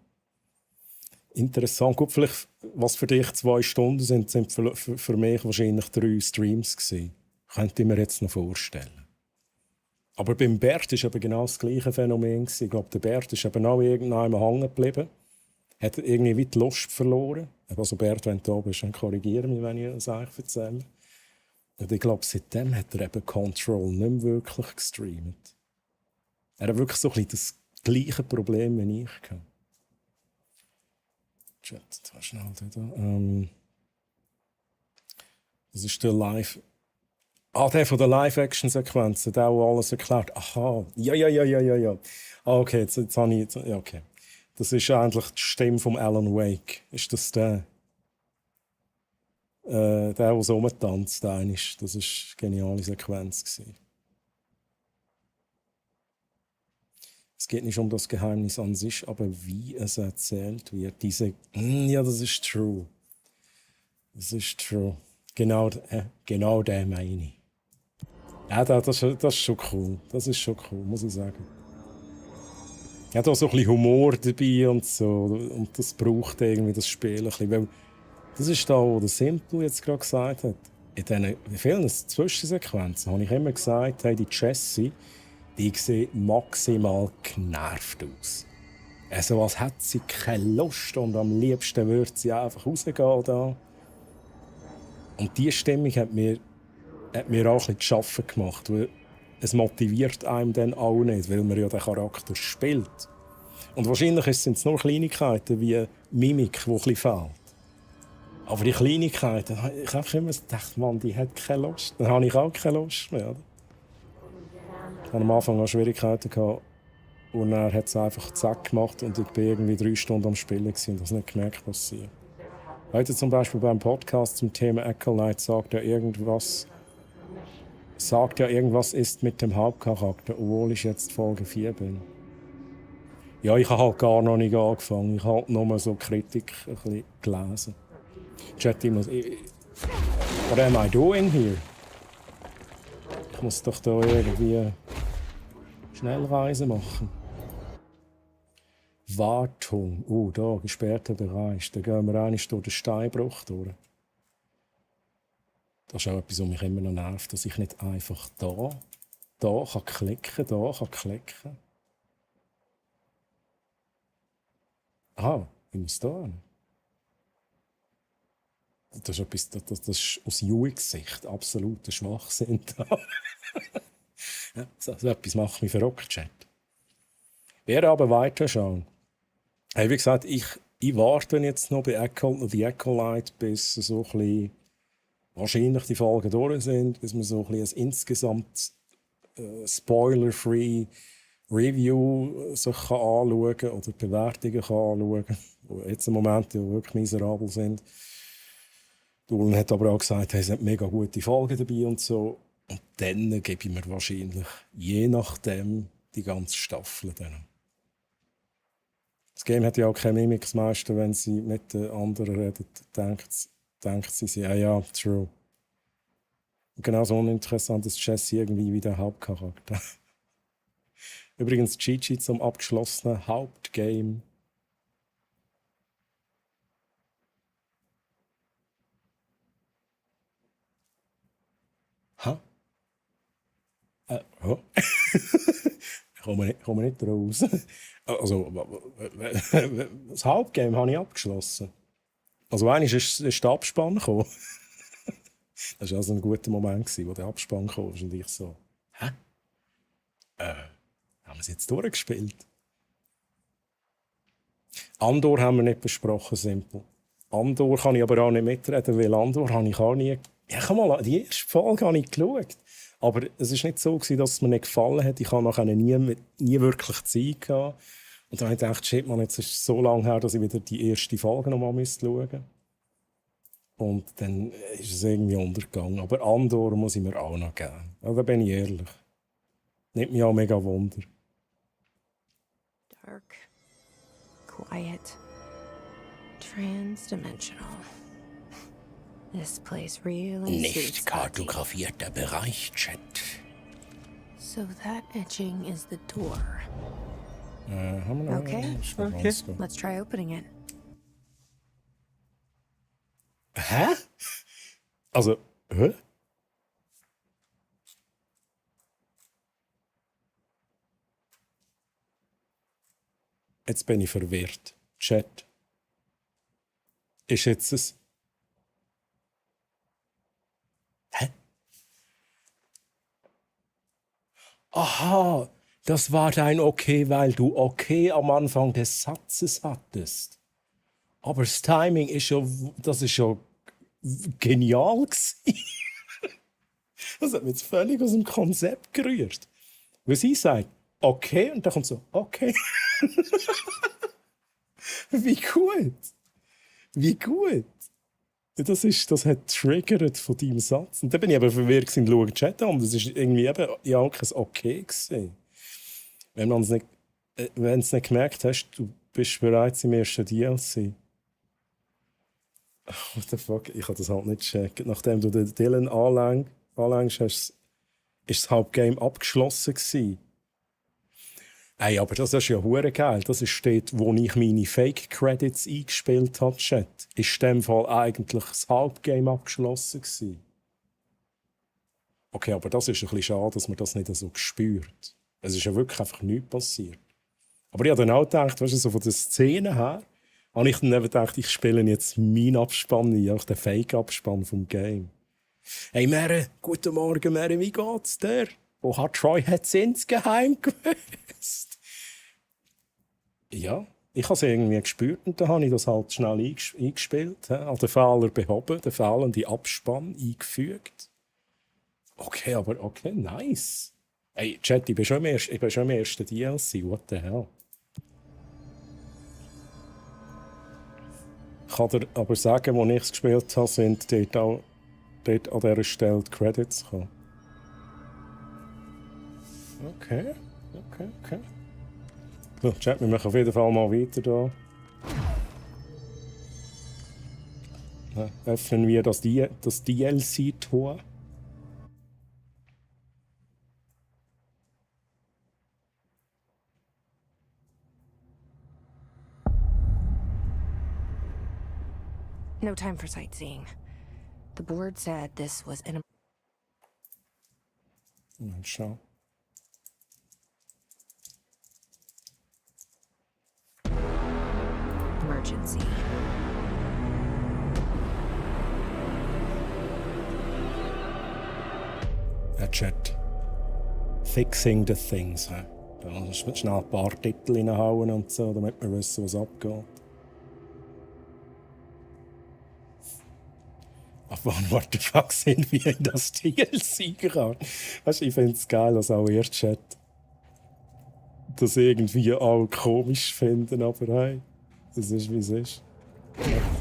Interessant, gut, vielleicht, was für dich 2 Stunden sind für mich wahrscheinlich 3 Streams gewesen. Könnte ich mir jetzt noch vorstellen. Aber beim Bert war eben genau das gleiche Phänomen gewesen. Ich glaube, der Bert ist eben auch irgendwann hängen geblieben. Hat irgendwie wie die Lust verloren. Also Bert, wenn du da bist, dann korrigiere mich, wenn ich das eigentlich erzähle. Und ich glaube, seitdem hat er eben Control nicht mehr wirklich gestreamt. Er hat wirklich so ein bisschen das gleiche Problem wie ich hatte. Chat, da schnell da. Das ist der Live... der von der Live-Action-Sequenzen, der alles erklärt. Aha, ja. Okay, jetzt habe ich... Ja, okay. Das ist eigentlich die Stimme von Alan Wake. Ist das der? Der so rumtanzt, das war eine geniale Sequenz. Es geht nicht um das Geheimnis an sich, aber wie es erzählt wird. Ja, das ist true. Das ist true. Genau der meine ich. Ja, das ist schon cool. Das ist schon cool, muss ich sagen. Er hat auch so ein bisschen Humor dabei und so. Und das braucht irgendwie das Spiel ein bisschen. Weil das ist da, wo der Simple jetzt gerade gesagt hat. In diesen vielen Zwischensequenzen habe ich immer gesagt, hey, die Jessie, die sieht maximal genervt aus. Also als hätte sie keine Lust und am liebsten würde sie einfach rausgehen da. Und diese Stimmung hat mir auch ein bisschen zu arbeiten gemacht. Weil es motiviert einem dann auch nicht, weil man ja den Charakter spielt. Und wahrscheinlich sind es nur Kleinigkeiten wie Mimik, die ein bisschen fehlt. Aber die Kleinigkeiten, ich habe immer gedacht, Mann, die hat keine Lust. Dann habe ich auch keine Lust mehr. Ich hatte am Anfang auch Schwierigkeiten gehabt, und er hat es einfach zack gemacht und ich war irgendwie 3 Stunden am Spielen und das nicht gemerkt passiert. Heute zum Beispiel beim Podcast zum Thema Acolyte sagt ja irgendwas ist mit dem Hauptcharakter, obwohl ich jetzt Folge 4 bin. Ja, ich habe halt gar noch nicht angefangen. Ich habe halt nur so Kritik ein bisschen gelesen. Chat, what am I doing here? Ich muss doch da irgendwie Schnellreise machen. Wartung. Da, gesperrter Bereich. Da gehen wir eigentlich durch den Steinbruch durch. Das ist auch etwas, was mich immer noch nervt, dass ich nicht einfach da kann klicken. Aha, ich muss da hin. Das ist, etwas, das ist aus UI-Sicht absoluter Schwachsinn. Ja, so etwas macht mich verrückt, Chat. Wer aber weiterschauen. Hey, wie gesagt, ich warte jetzt noch bei The Acolyte, bis so ein bisschen wahrscheinlich die Folgen durch sind, bis wir so ein bisschen ein insgesamt spoiler-free Review sich anschauen kann oder Bewertungen anschauen kann, die jetzt im Moment ja wirklich miserabel sind. Dulan hat aber auch gesagt, es sind mega gute Folgen dabei und so. Und dann gebe ich mir wahrscheinlich, je nachdem, die ganze Staffel dann. Das Game hat ja auch keine Mimik. Das meiste, wenn sie mit den anderen redet, denkt sie, ja, true. Und genauso uninteressant ist Jesse irgendwie wie der Hauptcharakter. Übrigens Gigi zum abgeschlossenen Hauptgame. Ha? Oh. Ich komme nicht raus. Also, das Hauptgame habe ich abgeschlossen. Also, einmal ist der Abspann gekommen. Das war also ein guter Moment, wo der Abspann kam. Und ich so, hä? Haben wir es jetzt durchgespielt? Andor haben wir nicht besprochen, simpel. Andor kann ich aber auch nicht mitreden, weil Andor habe ich auch nie... Ja, komm mal, die erste Folge habe ich geschaut. Aber es war nicht so, dass es mir nicht gefallen hat. Ich hatte nachher nie wirklich Zeit gehabt. Und dann habe ich gedacht, shit, man, jetzt ist es so lange her, dass ich wieder die erste Folge noch mal schauen müsste. Und dann ist es irgendwie untergegangen. Aber Andor muss ich mir auch noch geben. Ja, da bin ich ehrlich. Nimmt mich auch mega Wunder. Dark, quiet, transdimensional. This place really Nicht suits kartografierter Bereich, Chat. So that etching is the door. Haben wir noch Okay, let's try opening it. Hä? Also, hä? Jetzt bin ich verwirrt. Chat. Ist jetzt es... Hä? Aha, das war dein Okay, weil du Okay am Anfang des Satzes hattest. Aber das Timing ist schon... Das ist schon genial gewesen. Das hat mich jetzt völlig aus dem Konzept gerührt. Weil sie sagt, okay, und dann kommt so, okay. Wie gut. Wie gut. Das hat triggert von deinem Satz. Und dann bin ich aber verwirrt und schaue den Chat an. Das war irgendwie eben ja auch kein Okay gewesen. Wenn du es nicht gemerkt hast, du bist bereits im ersten DLC. What the fuck? Ich habe das halt nicht gecheckt. Nachdem du den Dylan anlängst, ist das Hauptgame abgeschlossen gewesen. Ey, aber das ist ja hure geil. Das ist dort, wo ich meine Fake-Credits eingespielt habe, Chat. Ist in dem Fall eigentlich das Hauptgame abgeschlossen gewesen. Okay, aber das ist ein bisschen schade, dass man das nicht so spürt. Es ist ja wirklich einfach nichts passiert. Aber ich habe dann auch gedacht, weißt du, so von der Szene her, habe ich dann eben gedacht, ich spiele jetzt meinen Abspann ein, auch den Fake-Abspann vom Game. Hey Mary, guten Morgen Mary, wie geht's dir? Wo hat Troy hat's insgeheim gewusst? Ja, ich habe es irgendwie gespürt und dann habe ich das halt schnell eingespielt. Den Fehler behoben, den fehlenden Abspann eingefügt. Okay, aber okay, nice. Hey, Chat, ich bin schon im ersten DLC, what the hell? Ich kann dir aber sagen, als ich es gespielt habe, sind dort an dieser Stelle die Credits gekommen. Okay. So, Chat, wir machen auf jeden Fall mal weiter da. Öffnen wir das DLC-Tor. No time for sightseeing. The board said this was an Mal schauen. emergency. Chat. Fixing the things. Da musst du schnell ein paar Titel reinhauen und so, damit wir wissen, was abgeht. Aber what the fuck sind wir in das DLC gegangen? Weißt du, ich finde es geil, dass auch ihr Chat das irgendwie auch komisch finden, aber hey, das ist wie es ist.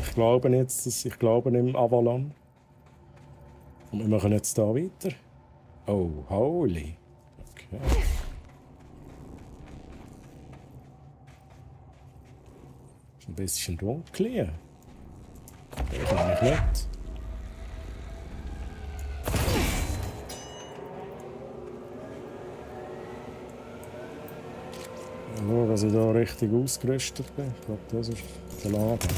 Ich glaube jetzt, ich glaube im Avalon. Und wir machen jetzt da weiter. Oh, holy. Okay. Ist ein bisschen dunkel hier. Ich kann ich nicht. Nur, dass ich da richtig ausgerüstet bin. Ich glaube, das ist der Laden.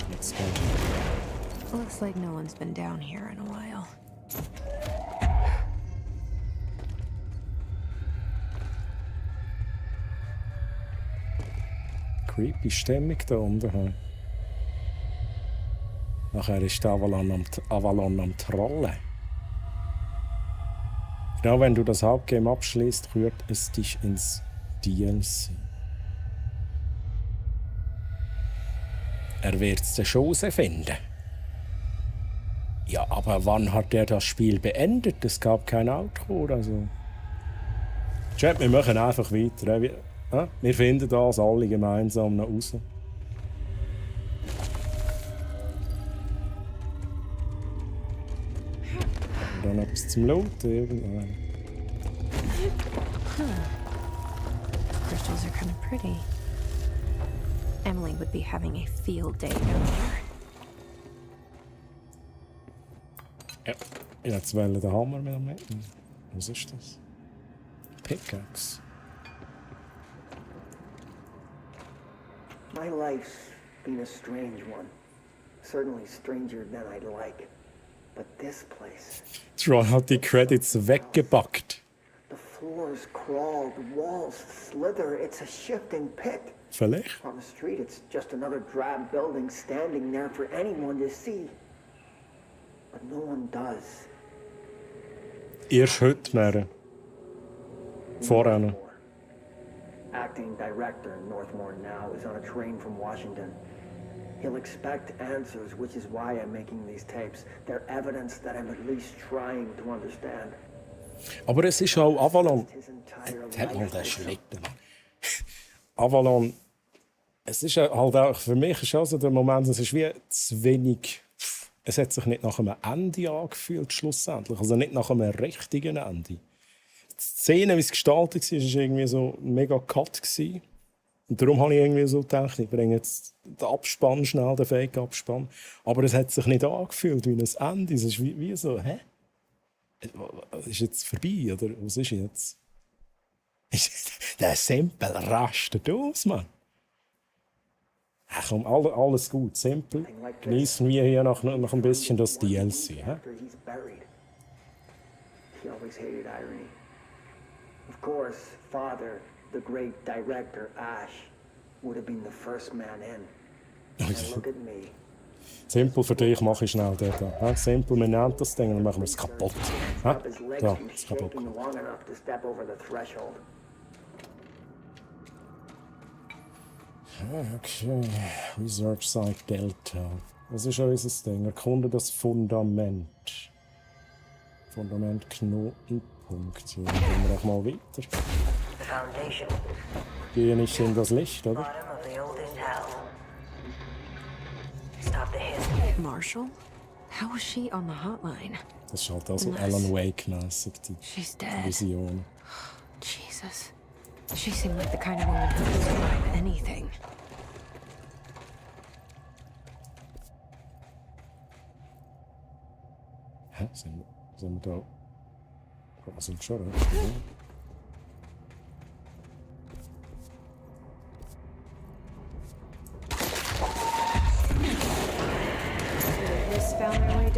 Let's go. Looks like no one's been down here in a while. Creepy Stimmung da unten. Nachher ist der Avalon am Trollen. Genau wenn du das Hauptgame abschließt, rührt es dich ins DLC. Er wird es schon herausfinden. Ja, aber wann hat er das Spiel beendet? Es gab kein Outro oder so. Chat, wir machen einfach weiter. Wir finden das alle gemeinsam noch raus. Und dann etwas zum Looten irgendwann. Crystals are kind of pretty. Emily would be having a field day down here. Ja, jetzt wollen den Hammer wieder mitnehmen. Was ist das? Pickaxe. My life's been a strange one. Certainly stranger than I'd like. But this place... Troy hat die Credits weggebackt. The floors crawl, the walls slither. It's a shifting pit. Vielleicht? On the street, it's just another drab building standing there for anyone to see. But no one does. Erst heute mehr. Vorher noch. Acting director Northmore now is on a train from Washington. He'll expect answers, which is why I'm making these tapes. They're evidence that I'm at least trying to understand. Aber es ist auch Avalon. Hat mal den Schlitten. Avalon. Es ist halt auch, für mich ist also der Moment, es ist wie zu wenig. Es hat sich nicht nach einem Ende angefühlt, schlussendlich. Also nicht nach einem richtigen Ende. Die Szene, wie es gestaltet war, war irgendwie so ein mega Cut. Und darum habe ich irgendwie so gedacht, ich bringe jetzt den Abspann schnell, den Fake-Abspann. Aber es hat sich nicht angefühlt wie ein Ende. Es ist wie so, hä? Ist jetzt vorbei, oder was ist jetzt? Der Simpel rastet aus, Mann. Ach komm, alles gut, simpel. Genießen wir hier noch ein bisschen das DLC. Hä? He always hated irony. Of course, Father, the great director Ash, would have been the first man in. And look at me. Simpel für dich mache ich schnell den da. Ja, simpel, wir nehmen das Ding und dann machen wir es kaputt. Ja, da, ist kaputt. Okay, Research Site Delta. Was ist unser Ding? Erkunde das Fundament. Fundament Knotenpunkt. Hier gehen wir auch mal weiter. Gehe nicht in das Licht, oder? Marshall? How was she on the hotline? Das ist halt also Alan Wake-mäßig, die Vision. Jesus. She seemed like the kind of woman who could survive anything. Hä? Sind wir da? Wir sind schon, oder?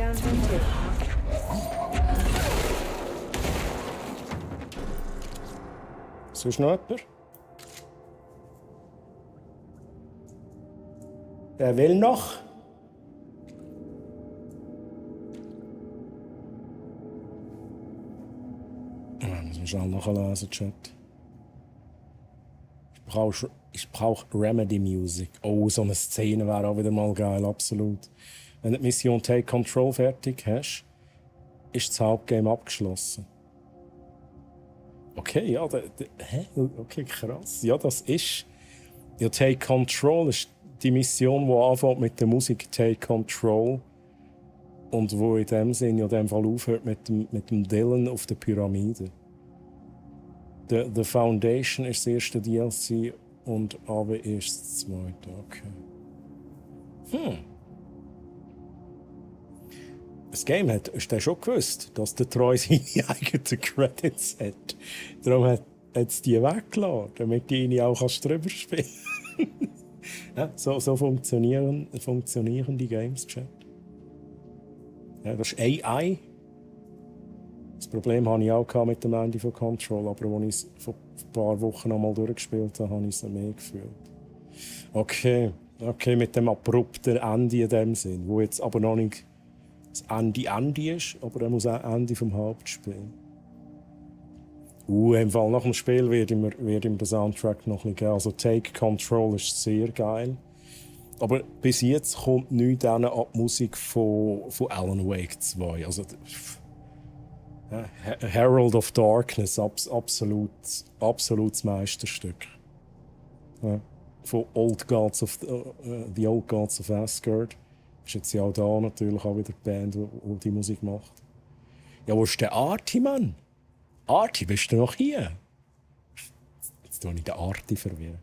down home too, huh? Sonst noch jemand? Wer will noch? Muss man schnell nachlesen, Chat. Ich brauche Remedy Music. Oh, so eine Szene wäre auch wieder mal geil, absolut. Wenn du die Mission Take Control fertig hast, ist das Hauptgame abgeschlossen. Okay, ja, okay, krass. Ja, das ist. Ja, Take Control ist die Mission, die anfängt mit der Musik Take Control und wo in dem Sinn ja in dem Fall aufhört mit dem Dylan auf der Pyramide. The Foundation ist das erste DLC und AW ist das zweite. Okay. Das Game hast du schon gewusst, dass der Troy seine eigenen Credits hat. Darum hat es die weggelassen, damit die ihn auch drüber spielen ja, so funktionieren die Games, Chat. Ja, das ist AI. Das Problem hatte ich auch mit dem Ende von Control, aber als ich es vor ein paar Wochen noch mal durchgespielt habe, habe ich es mehr gefühlt. Okay, mit dem abrupten Ende in dem Sinn, wo jetzt aber noch nicht das Ende ist, aber er muss auch Ende vom Hauptspiel. Im Fall nach dem Spiel wird ihm der Soundtrack noch ein bisschen geben. Also Take Control ist sehr geil. Aber bis jetzt kommt nichts an die Musik von Alan Wake 2. Also, Herald of Darkness, absolutes Meisterstück. Ja, von The Old Gods of Asgard. Ist jetzt ja auch da natürlich auch wieder die Band, die die Musik macht. Ja, wo ist der Arti, Mann? Arti, bist du noch hier? Jetzt tue ich den Arti verwirren.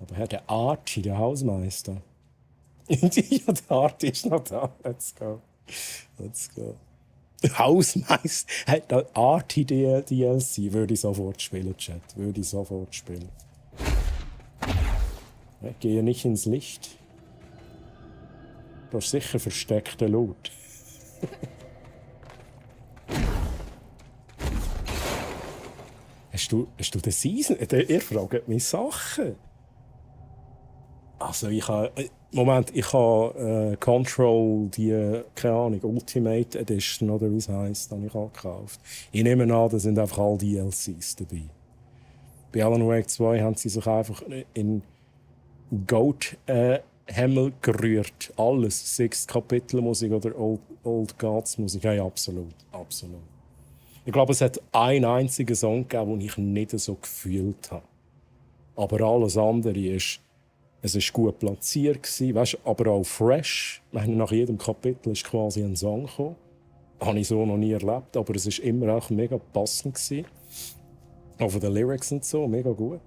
Aber der Arti, der Hausmeister. Ja, der Arti ist noch da. Let's go. Hausmeister. Hey, der Arti DLC würde ich sofort spielen, Chat. Würde ich sofort spielen. Ich gehe nicht ins Licht. Da ist sicher versteckter Loot. Hast du den Season? Ihr fragt mich Sachen. Also ich habe Control, die, keine Ahnung, Ultimate Edition oder wie es heisst, habe ich auch gekauft. Ich nehme an, da sind einfach alle DLCs dabei. Bei Alan Wake 2 haben sie sich einfach in Goat Himmel gerührt. Alles. 6 Kapitelmusik oder Old Gods Musik. Ja, absolut. Ich glaube, es hat einen einzigen Song gegeben, den ich nicht so gefühlt habe. Aber alles andere ist, es ist gut platziert gewesen, weißt, aber auch fresh. Nach jedem Kapitel ist quasi ein Song gekommen. Habe ich so noch nie erlebt, aber es ist immer auch mega passend gewesen. Auch von den Lyrics und so, mega gut.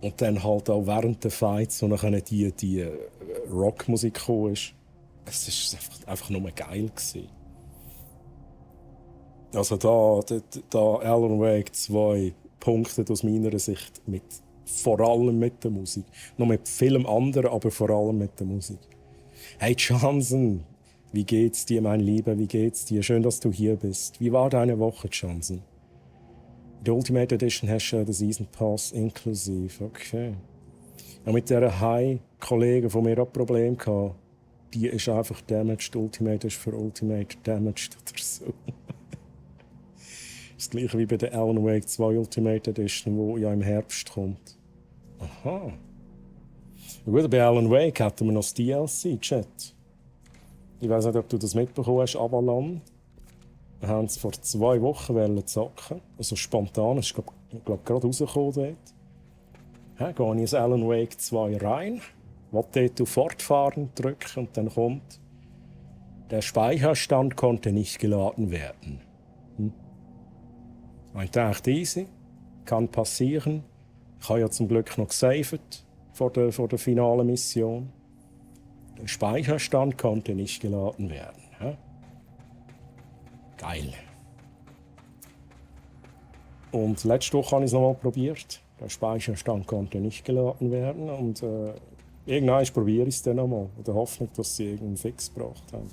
Und dann halt auch während der Fights, wo dann die Rockmusik gekommen ist. Es war einfach nur geil gewesen. Also da Alan Wake 2 punktet aus meiner Sicht vor allem mit der Musik. Noch mit vielem anderen, aber vor allem mit der Musik. Hey Johnson, wie geht's dir, mein Lieber? Wie geht's dir? Schön, dass du hier bist. Wie war deine Woche, Johnson? In der Ultimate Edition hast du den Season Pass inklusive. Okay. Ja, mit dieser High-Kollegen von mir ein Problem gehabt. Die ist einfach damaged. Ultimate ist für Ultimate damaged oder so. Das gleiche wie bei der Alan Wake 2 Ultimate Edition, die ja im Herbst kommt. Aha. Gut, bei Alan Wake hatten wir noch das DLC, Chat. Ich weiß nicht, ob du das mitbekommen hast, Avalon. Wir haben es vor 2 Wochen zocken. Also spontan, es ist glaube gerade rausgekommen dort. Ja, gehe ich in Alan Wake 2 rein, will dort auf Fortfahren drücken und dann kommt, der Speicherstand konnte nicht geladen werden. Ich dachte, easy, kann passieren. Ich habe ja zum Glück noch gesaved vor der finalen Mission. Der Speicherstand konnte nicht geladen werden. Ja? Geil. Und letzte Woche habe ich es nochmal probiert. Der Speicherstand konnte nicht geladen werden. Und irgendwann probiere ich es dann nochmal. In der Hoffnung, dass sie irgendeinen Fix gebracht haben.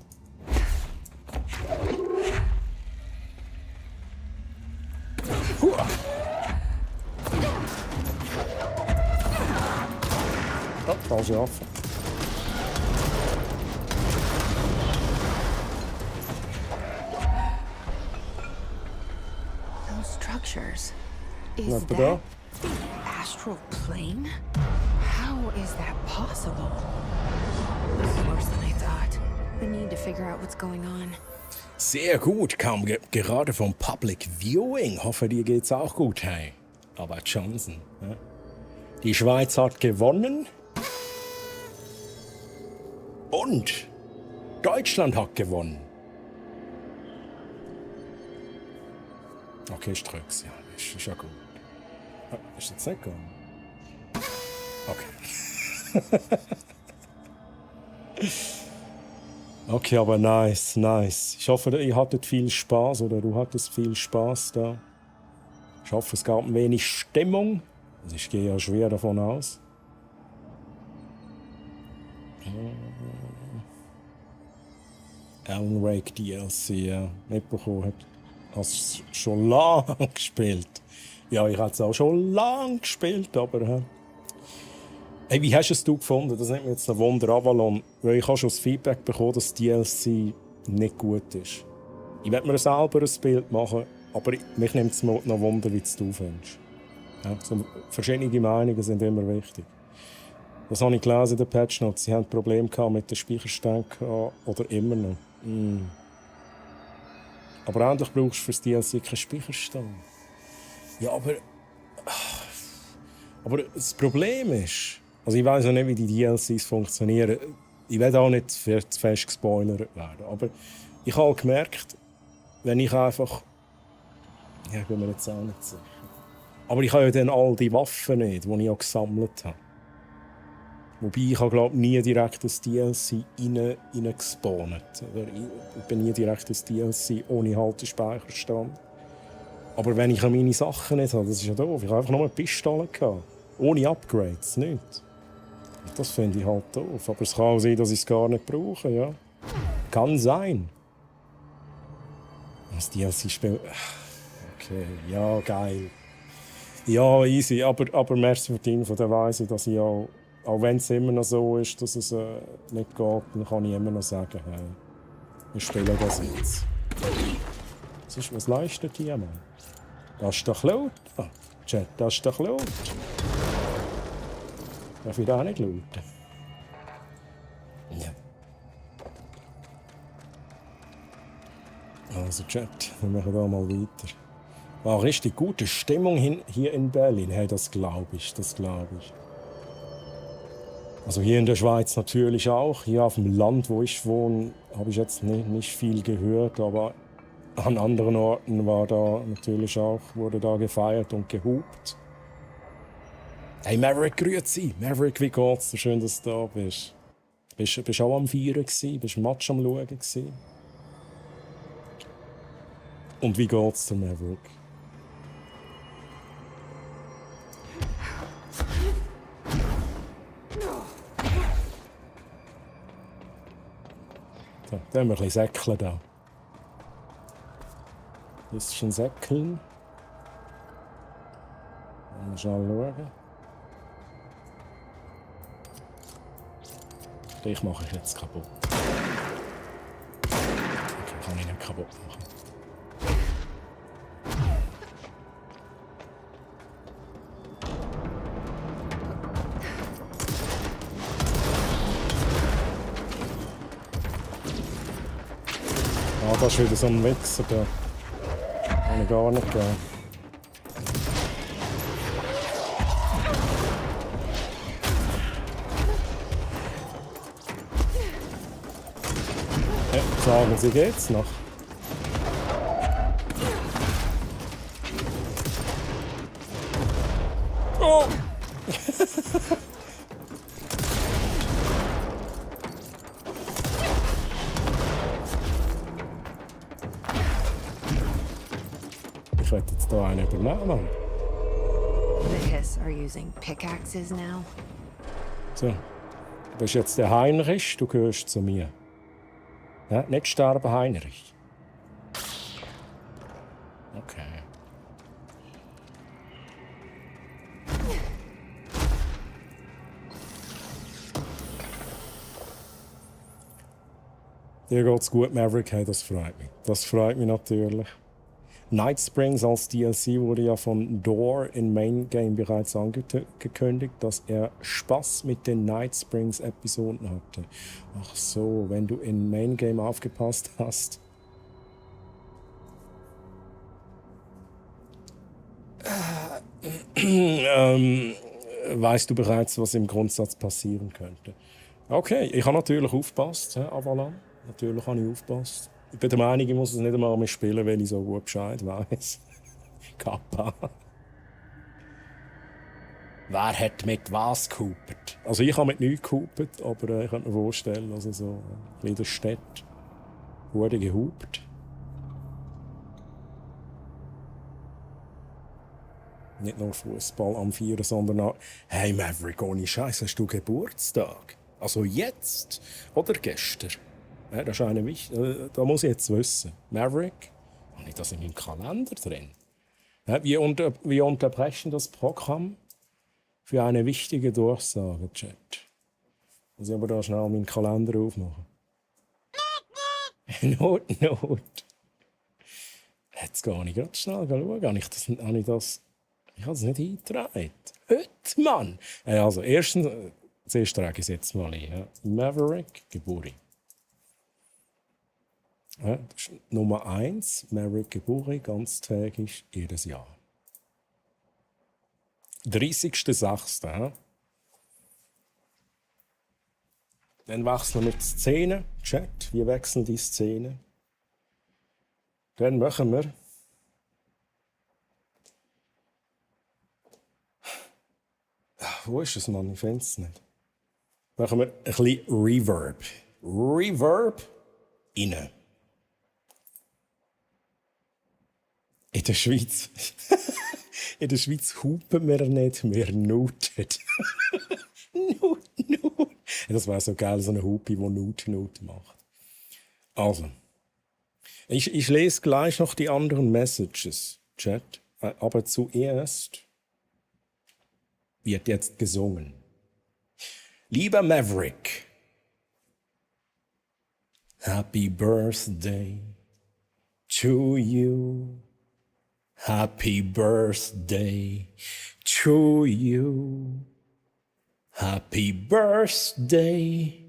Oh, falsche Waffe. Those structures. Is Not that bad. the astral plane? How is that possible? This is worse than I thought. I need to figure out what's going on. Sehr gut, kam gerade vom Public Viewing. Hoffe, dir geht's auch gut, hey. Aber Johnson. Ja. Die Schweiz hat gewonnen. Und Deutschland hat gewonnen. Okay, ich drück's, ja. Ist ja gut. Ist jetzt nicht gegangen? Okay. Okay, aber nice, nice. Ich hoffe, ihr hattet viel Spaß oder du hattest viel Spaß da. Ich hoffe, es gab ein wenig Stimmung. Also ich gehe ja schwer davon aus. Alan Wake DLC, ja. Mitbekommen hat. Hast es schon lange gespielt. Ja, ich habe es auch schon lange gespielt, aber... Hey, wie hast du es gefunden? Das nimmt mir jetzt ein Wunder, Avalon. Weil ich habe schon das Feedback bekommen, dass das DLC nicht gut ist. Ich werde mir selber ein Bild machen, aber mich nimmt es noch Wunder, wie du findest. Ja, so verschiedene Meinungen sind immer wichtig. Das habe ich gelesen in den Patch Notes. Sie haben Probleme mit den Speicherständen oder immer noch. Aber endlich brauchst du für das DLC keinen Speicherstand. Ja, aber das Problem ist... Also ich weiss auch nicht, wie die DLCs funktionieren. Ich will auch nicht zu fest gespoilert werden. Aber ich habe gemerkt, wenn ich einfach... Ja, ich bin mir jetzt auch nicht sicher. Aber ich habe ja dann all die Waffen nicht, die ich auch gesammelt habe. Wobei ich glaube nie direkt das DLC reingespawnt. Ich bin nie direkt das DLC ohne Haltespeicherstand. Aber wenn ich meine Sachen nicht habe, das ist ja doof. Ich habe einfach nur eine Pistole gehabt. Ohne Upgrades, nicht. Das finde ich halt doof. Aber es kann auch sein, dass ich es gar nicht brauche, ja. Kann sein. Das DLC-Spiel... Okay, ja, geil. Ja, easy. Aber merci für die Info. Da weiss ich, dass ich auch wenn es immer noch so ist, dass es nicht geht, dann kann ich immer noch sagen, hey, wir spielen das jetzt. Was leistet die, Mann? Das ist doch laut. Ah, Chat, das ist doch laut. Darf ich da auch nicht lauten? Ja. Also Chat, wir machen da mal weiter. War richtig gute Stimmung hier in Berlin. Hey, das glaube ich, Also hier in der Schweiz natürlich auch. Hier auf dem Land, wo ich wohne, habe ich jetzt nicht viel gehört, aber an anderen Orten war da natürlich auch, wurde da gefeiert und gehupt. Hey Maverick, grüezi. Maverick, wie geht's dir? Schön, dass du da bist. Bist du auch am Feiern gsi? Bist du Match am Schauen gsi? Und wie geht's dir, Maverick? So, da haben wir ein bisschen Säckchen da. Ein bisschen Säckeln. Mal schnell schauen. Ich mache ich jetzt kaputt. Okay, kann ich nicht kaputt machen. Ah, das ist wieder so ein Wichser da. Kann ich gar nicht geben. Sagen Sie, geht's noch? Oh! Ich werde jetzt hier einen übernehmen. The Hiss are using pickaxes now. So, du bist jetzt der Heinrich, du gehörst zu mir. Ja, nicht sterben, Heinrich. Okay. Dir geht's gut, Maverick. Hey, das freut mich. Das freut mich natürlich. Night Springs als DLC wurde ja von Door im Main Game bereits angekündigt, dass er Spaß mit den Night Springs Episoden hatte. Ach so, wenn du im Main Game aufgepasst hast. Weißt du bereits, was im Grundsatz passieren könnte? Okay, ich habe natürlich aufgepasst, Avalan. Natürlich habe ich aufgepasst. Ich bin der Meinung, ich muss es nicht einmal mehr spielen, weil ich so gut Bescheid weiss. Kappa. Wer hat mit was gehupert? Also ich habe mit nichts gehupert, aber ich könnte mir vorstellen, also so in der Stadt wurde gehupt. Nicht nur Fußball am Vieren, sondern auch... Hey Maverick, ohne Scheiß, hast du Geburtstag? Also jetzt oder gestern? Ja, das ist eine da muss ich jetzt wissen. Maverick, habe ich das in meinem Kalender drin? Ja, wir unterbrechen das Programm für eine wichtige Durchsage, Chat. Muss ich aber da schnell meinen Kalender aufmachen. Not. Jetzt gehe ich ganz schnell schauen. Ich habe es nicht eingetragen. Heute, Mann! Also, zuerst trage ich es jetzt mal ein. Ja. Maverick, Geburt. Ja, das ist Nummer 1, Maverick Geburt, ganztägig, jedes Jahr. 30.06. Ja. Dann wechseln wir die Szene. Chat, wir wechseln die Szene. Dann machen wir wo ist es, Mann? Ich finde es nicht. Machen wir ein bisschen Reverb. Reverb rein. In der Schweiz. In der Schweiz hupen wir nicht, wir nuten. Nut. Das wäre so geil, so eine Hupe, die Nut macht. Also. Ich lese gleich noch die anderen Messages, Chat. Aber zuerst wird jetzt gesungen. Lieber Maverick, Happy Birthday to you. Happy Birthday to you. Happy Birthday,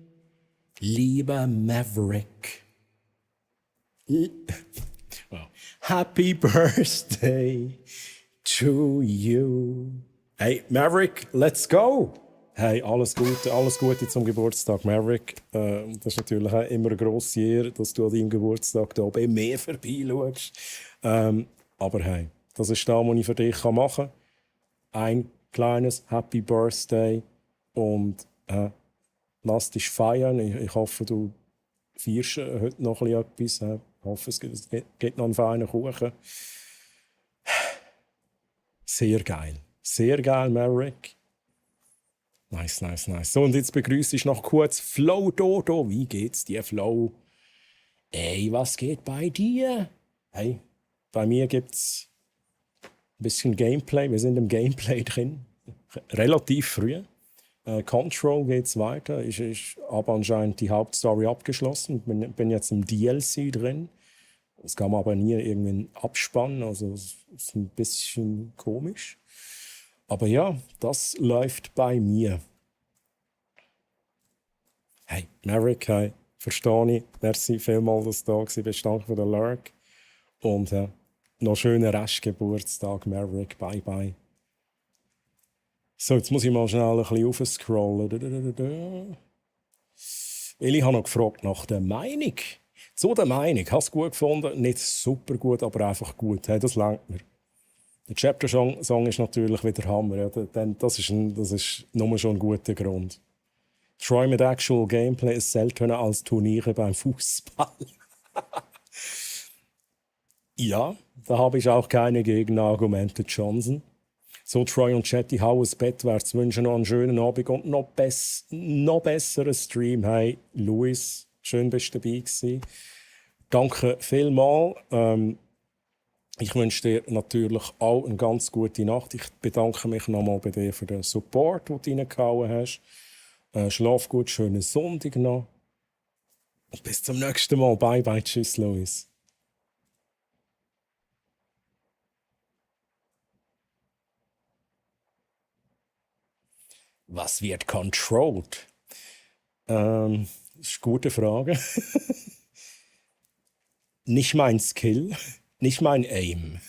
lieber Maverick. Well, happy Birthday to you. Hey, Maverick, let's go! Hey, alles Gute zum Geburtstag, Maverick. Das ist natürlich auch immer eine grosse Ehre, dass du an deinem Geburtstag hier bei mir vorbeischaust. Aber hey, das ist das, was ich für dich machen kann. Ein kleines Happy Birthday und lass dich feiern. Ich hoffe, du feierst heute noch etwas. Ich hoffe, es gibt noch einen feinen Kuchen. Sehr geil. Sehr geil, Maverick. Nice. So, und jetzt begrüße ich noch kurz Flo Dodo. Wie geht's dir, Flo? Ey, was geht bei dir? Hey, bei mir gibt's ein bisschen Gameplay. Wir sind im Gameplay drin. Relativ früh. Control geht's weiter. Ich habe anscheinend die Hauptstory abgeschlossen. Bin jetzt im DLC drin. Es kam aber nie irgendwie ein Abspann. Also es ist ein bisschen komisch. Aber ja, das läuft bei mir. Hey, Maverick, hey, verstehe ich. Merci vielmals, dass du da bist. Danke für den Lurk. Und noch schönen Restgeburtstag, Maverick. Bye, bye. So, jetzt muss ich mal schnell ein bisschen aufscrollen. Weil ich habe noch gefragt nach der Meinung. Zu der Meinung. Hast du gut gefunden? Nicht super gut, aber einfach gut. Hey, das langt mir. Der Chapter-Song ist natürlich wieder Hammer. Ja. Das ist nur schon ein guter Grund. Troy mit Actual Gameplay ist seltener als Turniere beim Fußball. Ja, da habe ich auch keine Gegenargumente, Johnson. So, Troy und Chatty, hau ins Bett, wär's wünschen noch einen schönen Abend und noch besseren Stream. Hey, Luis, schön bist du dabei gewesen. Danke vielmals. Ich wünsche dir natürlich auch eine ganz gute Nacht. Ich bedanke mich nochmal bei dir für den Support, den du reingehauen hast. Schlaf gut, schönen Sonntag noch. Und bis zum nächsten Mal. Bye, bye. Tschüss, Louis. Was wird controlled? Das ist eine gute Frage. Nicht mein Skill, nicht mein Aim.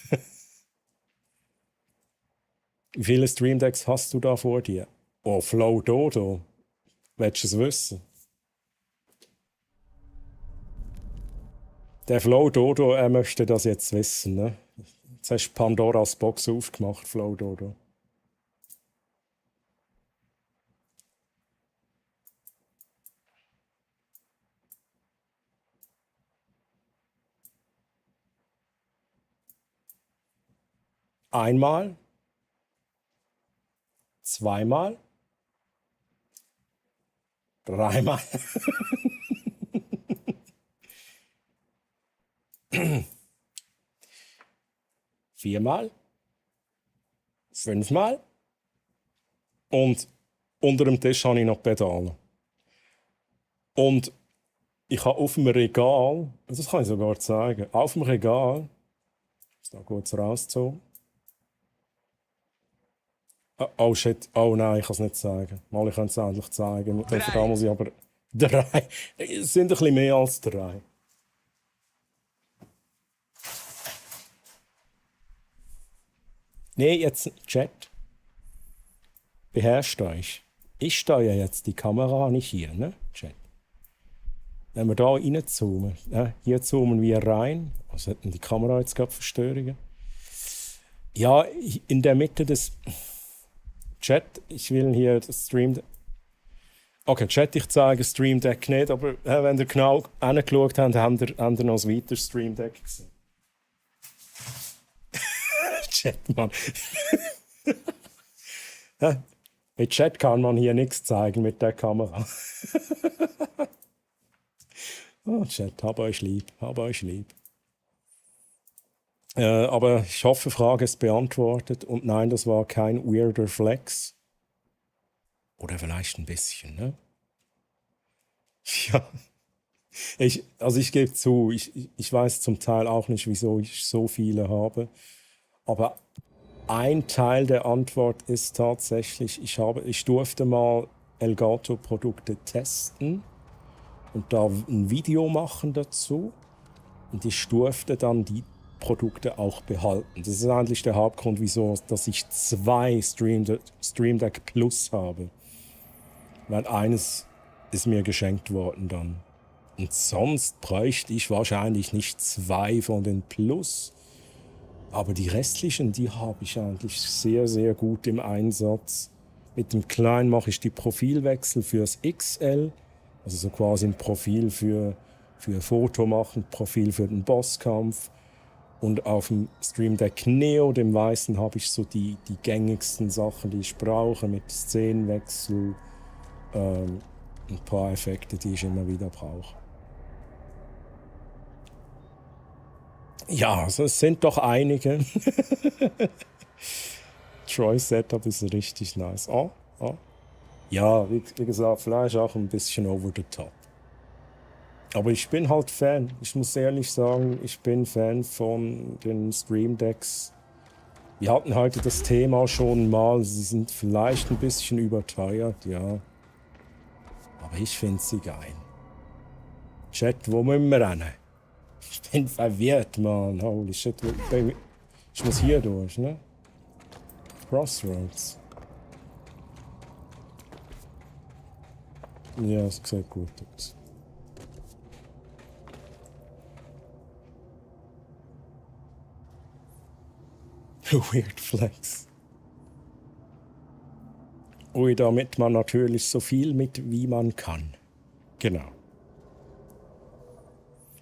Wie viele Stream Decks hast du da vor dir? Oh, Flow Dodo. Willst du es wissen? Der Flow Dodo, er möchte das jetzt wissen. Ne? Jetzt hast du Pandoras Box aufgemacht, Flow Dodo. Einmal, zweimal, dreimal, viermal, fünfmal und unter dem Tisch habe ich noch Pedale. Und ich habe auf dem Regal, das kann ich sogar zeigen, auf dem Regal, ist da kurz rausgezogen. Oh shit, oh nein, ich kann es nicht zeigen. Mal, ich könnte es endlich zeigen. Da muss ich aber 3. Es sind ein bisschen mehr als 3. Nee, jetzt Chat. Beherrscht euch. Ich steuere jetzt die Kamera, nicht hier, ne? Chat. Wenn wir da reinzoomen, hier zoomen wir rein. Was hat denn die Kamera jetzt gerade für Störungen? Ja, in der Mitte des Chat, ich will hier das Stream. Okay, Chat, ich zeige Stream Deck nicht, aber wenn ihr genau hingeschaut habt, habt ihr noch ein weiteres Stream Deck gesehen. Chat, Mann. Mit Chat kann man hier nichts zeigen mit der Kamera. Oh, Chat, hab euch lieb, hab euch lieb. Aber ich hoffe, Frage ist beantwortet. Und nein, das war kein weirder Flex. Oder vielleicht ein bisschen, ne? Ja. Ich gebe zu, ich weiß zum Teil auch nicht, wieso ich so viele habe. Aber ein Teil der Antwort ist tatsächlich, ich durfte mal Elgato-Produkte testen und da ein Video machen dazu. Und ich durfte dann die Produkte auch behalten. Das ist eigentlich der Hauptgrund, wieso dass ich 2 Stream Deck Plus habe. Weil eines ist mir geschenkt worden dann. Und sonst bräuchte ich wahrscheinlich nicht 2 von den Plus. Aber die restlichen, die habe ich eigentlich sehr, sehr gut im Einsatz. Mit dem Kleinen mache ich die Profilwechsel fürs XL. Also so quasi ein Profil für Foto machen, Profil für den Bosskampf. Und auf dem Stream Deck Neo, dem weißen, habe ich so die gängigsten Sachen, die ich brauche, mit Szenenwechsel, ein paar Effekte, die ich immer wieder brauche. Ja, also es sind doch einige. Troy's Setup ist richtig nice. Oh. Ja, wie gesagt, vielleicht auch ein bisschen over the top. Aber ich bin halt Fan. Ich muss ehrlich sagen, ich bin Fan von den Stream Decks. Wir hatten heute das Thema schon mal. Sie sind vielleicht ein bisschen überteuert, ja. Aber ich finde sie geil. Chat, wo müssen wir hin? Ich bin verwirrt, Mann. Holy shit. Ich muss hier durch, ne? Crossroads. Ja, es sieht gut aus. Weird Flex. Ui, damit man natürlich so viel mit, wie man kann. Genau.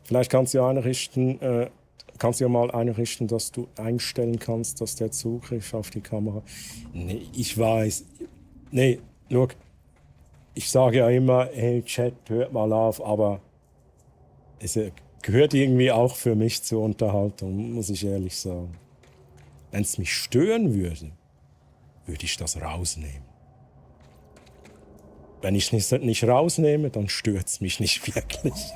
Vielleicht kannst du einrichten, mal einrichten, dass du einstellen kannst, dass der Zugriff auf die Kamera. Nee, ich weiß. Nee, schau. Ich sage ja immer, hey Chat, hört mal auf, aber gehört irgendwie auch für mich zur Unterhaltung, muss ich ehrlich sagen. Wenn es mich stören würde, würde ich das rausnehmen. Wenn ich es nicht rausnehme, dann stört es mich nicht wirklich.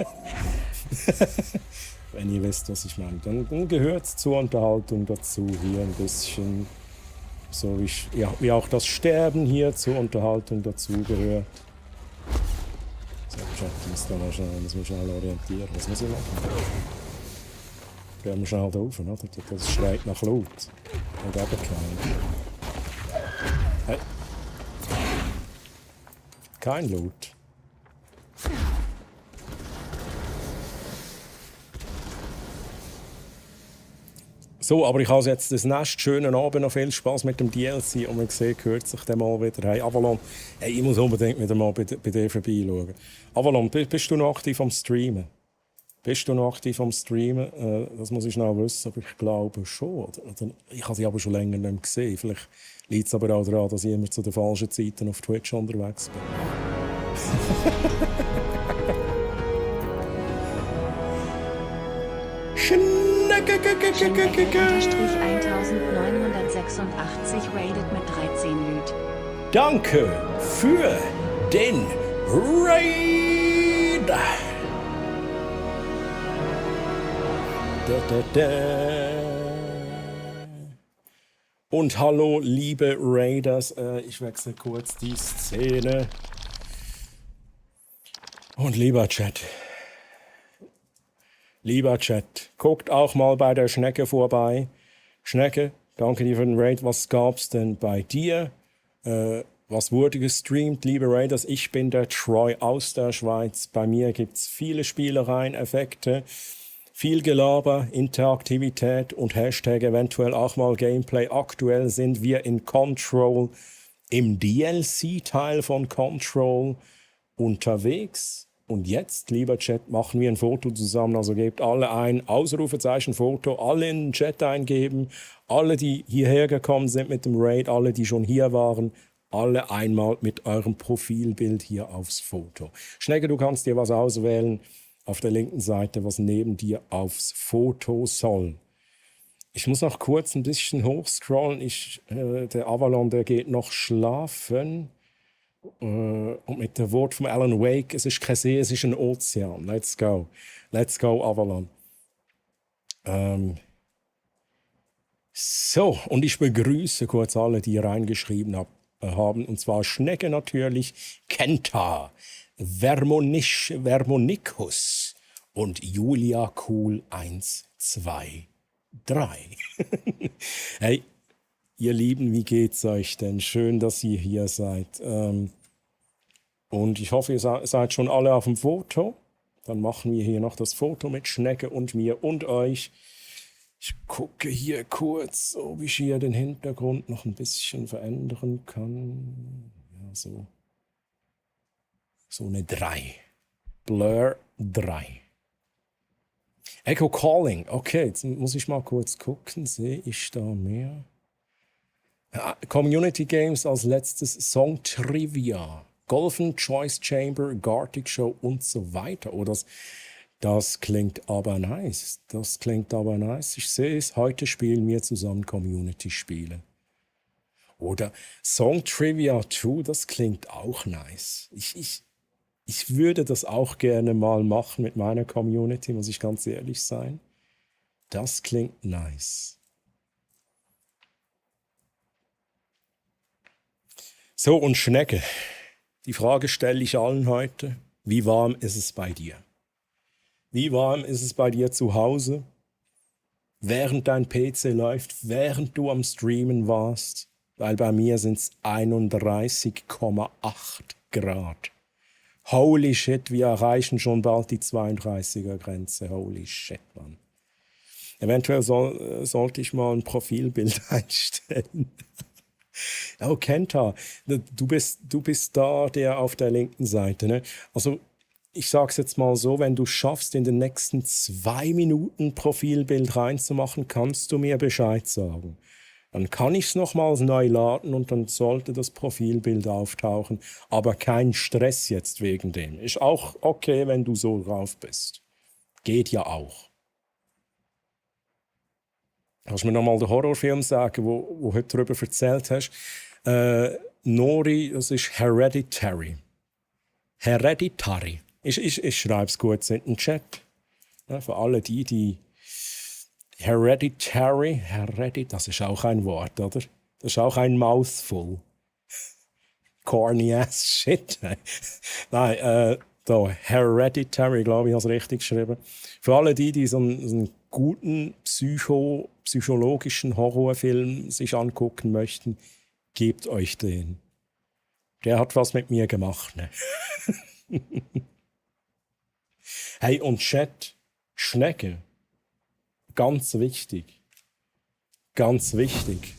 Wenn ihr wisst, was ich meine. Dann gehört es zur Unterhaltung dazu, hier ein bisschen. So wie auch das Sterben hier zur Unterhaltung dazu gehört. So, Chat, muss mich schnell orientieren. Was muss ich machen? Gehen wir schnell da rauf, oder? Das schreit nach Loot. Und aber kein. Hey. Kein Loot. So, aber ich habe jetzt das Nest. Schönen Abend, noch viel Spaß mit dem DLC. Und man sieht, hört sich dann mal wieder. Hey, Avalon, hey, ich muss unbedingt wieder mal bei dir vorbeischauen. Avalon, bist du noch aktiv am Streamen? Bist du noch aktiv am Streamen? Das muss ich schnell wissen, aber ich glaube schon. Ich habe sie aber schon länger nicht mehr gesehen. Vielleicht liegt es aber auch daran, dass ich immer zu den falschen Zeiten auf Twitch unterwegs bin. Schnecke-1986 raided mit 13 Lüt. Danke für den Raid! Und hallo, liebe Raiders. Ich wechsle kurz die Szene. Und lieber Chat, guckt auch mal bei der Schnecke vorbei. Schnecke, danke dir für den Raid. Was gab's denn bei dir? Was wurde gestreamt, liebe Raiders? Ich bin der Troy aus der Schweiz. Bei mir gibt's viele Spielereien, Effekte, viel Gelaber, Interaktivität und Hashtag eventuell auch mal Gameplay. Aktuell sind wir in Control, im DLC-Teil von Control unterwegs. Und jetzt, lieber Chat, machen wir ein Foto zusammen. Also gebt alle ein Ausrufezeichen Foto, alle in den Chat eingeben, alle, die hierher gekommen sind mit dem Raid, alle, die schon hier waren, alle einmal mit eurem Profilbild hier aufs Foto. Schnecke, du kannst dir was auswählen auf der linken Seite, was neben dir aufs Foto soll. Ich muss noch kurz ein bisschen hochscrollen. Der Avalon, der geht noch schlafen. Und mit dem Wort von Alan Wake, es ist kein See, es ist ein Ozean. Let's go. Let's go, Avalon. So, und ich begrüße kurz alle, die reingeschrieben haben. Und zwar Schnecke natürlich, Kenta, Vermonikus und Julia Cool 1, 2, 3. Hey, ihr Lieben, wie geht's euch denn? Schön, dass ihr hier seid. Und ich hoffe, ihr seid schon alle auf dem Foto. Dann machen wir hier noch das Foto mit Schnecke und mir und euch. Ich gucke hier kurz, ob ich hier den Hintergrund noch ein bisschen verändern kann. Ja, so eine 3. Blur 3. Echo Calling. Okay, jetzt muss ich mal kurz gucken. Sehe ich da mehr? Community Games als letztes, Song Trivia, Golfen, Choice Chamber, Gartic Show und so weiter. Oh, das klingt aber nice. Das klingt aber nice. Ich sehe es, heute spielen wir zusammen Community-Spiele. Oder Song Trivia 2, das klingt auch nice. Ich würde das auch gerne mal machen mit meiner Community, muss ich ganz ehrlich sein. Das klingt nice. So, und Schnecke, die Frage stelle ich allen heute. Wie warm ist es bei dir? Wie warm ist es bei dir zu Hause? Während dein PC läuft, während du am Streamen warst? Weil bei mir sind es 31,8 Grad. Holy shit, wir erreichen schon bald die 32er-Grenze. Holy shit, Mann. Eventuell sollte ich mal ein Profilbild einstellen. Oh, Kenta, du bist da, der auf der linken Seite. Ne? Also, ich sag's jetzt mal so, wenn du schaffst, in den nächsten 2 Minuten Profilbild reinzumachen, kannst du mir Bescheid sagen. Dann kann ich es nochmals neu laden und dann sollte das Profilbild auftauchen. Aber kein Stress jetzt wegen dem. Ist auch okay, wenn du so drauf bist. Geht ja auch. Kannst du mir nochmal den Horrorfilm sagen, wo du heute darüber erzählt hast? Nori, das ist Hereditary. Hereditary. Ich schreibe es kurz in den Chat. Ja, für alle die Hereditary, das ist auch ein Wort, oder? Das ist auch ein Mouthful. Corny ass shit. Nein, da, Hereditary, glaube ich, habe es richtig geschrieben. Für alle die so einen guten psychologischen Horrorfilm sich angucken möchten, gebt euch den. Der hat was mit mir gemacht. Ne? Hey, und Chat, Schnecke, ganz wichtig. Ganz wichtig.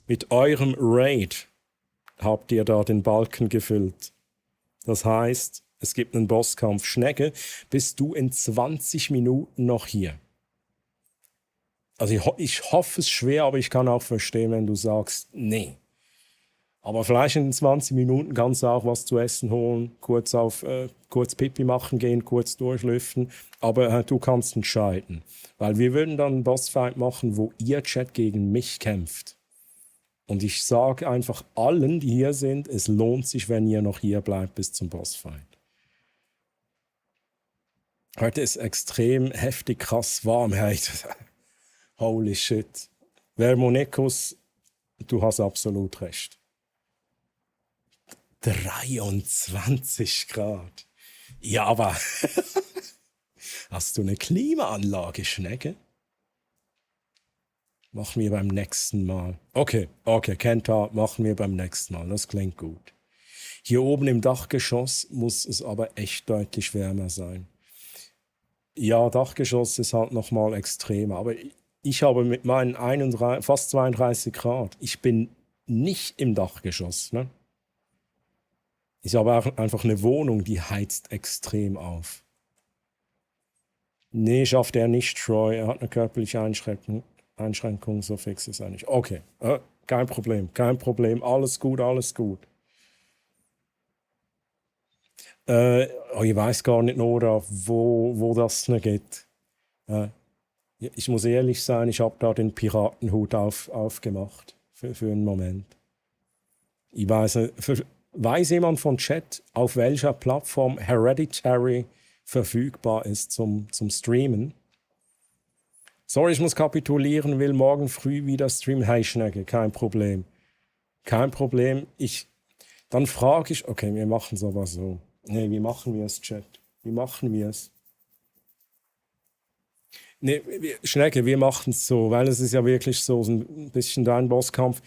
Mit eurem Raid habt ihr da den Balken gefüllt. Das heißt, es gibt einen Bosskampf. Schnecke, bist du in 20 Minuten noch hier? Also ich hoffe es schwer, aber ich kann auch verstehen, wenn du sagst, nee. Aber vielleicht in 20 Minuten kannst du auch was zu essen holen, kurz Pipi machen gehen, kurz durchlüften. Aber du kannst entscheiden. Weil wir würden dann einen Bossfight machen, wo ihr Chat gegen mich kämpft. Und ich sage einfach allen, die hier sind, es lohnt sich, wenn ihr noch hier bleibt bis zum Bossfight. Heute ist extrem heftig, krass warm. Hey, holy shit. Vermonicus, du hast absolut recht. 23 Grad. Ja, aber hast du eine Klimaanlage, Schnecke? Machen wir beim nächsten Mal. Okay, Kenta, machen wir beim nächsten Mal. Das klingt gut. Hier oben im Dachgeschoss muss es aber echt deutlich wärmer sein. Ja, Dachgeschoss ist halt nochmal extrem, aber ich habe mit meinen fast 32 Grad, ich bin nicht im Dachgeschoss, ne? Ich habe auch einfach eine Wohnung, die heizt extrem auf. Nee, schafft er nicht, Troy. Er hat eine körperliche Einschränkung, so fix ist er nicht. Okay, kein Problem. Alles gut. Ich weiß gar nicht, Nora, wo das noch geht. Ich muss ehrlich sein, ich habe da den Piratenhut aufgemacht für einen Moment. Ich weiß nicht, weiß jemand von Chat, auf welcher Plattform Hereditary verfügbar ist zum Streamen? Sorry, ich muss kapitulieren, will morgen früh wieder streamen. Hey Schnecke, kein Problem. Dann frage ich, okay, wir machen es aber so. Nee, wie machen wir es, Chat? Wie machen wir es? Nee, Schnecke, wir machen es so, weil es ist ja wirklich so ein bisschen dein Bosskampf.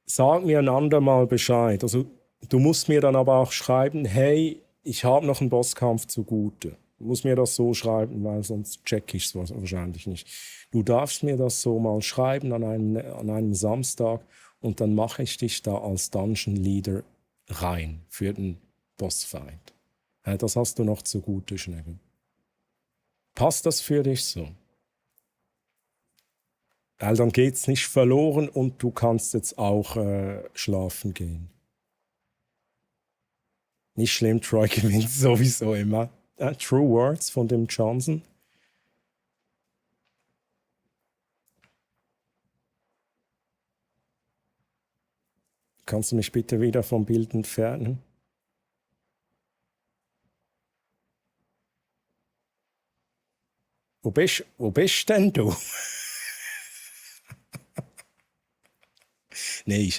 Sag mir ein andermal Bescheid. Also, du musst mir dann aber auch schreiben, hey, ich habe noch einen Bosskampf zugute. Du musst mir das so schreiben, weil sonst check ich es wahrscheinlich nicht. Du darfst mir das so mal schreiben an einem Samstag und dann mache ich dich da als Dungeon Leader rein für den Bossfight. Ja, das hast du noch zugute, Schnecke. Passt das für dich so? Weil dann geht's nicht verloren und du kannst jetzt auch schlafen gehen. Nicht schlimm, Troy gewinnt sowieso immer. True Words von dem Johnson. Kannst du mich bitte wieder vom Bild entfernen? Wo bist denn du? Nein, ich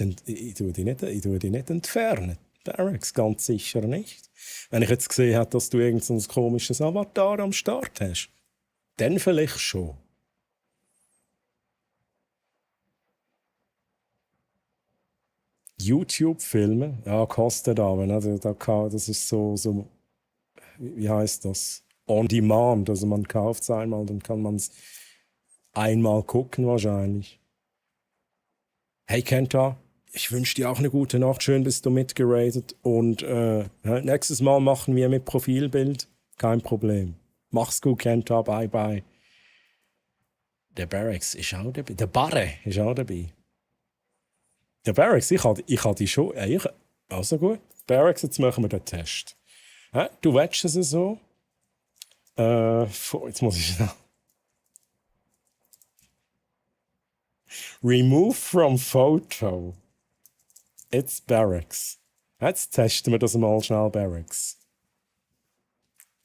tue dich nicht entfernen. Barracks, ganz sicher nicht. Wenn ich jetzt gesehen habe, dass du irgend so ein komisches Avatar am Start hast, dann vielleicht schon. YouTube-Filme, ja, kostet aber. Ne? Das ist so, wie heißt das? On Demand. Also man kauft es einmal, dann kann man es einmal gucken wahrscheinlich. Hey Kenta, ich wünsche dir auch eine gute Nacht. Schön bist du mitgeratet. Und nächstes Mal machen wir mit Profilbild. Kein Problem. Mach's gut, Kenta. Bye, bye. Der Barracks ist auch dabei. Der Barre ist auch dabei. Der Barracks, ich hatte schon. Also gut. Barracks, jetzt machen wir den Test. Du willst es so. Jetzt muss ich schnell. Remove from photo. It's Barracks. Jetzt testen wir das mal schnell, Barracks.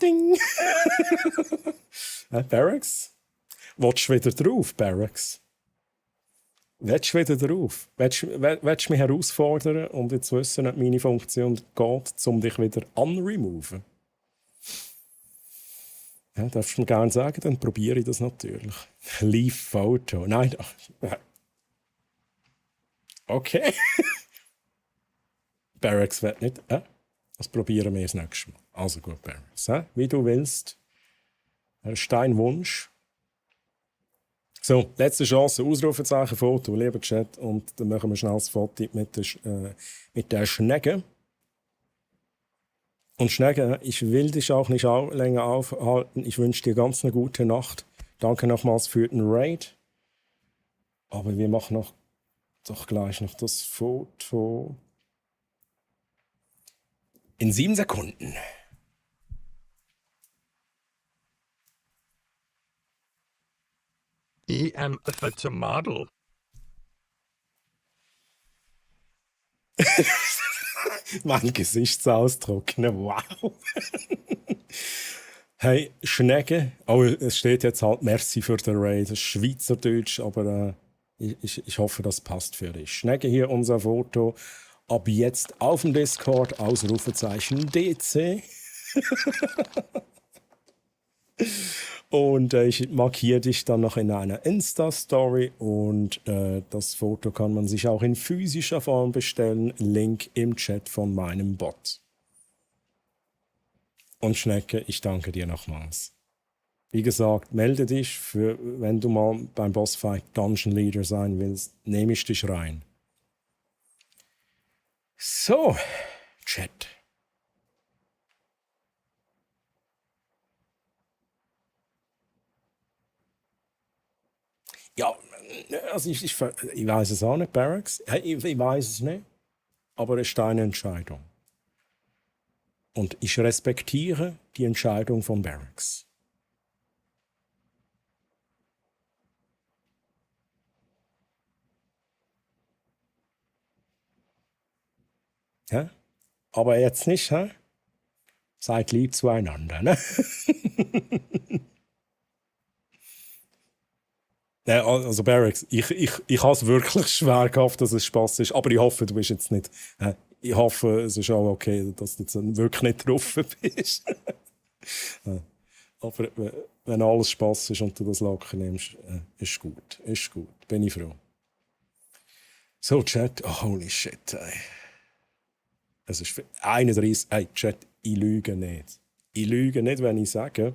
Ding! Barracks? Willst du wieder drauf, Barracks? Willst du wieder drauf? Willst du mich herausfordern und jetzt wissen, ob meine Funktion geht, um dich wieder unremoven? Ja, darfst du mir gerne sagen, dann probiere ich das natürlich. Leave Photo. Nein. Okay. Barracks wird nicht. Das probieren wir das nächste Mal. Also gut, Barracks. Wie du willst. Das ist dein Wunsch. So, letzte Chance. Ausrufezeichen, Foto, lieber Chat. Und dann machen wir schnell das Foto mit der Schnecke. Und Schnecke, ich will dich auch nicht länger aufhalten. Ich wünsche dir ganz eine gute Nacht. Danke nochmals für den Raid. Aber wir machen doch gleich noch das Foto. In 7 Sekunden. I am a tomato. Mein Gesichtsausdruck, ne? Wow. Hey, Schnecke. Oh, es steht jetzt halt Merci für den Raid. Das ist Schweizerdeutsch, aber ich hoffe, das passt für dich. Schnecke, hier unser Foto. Ab jetzt auf dem Discord, Ausrufezeichen DC. Und ich markiere dich dann noch in einer Insta-Story und das Foto kann man sich auch in physischer Form bestellen. Link im Chat von meinem Bot. Und Schnecke, ich danke dir nochmals. Wie gesagt, melde dich, wenn du mal beim Bossfight Dungeon Leader sein willst, nehme ich dich rein. So, Chat. Ja, also ich weiß es auch nicht, Barracks. Ich weiß es nicht, aber es ist deine Entscheidung. Und ich respektiere die Entscheidung von Barracks. Ja? Aber jetzt nicht, hä? Seid lieb zueinander, ne? Ja, also Barracks, ich habe es wirklich schwer gehabt, dass es Spass ist, aber ich hoffe, du bist jetzt nicht. Ich hoffe, es ist auch okay, dass du jetzt wirklich nicht drauf bist. Aber wenn alles Spass ist und du das locker nimmst, ist gut. Ist gut. Bin ich froh. So, Chat. Oh, holy shit, ey. Es ist 31. Hey, Chat, ich lüge nicht. Ich lüge nicht, wenn ich sage,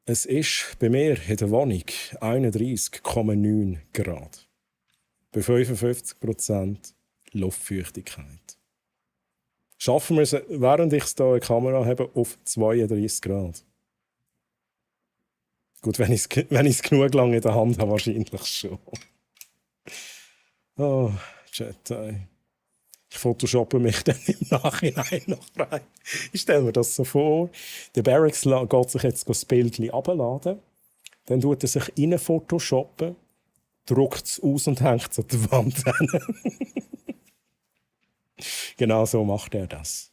es ist bei mir in der Wohnung 31,9 Grad. Bei 55% Luftfeuchtigkeit. Schaffen wir es, während ich es hier in der Kamera habe, auf 32 Grad. Gut, wenn ich es genug lange in der Hand habe, wahrscheinlich schon. Oh, Chat, ey. Ich photoshoppe mich dann im Nachhinein noch rein. Ich stelle mir das so vor. Der Barracks geht sich jetzt das Bild abladen. Dann tut er sich rein photoshoppen, druckt es aus und hängt es an die Wand hin. Genau so macht er das.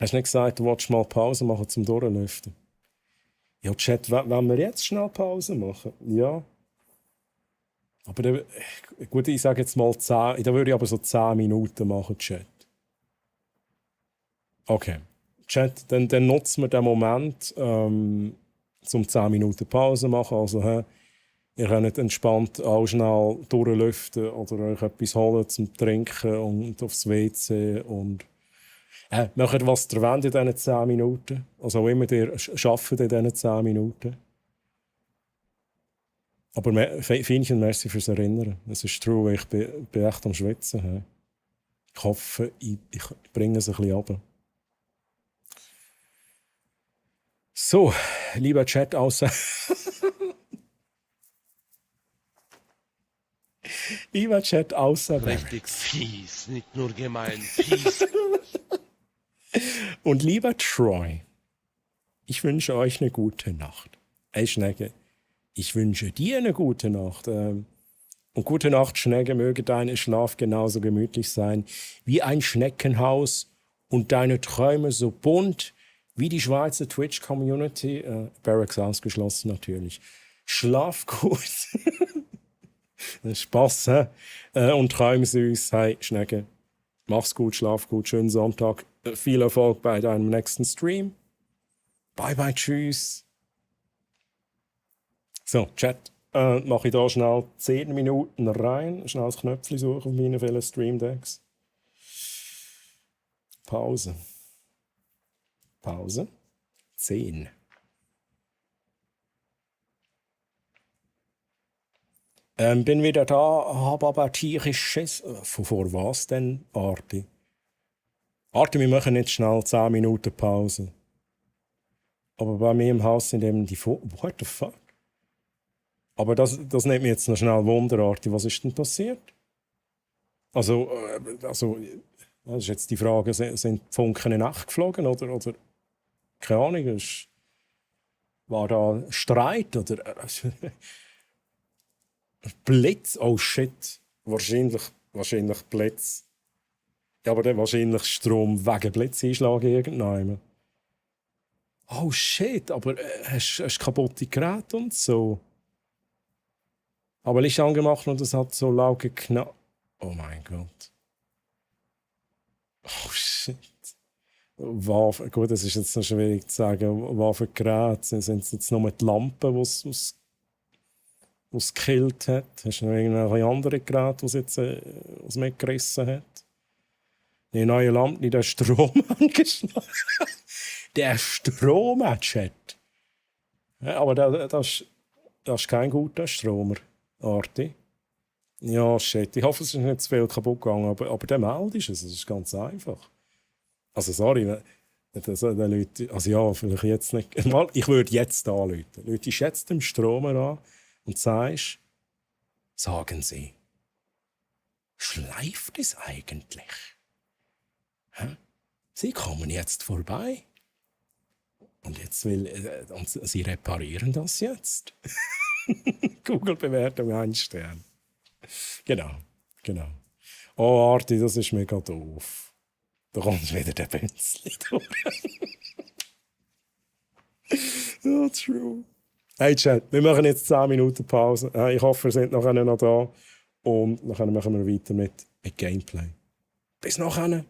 Hast du nicht gesagt, du wolltest mal Pause machen zum Durchlüften? Ja, Chat, wenn wir jetzt schnell Pause machen? Ja. Aber dann, gut, ich sage jetzt mal 10, da würde ich aber so 10 Minuten machen, Chat. Okay. Chat, dann nutzen wir den Moment, um 10 Minuten Pause machen. Also, ihr könnt entspannt auch schnell durchlüften oder euch etwas holen zum Trinken und aufs WC und macht, was ihr wollt in diesen 10 Minuten. Also auch immer ihr arbeitet in diesen 10 Minuten. Aber Fienchen, merci fürs Erinnern. Es ist true, ich bin echt am Schwitzen. He. Ich hoffe, ich bringe es ein bisschen runter. So, lieber Chat außer. Lieber Chat außer. Richtig fies, nicht nur gemein, fies. Und lieber Troy, ich wünsche euch eine gute Nacht. Ey, Schnecke, ich wünsche dir eine gute Nacht. Und gute Nacht, Schnecke, möge dein Schlaf genauso gemütlich sein wie ein Schneckenhaus und deine Träume so bunt wie die Schweizer Twitch-Community. Barracks ausgeschlossen natürlich. Schlaf gut. Spaß, hä? Und träume süß. Hey, Schnecke, mach's gut, schlaf gut, schönen Sonntag. Viel Erfolg bei deinem nächsten Stream. Bye, bye, tschüss. So, Chat. Mache ich da schnell 10 Minuten rein. Schnell das Knöpfchen suchen auf meinen vielen Streamdecks. Pause. Pause. 10. Bin wieder da, habe aber tierisch Schiss. Vor was denn, Arti? Arti, wir machen jetzt schnell 10 Minuten Pause. Aber bei mir im Haus sind eben die What the fuck? Aber das nimmt mich jetzt noch schnell Wunder, Arti. Was ist denn passiert? Also, das ist jetzt die Frage, sind die Funken in Nacht geflogen oder keine Ahnung, war da Streit oder Blitz? Oh shit, wahrscheinlich Blitz. Ja, aber dann wahrscheinlich Strom wegen Blitzeinschlag irgendwann. Oh shit, aber hast du kaputte Geräte und so? Aber Licht angemacht und es hat so laut geknallt. Oh mein Gott. Oh shit. Waffen, gut, das ist jetzt noch schwierig zu sagen. Waffengeräte, sind es jetzt nur die Lampen, die es gekillt hat? Hast du noch irgendwelche andere Geräte, die es jetzt mitgerissen hat? Die neue Lampe, der Strom angeschlagen. Der Strom hat Chat. Ja, aber das ist kein guter Stromer, Arti. Ja, shit. Ich hoffe, es ist nicht zu viel kaputt gegangen, aber der meldest es. Das ist ganz einfach. Also, sorry, Leute, also ja, vielleicht jetzt nicht. Ich würde jetzt anrufen. Leute, ich jetzt dem Stromer an und sagst, sagen Sie, schleift es eigentlich? Hä? Sie kommen jetzt vorbei. Und jetzt und Sie reparieren das jetzt. Google-Bewertung 1 Stern. Genau. Oh, Arti, das ist mega doof. Da kommt wieder der Benzli durch. Ja, true. Hey Chat, wir machen jetzt 10 Minuten Pause. Ich hoffe, ihr seid noch da. Und dann machen wir weiter mit Gameplay. Bis nachher.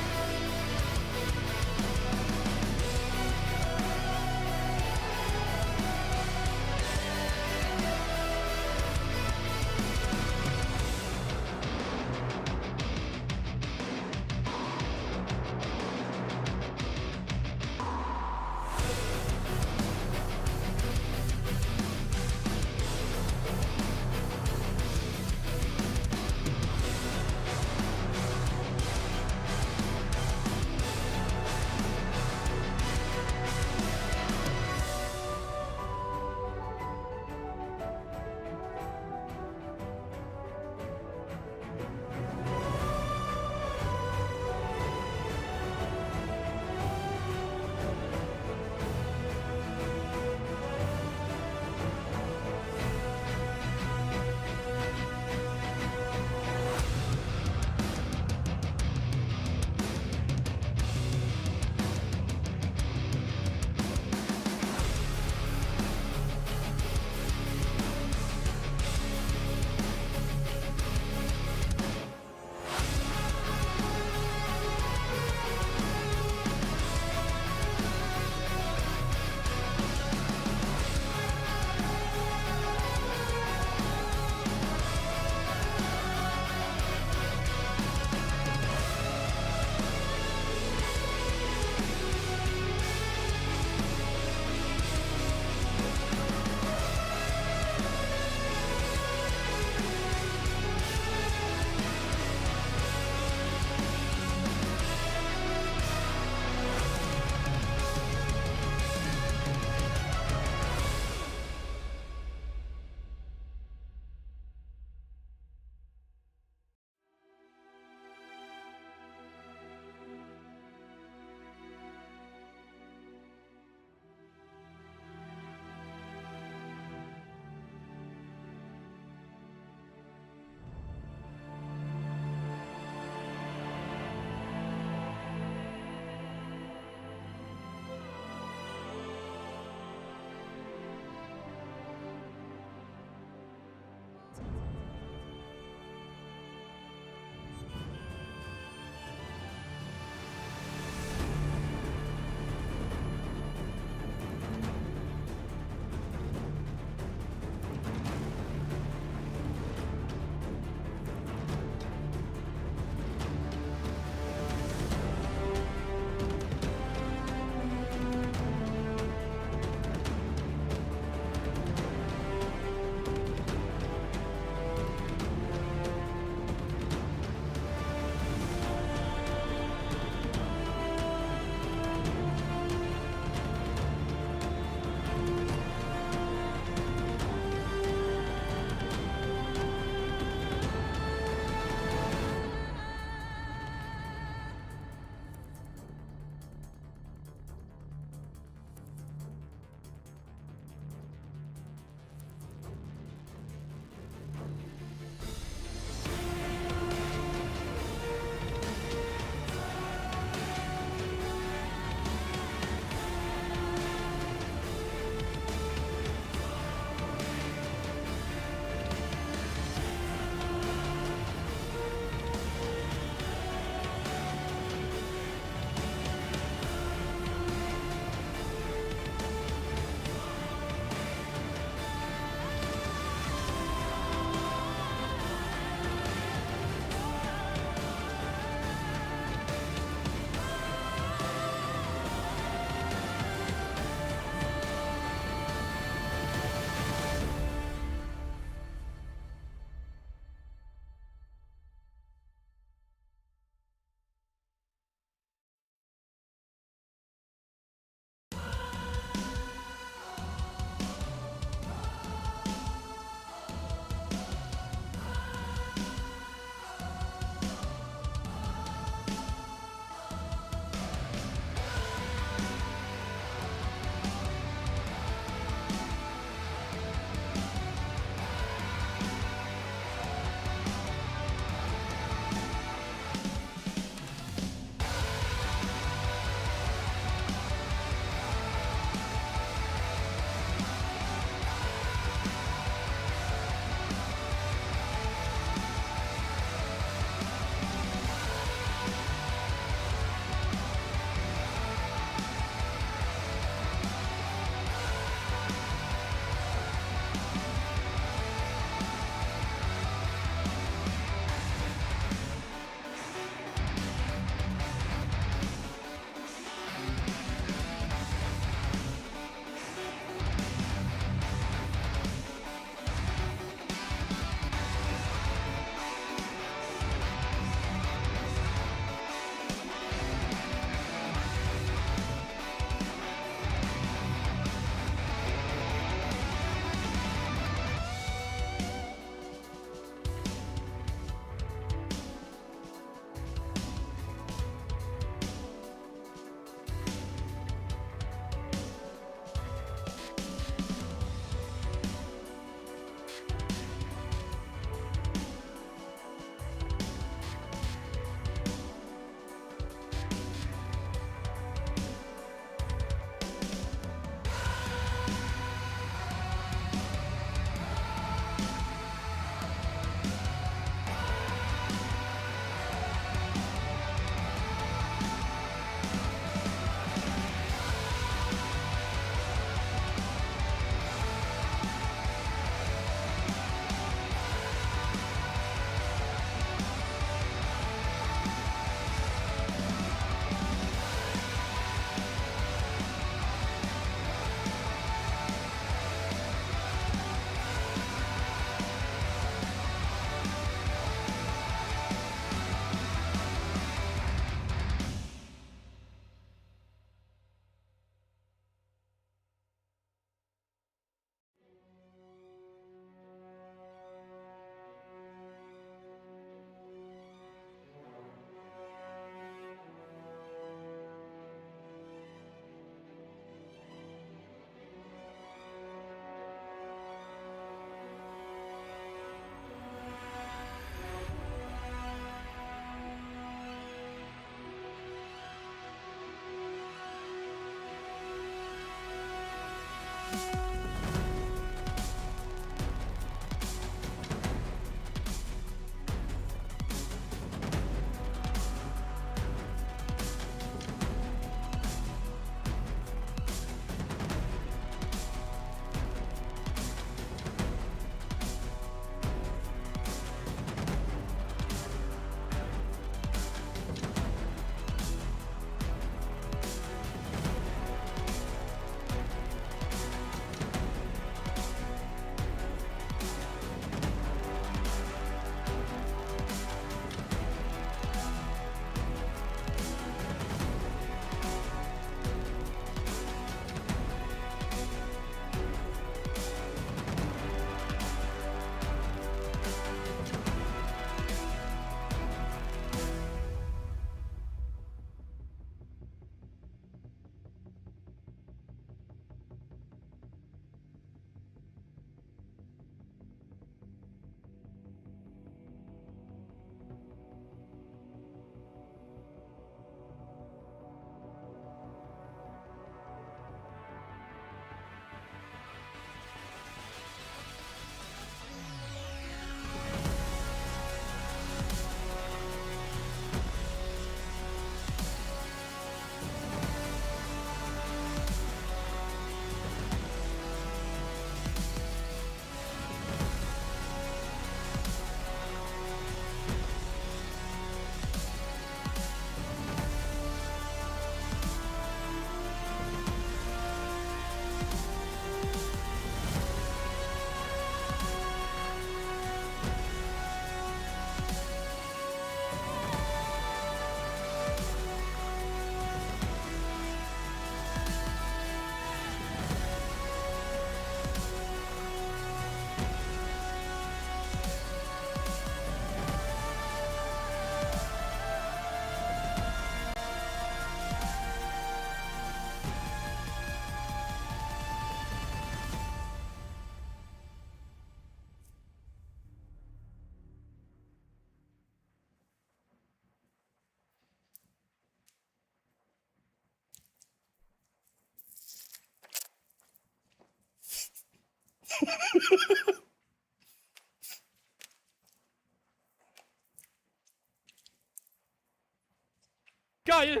Geil!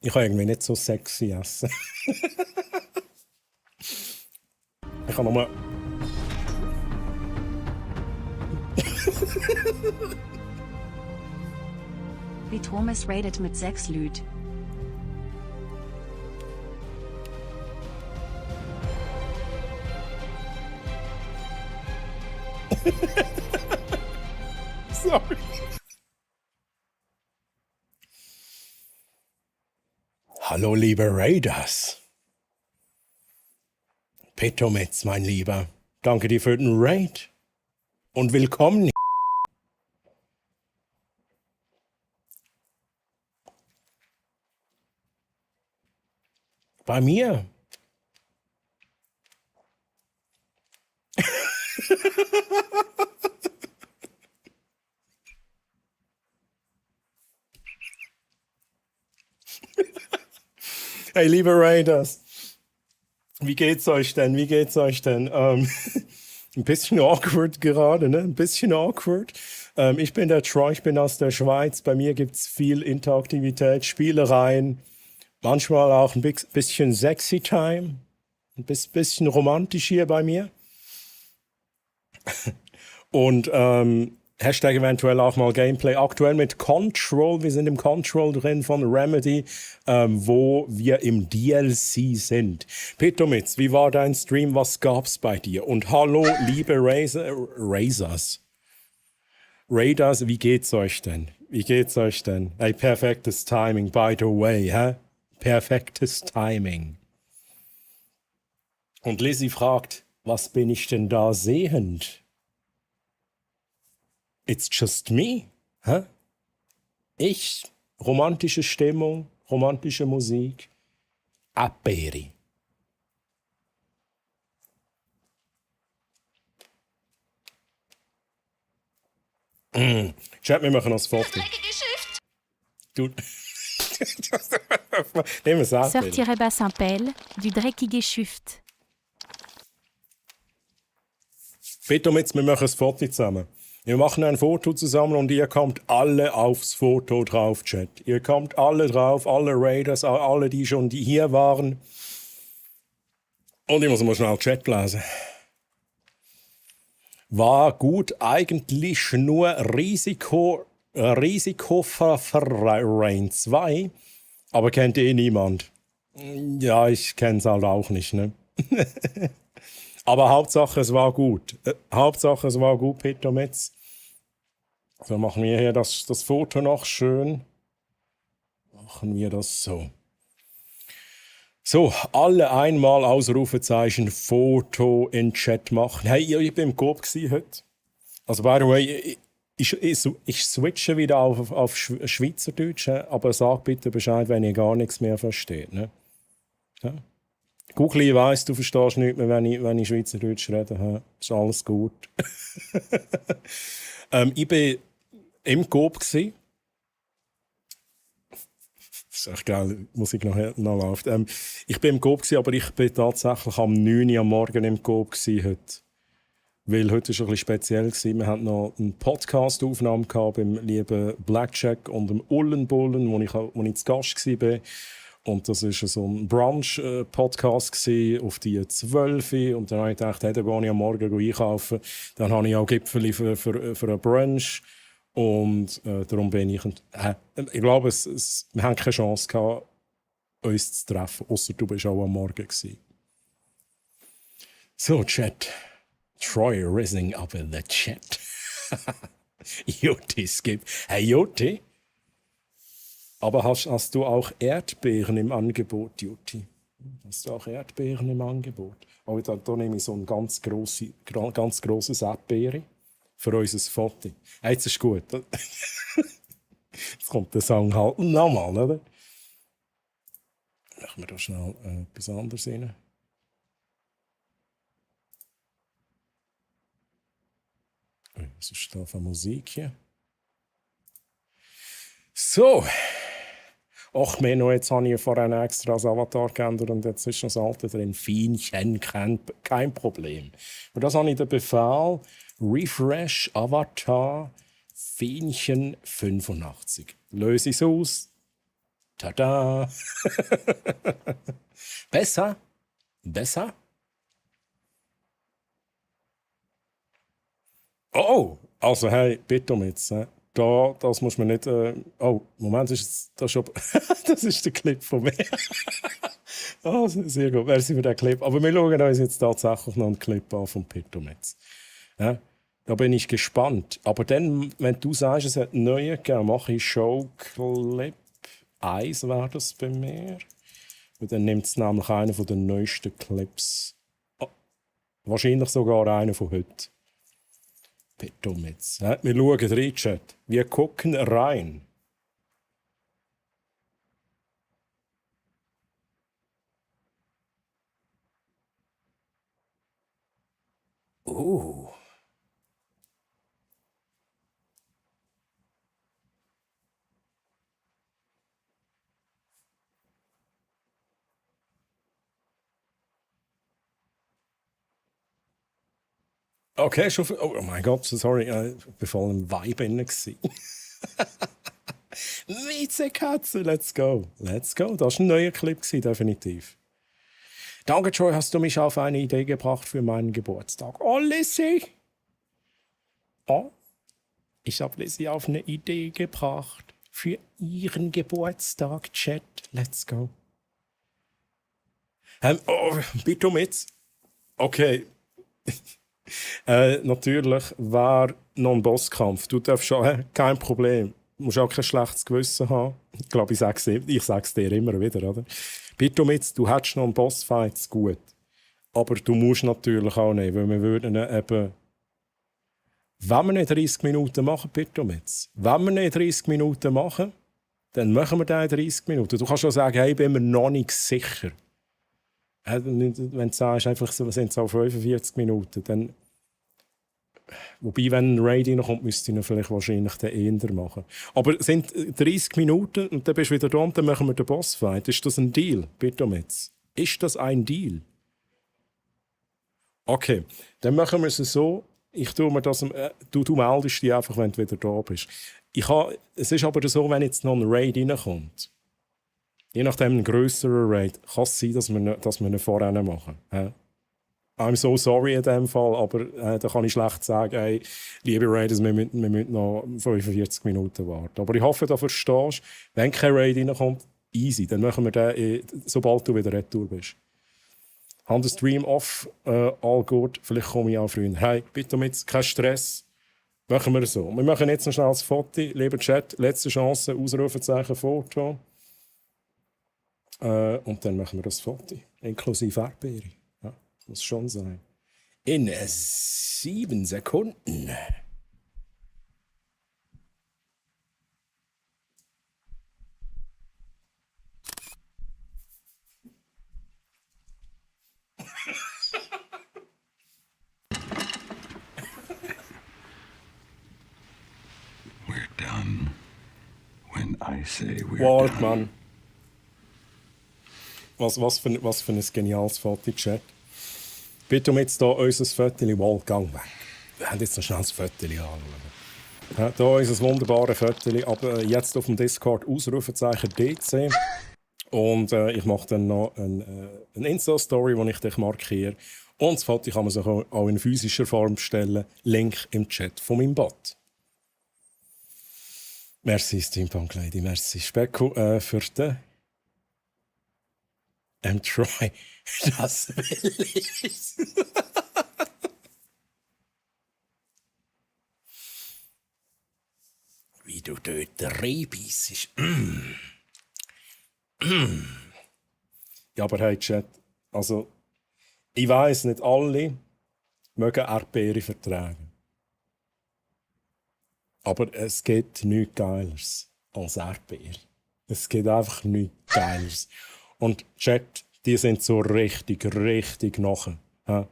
Ich kann irgendwie nicht so sexy essen. Ich kann nur... Wie Thomas raided mit 6 Lüd. Sorry. Hallo, liebe Raiders. Petometz, mein Lieber. Danke dir für den Raid. Und willkommen. Bei mir. Hey, liebe Raiders, wie geht's euch denn? Ein bisschen awkward gerade, ne? Ein bisschen awkward. Ich bin der Troy, ich bin aus der Schweiz. Bei mir gibt's viel Interaktivität, Spielereien, manchmal auch ein bisschen sexy time, ein bisschen romantisch hier bei mir. Und Hashtag eventuell auch mal Gameplay. Aktuell mit Control. Wir sind im Control drin von Remedy, wo wir im DLC sind. Petomitz, wie war dein Stream? Was gab's bei dir? Und hallo, liebe Raiders, wie geht's euch denn? Hey, perfektes Timing, by the way, hä? Perfektes Timing. Und Lizzie fragt, was bin ich denn da sehend? It's just me. Hä? Ich, romantische Stimmung, romantische Musik. Apperi. Chat, wir machen noch das Foto. Du. Nehmen wir es Sortirait bas Saint-Pel, du dreckige Schüft. Bitte jetzt, wir machen ein Foto zusammen. Wir machen ein Foto zusammen und ihr kommt alle aufs Foto drauf, Chat. Ihr kommt alle drauf, alle Raiders, alle, die hier waren. Und ich muss mal schnell Chat lesen. War gut, eigentlich nur Risikoverein 2, aber kennt niemand. Ja, ich kenn's halt auch nicht, ne? Aber Hauptsache, es war gut. Peter Metz. So, machen wir hier das Foto noch schön. Machen wir das so. So, alle einmal Ausrufezeichen Foto in Chat machen. Hey, ich bin im Coop heute. Also, by the way, ich switche wieder auf Schweizerdeutsch, aber sag bitte Bescheid, wenn ihr gar nichts mehr versteht. Ne? Ja? Google, ich weiss, du verstehst nichts mehr, wenn ich Schweizerdeutsch rede. Ist alles gut. Ich war im Coop. Das ist echt geil, Musik noch läuft. Ich war im Coop, aber ich war tatsächlich am 9 Uhr am Morgen im Coop heute. Weil heute war es ein bisschen speziell. Wir hatten noch eine Podcast-Aufnahme beim lieben Blackjack und dem Ullenbullen, wo ich zu Gast war. Und das war so ein Brunch-Podcast auf die 12 Uhr. Und dann habe ich gedacht, hey, da gehe ich am Morgen einkaufen. Dann habe ich auch Gipfeli für einen Brunch. Und darum bin ich... ich glaube, wir haben keine Chance gehabt, uns zu treffen. Ausser du bist auch am Morgen gewesen. So, Chat. Troy rising up in the chat. Jutti skip. Hey, Jutti. Aber hast du auch Erdbeeren im Angebot, Jutti? Hast du auch Erdbeeren im Angebot? Oh, da nehme ich so ein ganz grosses Erdbeere für unser Foto. Jetzt ist gut. Jetzt kommt der Song halt nochmal, oder? Machen wir da schnell etwas anderes rein. Was ist da für Musik hier? So. Ach Menno, jetzt habe ich vorhin extra das Avatar geändert und jetzt ist noch das alte drin. Feinchen, kein Problem. Und das habe ich den Befehl Refresh Avatar Feinchen 85. Löse ich es aus. Tada! Besser? Besser? Oh! Also hey, bitte um jetzt. Das muss man nicht. Oh, Moment, das schon. Das ist der Clip von mir. Oh, sehr gut. Merci für den Clip. Aber wir schauen uns jetzt tatsächlich noch einen Clip an von Pitometz. Ja, da bin ich gespannt. Aber dann, wenn du sagst, es hat einen neuen gegeben, mache ich Showclip 1 wäre das bei mir. Und dann nimmt es nämlich einen von den neuesten Clips. Oh, wahrscheinlich sogar einen von heute. Pitometz. Ja, wir schauen rein, Chat. Wir gucken rein. Okay, schon. Oh mein Gott, sorry, ich war voll im Vibe drin. Witzekatze, let's go. Let's go. Das war ein neuer Clip, definitiv. Danke, Joy, hast du mich auf eine Idee gebracht für meinen Geburtstag. Oh, Lissy. Oh, ich habe Lissy auf eine Idee gebracht für ihren Geburtstag, Chat. Let's go. Bitte mit. Okay. Natürlich wäre noch ein Bosskampf. Du darfst schon, kein Problem. Du musst auch kein schlechtes Gewissen haben. Ich glaube, ich sage es dir immer wieder. Oder? Bitte mit, du hättest noch einen Bossfight, ist gut. Aber du musst natürlich auch nicht, weil wir würden eben... Wenn wir nicht 30 Minuten machen, bitte mit. Wenn wir nicht 30 Minuten machen, dann machen wir den 30 Minuten. Du kannst schon sagen, hey, ich bin mir noch nicht sicher. Wenn du sagst, einfach so, sind es auch 45 Minuten, dann... Wobei, wenn ein Raid reinkommt, müsste ich ihn vielleicht wahrscheinlich den eher machen. Aber es sind 30 Minuten und dann bist du wieder da und dann machen wir den Bossfight. Ist das ein Deal? Bitte jetzt. Ist das ein Deal? Okay, dann machen wir es so. Ich tue mir das... Du meldest dich einfach, wenn du wieder da bist. Es ist aber so, wenn jetzt noch ein Raid reinkommt, je nachdem ein grösserer Raid, kann es sein, dass wir ihn vorher machen. I'm so sorry in dem Fall, aber da kann ich schlecht sagen, hey, liebe Raiders, wir müssen noch 45 Minuten warten. Aber ich hoffe, du verstehst, wenn kein Raid reinkommt, easy, dann machen wir den, sobald du wieder retour bist. Haben den Stream off, all gut, vielleicht komme ich auch früher. Hey, bitte mit, kein Stress. Machen wir so. Wir machen jetzt noch schnell das Foto, lieber Chat, letzte Chance, Ausrufezeichen, Foto. Und dann machen wir das Foto, inklusive Erdbeere. Ja, muss schon sein. In 7 Sekunden. We're done when I say we're Walt, done. Mann. Was für ein geniales Foto, Chat. Bitte um jetzt hier unser Foto, Walt, gang weg. Wir haben jetzt noch schnell das Foto anschauen. Ja, hier unser wunderbares Foto, aber jetzt auf dem Discord Ausrufezeichen DC. Und ich mache dann noch eine Insta-Story, wo ich dich markiere. Und das Foto kann man sich auch in physischer Form bestellen. Link im Chat von meinem Bot. Merci, Steampunk Lady. Merci, Specko, für den Troy. Das will ich. Wie du dort reinbissest. Ja, aber hey, Chat, also, ich weiss, nicht alle mögen Erdbeere vertragen. Aber es gibt nichts Geileres als Erdbeere. Es gibt einfach nichts Geileres. Und Chat, die sind so richtig nachher. Ja?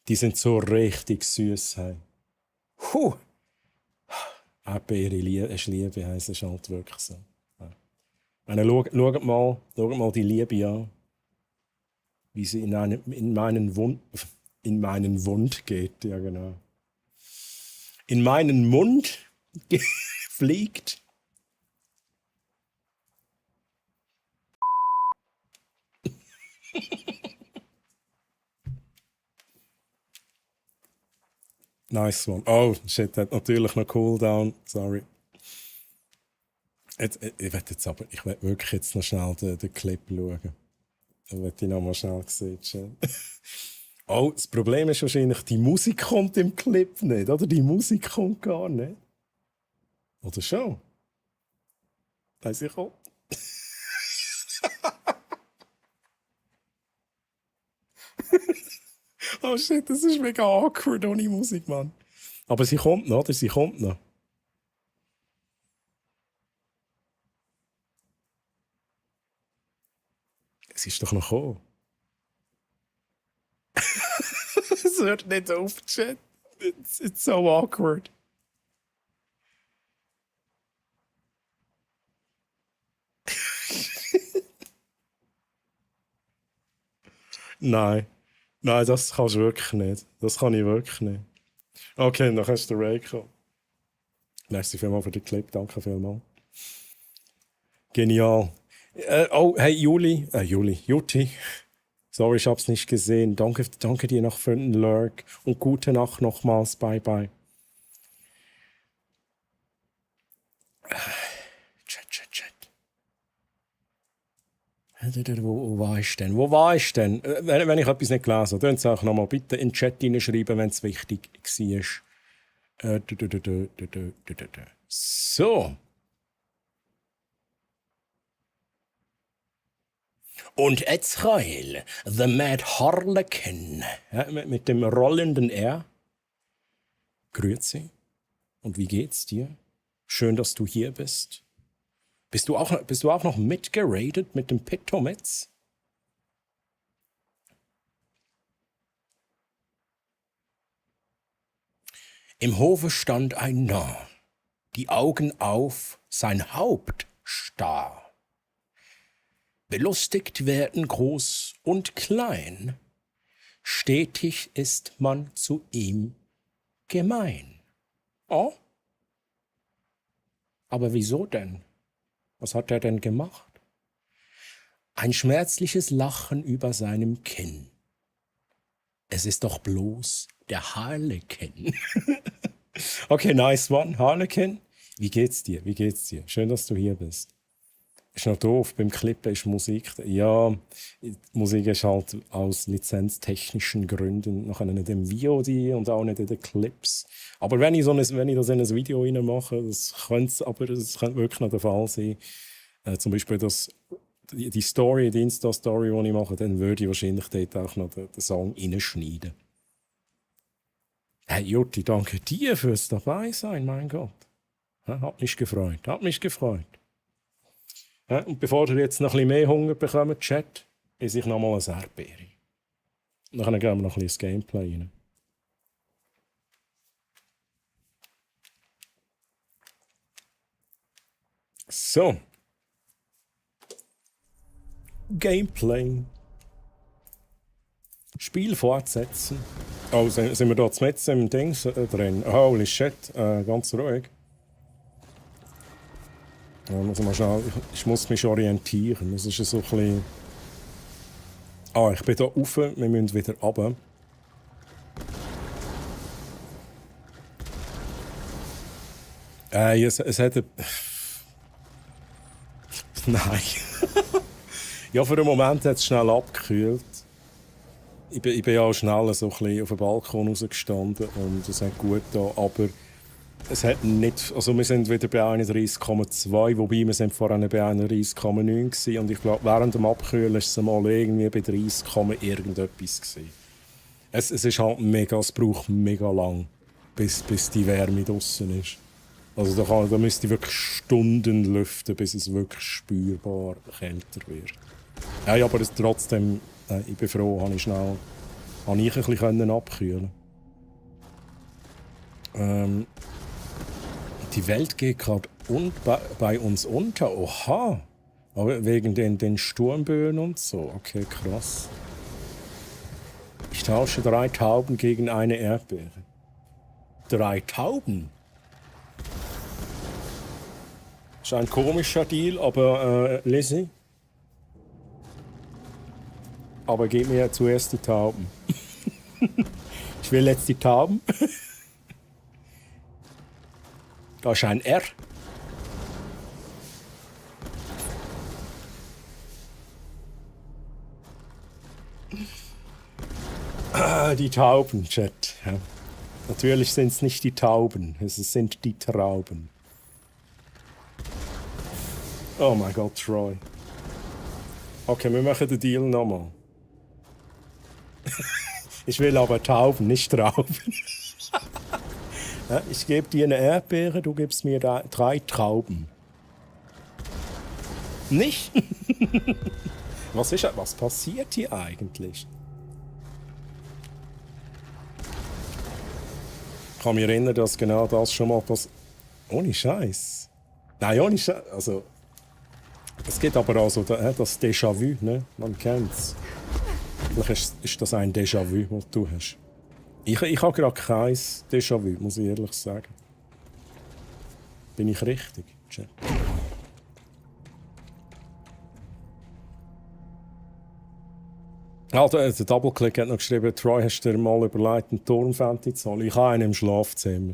Die sind so richtig süß. Hey. Eben ihre Liebe heisst es halt wirklich so. Ja. Schaut mal die Liebe an, wie sie in meinen Wund geht. Ja, genau. In meinen Mund fliegt. Nice one. Oh, shit, hat natürlich noch Cooldown. Sorry. Ich will wirklich jetzt noch schnell den Clip schauen. Dann will ich noch mal schnell sehen. Oh, das Problem ist wahrscheinlich, die Musik kommt im Clip nicht, oder? Die Musik kommt gar nicht. Oder schon? Weiss ich auch. Oh shit, das ist mega awkward ohne Musik, Mann. Aber sie kommt noch, oder? Sie kommt noch. Es ist doch noch gekommen. Es hört nicht auf, Chat. It's so awkward. Nein. Nein, das kannst du wirklich nicht. Das kann ich wirklich nicht. Okay, dann kannst du Ray kommen. Merci vielmals für den Clip, danke vielmals. Genial. Oh, hey Juti. Sorry, ich hab's nicht gesehen. Danke dir noch für den Lurk und gute Nacht nochmals. Bye, bye. Chat. Wo war ich denn? Wenn ich etwas nicht gelesen habe, dann sag nochmal bitte in den Chat hineinschreiben, wenn es wichtig war. So. Und jetzt Rael, The Mad Harlequin, ja, mit dem rollenden R. Grüezi. Und wie geht's dir? Schön, dass du hier bist. Bist du auch noch mitgeradet mit dem Pitometz? Im Hofe stand ein Narr, die Augen auf, sein Haupt starr. Belustigt werden groß und klein, stetig ist man zu ihm gemein. Oh? Aber wieso denn? Was hat er denn gemacht? Ein schmerzliches Lachen über seinem Kinn. Es ist doch bloß der Harlequin. Okay, nice one, Harlequin. Wie geht's dir? Schön, dass du hier bist. Ist noch doof, beim Clippen ist Musik. Ja, Musik ist halt aus lizenztechnischen Gründen nachher nicht im VOD und auch nicht in den Clips. Aber wenn ich das in ein Video reinmache, das könnte wirklich noch der Fall sein. Zum Beispiel die Story, die Insta-Story, die ich mache, dann würde ich wahrscheinlich dort auch noch den Song reinschneiden. Hey Jutti, danke dir fürs dabei sein, mein Gott. Hat mich gefreut. Ja, und bevor ihr jetzt noch ein bisschen mehr Hunger bekommt, Chat, esse ich noch mal eine Erdbeere. Und dann gehen wir noch ein bisschen ins Gameplay rein. So. Gameplay. Spiel fortsetzen. Oh, sind wir da jetzt im Dings drin? Holy shit, ganz ruhig. Ich muss mich orientieren. Das ist so ein bisschen... Ah, ich bin hier rauf, wir müssen wieder runter. Es hat... Nein. Ja, für einen Moment hat es schnell abgekühlt. Ich bin ja auch schnell so ein bisschen auf den Balkon rausgestanden und es hat gut da, aber... Es hat nicht, also wir sind wieder bei 31,2, wobei wir sind vorher bei 31,9 gewesen. Und ich glaube, während dem Abkühlen war es mal irgendwie bei 30, irgendetwas gewesen. Es ist halt mega, es braucht mega lang, bis die Wärme draussen ist. Also da müsste ich wirklich Stunden lüften, bis es wirklich spürbar kälter wird. Ja, aber trotzdem, ich bin froh, habe ich ein bisschen abkühlen. Die Welt geht gerade bei uns unter. Oha! Aber wegen den Sturmböen und so. Okay, krass. Ich tausche 3 Tauben gegen eine Erdbeere. 3 Tauben? Ist ein komischer Deal, aber Lizzie. Aber gib mir zuerst die Tauben. Ich will jetzt die Tauben. Da ist ein R. Die Tauben, Chat. Ja. Natürlich sind es nicht die Tauben, es sind die Trauben. Oh mein Gott, Troy. Okay, wir machen den Deal nochmal. Ich will aber Tauben, nicht Trauben. Ja, ich gebe dir eine Erdbeere, du gibst mir 3 Trauben. Nicht? Was passiert hier eigentlich? Ich kann mich erinnern, dass genau das schon mal passiert. Ohne Scheiß. Nein, ohne Scheiß. Also, es gibt aber auch so das Déjà-vu, ne? Man kennt's. Vielleicht ist das ein Déjà-vu, das du hast. Ich habe gerade kein Déjà-vu, muss ich ehrlich sagen. Bin ich richtig, Chat? Also, der Doubleclick hat noch geschrieben, Troy, hast du dir mal überlegt, einen Turmfenty zu holen? Ich habe einen im Schlafzimmer.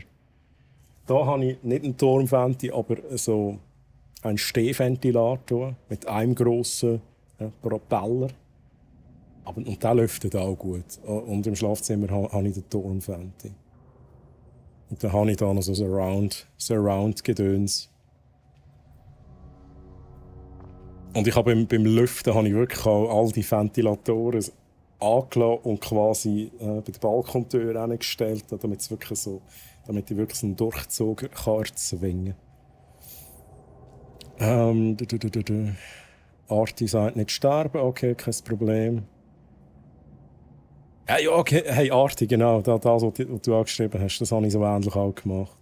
Da habe ich nicht einen Turmfenty, aber so einen Stehventilator mit einem grossen Propeller. Und der lüftet auch gut. Und im Schlafzimmer habe ich den Turmfenty. Und dann habe ich da noch so Surround-Gedöns. Und ich habe beim Lüften habe ich wirklich auch all die Ventilatoren angelassen und quasi bei der Balkontür hingestellt, damit ich wirklich einen Durchzug erzwingen kann. Arti sagt nicht sterben, okay, kein Problem. Ja, okay, hey Arti, genau, das, was du angeschrieben hast, das habe ich so ähnlich auch gemacht.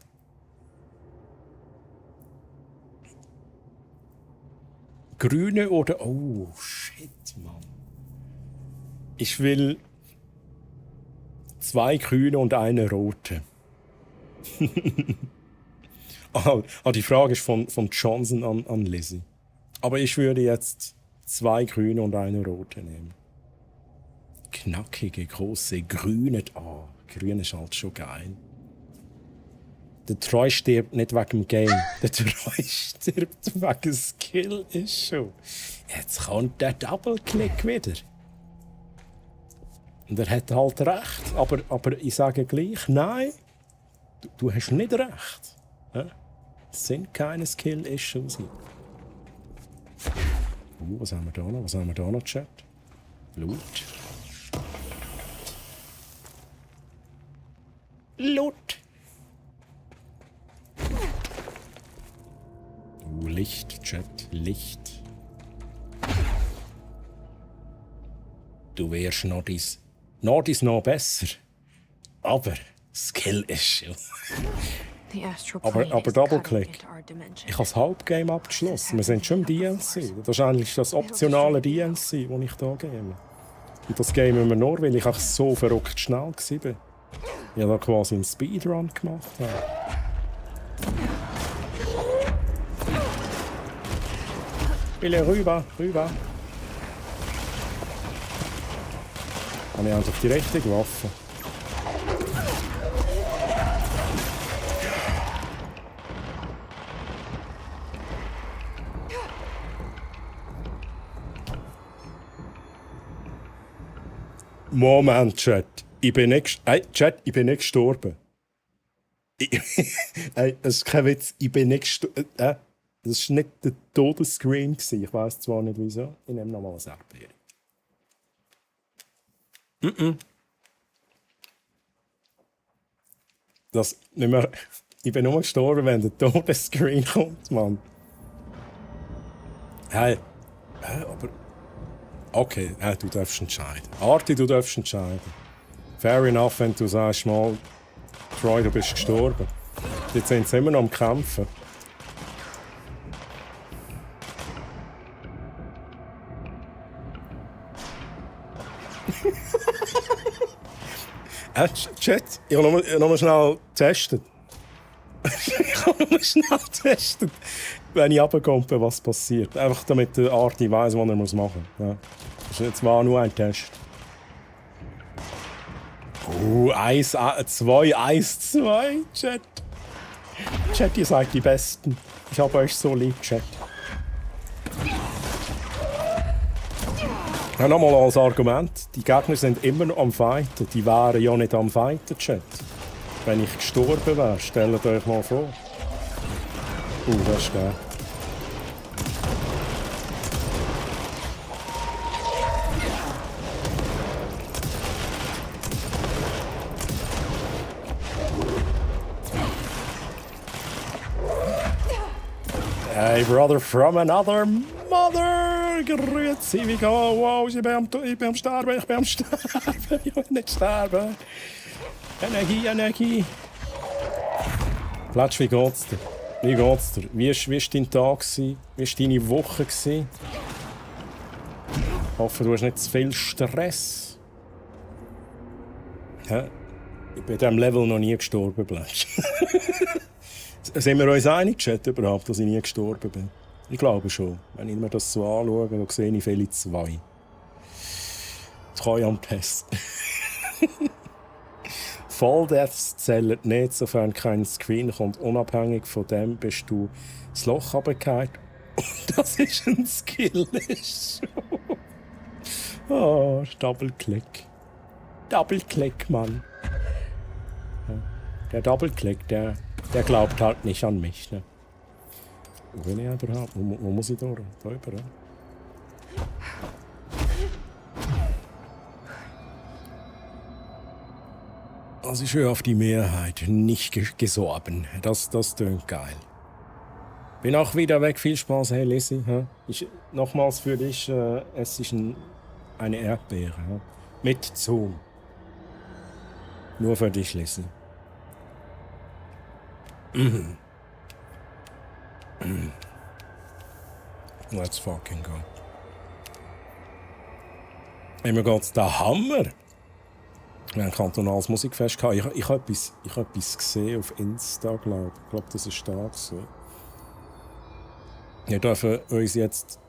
Grüne oder... Oh, shit, Mann. Ich will 2 grüne und eine rote. Die Frage ist von Johnson an Lizzie. Aber ich würde jetzt 2 grüne und eine rote nehmen. Knackige, große, grüne... Oh, grün ist halt schon geil. Der Troy stirbt nicht wegen dem Game. Der Troy stirbt wegen Skill-Issue. Jetzt kommt der Double-Click wieder. Und er hat halt recht. Aber ich sage gleich, nein, du hast nicht recht. Ja? Es sind keine Skill-Issues hier. Was haben wir da noch? Was haben wir da noch, Chat? Loot. Loot. Licht, Chat, Licht. Du wärst noch besser. Aber Skill-Issue. aber Doubleclick. Ich habe das Hauptgame abgeschlossen. Wir sind schon im DLC. Das ist eigentlich das optionale DLC, das ich hier gebe. Und das Game immer nur, weil ich auch so verrückt schnell war. Ich habe da quasi einen Speedrun gemacht. Will rüber. Habe ich einfach die richtige Waffe. Moment, Chat. Ich bin nicht gestorben. Das ist kein Witz. Ich bin nicht gestorben. Das war nicht der Todesscreen. Ich weiss zwar nicht wieso. Ich nehme nochmal ein Erdbeere. Ich bin nur gestorben, wenn der Todesscreen kommt, Mann. Hey, aber Okay, du darfst entscheiden. Arti, du darfst entscheiden. Fair enough, wenn du sagst mal, Troy, du bist gestorben. Jetzt sind sie immer noch am Kämpfen. Chat, ich habe noch mal schnell getestet. Ich habe noch mal schnell getestet, wenn ich runterkomme, was passiert. Einfach damit der Arti weiss, was er machen muss. Ja. Das ist jetzt mal nur ein Test. 1, 2, 1, 2, Chat. Chat, ihr seid die Besten. Ich habe euch so lieb, Chat. Ja, nochmal als Argument, die Gegner sind immer noch am Fighten. Die wären ja nicht am Fighten, Chat. Wenn ich gestorben wäre, stellt euch mal vor. Das ist geil. Hey, brother from another mother! Grüezi, wie geht's? Wow, ich bin am Sterben, ich will nicht sterben. Energie. Fletsch, wie geht's dir? Wie war dein Tag? Wie war deine Woche? Ich hoffe, du hast nicht zu viel Stress. Ja? Ich bin an diesem Level noch nie gestorben, Fletsch. Sind wir uns einig, Chat, überhaupt, dass ich nie gestorben bin? Ich glaube schon. Wenn ich mir das so anschaue, dann sehe ich viele 2. Das kann ich am testen. Volldeaths zählen nicht, sofern kein Screen kommt. Unabhängig von dem bist du das Loch runtergefallen. Das ist ein Skill. Oh, Double-Click. Double-Click, Mann. Der Double-Click, der glaubt halt nicht an mich. Ne? Wo will ich überhaupt? Wo muss ich da? Da rüber, ja? Also ich höre auf die Mehrheit, nicht gesorben. Das tönt geil. Bin auch wieder weg. Viel Spaß, hey Lizzie. Nochmals für dich, es ist eine Erdbeere. Ja? Mit Zoom. Nur für dich, Lizzie. Let's fucking go. Immer geht's der Hammer. Wir haben ein kantonales Musikfest gehabt. Ich habe etwas gesehen auf Insta, glaube ich. Ich glaube, das ist da so. Wir dürfen uns jetzt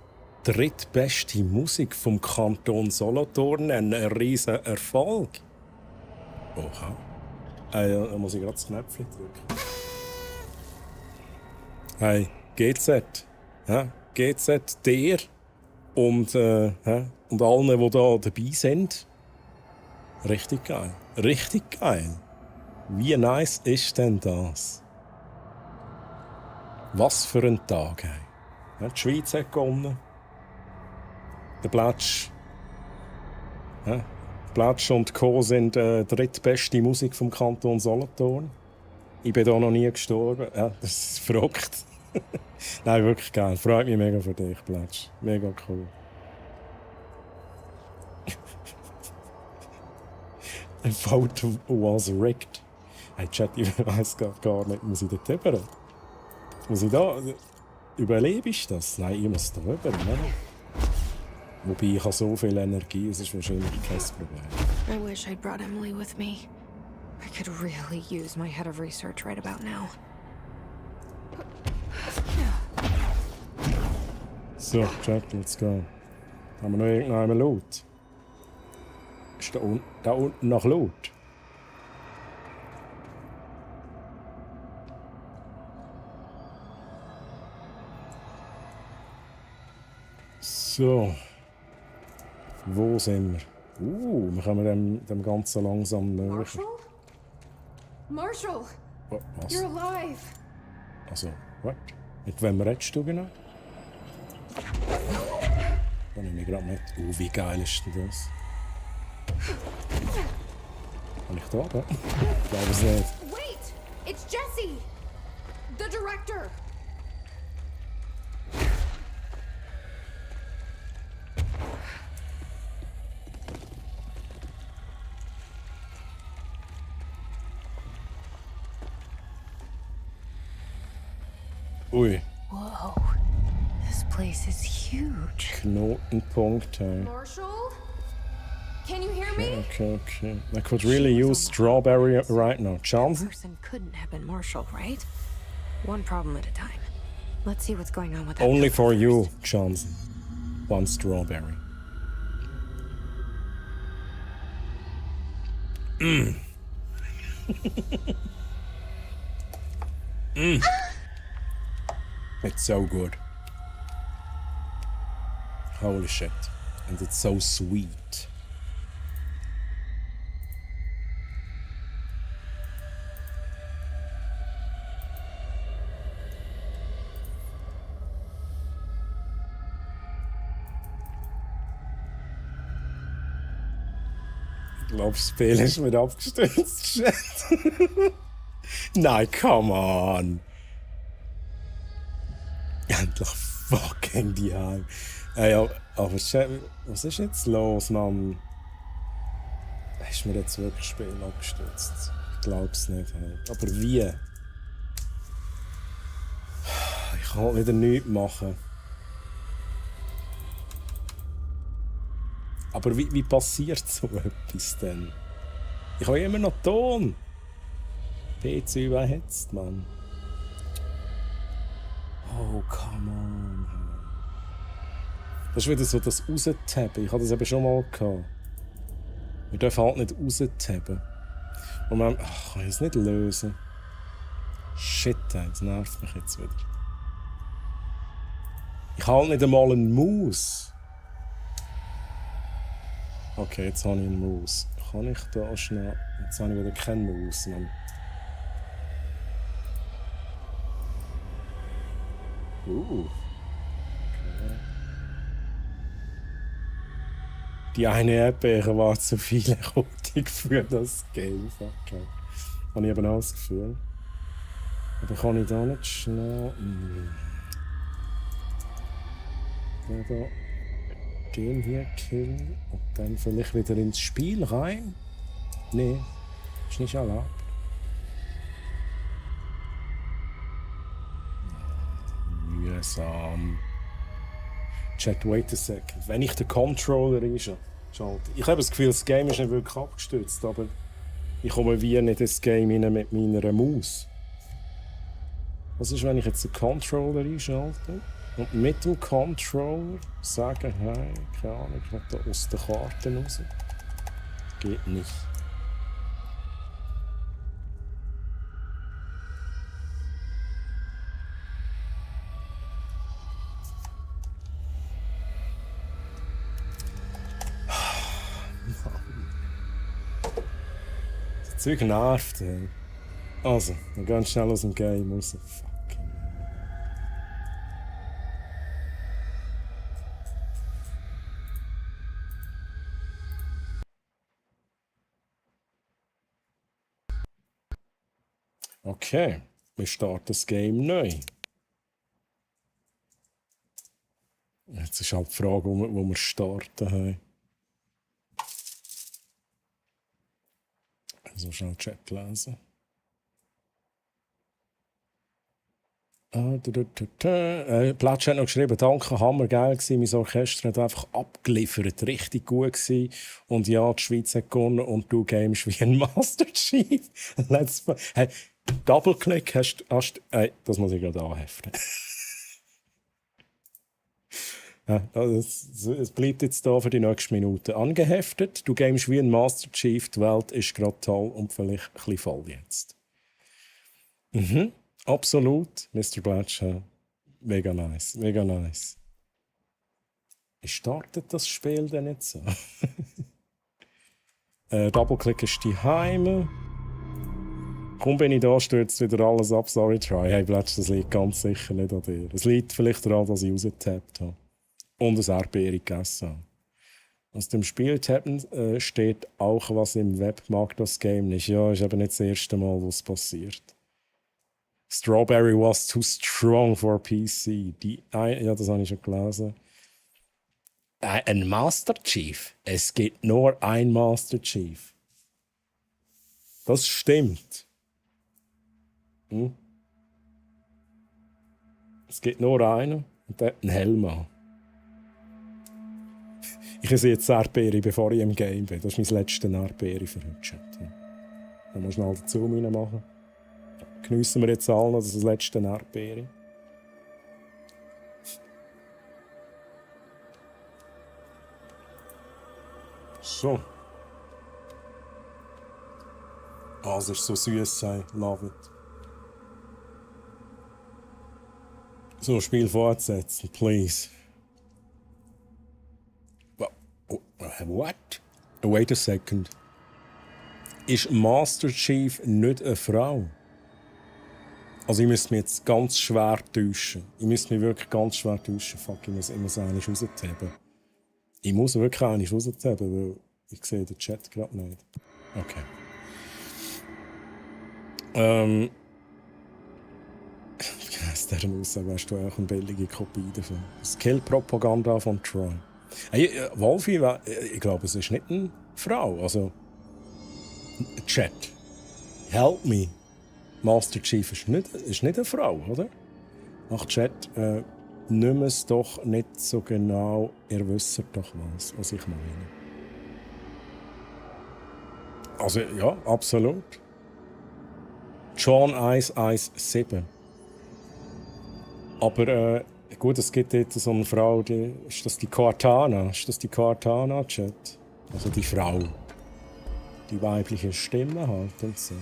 drittbeste Musik vom Kanton Solothurn nennen. Ein riesen Erfolg. Oha. Da muss ich gerade das Knöpfchen drücken. Hey, GZ. Ja, GZ, dir und allen, die da dabei sind. Richtig geil. Richtig geil. Wie nice ist denn das? Was für ein Tag, hey. Ja, die Schweiz hat gewonnen. Der Plätsch. Ja, Plätsch und Co. sind drittbeste Musik vom Kanton Solothurn. Ich bin da noch nie gestorben. Ja, das ist verrückt. Nein, wirklich geil. Freut mich mega für dich, Plätsch. Mega cool. The photo was rigged. Hey, Chat, ich weiss gar nicht, muss ich dort rüber? Muss ich da? Überlebe ich das? Nein, ich muss da rüber, ne? Wobei, ich habe so viel Energie, es ist wahrscheinlich kein Problem. I wish I'd brought Emily with me. I could really use my head of research right about now. So, Chat, let's go. Haben wir noch irgendeinen Loot? Ist da unten nach Loot? So. Wo sind wir? Wir kommen dem Ganzen langsam näher. Marshall! Was? You're alive! Also, was? Mit wem redest du genau? Da nehme ich gerade mit. Wie geil ist denn das? Kann ich da oben? Ich glaube es nicht. Wait! It's Jesse! The director! Ui. Whoa. This place is huge. Knotenpunkt. Hey. Marshall? Can you hear me? Okay. I could really use strawberry right now. Johnson? Person couldn't have been Marshall, right? One problem at a time. Let's see what's going on with that. Only for you, Johnson. One strawberry. It's so good. Holy shit. And it's so sweet. Ich glaube, das Spiel ist wieder abgestürzt. Shit. Nein, come on. Endlich fucking die Heim. Ja, aber was ist jetzt los, Mann? Ist mir jetzt wirklich das Spiel abgestürzt? Ich glaub's nicht. Hey. Aber wie? Ich kann wieder nichts machen. Aber wie passiert so etwas denn? Ich habe immer noch Ton. PC überhetzt, Mann. Oh, come on. Das ist wieder so das Raustappen. Ich hatte das eben schon mal gehabt. Wir dürfen halt nicht raustappen. Und man, kann ich es nicht lösen. Shit, das nervt mich jetzt wieder. Ich habe halt nicht einmal eine Maus. Okay, jetzt habe ich eine Maus. Kann ich da schnell... Jetzt habe ich wieder keine Maus, Mann. Okay. Die eine Erdbeere war zu viel Erotik für das Game. Okay. Habe ich eben auch das Gefühl. Aber kann ich da nicht schnell... Den hier killen und dann vielleicht wieder ins Spiel rein? Nee, ist nicht erlaubt. Mühsam. Chat, wait a second. Wenn ich den Controller einschalte. Ich habe das Gefühl, das Game ist nicht wirklich abgestürzt, aber ich komme wie nicht ins Game rein mit meiner Maus. Was ist, wenn ich jetzt den Controller einschalte? Und mit dem Controller sagen, hey, keine Ahnung, ich will da aus den Karten raus. Geht nicht. Das Zeug nervt, hey. Also, dann ganz schnell aus dem Game raus. Okay, wir starten das Game neu. Jetzt ist halt die Frage, wo wir starten haben. So schnell Chat lesen. Platsch hat noch geschrieben, danke, hammergeil gewesen. Mein Orchester hat einfach abgeliefert, richtig gut gewesen. Und ja, die Schweiz hat gewonnen und du gamest wie ein Master Chief. Hey, Double-Click hast das muss ich gerade anheften. Ja, es bleibt jetzt da für die nächsten Minuten angeheftet. Du gamest wie ein Master Chief, die Welt ist gerade toll und vielleicht ein bisschen voll jetzt. Absolut, Mr. Blatch. Mega nice, mega nice. Wie startet das Spiel denn jetzt so? Double-Click ist die Heime. Kaum bin ich da, stürzt wieder alles ab. Sorry, Try. Hey, Blatch, das liegt ganz sicher nicht an dir. Es liegt vielleicht daran, dass ich rausgetappt habe. Und ein Erdbeere gegessen habe. Aus dem Spieltappen steht auch, was im Web mag das Game nicht. Ja, ist eben nicht das erste Mal, was passiert. Strawberry was too strong for PC. Ja, das habe ich schon gelesen. Ein Master Chief? Es gibt nur ein Master Chief. Das stimmt. Es gibt nur einen und der hat einen Helm an. Ich sehe jetzt Erdbeere, bevor ich im Game bin. Das ist mein letzter Erdbeere für heute. Chat. Dann muss ich schnell den Zoom reinmachen. Geniessen wir jetzt alle noch das letzte Erdbeere. So. Ah, es ist so süß, I love it. So, Spiel fortsetzen, please. What? Wait a second. Ist Master Chief nicht eine Frau? Also ich müsste mich jetzt ganz schwer täuschen. Ich müsste mich wirklich ganz schwer täuschen. Fuck, ich muss eine rausheben. Ich muss wirklich eine rausheben, weil ich sehe den Chat gerade nicht. Okay. Aus dieser Aussage hast du auch eine billige Kopie davon. Das Kill-Propaganda von Troy. Hey, Wolfie, ich glaube, es ist nicht eine Frau. Also, Chat. Help me. Master Chief ist nicht eine Frau, oder? Ach, Chat, nimm es doch nicht so genau. Ihr wisst doch was ich meine. Also, ja, absolut. John 117. Aber gut, es gibt dort so eine Frau, ist das die Cortana? Ist das die Cortana, Chat? Also die Frau. Die weibliche Stimme halt und so.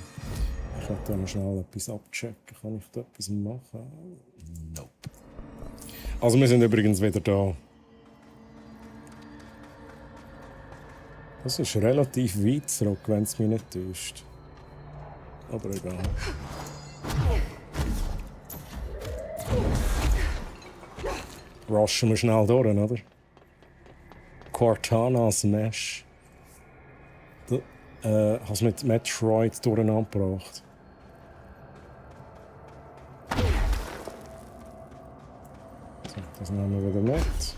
Ich kann da noch schnell etwas abchecken. Kann ich da etwas machen? Nope. Also wir sind übrigens wieder da. Das ist relativ weit zurück, wenn es mich nicht täuscht. Aber egal. Rushen wir schnell durch, oder? Cortana Smash. Hast mit Metroid durcheinander gebracht. So, das nehmen wir wieder mit.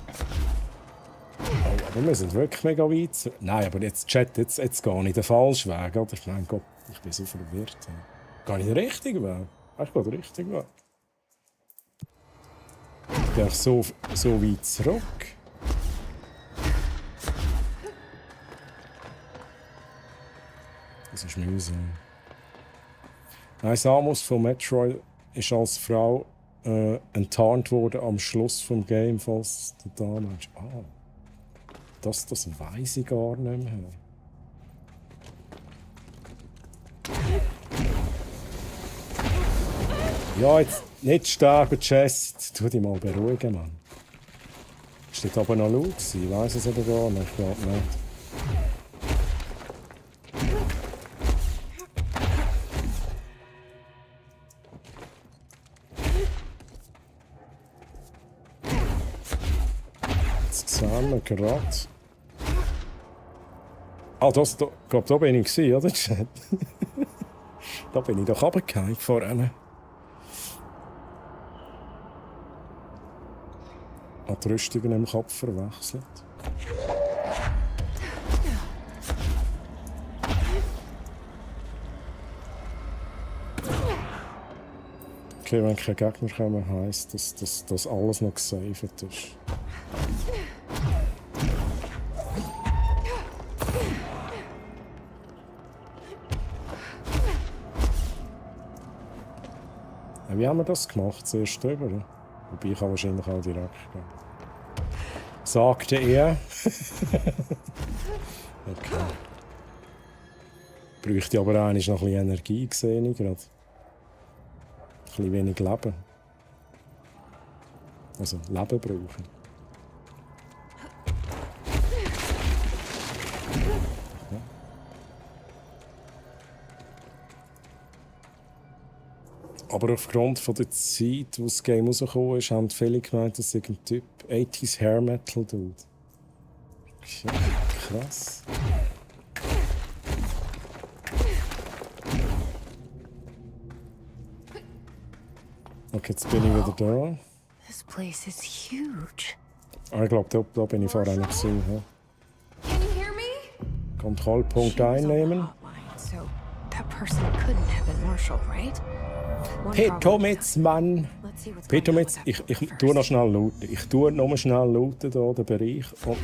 Oh, aber wir sind wirklich mega weit. Nein, aber jetzt, Chat, jetzt gehe ich den falschen Weg. Oder? Mein Gott, ich bin so verwirrt. Gehe ich den richtigen Weg? Ich gehe den richtigen Weg. Ich gehe so weit zurück. Das ist mühsam. Nein, Samus von Metroid ist als Frau enttarnt worden am Schluss des Game, falls du da meinst. Ah, das weiss ich gar nicht mehr. Ja, jetzt nicht sterben, Chest. Tu dich mal beruhigen, Mann. Ist das aber noch laut gewesen? Ich weiss es aber gar nicht. Ich glaube nicht. Jetzt sehen wir gerade. Ah, ich glaube, da bin ich, oder? Da bin ich doch runtergefallen vorhin. Die Rüstungen im Kopf verwechselt. Okay, wenn keine Gegner kommen, heisst dass alles noch gesaved ist. Wie haben wir das gemacht? Zuerst drüber? Wobei ich kann wahrscheinlich auch direkt gehen. Sagte er. Okay. Bräuchte aber eigentlich noch ein bisschen Energie, sehe ich gerade. Ein bisschen wenig Leben. Also Leben brauchen. Ja. Aber aufgrund von der Zeit, wo das Game rausgekommen ist, haben viele gemeint, dass es ein Typ 80s Hair Metal tut. Ja, krass. Okay, jetzt bin ich wieder da. This place is huge. Ah, ich glaube, da bin ich vorher nicht gesehen. Ja. Can you hear me? Kontrollpunkt einnehmen. So that person couldn't have been Marshall, right? Petomitz, Mann. Petomitz, ich tue noch schnell lauten. Ich tue noch schnell lauten hier, den Bereich. Und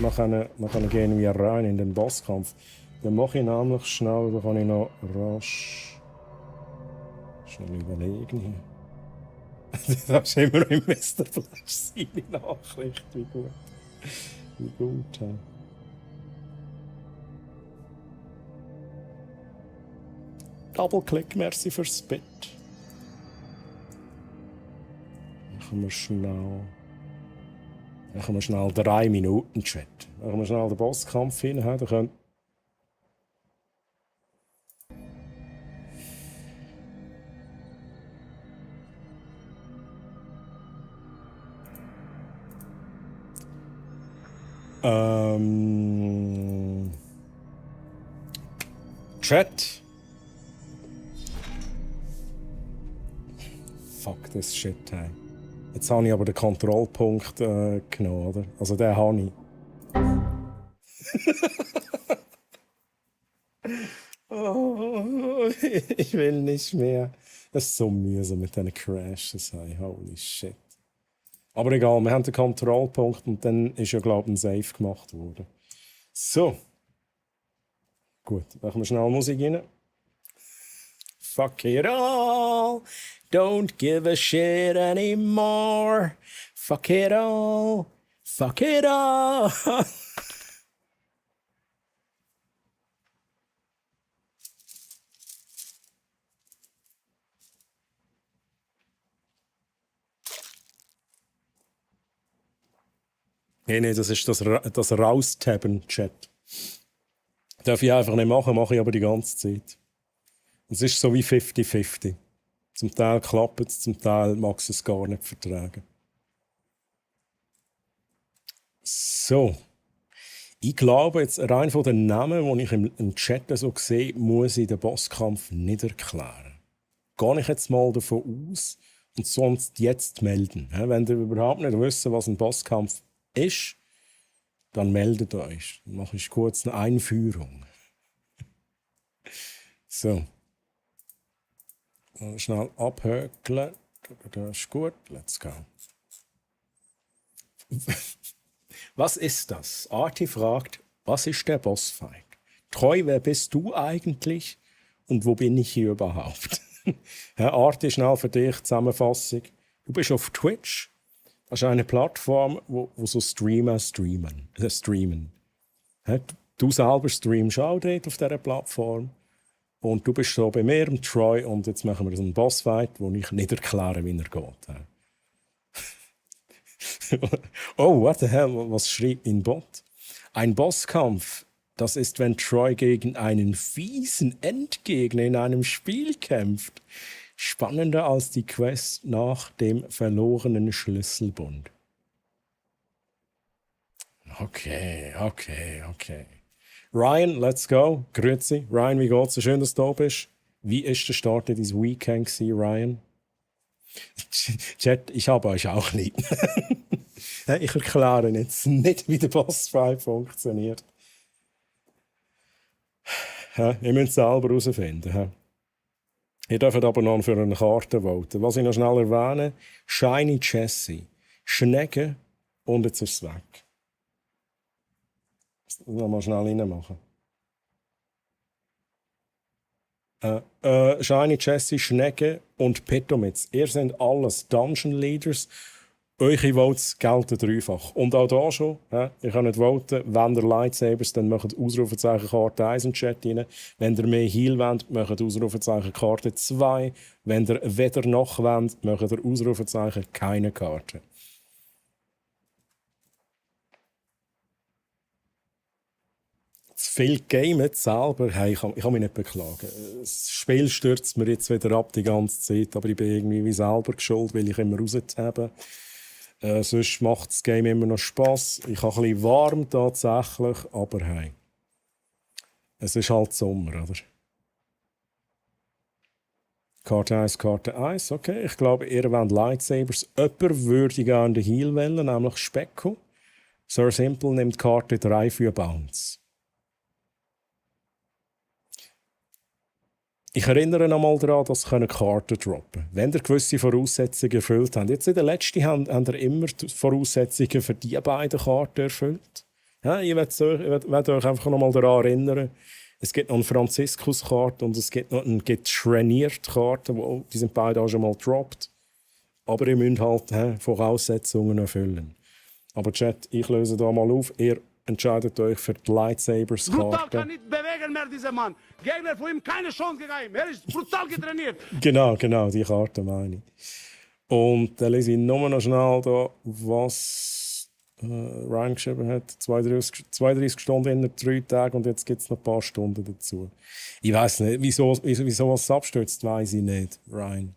dann gehen wir rein in den Bosskampf. Dann mache ich nämlich schnell, da kann ich noch rasch schnell überlegen. Das ist immer im Mr. Flash seine Nachricht. Wie gut. Wie gut. Ja. Doppelklick, merci fürs Bett. Machen wir schnell 3 Minuten Chat. Machen wir schnell den Bosskampf hin. Da können Chat. Fuck this shit, hey. Jetzt habe ich aber den Kontrollpunkt genommen, oder? Also den habe ich. Oh, ich will nicht mehr. Das ist so mühsam mit diesen Crashes, hey. Holy shit. Aber egal, wir haben den Kontrollpunkt und dann ist ja, glaube ich, ein Save gemacht worden. So. Gut, machen wir schnell Musik rein. Fuck it all. Don't give a shit anymore. Fuck it all. Fuck it all. Nee, das ist das Raustaben-Chat. Darf ich einfach nicht machen, mache ich aber die ganze Zeit. Es ist so wie 50-50. Zum Teil klappt es, zum Teil mag es gar nicht vertragen. So. Ich glaube, jetzt rein von den Namen, die ich im Chat so sehe, muss ich den Bosskampf nicht erklären. Gehe ich jetzt mal davon aus und sonst jetzt melden. Wenn ihr überhaupt nicht wisst, was ein Bosskampf ist, dann meldet euch. Dann mache ich kurz eine Einführung. So. Schnell abhökeln. Das ist gut. Let's go. Was ist das? Arti fragt, was ist der Bossfight? Treu, wer bist du eigentlich? Und wo bin ich hier überhaupt? Arti, schnell für dich Zusammenfassung. Du bist auf Twitch. Das ist eine Plattform, wo so Streamer streamen. Du selber streamst auch dort auf dieser Plattform. Und du bist so bei mir, im Troy, und jetzt machen wir so einen Bossfight, wo ich nicht erkläre, wie er geht. Oh, what the hell, was schrieb mein Bot? Ein Bosskampf, das ist, wenn Troy gegen einen fiesen Endgegner in einem Spiel kämpft. Spannender als die Quest nach dem verlorenen Schlüsselbund. Okay. Ryan, let's go. Grüezi. Ryan, wie geht's? Schön, dass du da bist. Wie ist der Start in dein Weekend gewesen, Ryan? Chat, ich habe euch auch lieb. Ich erkläre jetzt nicht, wie der Bossfight funktioniert. Ihr müsst es selber herausfinden. Ihr dürft aber noch für eine Karte voten. Was ich noch schnell erwähne, Shiny Jessie, Schnecke und jetzt ist es weg. Noch mal schnell reinmachen. Shiny Jessie, Schnecke und Petomitz. Ihr seid alles Dungeon Leaders. Eure Votes gelten dreifach. Und auch hier schon, ihr könnt voten, wenn ihr Lightsabers, dann macht Ausrufezeichen Karte 1 in den Chat rein. Wenn ihr mehr Heal wollt, macht Ausrufezeichen Karte 2. Wenn ihr weder noch wollt, macht ihr Ausrufezeichen keine Karte. Zu viel Gamen selber, hey, ich kann mich nicht beklagen. Das Spiel stürzt mir jetzt wieder ab die ganze Zeit, aber ich bin irgendwie wie selber geschuld, weil ich immer raushabe. Sonst macht das Game immer noch Spass. Ich habe ein bisschen warm tatsächlich, aber hey. Es ist halt Sommer, oder? Karte 1, okay. Ich glaube, ihr wollt Lightsabers. Jemand würde gerne den Heal wählen, nämlich Specko. Sir Simple nimmt Karte 3 für Bounce. Ich erinnere noch mal daran, dass Sie Karten droppen können. Wenn ihr gewisse Voraussetzungen erfüllt habt. Jetzt in der letzten habt ihr immer die Voraussetzungen für die beiden Karten erfüllt. Ja, ich werde euch einfach noch mal daran erinnern. Es gibt noch eine Franziskus-Karte und es gibt noch eine getrainierte Karte. Die sind beide auch schon mal gedroppt. Aber ihr müsst halt Voraussetzungen erfüllen. Aber Chat, ich löse da mal auf. Ihr entscheidet euch für die Lightsabers-Karte. Brutal kann nicht bewegen mehr, dieser Mann. Gegner von ihm keine Chance gegeben. Er ist brutal getrainiert. Genau, die Karte meine ich. Und dann lese ich nur noch schnell da, was Ryan geschrieben hat. 32 Stunden in 3 Tagen und jetzt gibt es noch ein paar Stunden dazu. Ich weiß nicht, wieso was abstürzt, weiß ich nicht, Ryan.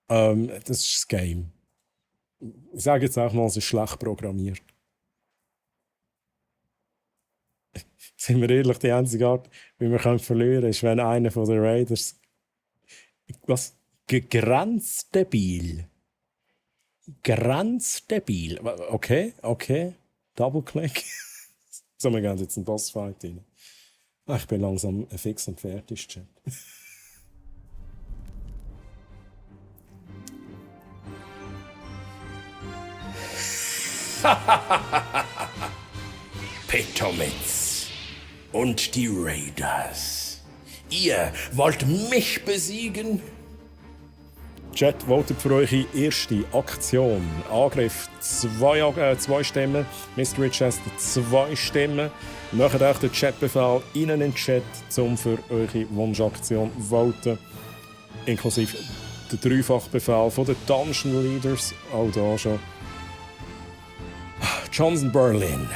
Das ist das Game. Ich sage jetzt auch mal, es ist schlecht programmiert. Sind wir ehrlich, die einzige Art, wie wir verlieren können, ist, wenn einer von den Raiders grenzdebil. Okay. Double-Click. So, wir gehen jetzt in den Bossfight rein. Ich bin langsam fix und fertig, Chat. Petomitz und die Raiders. Ihr wollt mich besiegen? Chat, votet für eure erste Aktion. Angriff 2 Stimmen. Mystery Chest 2 Stimmen. Macht euch den Chatbefehl in den Chat, um für eure Wunschaktion zu voten. Inklusive der Dreifachbefehl von den Dungeon Leaders. Auch da schon. Johnson Berlin.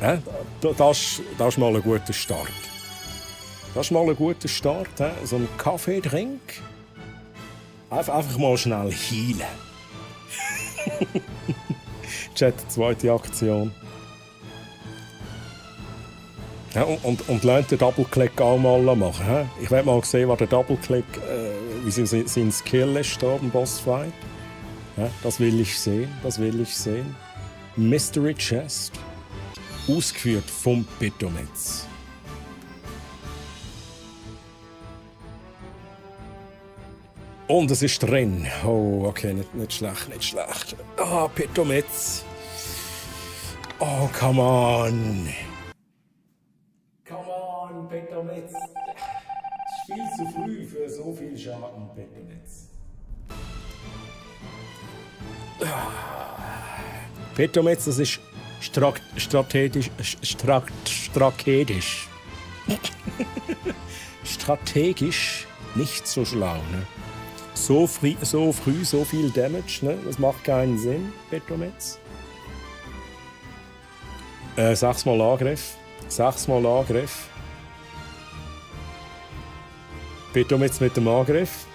Das ist mal ein guter Start. So ein Kaffeetrink. Einfach mal schnell healen. Chat, zweite Aktion. Ja, und lernt den Double-Click auch mal machen. He? Ich will mal sehen, was der Double-Click, wie sein Skill ist hier beim Bossfight. Ja, das will ich sehen. Mystery Chest. Ausgeführt vom Petomitz. Und es ist drin. Oh, okay, nicht schlecht. Ah, Petomitz. Oh, come on. Come on, Petomitz. Es ist viel zu früh für so viel Schaden, Petomitz. Petomitz, das ist strategisch. Strategisch nicht so schlau, ne? So früh, so viel Damage, ne? Das macht keinen Sinn, Petomitz. 6 Mal Angriff. Petomitz mit dem Angriff.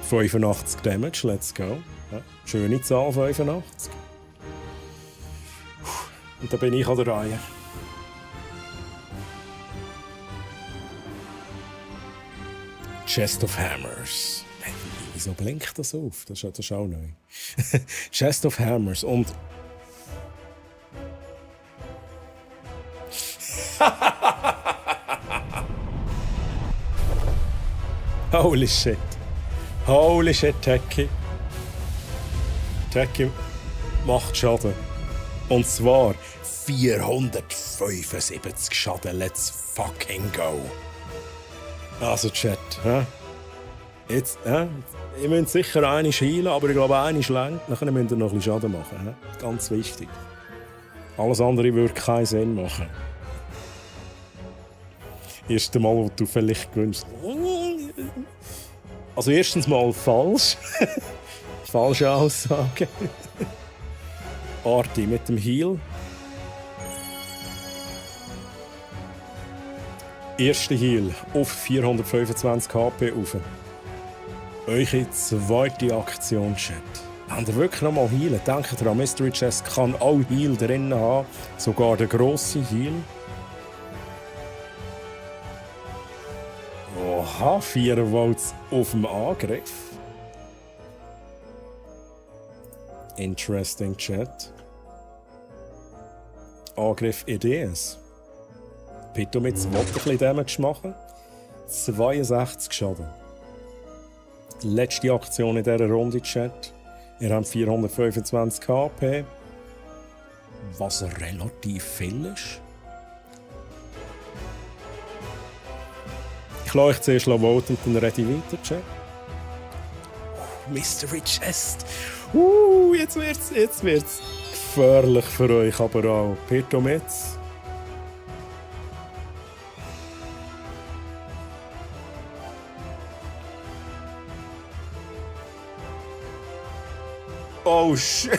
85 Damage, let's go. Ja, schöne Zahl, 85. Und da bin ich an der Reihe. Chest of Hammers. Hey, wieso blinkt das auf? Das ist auch neu. Chest of Hammers und... Holy shit, Techie. Techie macht Schaden. Und zwar 475 Schaden. Let's fucking go. Also Chat, jetzt, ihr müsst sicher eine heilen, aber ich glaube, eine schlankt. Dann müsst ihr noch ein bisschen Schaden machen. Ganz wichtig. Alles andere würde keinen Sinn machen. Erste Mal, wo du vielleicht gewünscht. Also erstens mal falsch. Falsche Aussage. Arti mit dem Heal. Erste Heal auf 425 HP rauf. Eure zweite Aktion, Chat. Wenn ihr wirklich noch mal healen, denkt daran, Mystery Chest kann auch Heal drin haben. Sogar der grosse Heal. Oha, 4 Volts auf dem Angriff. Interesting, Chat. Angriff EDS. Pitomits will ein bisschen Damage machen. 62 Schaden. Letzte Aktion in dieser Runde, Chat. Ihr habt 425 HP. Was relativ viel ist. Ich lasse euch zuerst voten und dann rede ich weiter, Chat. Mystery Chest. Jetzt wird's gefährlich für euch, aber auch. Pitomits. Oh shit.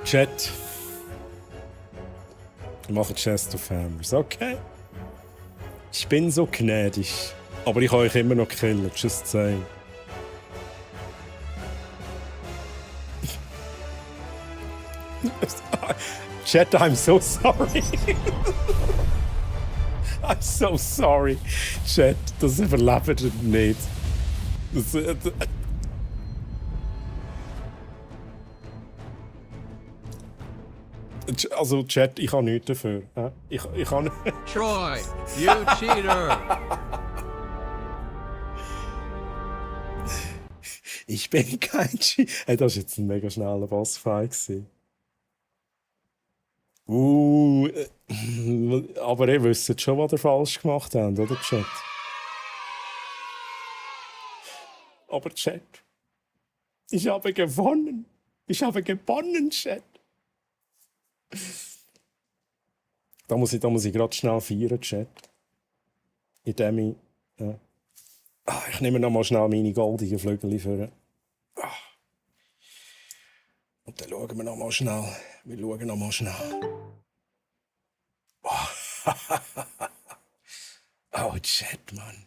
Chat. Ich mache Chest of Hammers, okay? Ich bin so gnädig. Aber ich kann euch immer noch killen, just saying. Chat, I'm so sorry. I'm so sorry. Chat, das überlebt ihr nicht. Also, Chat, ich habe nichts dafür. Ich kann nicht. Troy, you cheater! Ich bin kein Cheater. Hey, das war jetzt ein mega schneller Bossfight. Aber ihr wisst schon, was ihr falsch gemacht habt, oder Chat? Aber Chat, ich habe gewonnen. Ich habe gewonnen, Chat. Da muss ich gerade schnell feiern, Chat. Indem ich... ich nehme noch mal schnell meine goldigen Flügel vor. Und dann schauen wir noch mal schnell. Wir schauen noch mal schnell. Oh, Chat, Mann.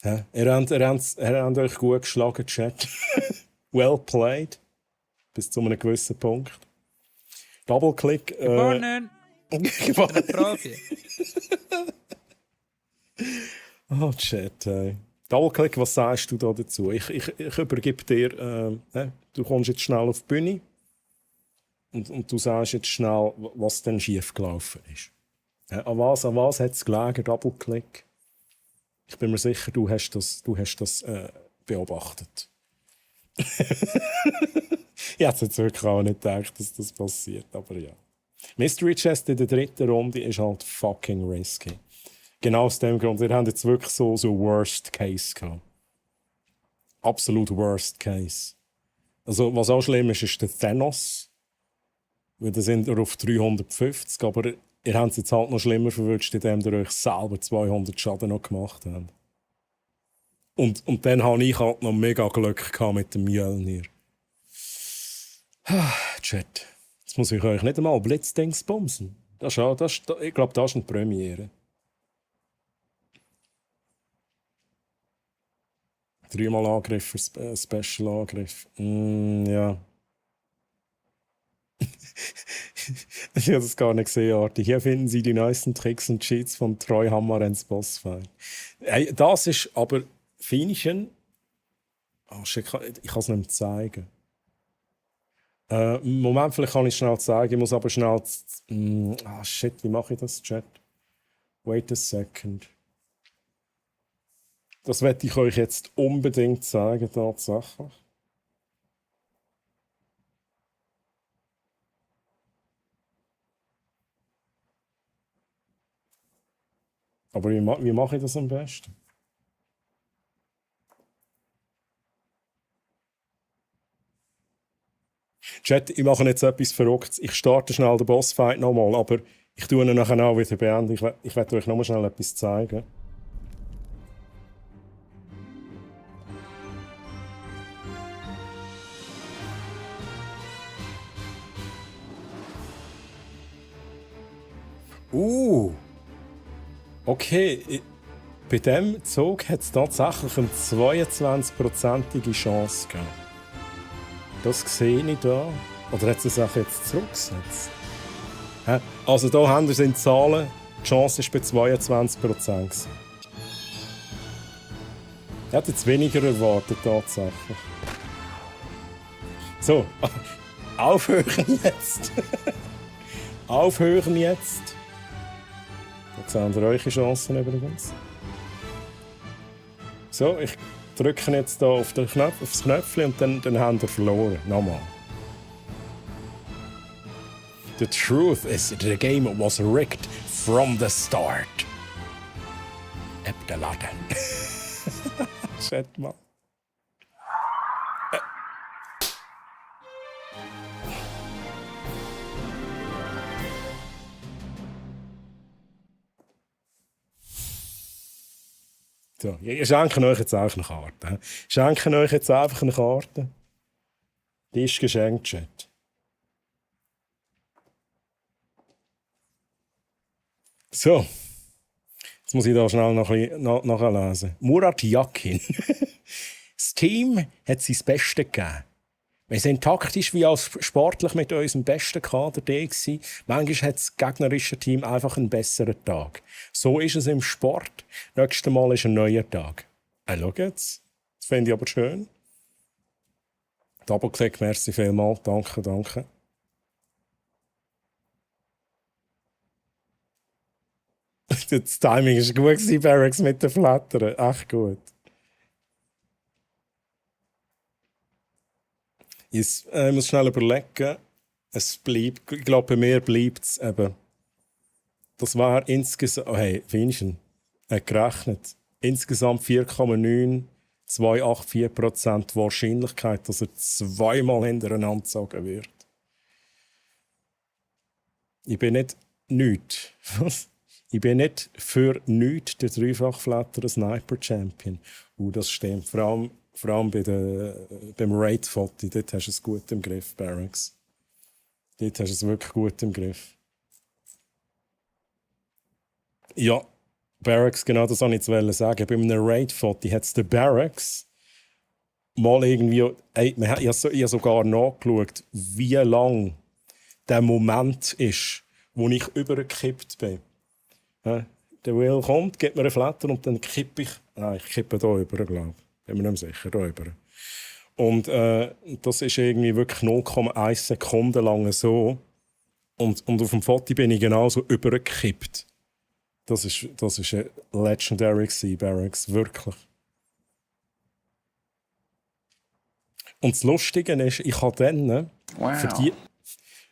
Ja, ihr habt euch gut geschlagen, Chat. Well played. Bis zu einem gewissen Punkt. Double-Click. Gewonnen! Gewonnen. Frage. Oh, Chat, ey. Double-Click, was sagst du da dazu? Ich übergebe dir, du kommst jetzt schnell auf die Bühne und du sagst jetzt schnell, was denn schief gelaufen ist. An was hat es gelegen, Double-Click? Ich bin mir sicher, du hast das beobachtet. Ich hätte jetzt wirklich auch nicht gedacht, dass das passiert, aber ja. Mystery Chest in der dritten Runde ist halt fucking risky. Genau aus dem Grund, wir haben jetzt wirklich so Worst Case gehabt. Absolut Worst Case. Also, was auch schlimm ist, ist der Thanos. Weil da sind wir auf 350, aber ihr habt es jetzt halt noch schlimmer verwünscht, indem ihr euch selber 200 Schaden noch gemacht habt. Und dann hatte ich halt noch mega Glück gehabt mit dem Mjölnir. Chat. Jetzt muss ich euch nicht einmal Blitzdings bumsen. Ich glaube, das ist eine Premiere. 3-mal Angriff für Special Angriff. Ja. Ich habe das gar nicht gesehen, Arti. Hier finden Sie die neuesten Tricks und Cheats von Troy Hammarens Bossfight. Hey, das ist aber Feinchen. Oh, shit, ich kann es nicht mehr zeigen. Moment, vielleicht kann ich es schnell zeigen. Ich muss aber schnell. Shit, wie mache ich das, Chat? Wait a second. Das werde ich euch jetzt unbedingt zeigen, tatsächlich. Aber wie mache ich das am besten? Chat, ich mache jetzt etwas Verrücktes. Ich starte schnell den Bossfight nochmal, aber ich tue ihn nachher auch wieder beenden. Ich werde euch nochmal schnell etwas zeigen. Okay. Bei diesem Zug hat es tatsächlich eine 22%ige Chance gegeben. Das sehe ich da. Oder hat es auch jetzt zurückgesetzt? Hä? Also hier haben wir es in Zahlen. Die Chance war bei 22%. Ich hätte jetzt weniger erwartet, tatsächlich. So, aufhören jetzt. Aufhören jetzt. Da sehen wir eure Chancen übrigens. So, ich drücke jetzt hier auf das Knöpfchen und dann haben wir verloren. Nochmal. The truth is, the game was rigged from the start. Ab der Laden. Shit, man. So, ich schenke euch jetzt einfach eine Karte. Ich schenke euch jetzt einfach eine Karte. Die ist geschenkt, Chat. So. Jetzt muss ich da schnell noch ein bisschen nachlesen. Murat Yakin. Das Team hat sein Bestes gegeben. Wir sind taktisch wie auch sportlich mit unserem besten Kader da gewesen. Manchmal hat das gegnerische Team einfach einen besseren Tag. So ist es im Sport. Nächstes Mal ist ein neuer Tag. Schau jetzt. Das finde ich aber schön. Doppelklick, merci vielmals. Danke, danke. Das Timing war gut, Barracks mit den Flattern. Echt gut. Ich muss schnell überlegen. Es bleibt, ich glaube, bei mir bleibt es eben. Das war insgesamt. Oh hey, Finchen. Gerechnet. Insgesamt 4,9284% Wahrscheinlichkeit, dass er zweimal hintereinander gezogen wird. Ich bin nicht nichts. Ich bin nicht für nichts der Dreifachflatter Sniper-Champion. Das stimmt. Vor allem beim Raid-Foto. Dort hast du es gut im Griff, Barracks. Dort hast du es wirklich gut im Griff. Ja, Barracks, genau das wollte ich jetzt sagen. Bei einem Raid-Foto hat es den Barracks mal irgendwie... Ich habe sogar nachgeschaut, wie lang der Moment ist, wo ich übergekippt bin. Ja, der Will kommt, gibt mir einen Flatter und dann kippe ich... Nein, ich kippe hier rüber, glaube ich. Bin mir nicht sicher, hier rüber. Und das ist irgendwie wirklich 0,1 Sekunden lang so. Und auf dem Foto bin ich genauso übergekippt. Das ist legendary gewesen, Barracks, wirklich. Und das Lustige ist, ich habe dann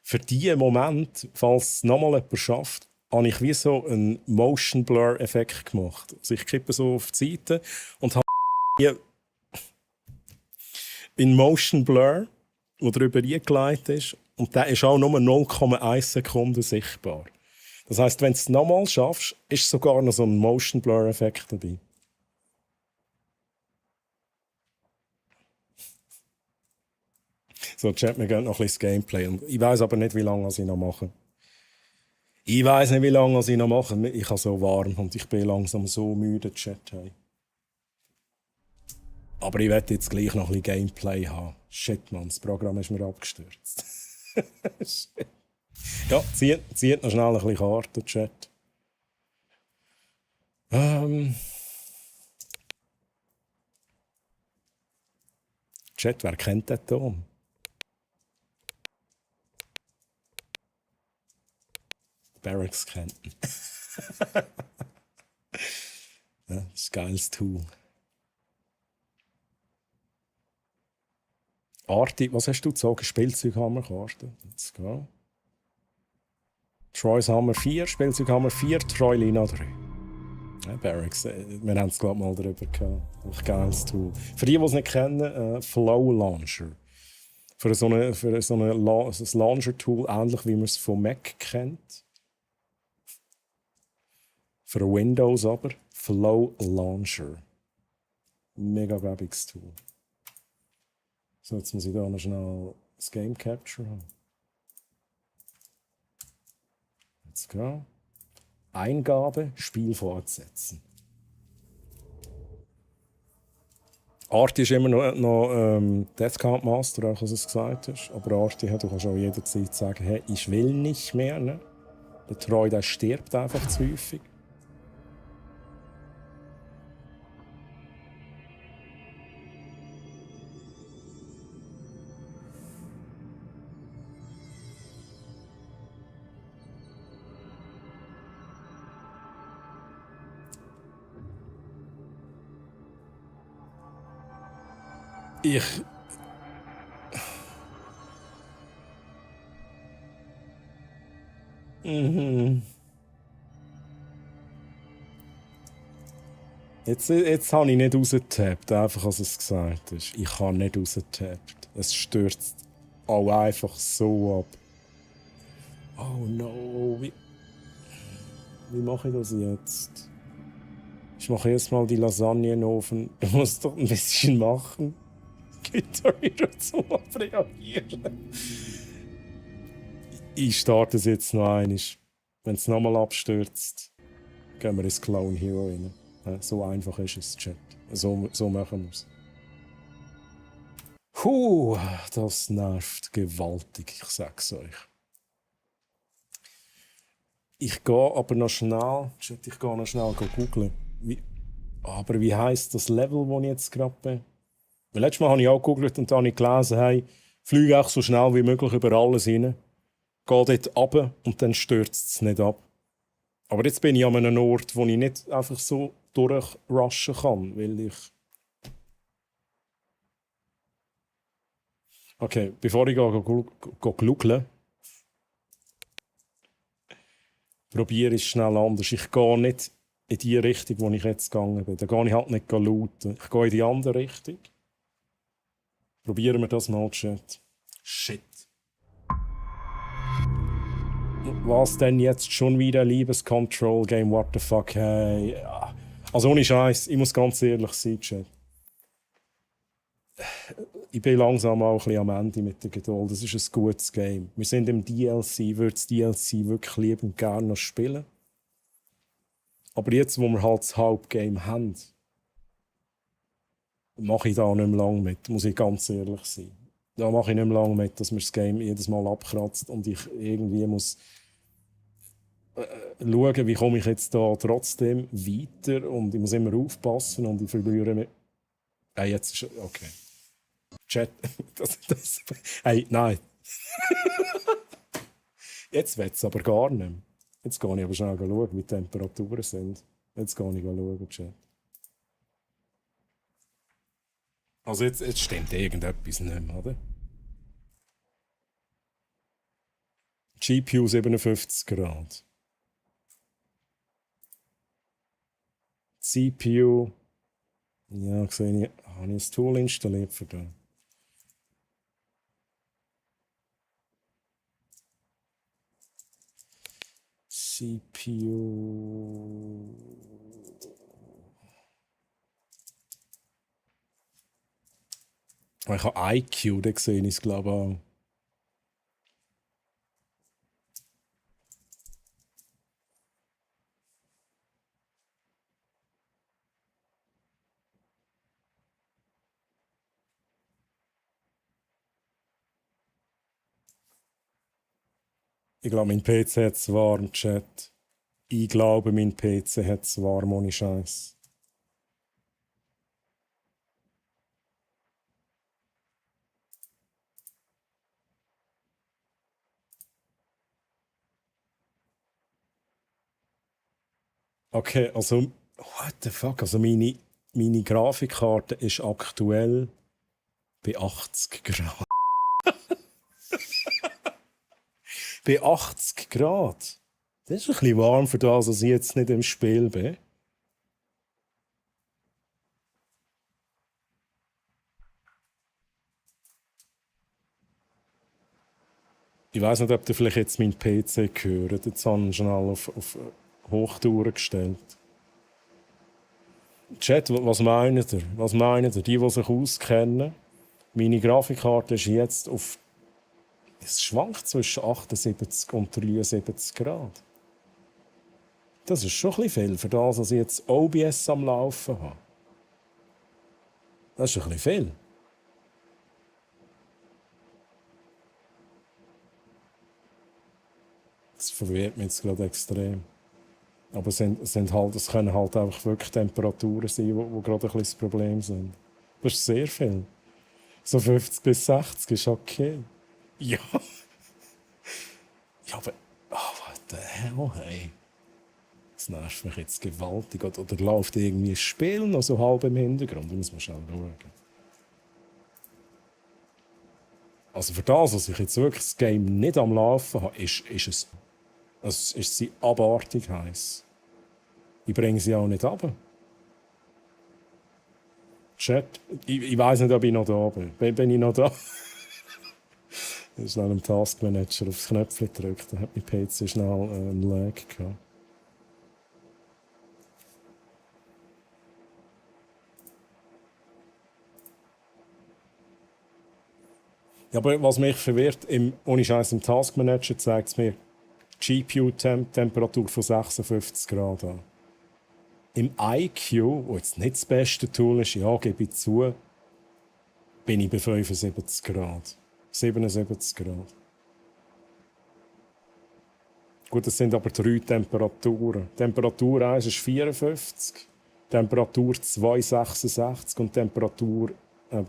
für diesen Moment, falls es nochmal jemand schafft, habe ich wie so einen Motion Blur Effekt gemacht. Also ich kippe so auf die Seite und habe in Motion Blur, der darüber eingeleitet ist, und der ist auch nur 0,1 Sekunden sichtbar. Das heisst, wenn du es nochmal schaffst, ist sogar noch so ein Motion Blur Effekt dabei. So, Chat, wir gehen noch ein bisschen das Gameplay. Und ich weiss aber nicht, wie lange ich noch mache. Ich weiss nicht, wie lange ich noch mache. Ich habe so warm und ich bin langsam so müde, Chat. Hey. Aber ich werde jetzt gleich noch ein bisschen Gameplay haben. Shit, Mann, das Programm ist mir abgestürzt. Ja, zieht noch schnell ein bisschen Karten, Chat. Chat, wer kennt den Ton? Barracks kennt ihn. Ja, das ist ein geiles Tool. Arti, was hast du gezogen? Spielzeughammerkarte. Let's go. Troy's Hammer 4, Spielzeughammer 4, Troy Lina 3. Ja, Barracks, wir haben es glaube mal darüber gehabt. Ein geiles Tool. Für die es nicht kennen, Flow Launcher. Für so ein Launcher-Tool, ähnlich wie man es von Mac kennt. Für Windows aber Flow Launcher. Mega gäbiges Tool. So, jetzt muss ich da noch schnell das Game Capture haben. Let's go. Eingabe, Spiel fortsetzen. Arti ist immer noch Death Count Master, auch als es gesagt hast. Aber Arti, du kannst auch jederzeit sagen, hey, ich will nicht mehr. Ne? Der Troy, der stirbt einfach zu häufig. Jetzt habe ich nicht rausgetappt, einfach als es gesagt ist. Ich habe nicht rausgetappt. Es stürzt auch einfach so ab. Oh no, wie mache ich das jetzt? Ich mache erstmal die Lasagne in den Ofen. Du musst doch ein bisschen machen. Guitar Hero zum Reagieren. Ich starte es jetzt noch einmal. Wenn es nochmal abstürzt, gehen wir ins Clone Hero rein. So einfach ist es, Chat. So machen wir es. Das nervt gewaltig, ich sag's euch. Ich gehe aber noch schnell, Chat, googeln. Aber wie heisst das Level, wo ich jetzt gerade bin? Weil letztes Mal habe ich auch gegoogelt und dann habe ich gelesen, hey, fliege auch so schnell wie möglich über alles rein. Gehe dort runter und dann stürzt es nicht ab. Aber jetzt bin ich an einem Ort, wo ich nicht einfach so durchrushen kann, weil ich... Okay, bevor ich google, probiere ich es schnell anders. Ich gehe nicht in die Richtung, wo ich jetzt gegangen bin. Da gehe ich halt nicht looten. Ich gehe in die andere Richtung. Probieren wir das mal, Chat. Shit. Was denn jetzt schon wieder Liebes-Control-Game? What the fuck, hey. Also ohne Scheiß, ich muss ganz ehrlich sein, Chat. Ich bin langsam auch ein bisschen am Ende mit der Geduld. Das ist ein gutes Game. Wir sind im DLC, ich würde das DLC wirklich lieb und gerne noch spielen. Aber jetzt, wo wir halt das Hauptgame haben, mache ich da nicht mehr lange mit, muss ich ganz ehrlich sein. Da mache ich nicht mehr lange mit, dass mir das Game jedes Mal abkratzt und ich irgendwie muss schauen, wie komme ich jetzt da trotzdem weiter und ich muss immer aufpassen und ich verliere mich. Jetzt ist okay. Chat, hey, nein. Jetzt wird es aber gar nicht mehr. Jetzt gehe ich aber schnell schauen, wie die Temperaturen sind. Jetzt gehe ich schauen, Chat. Also jetzt stimmt irgendetwas nicht mehr, oder? GPU 57 Grad. CPU. Ja, gesehen, habe ich ein Tool installiert für das. CPU. Ich habe IQ, da sehe ich es, glaube ich, auch. Ich glaube, mein PC hat es warm, Chat. Ich glaube, mein PC hat es warm, ohne Scheiß. Okay, also, what the fuck? Also, meine Grafikkarte ist aktuell bei 80 Grad. Bei 80 Grad. Das ist ein bisschen warm für das, dass ich jetzt nicht im Spiel bin. Ich weiss nicht, ob ihr vielleicht jetzt meinen PC hört. Jetzt habe ich ihn schnell auf Hochtouren gestellt. Chat, was meint ihr? Was meint ihr? Die sich auskennen. Meine Grafikkarte ist jetzt auf... Es schwankt zwischen 78 und 73 Grad. Das ist schon ein bisschen viel für das, was ich jetzt OBS am Laufen habe. Das ist ein bisschen viel. Das verwirrt mich jetzt gerade extrem. Aber es können halt einfach wirklich Temperaturen sein, die gerade ein bisschen das Problem sind. Das ist sehr viel. So 50 bis 60 ist okay. Ja. Ja, aber... Oh, what the hell, hey. Das nervt mich jetzt gewaltig. Oder läuft irgendwie ein Spiel noch so halb im Hintergrund? Da muss man schnell schauen. Also für das, was ich jetzt wirklich das Game nicht am Laufen habe, ist sie abartig heiß. Ich bringe sie auch nicht runter. Chat, ich weiss nicht, ob ich noch da bin. Bin ich noch da? Ich habe schnell im Taskmanager aufs Knöpfchen gedrückt. Dann hat mein PC schnell einen Lag gehabt. Ja, aber was mich verwirrt, ohne Scheiß im Taskmanager zeigt es mir GPU-Temperatur von 56 Grad an. Im IQ, wo jetzt nicht das beste Tool ist, ja, gebe ich zu, bin ich bei 75 Grad. 77 Grad. Gut, das sind aber 3 Temperaturen. Temperatur 1 ist 54, Temperatur 2 66 und Temperatur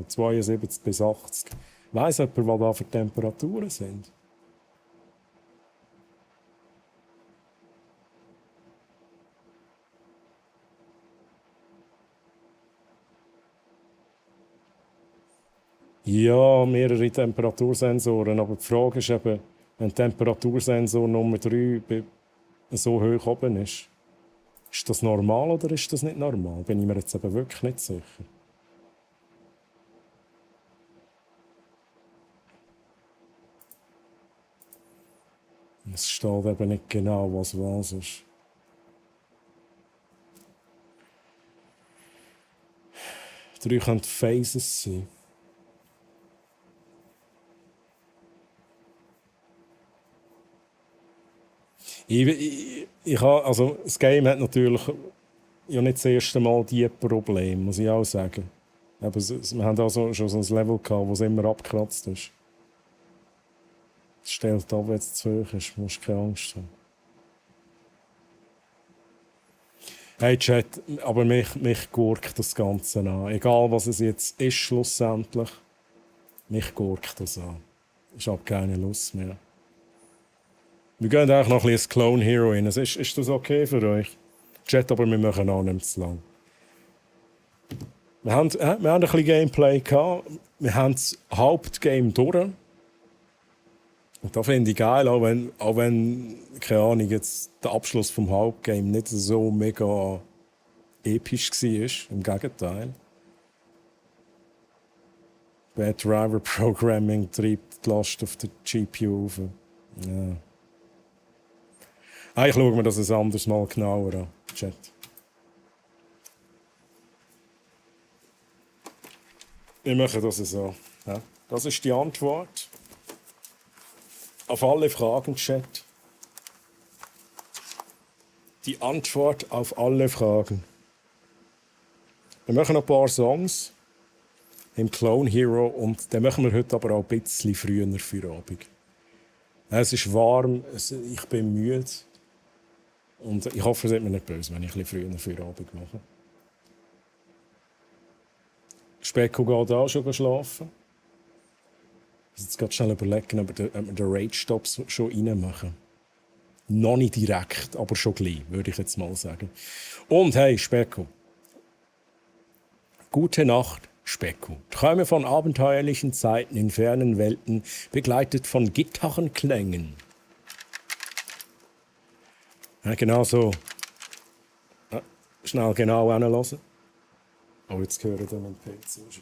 72 bis 80. Weiss jemand, was da für Temperaturen sind? Ja, mehrere Temperatursensoren, aber die Frage ist eben, wenn Temperatursensor Nummer 3 so hoch oben ist das normal oder ist das nicht normal? Bin ich mir jetzt eben wirklich nicht sicher. Es steht eben nicht genau, was ist. Drei können Phases sein. Also das Game hat natürlich ja nicht das erste Mal diese Probleme, muss ich auch sagen. Aber wir haben also schon so ein Level gehabt, wo es immer abgekratzt ist. Es stellt ab, wenn es zu hoch ist, musst du keine Angst haben. Hey Chat, aber mich gurkt das Ganze an. Egal was es jetzt ist, schlussendlich, mich gurkt das an. Ich habe keine Lust mehr. Wir gehen eigentlich noch ein bisschen Clone Hero rein. Ist das okay für euch? Chat, aber wir machen auch nicht zu lang. Wir haben ein bisschen Gameplay gehabt. Wir haben das Hauptgame durch. Und das finde ich geil, auch wenn, keine Ahnung, jetzt der Abschluss vom Hauptgame nicht so mega episch war. Im Gegenteil. Bad Driver Programming treibt die Last auf der GPU auf. Ja. Eigentlich schauen wir das ein anderes Mal genauer an, Chat. Wir machen das so. Ja. Das ist die Antwort auf alle Fragen, Chat. Die Antwort auf alle Fragen. Wir machen noch ein paar Songs im Clone Hero und den machen wir heute aber auch ein bisschen früher für Abend. Es ist warm, ich bin müde. Und ich hoffe, es ist mir nicht böse, wenn ich ein bisschen früher für Abend mache. Specko geht auch schon schlafen. Ich muss jetzt gerade schnell überlegen, ob wir den Rage-Stops schon reinmachen. Noch nicht direkt, aber schon gleich, würde ich jetzt mal sagen. Und hey, Specko. Gute Nacht, Specko. Träume von abenteuerlichen Zeiten in fernen Welten, begleitet von Gitarrenklängen. Ja, genau so. Ja, schnell genau hinhören. Oh, jetzt hören wir den PC.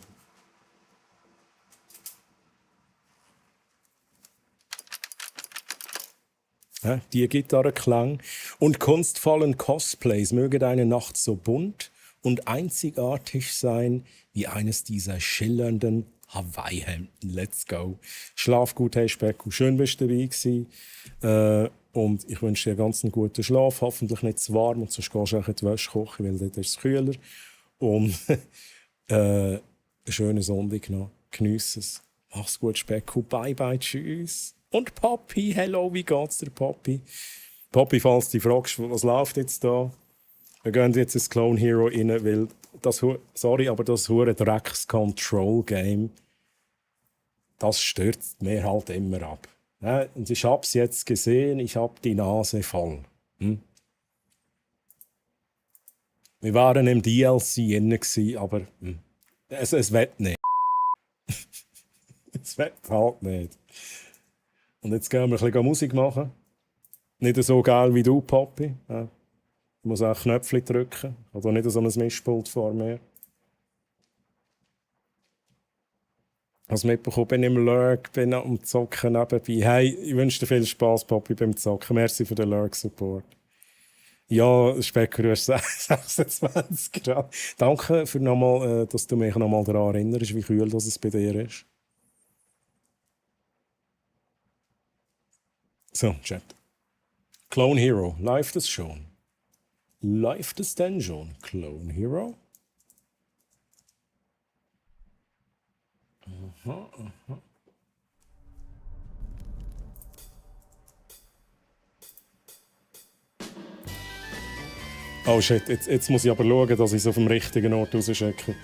Ja, die Gitarrenklang und kunstvollen Cosplays möge deine Nacht so bunt und einzigartig sein wie eines dieser schillernden Hawaii-Hemden. Let's go. Schlaf gut, hey Specko. Schön, bist du dabei gewesen. Und ich wünsche dir einen ganz guten Schlaf, hoffentlich nicht zu warm, und sonst gehst du auch in die Wäsche kochen, weil dort ist es kühler. Und einen schönen Sonntag noch. Geniess es. Mach's gut, Specko. Bye, bye, tschüss. Und Papi, hello, wie geht's dir, Papi? Papi, falls du dich fragst, was läuft jetzt da? Wir gehen jetzt ins Clone Hero rein, weil das hure Drecks-Control-Game, das stürzt mir halt immer ab. Ja, und ich hab's jetzt gesehen, ich hab die Nase voll. Wir waren im DLC inne gsi, aber es wird nicht. Es wird halt nicht. Und jetzt gehen wir ein bisschen Musik machen. Nicht so geil wie du, Papi. Ja. Ich muss auch Knöpfchen drücken. Ich habe nicht so ein Mischpult vor mir. Als mitbekommen, bin ich im Lurk, bin am Zocken nebenbei. Hey, ich wünsche dir viel Spass, Papi, beim Zocken. Merci für den Lurk-Support. Ja, Specker, du hast 26 Grad. Danke für nochmal, dass du mich nochmal daran erinnerst, wie kühl das es bei dir ist. So, Chat. Clone Hero, läuft es schon? Läuft es denn schon? Clone Hero? Aha, aha. Oh shit, jetzt muss ich aber schauen, dass ich es auf dem richtigen Ort rausschicke.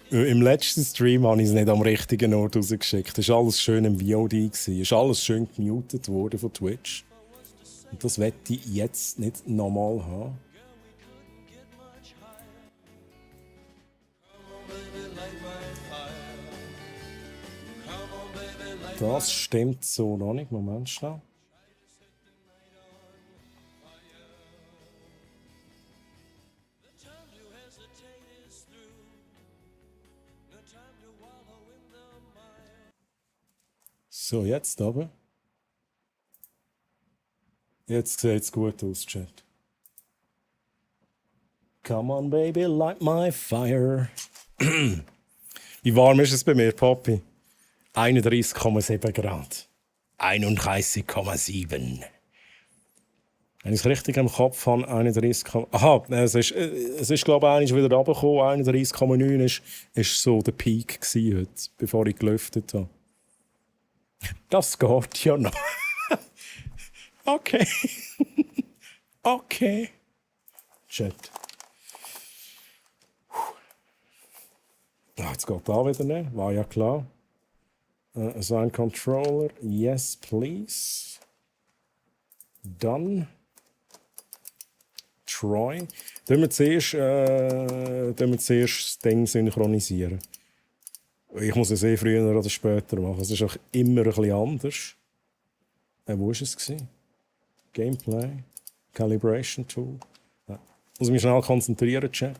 Im letzten Stream habe ich es nicht am richtigen Ort rausgeschickt. Es war alles schön im VOD. Es ist alles schön gemutet worden von Twitch. Und das wette ich jetzt nicht nochmal haben. Das stimmt so noch nicht. Moment schnell. So, jetzt aber. Jetzt sieht es gut aus, Chat. Come on, baby, light my fire. Wie warm ist es bei mir, Papi? 31,7 Grad. 31,7. Wenn ich es richtig im Kopf habe, 31. Aha, es ist glaube ich, wieder runtergekommen. 31,9 ist so der Peak heute, bevor ich gelüftet habe. Das geht ja noch. Okay. Okay. Chat. Jetzt geht da wieder nicht. War ja klar. Assign Controller. Yes, please. Done. Troy. Dann wir zuerst das Ding synchronisieren. Ich muss es früher oder später machen. Es ist auch immer ein bisschen anders. Wo war es? Gameplay. Calibration Tool. Ja. Muss mich schnell konzentrieren, Chat.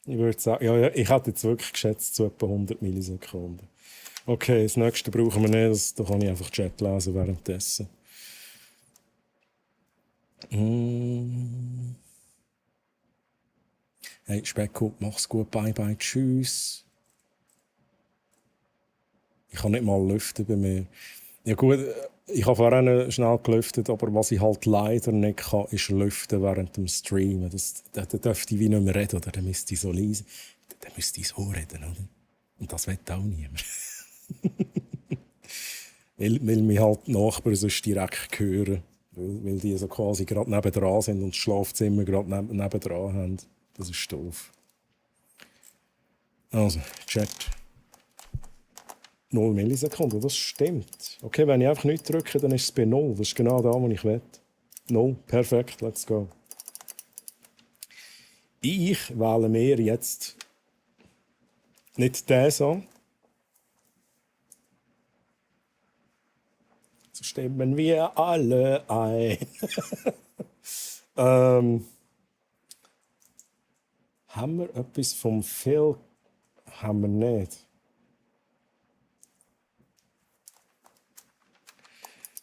Ich würde sagen, ja, ich hätte jetzt wirklich geschätzt zu etwa 100 Millisekunden. Okay, das nächste brauchen wir nicht, da kann ich einfach Chat lesen währenddessen. Hey, Specko, mach's gut, bye bye, tschüss. Ich kann nicht mal lüften bei mir. Ja gut, ich habe vorhin schnell gelüftet, aber was ich halt leider nicht kann, ist lüften während dem Streamen. Da dürfte ich wie nicht mehr reden, oder? Dann müsste ich so leise. Dann müsste ich so reden, oder? Und das will auch niemand. weil mich halt die Nachbarn sonst direkt hören. Weil die so quasi gerade nebendran sind und das Schlafzimmer gerade nebendran haben. Das ist doof. Also, Chat. 0 Millisekunden, das stimmt. Okay, wenn ich einfach nicht drücke, dann ist es bei 0. Das ist genau da, wo ich will. 0, perfekt, let's go. Ich wähle mir jetzt nicht den Song, So stimmen wir alle ein. Haben wir etwas vom Phil? Haben wir nicht.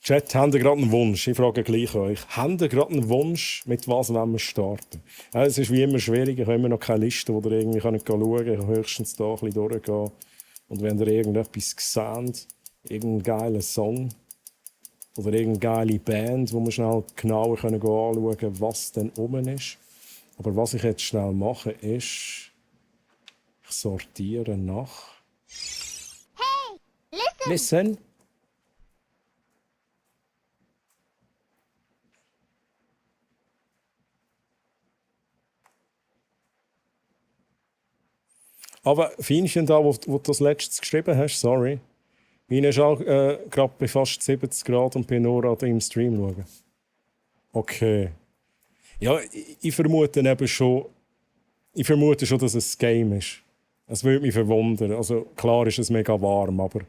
Chat, habt ihr gerade einen Wunsch? Ich frage gleich euch. Habt ihr gerade einen Wunsch, mit was wollen wir starten? Ja, es ist wie immer schwierig. Ich habe immer noch keine Liste, wo ihr irgendwie schauen könnt. Ich kann höchstens da ein bisschen durchgehen. Und wenn ihr irgendetwas seht, irgendeinen geilen Song oder irgendeine geile Band, wo wir schnell genauer anschauen können, was denn oben ist. Aber was ich jetzt schnell mache, ist, ich sortiere nach. Hey, listen! Listen! Aber Feinchen da, wo du das letztes geschrieben hast, sorry. Meine ist auch gerade bei fast 70 Grad und bin nur an im Stream schauen. Okay. Ja, ich vermute schon, dass es ein Game ist. Es würde mich verwundern. Also klar ist es mega warm, aber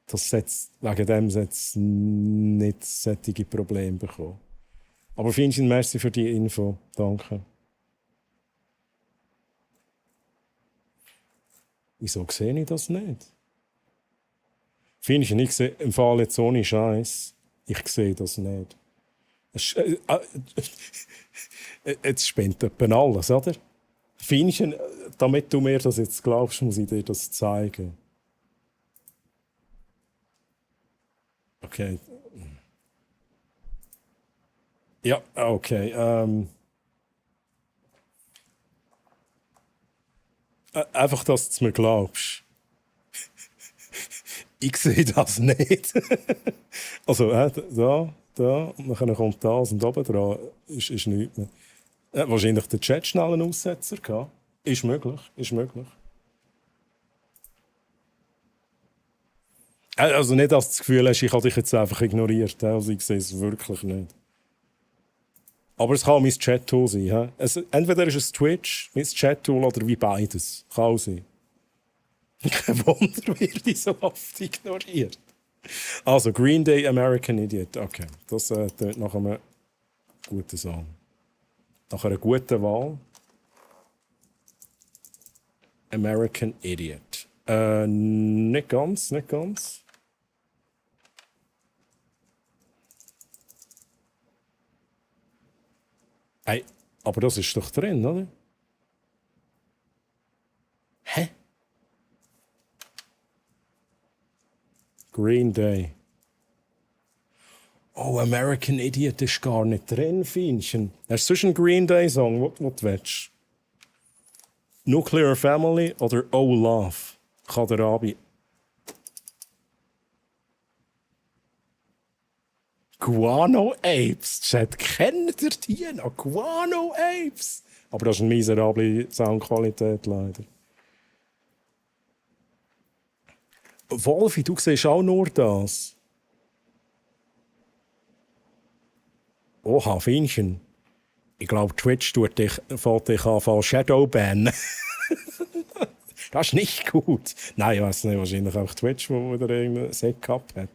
wegen dem sollte es nicht solche Probleme bekommen. Aber Feinchen, merci für die Info. Danke. Wieso sehe ich das nicht? Findest du, ich sehe im Fall jetzt ohne Scheiß, ich sehe das nicht. Jetzt spinnt jemand alles, oder? Findest du, damit du mir das jetzt glaubst, muss ich dir das zeigen. Okay. Ja, okay. Einfach, dass du mir glaubst. Ich sehe das nicht. Also, da, und dann kommt das und oben dran ist nichts mehr. Wahrscheinlich der Chat schnell einen Aussetzer gehabt. Ist möglich. Also nicht, dass du das Gefühl hast, ich habe dich jetzt einfach ignoriert. Also ich sehe es wirklich nicht. Aber es kann auch mein Chat-Tool sein. He? Entweder ist es Twitch, mein Chat-Tool oder wie beides. Kann auch sein. Kein Wunder, werde ich so oft ignoriert. Also, Green Day, American Idiot. Okay, das tönt nach einem guten Song. Nach einer guten Wahl. American Idiot. Nicht ganz. Hey, aber das ist doch drin, oder? Hä? Green Day. Oh, American Idiot ist gar nicht drin, Feinchen. Hast du sonst einen Green Day-Song, den du willst? Nuclear Family oder Oh Love? Kann der Abi. Guano Apes. Chat, kennt ihr die noch? Guano Apes. Aber das ist eine miserable Soundqualität, leider. Wolfi, du siehst auch nur das. Oha, Feinchen. Ich glaube, Twitch fällt dich an Shadowban. Das ist nicht gut. Nein, ich weiß nicht, wahrscheinlich auch Twitch, wo wieder irgendeinen Set gehabt hat.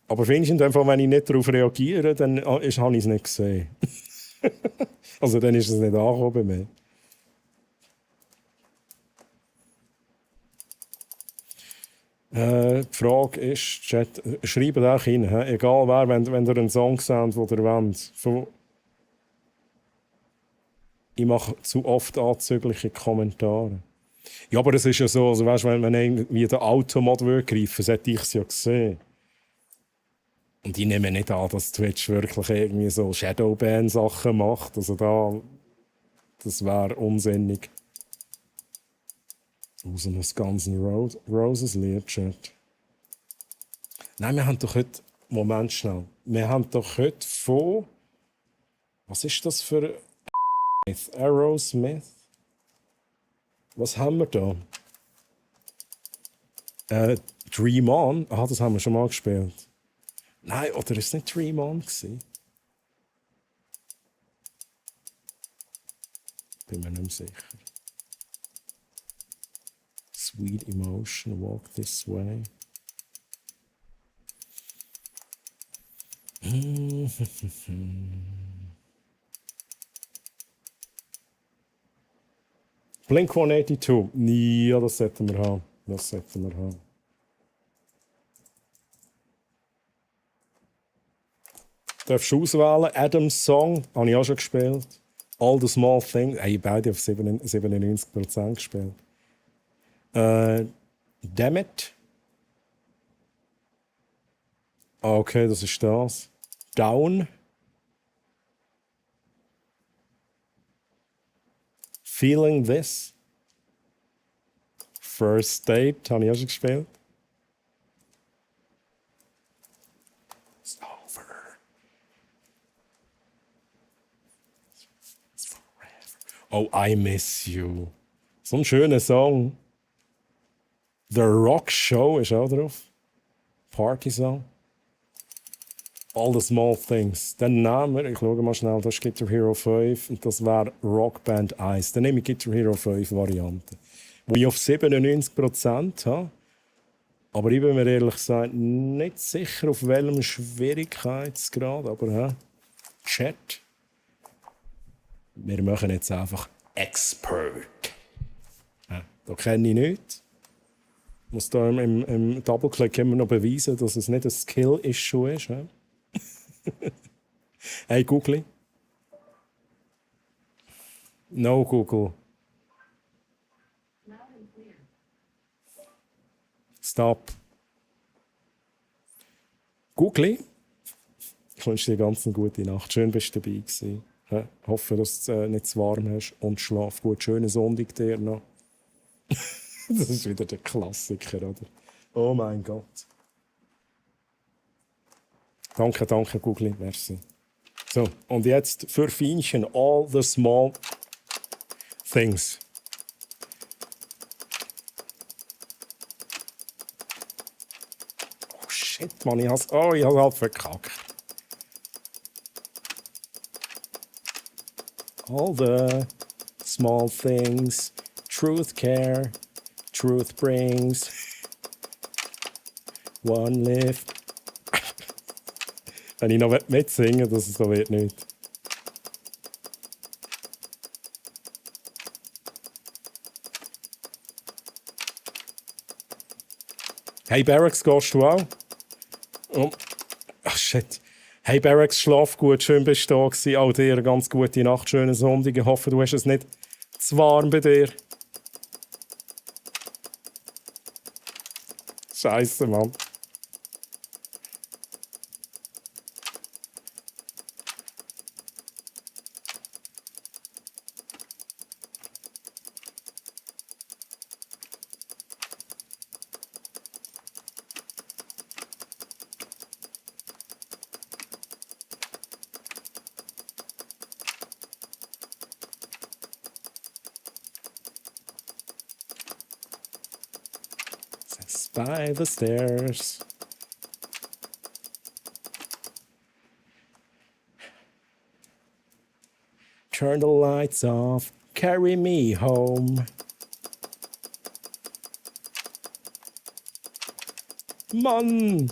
Aber Feinchen, wenn ich nicht darauf reagiere, dann habe ich es nicht gesehen. Also dann ist es nicht angekommen bei mir. Die Frage ist, Chat, schreibt auch rein, egal wer, wenn ihr einen Song seht, den ihr wollt. Ich mache zu oft anzügliche Kommentare. Ja, aber es ist ja so, also weißt, wenn irgendwie den Automod greifen, sollte ich es ja sehen. Und ich nehme nicht an, dass Twitch wirklich irgendwie so Shadowban-Sachen macht. Also das wäre unsinnig. Aus einem ganzen Roses-Lied, Chat. Nein, wir haben doch heute... Moment schnell. Wir haben doch heute von... Was ist das für... Aerosmith? Was haben wir da? Dream On? Ah, das haben wir schon mal gespielt. Nein, oder ist es nicht Dream On gewesen? Bin mir nicht mehr sicher. Sweet emotion, walk this way. Blink 182. Ja, das sollten wir haben. Das sollten wir haben. Darfst du auswählen? Adams Song, habe ich auch schon gespielt. All the Small Things, ich beide auf 97% gespielt. Damn It. Okay, das ist das. Down. Feeling This. First Date, habe ich auch schon gespielt. It's over. It's forever. Oh, I Miss You. So ein schöner Song. The Rock Show ist auch drauf. Party Song. All the Small Things. Dann nehmen wir, ich schaue mal schnell, das ist Guitar Hero 5 und das wäre Rock Band 1. Dann nehme ich Guitar Hero 5 Variante. Wo ich auf 97% habe. Aber ich bin mir ehrlich gesagt nicht sicher, auf welchem Schwierigkeitsgrad. Aber Chat. Wir machen jetzt einfach Expert. Da kenne ich nichts. Ich muss da im Double-Click immer noch beweisen, dass es nicht ein Skill-Issue ist. Hey Google. No Google. Stop. Google. Ich wünsche dir ganz eine gute Nacht. Schön, bist du dabei gewesen. Ich hoffe, dass du nicht zu warm hast und schlaf gut. Schönen Sonntag dir noch. Das ist wieder der Klassiker, oder? Oh mein Gott. Danke, danke, Google. Merci. So, und jetzt für Fienchen All the Small Things. Oh shit, Mann, ich hab's halt verkackt. All the small things, truth care, truth brings, one lift. Wenn ich noch mitsingen, dass es so wird nicht. Hey Barracks, gehst du auch? Oh. Ach shit. Hey Barracks, schlaf gut, schön bist du da gewesen. Auch dir eine ganz gute Nacht, schönen Sonntag. Ich hoffe, du hast es nicht zu warm bei dir. Scheiße, Mann. By the stairs. Turn the lights off, carry me home. Mann!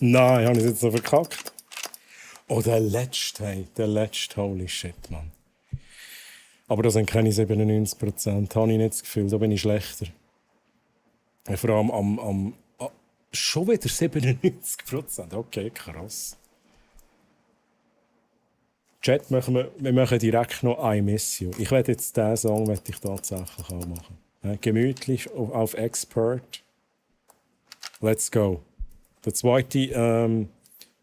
Nein, habe ich jetzt so verkackt. Oh, der letzte, hey. Der letzte, holy shit, Mann. Aber das sind keine 97%. Habe ich nicht das Gefühl, da bin ich schlechter. Vor allem Schon wieder 97%. Okay, krass. Chat, wir machen direkt noch I Miss You. Ich werde jetzt diesen Song ich tatsächlich auch machen. Ja, gemütlich auf Expert. Let's go. Der zweite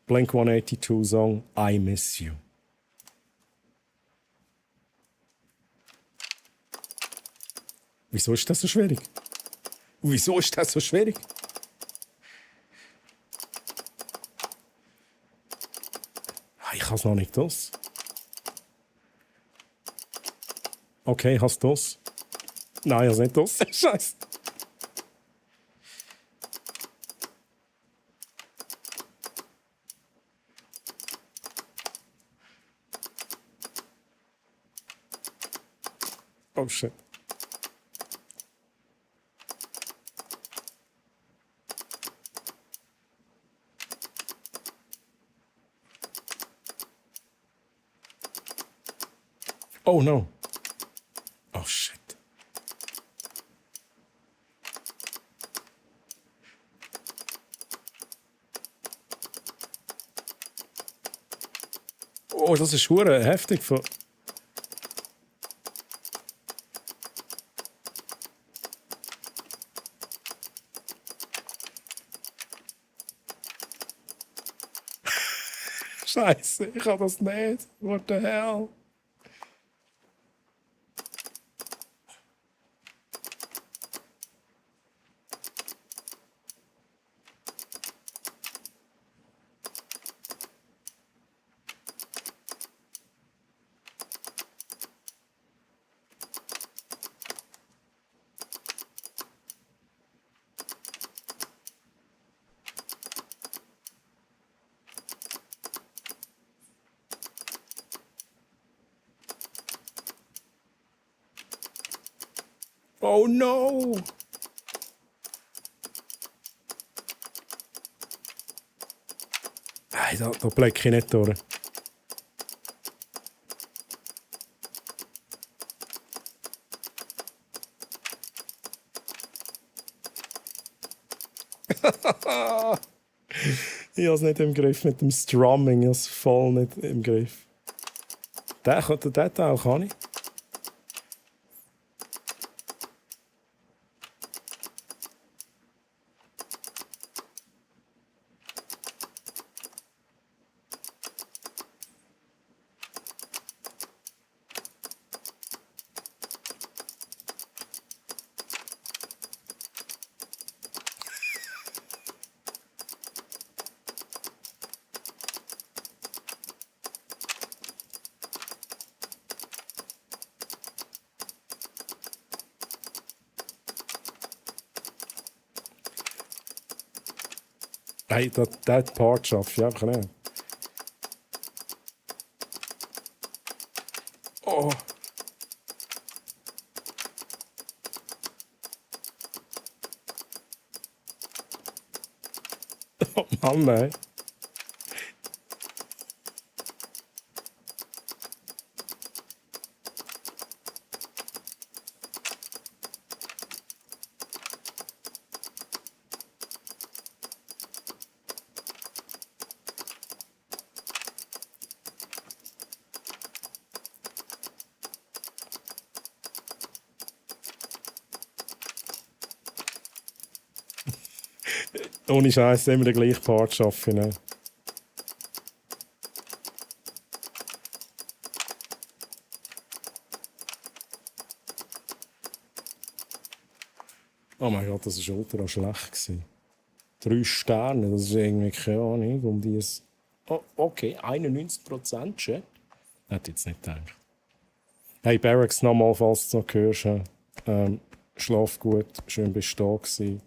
Blink-182-Song I Miss You. Wieso ist das so schwierig? Wieso ist das so schwierig? Ich habe es noch nicht das. Okay, ich habe es das. Nein, ich habe es nicht das. Scheiße. Oh shit. Oh no. Oh shit. Oh, das ist hure heftig. Scheiße, ich kann das nicht. What the hell? Oh no! Hey, da blicke ich nicht durch. Ich habe es nicht im Griff mit dem Strumming. Ich habe es voll nicht im Griff. Den Teil kann ich. Hey, diesen Part schaffe ich einfach nicht. Oh. Oh Mann, nein. Ohne Scheiß immer den gleichen Part schaffen. Ne? Oh mein Gott, das war ultra schlecht. 3 Sterne, das ist irgendwie keine Ahnung. Um dieses. Oh, okay, 91% Chat. Hätte ich jetzt nicht gedacht. Hey Barracks, nochmal, falls du noch hörst. Schlaf gut, schön bist du da gewesen.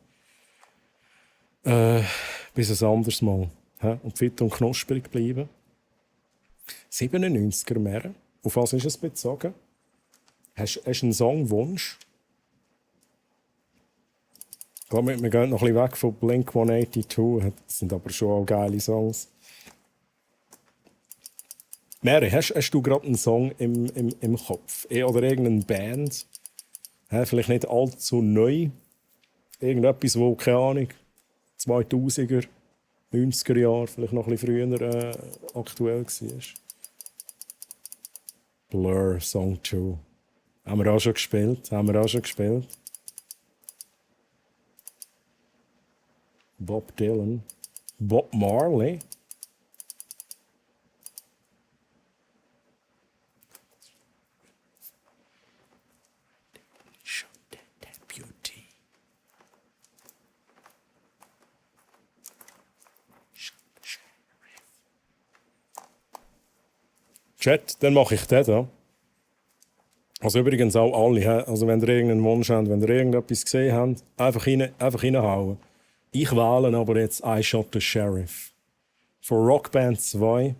Bis ein anderes Mal. Und fit und knusprig bleiben. 97er mehr. Auf was ist es bezogen? Hast du einen Songwunsch? Ich glaube, wir gehen noch ein bisschen weg von Blink-182. Das sind aber schon auch geile Songs. Mary, hast du gerade einen Song im Kopf? Oder irgendeine Band? Vielleicht nicht allzu neu. Irgendetwas, wo, keine Ahnung, 2000er, 90er Jahre, vielleicht noch ein bisschen früher aktuell war. Blur, Song 2. Haben wir auch schon gespielt. Bob Dylan. Bob Marley. Chat, dann mache ich den da. Also übrigens auch alle, also wenn ihr irgendeinen Wunsch habt, wenn ihr irgendetwas gesehen habt, einfach reinhauen. Ich wähle aber jetzt I Shot the Sheriff. Von Rockband 2.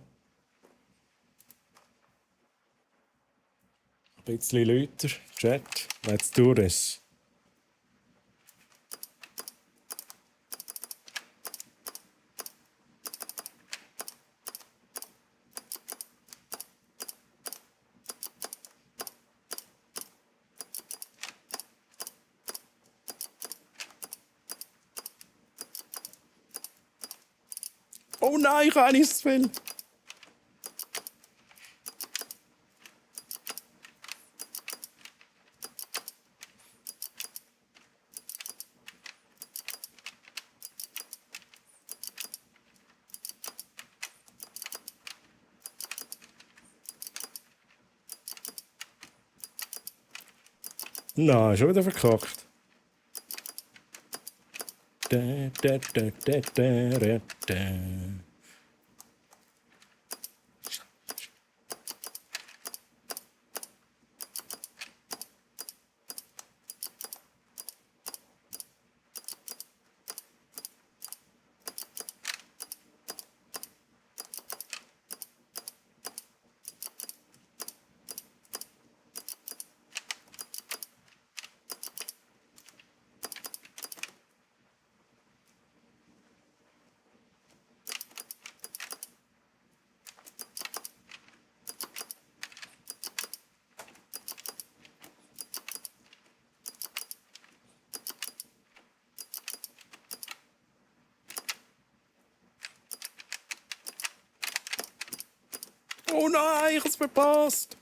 Ein bisschen lauter, Chat. Let's do this. Oh nein, ich habe nichts zu viel. Nein, schon wieder verkackt. Oh nein, ich habe es verpasst.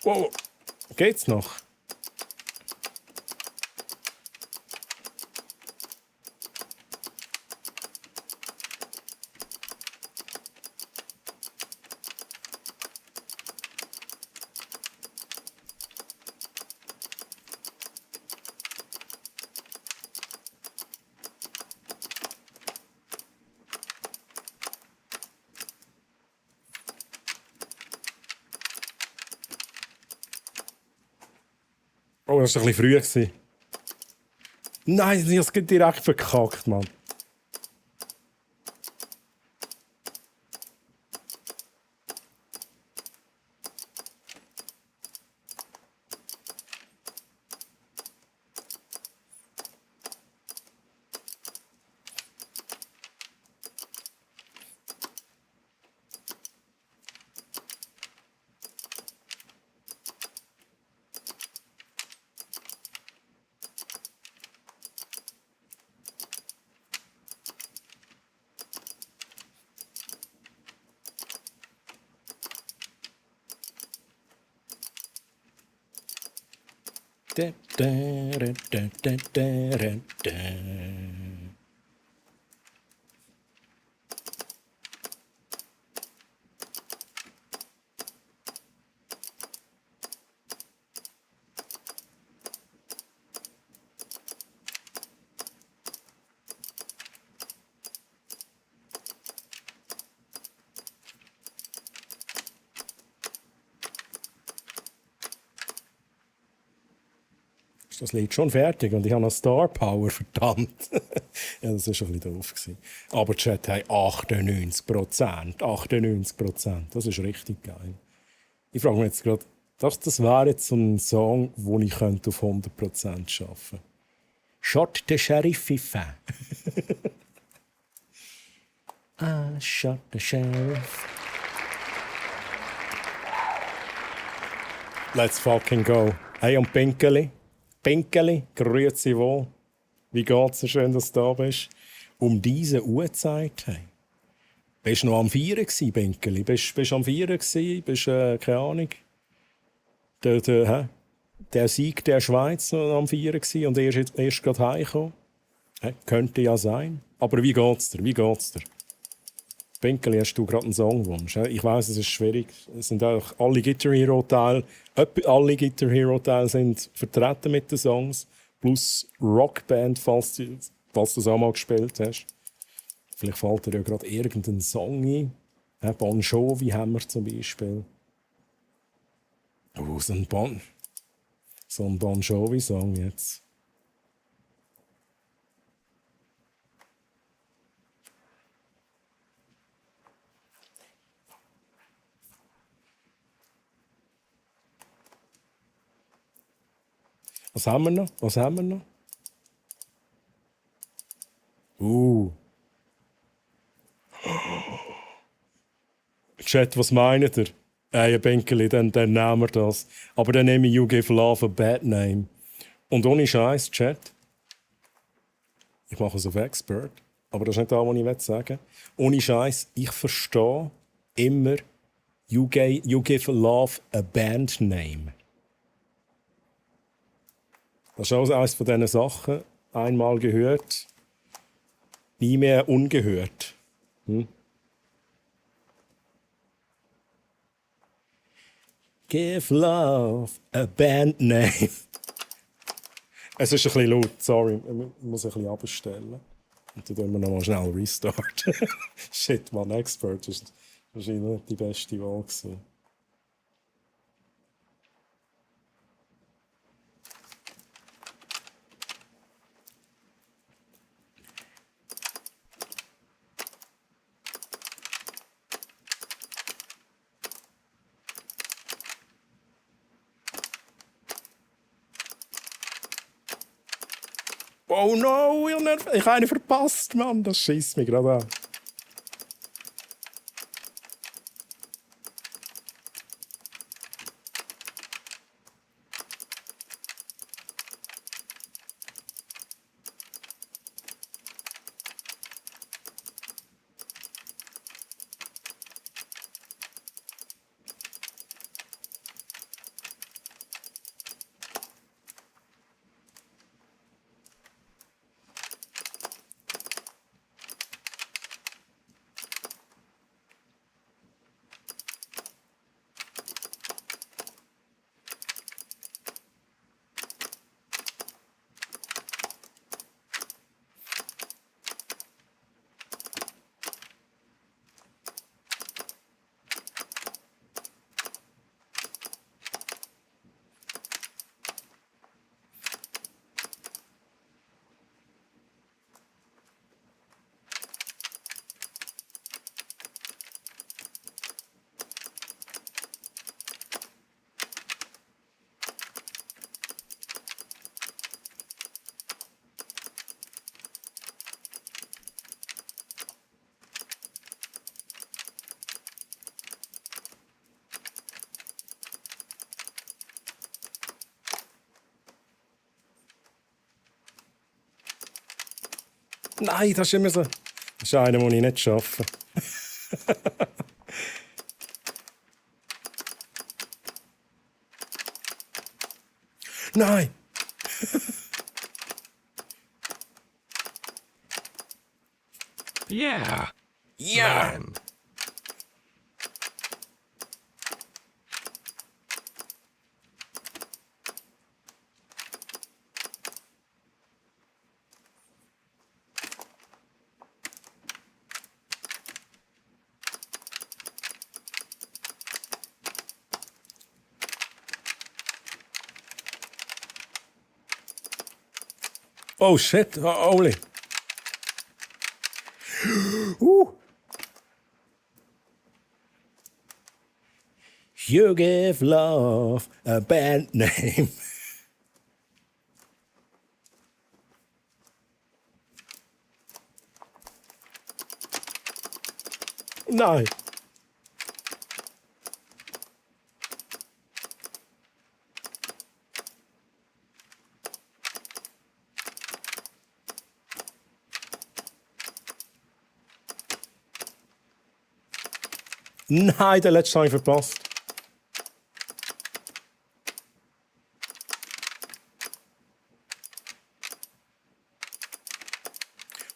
Wow, geht's noch? Oh, das war ein bisschen früh. Nein, ich habe es direkt verkackt, Mann. Das Lied schon fertig und ich habe noch Star Power, verdammt. Ja, das war ein bisschen doof. Aber Chat hat 98%. 98%. Das ist richtig geil. Ich frage mich jetzt gerade, das wäre jetzt so ein Song, den ich auf 100% schaffen könnte. Shot the Sheriff Fifa. Shot the Sheriff. Let's fucking go. Hey, und Pinkeli. Pinkeli, grüezi wohl. Wie geht's dir? Schön, dass du da bist. Um diese Uhrzeit. Hey. Bist du noch am Feiern gsi, Pinkeli? Bist du am Feiern gsi? Bist keine Ahnung. Der Sieg der Schweiz noch am Feiern gsi und erst gerade heimgekommen? Könnte ja sein. Aber wie geht's dir? Wie geht's dir? Pinkeli, hast du gerade einen Songwunsch? Ich weiss, es ist schwierig. Es sind auch alle Guitar Hero Teile. Alle Guitar Hero Teile sind vertreten mit den Songs. Plus Rockband, falls du es auch mal gespielt hast. Vielleicht fällt dir ja gerade irgendein Song ein. Bon Jovi haben wir zum Beispiel. Oh, so ein Bon Jovi-Song jetzt. Was haben wir noch? Was haben wir noch? Chat, was meint ihr? Hey, Benkeli, dann nehmen wir das. Aber dann nehme ich You Give Love a Bad Name. Und ohne Scheiß, Chat. Ich mache es auf Expert. Aber das ist nicht das, was ich sagen will. Ohne Scheiß, ich verstehe immer You Give Love a Band Name. Das ist auch eines von diesen Sachen. Einmal gehört, nie mehr ungehört. Give love a band name. Es ist ein bisschen laut, sorry. Ich muss ein bisschen abstellen. Und dann tun wir nochmal schnell Restart. Shit, man, Expert ist wahrscheinlich nicht die beste Wahl gewesen. Oh no, ich habe einen verpasst, Mann. Das schießt mich gerade an. Nein, das ist immer so. Das ist einer, den ich nicht schaffe. Nein! Yeah. Yeah. Man. Oh shit, Oli. You give love a bad name. Nein. Nein, den letzten habe ich verpasst.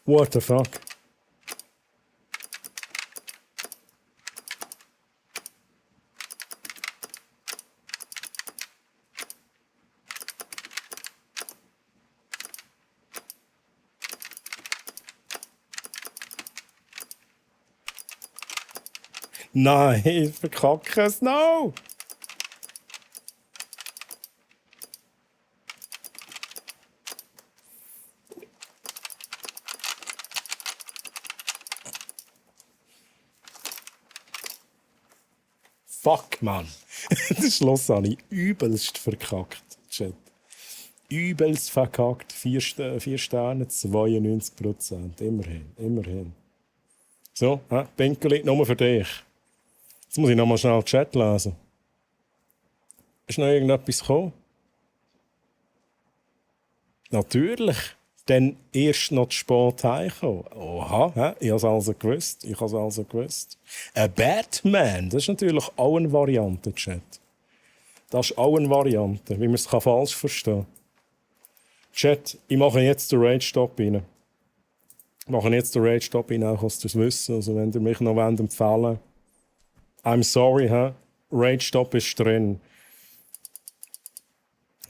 What the fuck? Nein, ich verkacke es noch. Fuck, Mann. Das Schluss habe ich übelst verkackt. Chat. Übelst verkackt. 4 Sterne, 92%. Immerhin, immerhin. So, Pinkeli, nur für dich. Jetzt muss ich noch mal schnell den Chat lesen. Ist noch irgendetwas gekommen? Natürlich. Dann erst noch zu spät heimgekommen. Oha, ich habe es also gewusst. Ein Batman, das ist natürlich auch eine Variante, Chat. Das ist auch eine Variante, wie man es falsch verstehen kann. Chat, ich mache jetzt den Rage-Stop rein. Auch kannst du es wissen. Also wenn ihr mich noch empfehlen wollt. I'm sorry, Rage-Stop ist drin.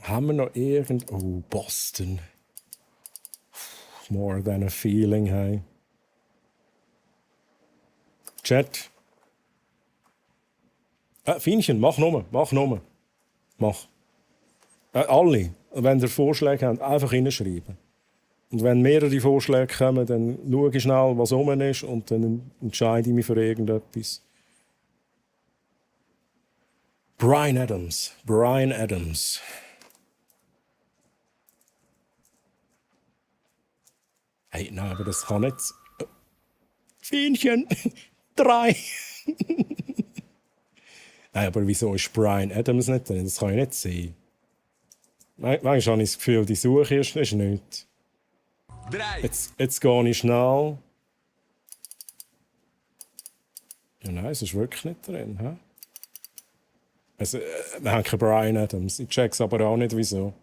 Haben wir noch irgend... Oh, Boston. More than a feeling, hey. Chat. Fienchen, mach nur. Mach. Alle, wenn ihr Vorschläge habt, einfach reinschreiben. Und wenn mehrere Vorschläge kommen, dann schaue ich schnell, was rum ist und dann entscheide ich mich für irgendetwas. Bryan Adams. Hey, nein, aber das kann nicht... Fienchen! 3! Nein, aber wieso ist Bryan Adams nicht drin? Das kann ich nicht sehen. Manchmal habe ich das Gefühl, die Suche ist nichts. Jetzt gehe ich schnell. Ja, nein, es ist wirklich nicht drin. He? Also, wir haben keinen Bryan Adams. Ich check's aber auch nicht, wieso.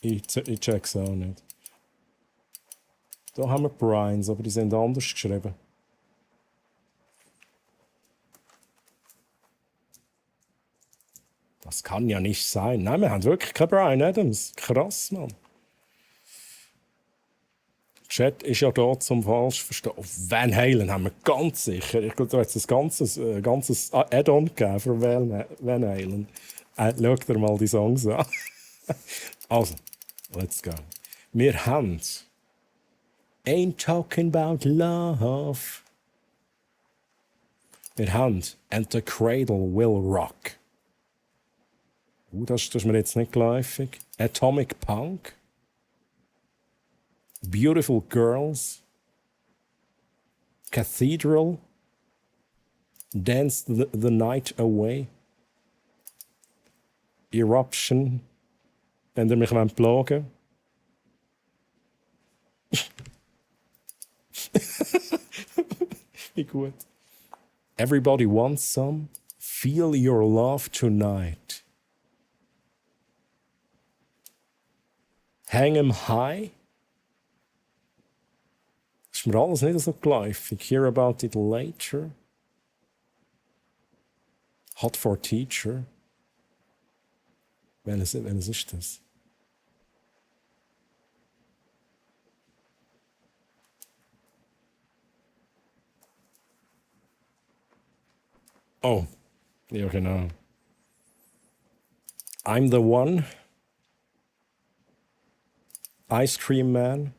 Ich check's auch nicht. Da haben wir Bryans, aber die sind anders geschrieben. Das kann ja nicht sein. Nein, wir haben wirklich keinen Bryan Adams. Krass, Mann. Chat ist ja da zum falsch verstehen. Van Halen haben wir ganz sicher. Ich glaube, da hat es ein ganzes Add-on gegeben für Van Halen. Schau dir mal die Songs an. Also, let's go. Wir haben Ain't Talking About Love. Wir haben And the Cradle Will Rock. Das ist mir jetzt nicht geläufig. Atomic Punk. Beautiful Girls. Cathedral. Dance the Night Away. Eruption. Wenn ihr mich plagen Wie gut. Everybody Wants Some. Feel Your Love Tonight. Hang 'em High. Das ist mir alles nicht so geläufig. Hear About It Later. Hot for Teacher. Welches ist das? Oh, ja genau. I'm the One. Ice Cream Man.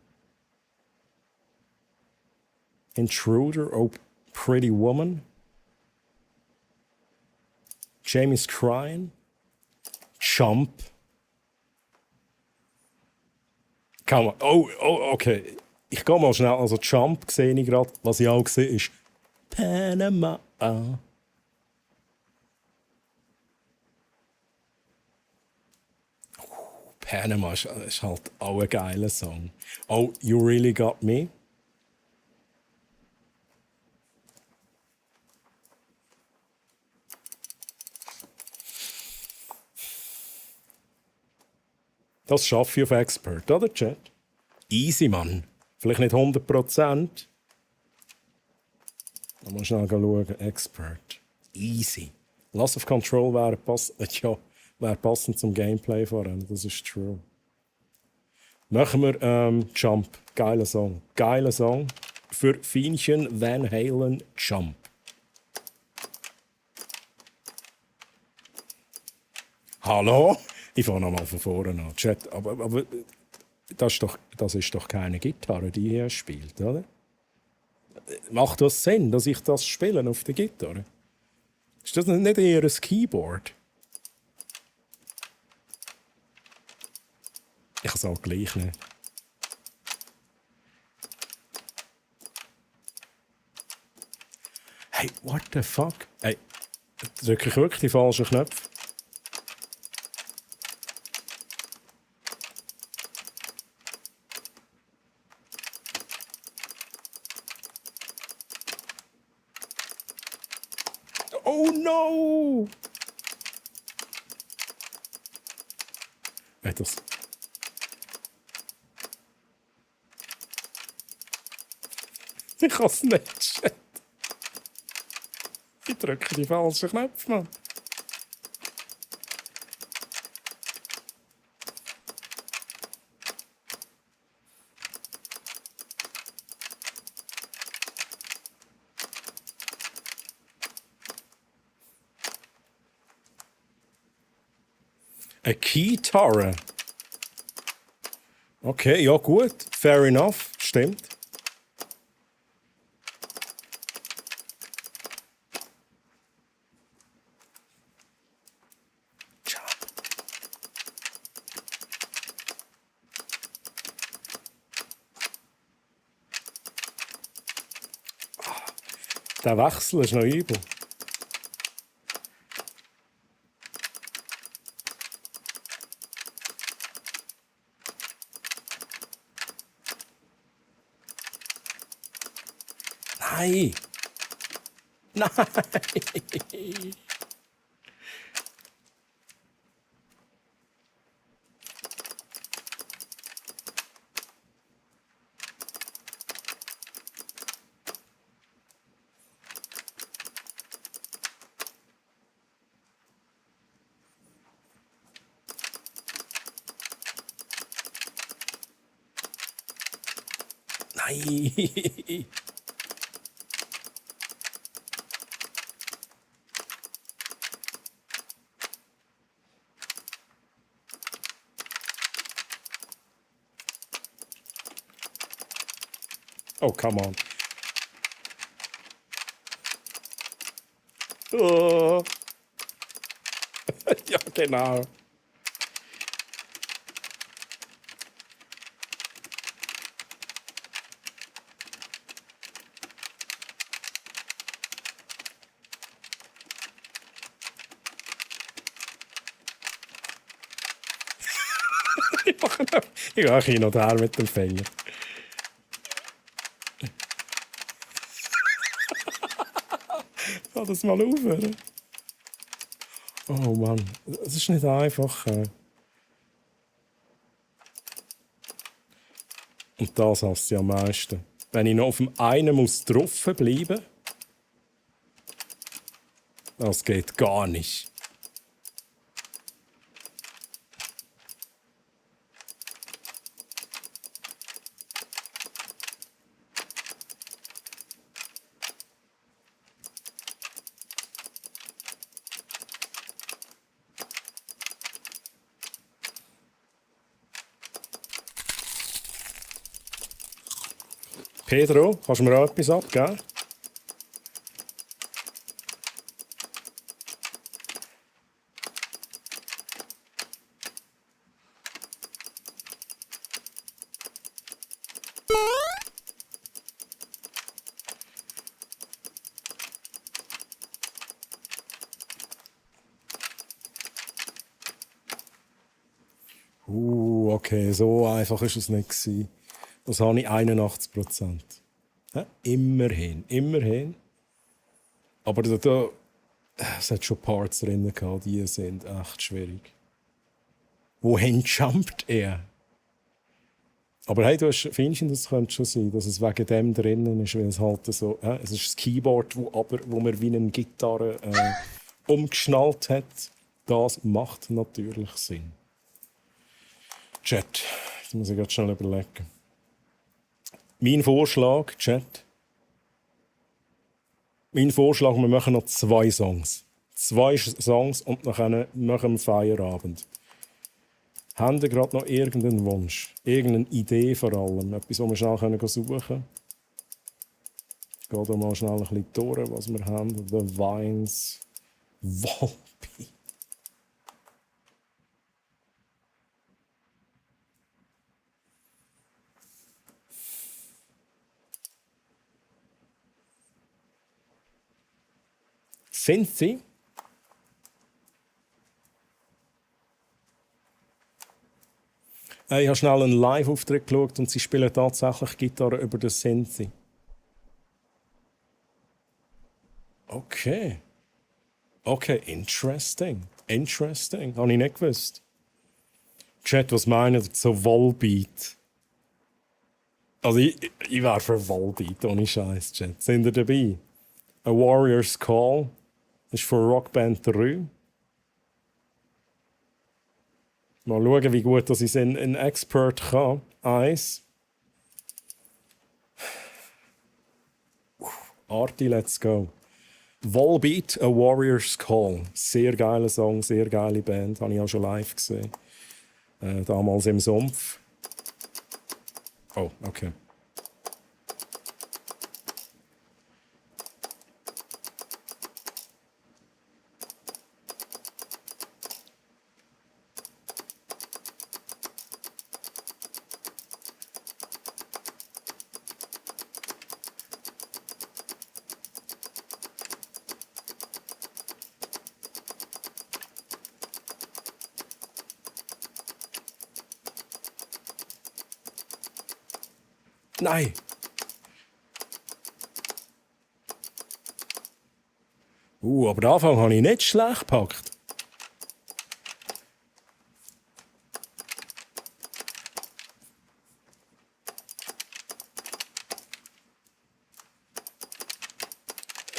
Intruder. Oh, Pretty Woman. Jamie's Crying. Jump. Kann man. Oh, okay. Ich gehe mal schnell. Also Jump sehe ich gerade. Was ich auch sehe, ist Panama. Panama ist halt auch ein geiler Song. Oh, You Really Got Me. Das schaffe ich auf Expert, oder, Chat? Easy, Mann. Vielleicht nicht 100%. Mal schnell schauen. Expert. Easy. Loss of Control wäre passend zum Gameplay vor allem. Das ist true. Machen wir Jump. Geiler Song. Geiler Song. Für Fienchen Van Halen Jump. Hallo? Ich fange nochmal von vorne an. Chat, aber das ist doch keine Gitarre, die hier spielt, oder? Macht das Sinn, dass ich das spiele auf der Gitarre? Ist das nicht eher ein Keyboard? Ich sage gleich nicht. Hey, what the fuck? Hey, drücke ich wirklich die falschen Knöpfe? Oh no! Das. Ich kann es nicht. Shit. Ich drücke die falschen Knöpfe, Mann. Eine Gitarre. Okay, ja gut. Fair enough. Stimmt. Der Wechsel ist noch übel. Nein! Nein! Nein! Oh, come on. Oh. Ja, genau. Ich gehe hin und her mit dem Finger. Das mal aufhören. Oh Mann, das ist nicht einfach. Und das hasst ich am meisten. Wenn ich noch auf dem einen muss draufbleiben, das geht gar nicht. Pedro, kannst du mir auch etwas abgeben? Okay, so einfach ist es nicht gewesen. Das habe ich 81%. Ja, immerhin. Aber es hat schon Parts drin gehabt, die sind echt schwierig. Wohin jumpt er? Aber hey, findest du, das könnte schon sein, dass es wegen dem drinnen ist, weil es halt so, es ist das Keyboard, wo man wie eine Gitarre umgeschnallt hat. Das macht natürlich Sinn. Chat, das muss ich gerade schnell überlegen. Mein Vorschlag, wir machen noch 2 Songs. 2 Songs und dann machen wir Feierabend. Haben ihr gerade noch irgendeinen Wunsch? Irgendeine Idee vor allem? Etwas, wo wir schnell suchen können? Ich gehe da mal schnell ein bisschen durch, was wir haben. The Vines. Volbeat. Cynthia. Ich habe schnell einen Live-Auftritt geschaut und sie spielen tatsächlich Gitarre über den Synthi. Okay, interesting. Habe ich nicht gewusst. Chat, was meinen Sie so Volbeat? Also ich wäre für Volbeat, ohne Scheiß, Chat. Sind ihr dabei? A Warrior's Call ist von Rockband 3. Mal schauen, wie gut dass ich in Expert kann. 1. Arti, let's go. Volbeat, A Warrior's Call. Sehr geiler Song, sehr geile Band. Habe ich auch schon live gesehen. Damals im Sumpf. Oh, okay. Nein! Aber den Anfang habe ich nicht schlecht gepackt.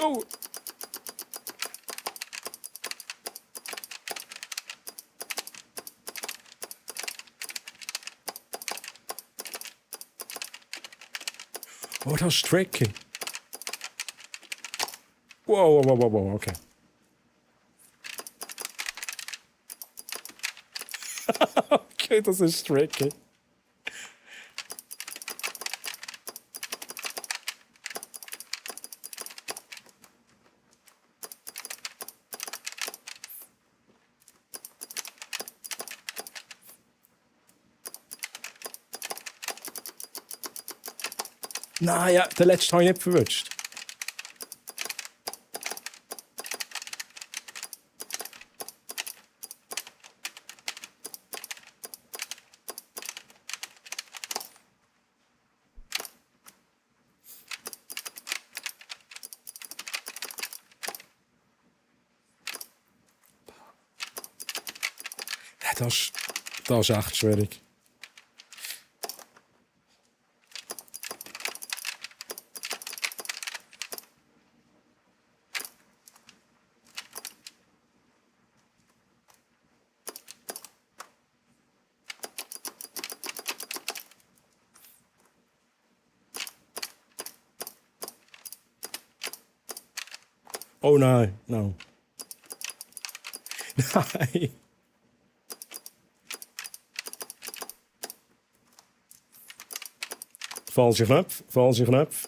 Oh! Oh, das ist tricky. Wow, okay. Okay, das ist tricky. Nein, ja, den letzten habe ich nicht verwünscht. Das ist echt schwierig. Oh nein, no. Nein. Falsche Knopf.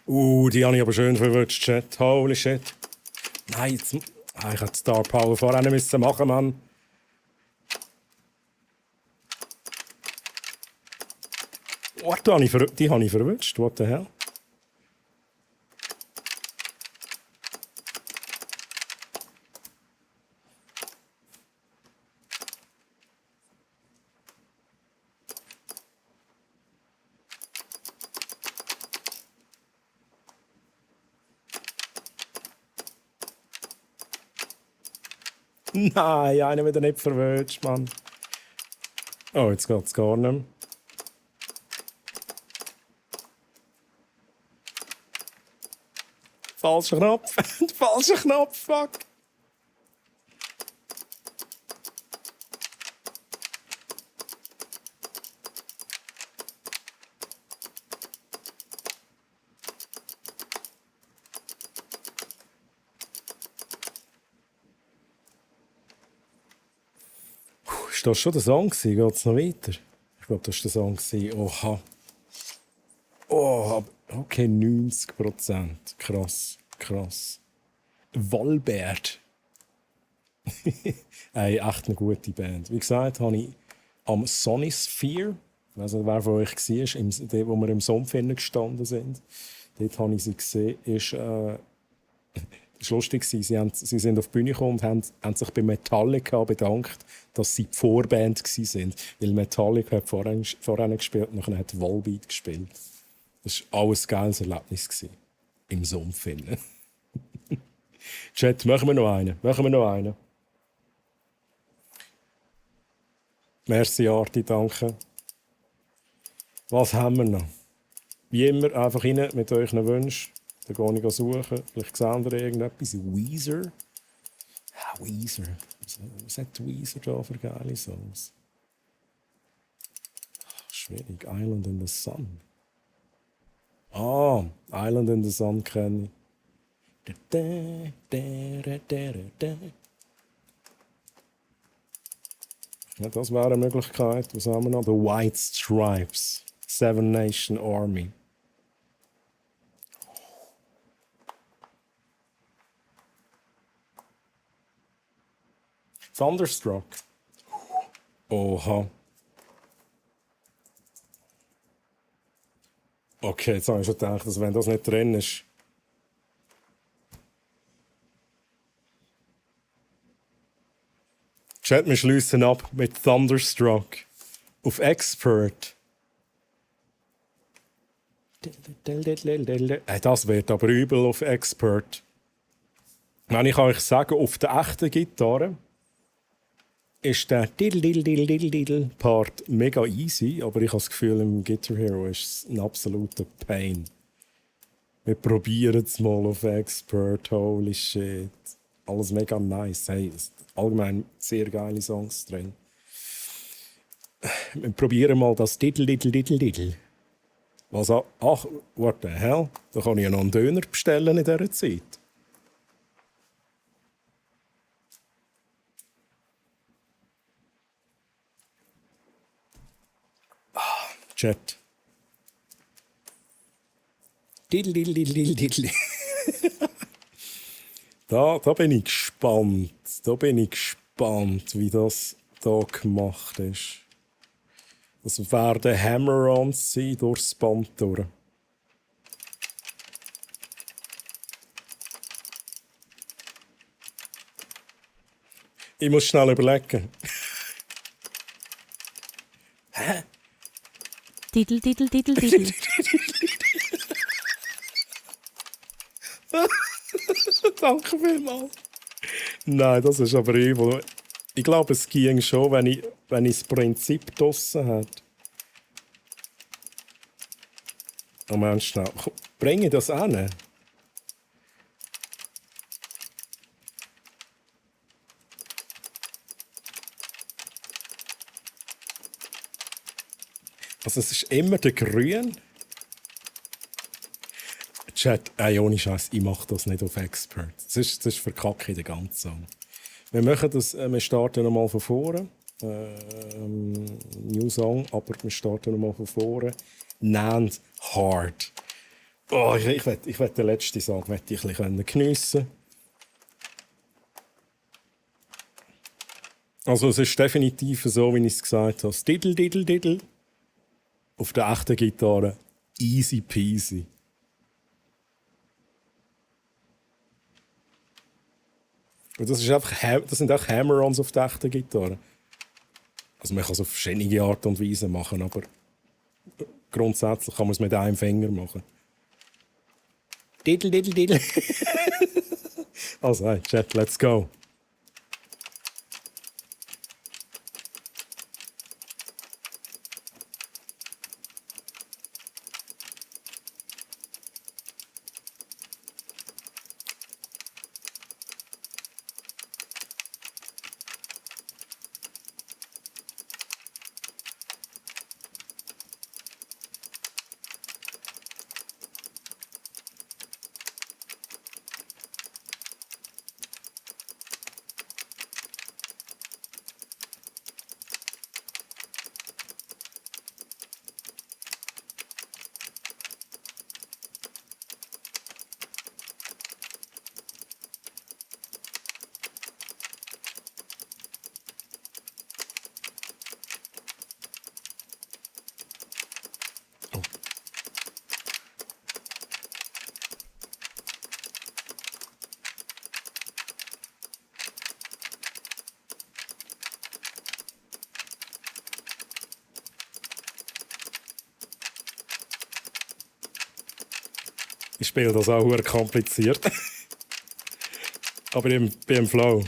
Die habe ich aber schön verwünscht, Chat. Holy shit. Nein, jetzt... ich hätte Star Power vorher nicht müssen machen, Mann. Oh, die habe ich verwünscht. What the hell? Nein, einer wieder nicht verwünscht, Mann. Oh, jetzt geht's gar nicht mehr. Falscher Knopf. Falscher Knopf, fuck. Ist das schon der Song gewesen? Geht's noch weiter? Ich glaube, das war der Song gewesen. Oha. Oh, okay, 90%. Krass, krass. Wallbert. Ey, echt eine gute Band. Wie gesagt, habe ich am Sonisphere, ich weiss nicht, wer von euch war, dort, wo wir im Sumpf gestanden sind, dort habe ich sie gesehen, ist... Das war lustig. Sie sind auf die Bühne gekommen und haben sich bei Metallica bedankt, dass sie die Vorband waren. Weil Metallica hat vorher gespielt und dann hat Volbeat gespielt. Das war alles ein geiles Erlebnis. Im Sumpf. Chat, machen wir noch einen. Merci, Arti, danke. Was haben wir noch? Wie immer, einfach rein mit euren Wünschen. Dann gehe ich suchen. Vielleicht sehen wir irgendetwas. Weezer. Ja, Weezer. Was hat Weezer da für geile Songs? Schwierig. Island in the Sun. Island in the Sun kenne ich. Ja, das wäre eine Möglichkeit. Was haben wir noch? The White Stripes. Seven Nation Army. Thunderstruck. Oha. Okay, jetzt habe ich schon gedacht, dass wenn das nicht drin ist. Chat, wir schliessen ab mit Thunderstruck. Auf Expert. Das wird aber übel auf Expert. Wenn ich euch sagen, auf der echten Gitarre ist der Part mega easy, aber ich habe das Gefühl, im Guitar Hero ist es ein absoluter Pain. Wir probieren es mal auf Expert, holy shit. Alles mega nice. Hey, allgemein sehr geile Songs drin. Wir probieren mal das Was ach, what the hell? Da kann ich ja noch einen Döner bestellen in dieser Zeit. Chat. Da bin ich gespannt. Wie das da gemacht ist. Das werden Hammer-Ons sein durchs Band durch. Ich muss schnell überlegen. Hä? Diddle. Danke vielmals. Nein, das ist aber übel. Ich glaube, es ging schon, wenn ich das Prinzip draussen hätte. Oh Mensch, schnell. Bringe ich das hin? Also es ist immer der Grün. Chat, ohne Scheiß, ich mache das nicht auf Expert. Das ist verkacke in den ganzen Song. Wir machen das, wir starten nochmal von vorne. New Song, aber wir starten nochmal von vorne. Nennt Hard. Oh, ich will den letzten Song ein bisschen geniessen. Also es ist definitiv so, wie ich es gesagt habe. Diddle, diddle, diddle. Auf der echten Gitarre. Easy peasy. Und das sind auch Hammer-Ons auf der echten Gitarre. Also man kann es auf verschiedene Art und Weise machen, aber grundsätzlich kann man es mit einem Finger machen. Diddle, diddle, diddle. Also, hey, Chat, let's go. Ich spiele das auch sehr kompliziert. Aber ich bin im Flow.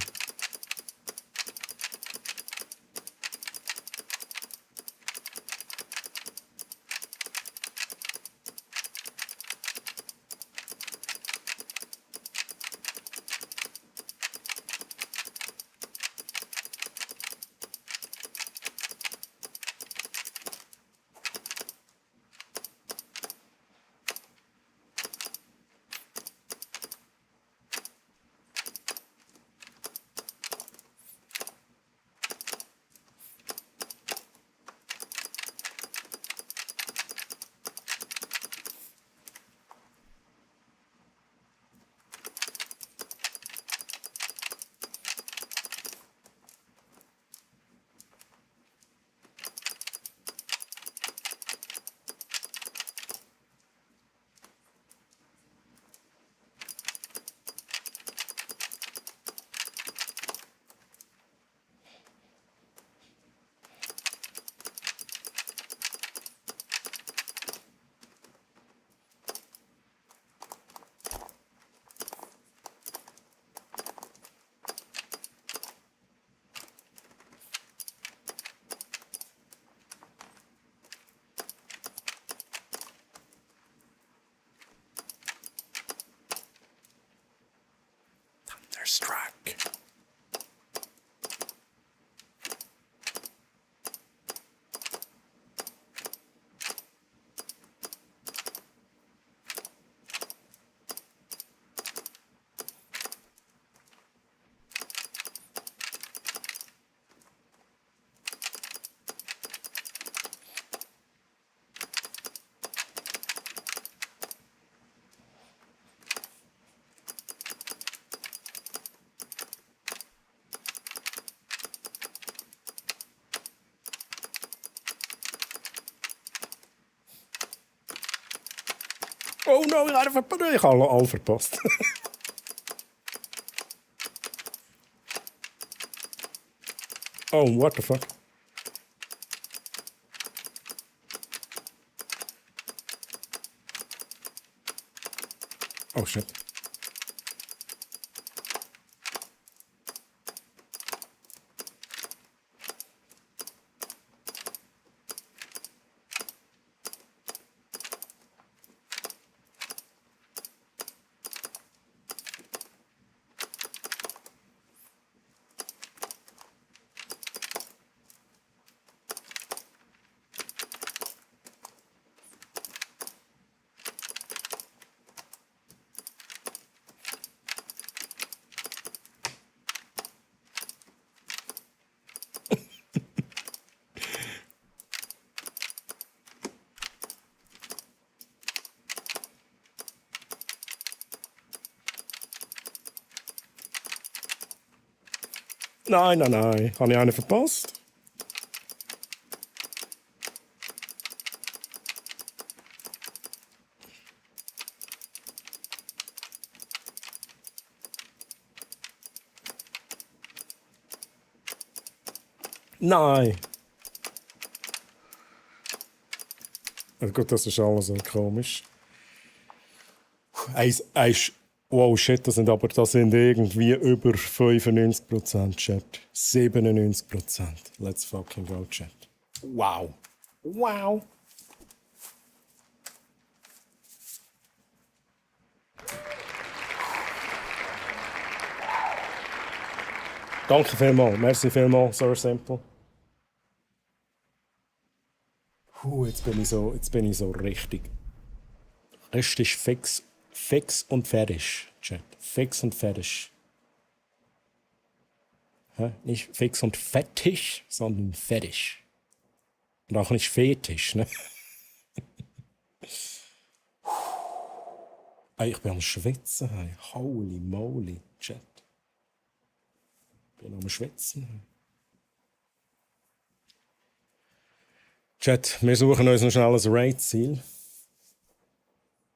Thunderstruck. Oh no, ich habe alle verpasst. Oh, what the fuck? Oh shit. Nein. Habe ich einen verpasst? Nein. Also gut, das ist alles so komisch. Wow, shit, das sind irgendwie über 95% Chat. 97%. Let's fucking go, Chat. Wow. Danke vielmals. Merci vielmals, Sir Simple. Jetzt bin ich so richtig fix und fertig, Chat. Fix und fertig. Nicht fix und fettig, sondern fertig. Und auch nicht fetisch, ne? Ich bin am Schwitzen. Hey. Holy moly, Chat. Ich bin am Schwitzen. Chat, wir suchen uns noch schnell ein Raid-Ziel.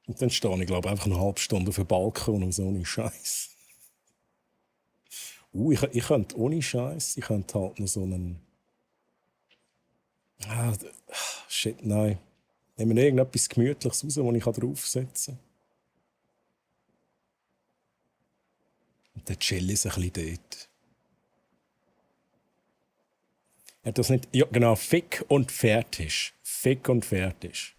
Und dann stehe ich, glaube ich, einfach eine halbe Stunde auf dem Balkon und so ohne Scheiß. Ich könnte ohne Scheiß, ich könnte halt noch so einen. Shit, nein. Nehmen wir irgendetwas Gemütliches raus, das ich draufsetzen kann. Und dann chill ich ein bisschen dort. Hat das nicht. Ja, genau, fick und fertig. Fick und fertig.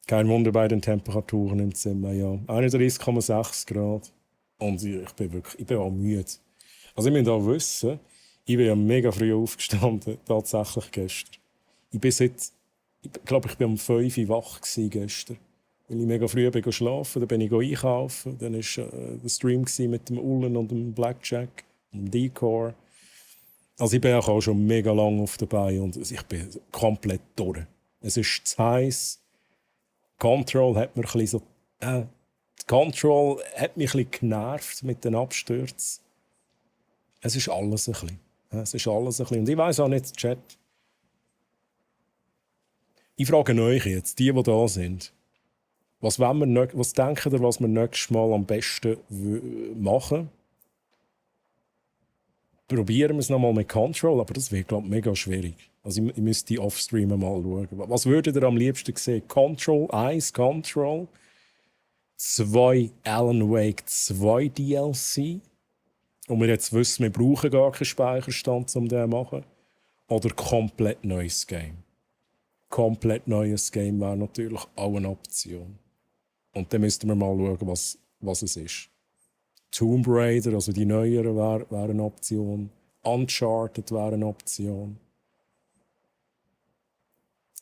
Kein Wunder bei den Temperaturen im Zimmer, ja. 31,6 Grad. Und ich bin auch müde. Also, ich muss auch wissen, ich bin ja mega früh aufgestanden, tatsächlich gestern. Ich glaube, ich bin um 5 Uhr wach gestern. Weil ich mega früh bin schlafen, dann bin ich einkaufen. Dann war der Stream mit dem Ullen und dem Blackjack und dem Decor. Also ich bin auch schon mega lange auf dabei und ich bin komplett durch. Es ist zu heiß. Control hat mir ein bisschen Control hat mich ein bisschen genervt mit den Abstürzen. Es ist alles ein bisschen. Es ist alles ein bisschen. Und ich weiss auch nicht, Chat. Ich frage euch jetzt, die da sind. Was denkt ihr, was wir nächstes Mal am besten machen? Probieren wir es nochmal mit Control, aber das wird, glaube ich, mega schwierig. Also ich müsste die Offstream mal schauen. Was würdet ihr am liebsten sehen? Control 1, Control 2, Alan Wake 2 DLC. Und wir jetzt wissen, wir brauchen gar keinen Speicherstand, um das zu machen. Oder komplett neues Game. Komplett neues Game wäre natürlich auch eine Option. Und dann müssten wir mal schauen, was es ist. Tomb Raider, also die neueren, wäre eine Option. Uncharted wäre eine Option.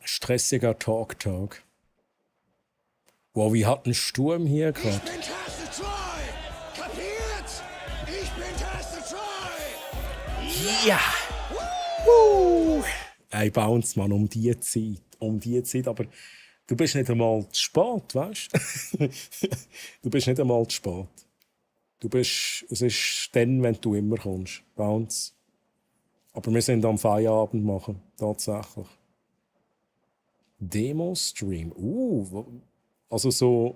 Stressiger Talk. Wow, wie hat ein Sturm hier gerade? Ich bin Taste Troy! Kapiert? Ich bin Taste Troy! Ja! Ey, Bounce, Mann, um die Zeit. Aber du bist nicht einmal zu spät, weißt du? Du bist nicht einmal zu spät. Es ist dann, wenn du immer kommst. Bounce. Aber wir sind am Feierabend machen, tatsächlich. Demo-Stream. Also so.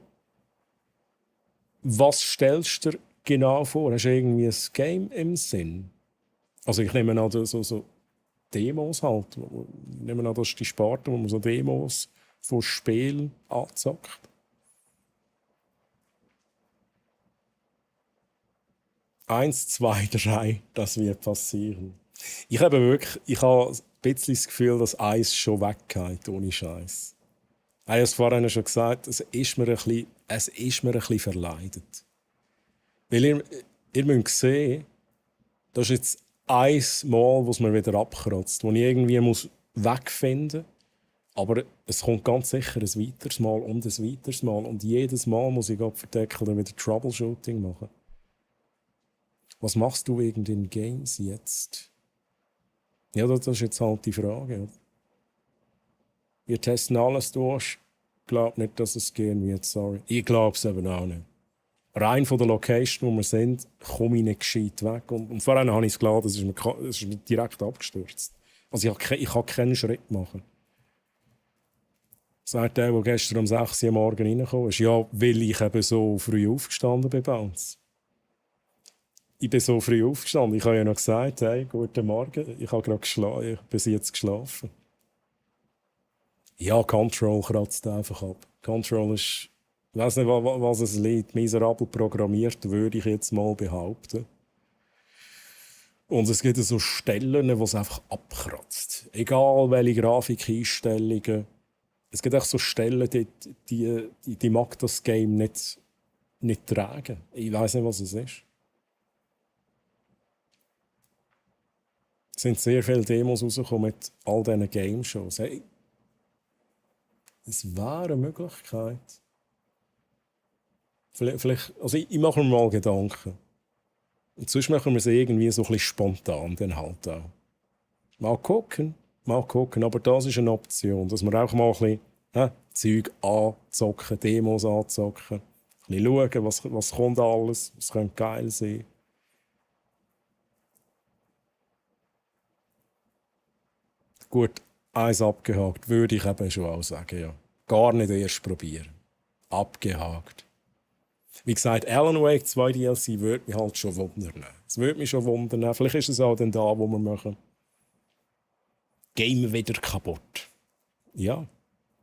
Was stellst du dir genau vor? Hast du irgendwie ein Game im Sinn? Also ich nehme an, so Demos halt. Ich nehme an, das ist die Sparte, wo man so Demos von Spielen anzockt. Eins, zwei, drei, das wird passieren. Ich habe ein bisschen das Gefühl, dass Eis schon weggeht, ohne Scheiß. Ich habe es vorhin schon gesagt, es ist mir ein bisschen verleidet. Weil ihr müsst sehen, das ist jetzt ein Mal, wo es mir wieder abkratzt, wo ich irgendwie wegfinden muss. Aber es kommt ganz sicher ein weiteres Mal und ein weiteres Mal. Und jedes Mal muss ich verdecken oder wieder Troubleshooting machen. Was machst du wegen den Games jetzt? Ja, das ist jetzt halt die Frage. Oder? Wir testen alles durch. Ich glaube nicht, dass es gehen wird, sorry. Ich glaube es eben auch nicht. rein von der Location, wo wir sind, komme ich nicht gescheit weg. Und vor allem habe ich es geladen, es ist mir direkt abgestürzt. Also ich kann keinen Schritt machen. Sagt der gestern um 6 Uhr am Morgen reingekommen ist, ja, weil ich eben so früh aufgestanden bin bei uns. Ich bin so früh aufgestanden. Ich habe ja noch gesagt, hey, guten Morgen, ich habe gerade geschlafen, ich bin jetzt geschlafen. Ja, Control kratzt einfach ab. Control ist, ich weiss nicht, was es liegt, miserabel programmiert, würde ich jetzt mal behaupten. Und es gibt so Stellen, wo es einfach abkratzt. Egal welche Grafikeinstellungen. Es gibt auch so Stellen, die mag das Game nicht tragen. Ich weiss nicht, was es ist. Es sind sehr viele Demos rausgekommen mit all diesen Game-Shows. Hey, es wäre eine Möglichkeit. Vielleicht, also ich mache mir mal Gedanken. Und sonst machen wir es irgendwie so ein bisschen spontan dann halt auch. Mal gucken, aber das ist eine Option, dass wir auch mal ein bisschen Zeug anzocken, Demos anzocken. Ein bisschen schauen, was kommt alles, was könnte geil sein. Gut, eins abgehakt, würde ich eben schon auch sagen, ja. Gar nicht erst probieren. Abgehakt. Wie gesagt, Alan Wake 2 DLC würde mich halt schon wundern. Es würde mich schon wundern. Vielleicht ist es auch dann da, wo wir machen. Game wieder kaputt. Ja,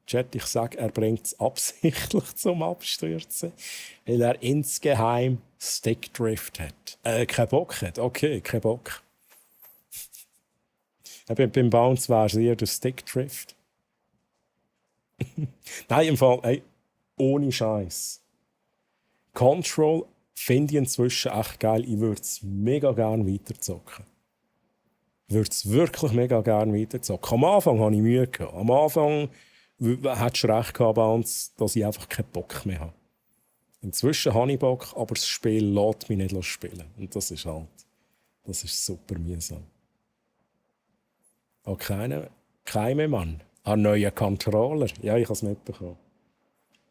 Chat, ich sage, er bringt es absichtlich zum Abstürzen, weil er insgeheim Stickdrift hat. Kein Bock hat. Okay, kein Bock. Beim Bounce wäre es eher der Stickdrift. Nein, im Fall, ey, ohne Scheiß. Control finde ich inzwischen echt geil. Ich würde es mega gerne weiterzocken. Ich würde es wirklich mega gerne weiterzocken. Am Anfang hatte ich Mühe gehabt. Am Anfang hättest du recht gehabt, Bounce, dass ich einfach keinen Bock mehr habe. Inzwischen habe ich Bock, aber das Spiel lässt mich nicht spielen. Und das ist super mühsam. Auch kein Mann. Ein neuer Controller. Ja, ich habe es mitbekommen.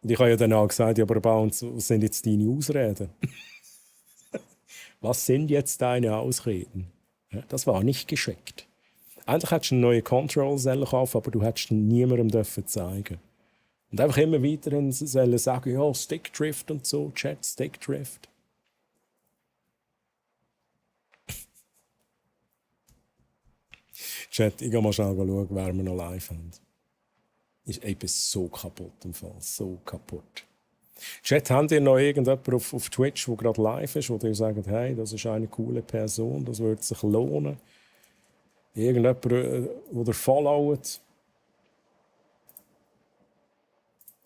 Und ich habe ja dann auch gesagt, ja, aber Bounce, was sind jetzt deine Ausreden? Was sind jetzt deine Ausreden? Ja, das war nicht geschickt. Eigentlich hättest du einen neuen Controller kaufen, aber du hättest ihn niemandem zeigen. Und einfach immer weiterhin sagen, ja, Stickdrift und so, Chat, Stickdrift. Chat, ich gehe mal schnell schauen, wer wir noch live haben. Ich bin so kaputt im Fall, so kaputt. Chat, habt ihr noch irgendjemanden auf Twitch, der gerade live ist, wo ihr sagt, hey, das ist eine coole Person, das würde sich lohnen? Irgendjemand, der ihr followt?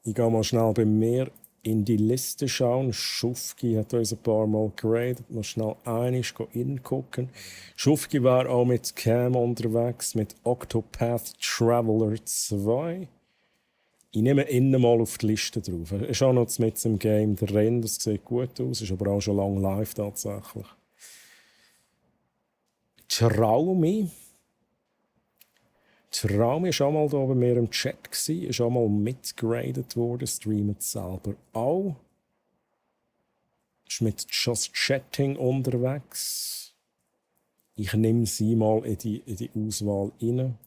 Ich gehe mal schnell bei mir in die Liste schauen. Schufki hat uns ein paar Mal geradet. Mal schnell einiges hingucken. Schufki war auch mit Cam unterwegs, mit Octopath Traveler 2. Ich nehme ihn mal auf die Liste drauf. Er ist auch noch mit im Game drin, das sieht gut aus, ist aber auch schon lange live tatsächlich. Traumi war auch mal hier bei mir im Chat, ist auch mal mitgeradet worden, streamt selber auch. Ist mit Just Chatting unterwegs. Ich nehme sie mal in die Auswahl rein.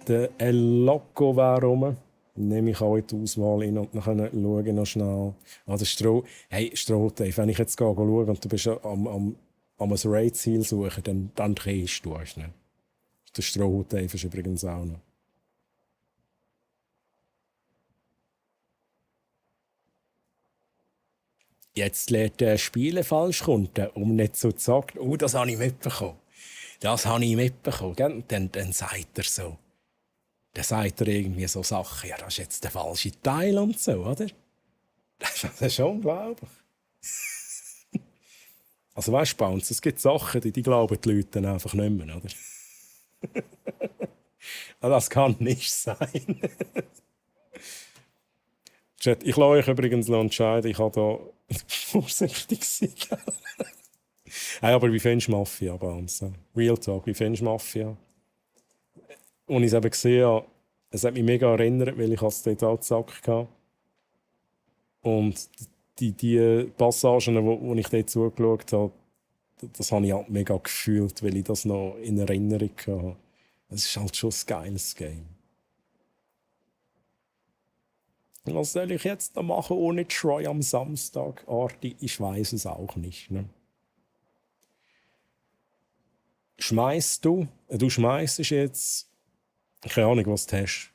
Der El Loco wäre rum. Nehme ich auch in die Auswahl rein und dann schaue ich noch schnell. Der Stroh-Dave, wenn ich jetzt schaue und du bist am Raid-Ziel suchen, dann drehst du es. Der Stroh-Dave ist übrigens auch noch. Jetzt lädt der Spiele falsch runter, um nicht zu sagen, oh, das habe ich mitbekommen. Dann sagt er so. Dann sagt er irgendwie so Sachen, ja, das ist jetzt der falsche Teil und so, oder? Das ist unglaublich. Also weißt du, Bounce, es gibt Sachen, die glauben die Leute dann einfach nicht mehr, oder? Das kann nicht sein. Chat, ich lasse euch übrigens noch entscheiden, ich habe da vorsichtig sein. Hey, aber wie findest du Mafia bei uns? Real Talk, wie findest du Mafia? Und ich es eben gesehen habe, es hat mich mega erinnert, weil ich es dort auch gesagt hatte. Und die Passagen, wo ich dort zugeschaut habe, das habe ich halt mega gefühlt, weil ich das noch in Erinnerung habe. Es ist halt schon ein geiles Game. Was soll ich jetzt noch machen ohne Troy am Samstag, Arti? Ich weiß es auch nicht. Ne? Du schmeißt jetzt, keine Ahnung, was du hast,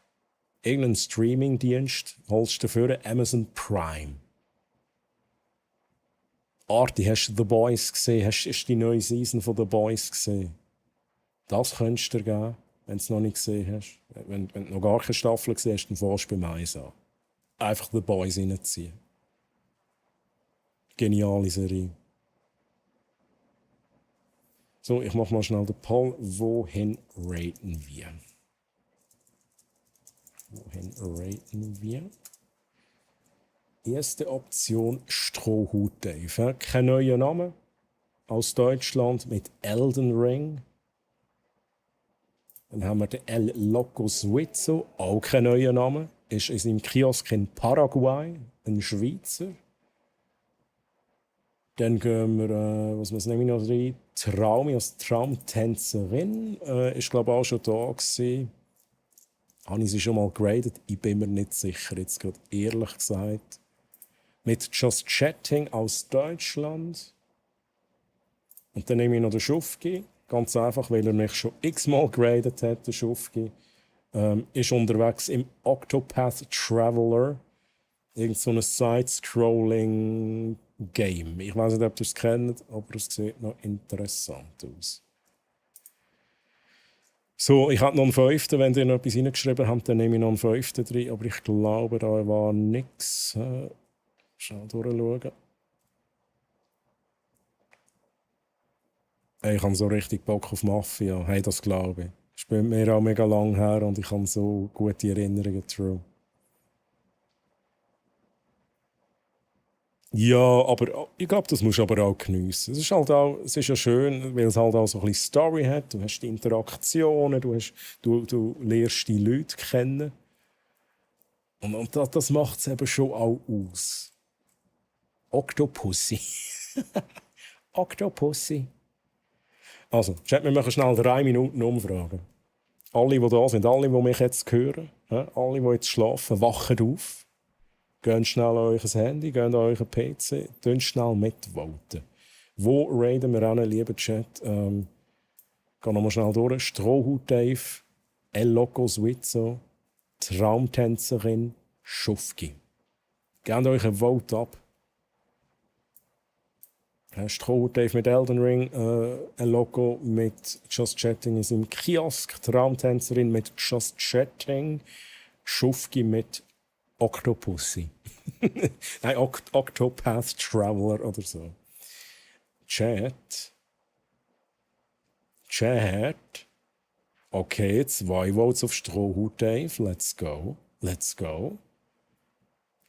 irgendeinen Streaming-Dienst, holst dafür Amazon Prime. Arti, hast du The Boys gesehen? Hast du die neue Season von The Boys gesehen? Das könntest du dir geben, wenn du es noch nicht gesehen hast. Wenn du noch gar keine Staffel gesehen hast, dann fährst du beim Eis an. Einfach The Boys reinziehen. Geniale Serie. So, ich mache mal schnell den Poll. Wohin raten wir? Wohin raten wir? Erste Option Strohhut Dave. Kein neuer Name. Aus Deutschland mit Elden Ring. Dann haben wir den El Loco Suizo. Auch kein neuer Name. Ist im Kiosk in Paraguay. Ein Schweizer. Dann gehen wir, was nehme ich noch rein? Traumi als Traumtänzerin. Ist glaube ich auch schon da gewesen. Habe ich sie schon mal graded? Ich bin mir nicht sicher, jetzt gerade ehrlich gesagt. Mit Just Chatting aus Deutschland. Und dann nehme ich noch den Schufki. Ganz einfach, weil er mich schon x-mal graded hat, der Schufki. Ist unterwegs im Octopath Traveler. Irgend so ein Side-Scrolling-Game. Ich weiß nicht, ob ihr es kennt, aber es sieht noch interessant aus. So, ich habe noch einen 5. Wenn ihr noch etwas reingeschrieben habt, dann nehme ich noch einen 5. drin. Aber ich glaube, da war nichts. Schnell durchschauen. Hey, ich habe so richtig Bock auf Mafia. Hey, das glaube ich. Es spielt mir auch mega lang her und ich habe so gute Erinnerungen daran. Ja, aber ich glaube, das musst du aber auch geniessen. Es ist ja schön, weil es halt auch so ein bisschen Story hat. Du hast die Interaktionen, du lernst die Leute kennen. Und das macht es eben schon auch aus. Octopussy. Octopussy. Also, Chat, wir machen schnell 3 Minuten Umfrage. Alle, die da sind, alle, die mich jetzt hören, alle, die jetzt schlafen, wachen auf. Geht schnell an euer Handy, geht an euren PC, tun schnell mitvoten. Wo raiden wir an, lieber Chat? Gehen nochmal schnell durch. Strohhut Dave, El Loco Suizo, Traumtänzerin, Schufki. Gebt euch ein Vote ab. Strohhut Dave mit Elden Ring, El Loco mit Just Chatting ist im Kiosk, Traumtänzerin mit Just Chatting, Schufki mit Octopussy. Nein, Octopath Traveler oder so. Chat. Okay, 2 Votes auf Strohhut Dave. Let's go.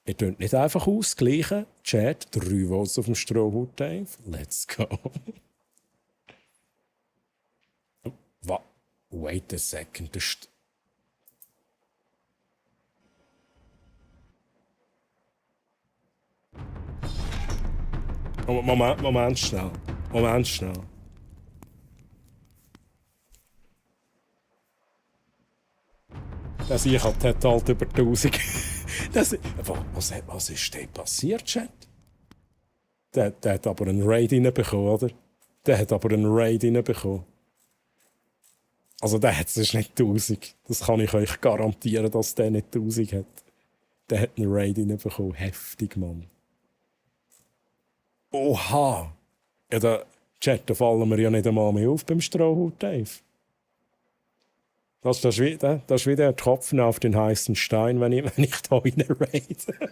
Ihr könnt nicht einfach ausgleichen. Chat, 3 Votes auf dem Strohhut Dave. Let's go. Wait a second. Moment schnell. Das ich hat halt über 1000. Was ist denn passiert, Chat? Der hat aber einen Raid reinbekommen, oder? Also der hat es nicht 1000. Das kann ich euch garantieren, dass der nicht 1000 hat. Der hat einen Raid reinbekommen. Heftig, Mann. Oha! Ja, da fallen wir ja nicht einmal mehr auf beim Strohhut, Dave. Das ist wie der Tropfen auf den heißen Stein, wenn ich da rein raide.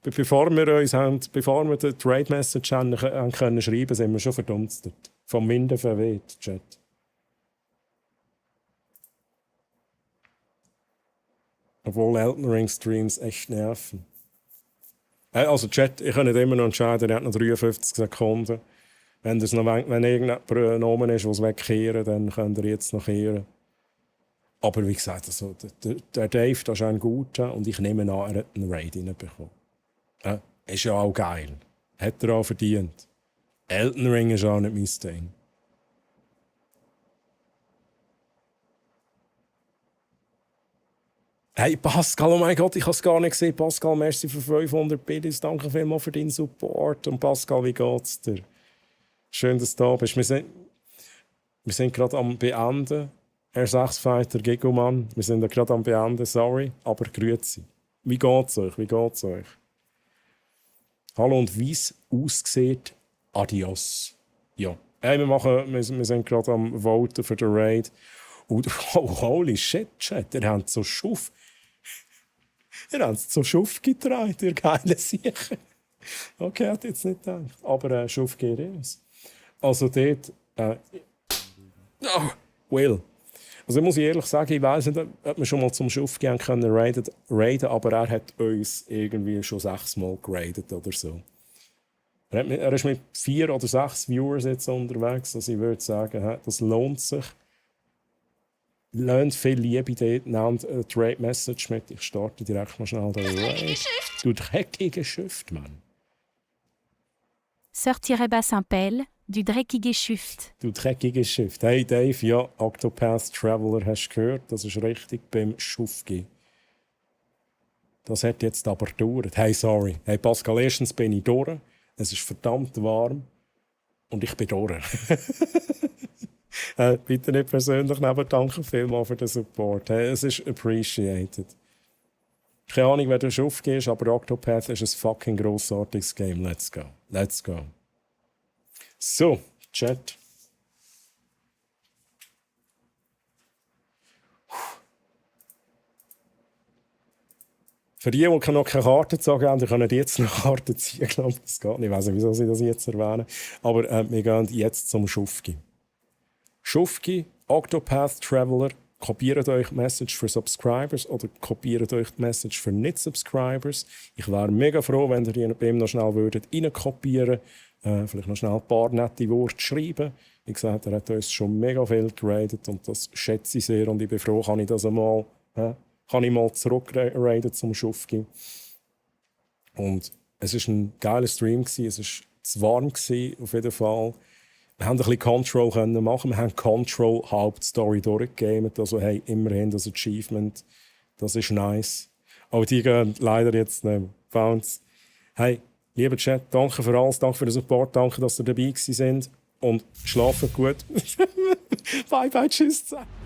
Bevor wir die Trade-Message haben können schreiben, sind wir schon verdunstet. Vom Winden verweht, Chat. Obwohl Elden Ring Streams echt nerven. Also Chat, ich kann nicht immer noch entscheiden, er hat noch 53 Sekunden. Wenn irgendjemand Nomen ist, der es wegkehren, dann könnt ihr jetzt noch kehren. Aber wie gesagt, also, der Dave, das ist ein guter und ich nehme an, er hat einen Raid reinbekommen. Ist ja auch geil. Hat er auch verdient. Elden Ring ist auch nicht mein Ding. Hey Pascal, oh mein Gott, ich habe es gar nicht gesehen. Pascal, merci für 500 Biddies. Danke vielmals für deinen Support. Und Pascal, wie geht's dir? Schön, dass du da bist. Wir sind gerade am Beenden. R6-Fighter, Gigoman. Wir sind gerade am Beenden, sorry. Aber grüezi. Wie geht's euch? Wie geht's euch? Hallo und wie es aussieht, adios. Ja. Hey, wir sind gerade am Voten für den Raid. Und holy shit, Chat, ihr habt so Schuff. Ihr habt so Schuff getragen, ihr geile Sicher. Okay, hätte ich jetzt nicht gedacht. Aber Schuff geht raus. Also dort. Will. Also ich muss ehrlich sagen, ich weiss nicht, ob wir schon mal zum Schuff gehen können raiden, aber er hat uns irgendwie schon 6 Mal geradet oder so. Er ist mit 4 oder 6 Viewers jetzt unterwegs. Also ich würde sagen, das lohnt sich. Lernt viel Liebe dort, nehmt eine Trade Message mit. Ich starte direkt mal schnell den Raid. Du dreckige Schiff, Mann. Sir-Bassin-Pelle, du dreckige Schiff. Du dreckige Schiff. Hey Dave, ja, Octopath Traveler hast du gehört. Das ist richtig beim Schuffgi. Das hat jetzt aber gedauert. Hey, sorry. Hey Pascal, erstens bin ich durch. Es ist verdammt warm. Und ich bin durch. Bitte nicht persönlich nehmen. Danke vielmals für den Support. Hey, es ist appreciated. Keine Ahnung, wer du aufgehst, aber Octopath ist ein fucking grossartiges Game. Let's go. Let's go. So, Chat. Für die noch keine Karte gezogen haben, die können jetzt eine Karte ziehen. Ich glaube, das geht nicht. Ich weiß nicht, wieso sie das jetzt erwähnen. Aber wir gehen jetzt zum Schufki. Schufki, Octopath Traveler, kopiert euch die Message für Subscribers oder kopiert euch die Message für Nicht-Subscribers. Ich wäre mega froh, wenn ihr die bei ihm noch schnell reinkopieren würdet. Vielleicht noch schnell ein paar nette Worte schreiben. Wie gesagt, er hat uns schon mega viel geradet und das schätze ich sehr. Und ich bin froh, kann ich das einmal mal zurückraiden zum Schufki. Und es war ein geiler Stream, es war zu warm auf jeden Fall. Wir haben ein bisschen Control machen. Wir haben Control Hauptstory durchgegamet. Also hey, immerhin das Achievement. Das ist nice. Aber die gehen leider jetzt nicht. Bounce. Hey, lieber Chat, danke für alles, danke für den Support, danke, dass ihr dabei sind. Und schlafen gut. Bye bye, tschüss zusammen.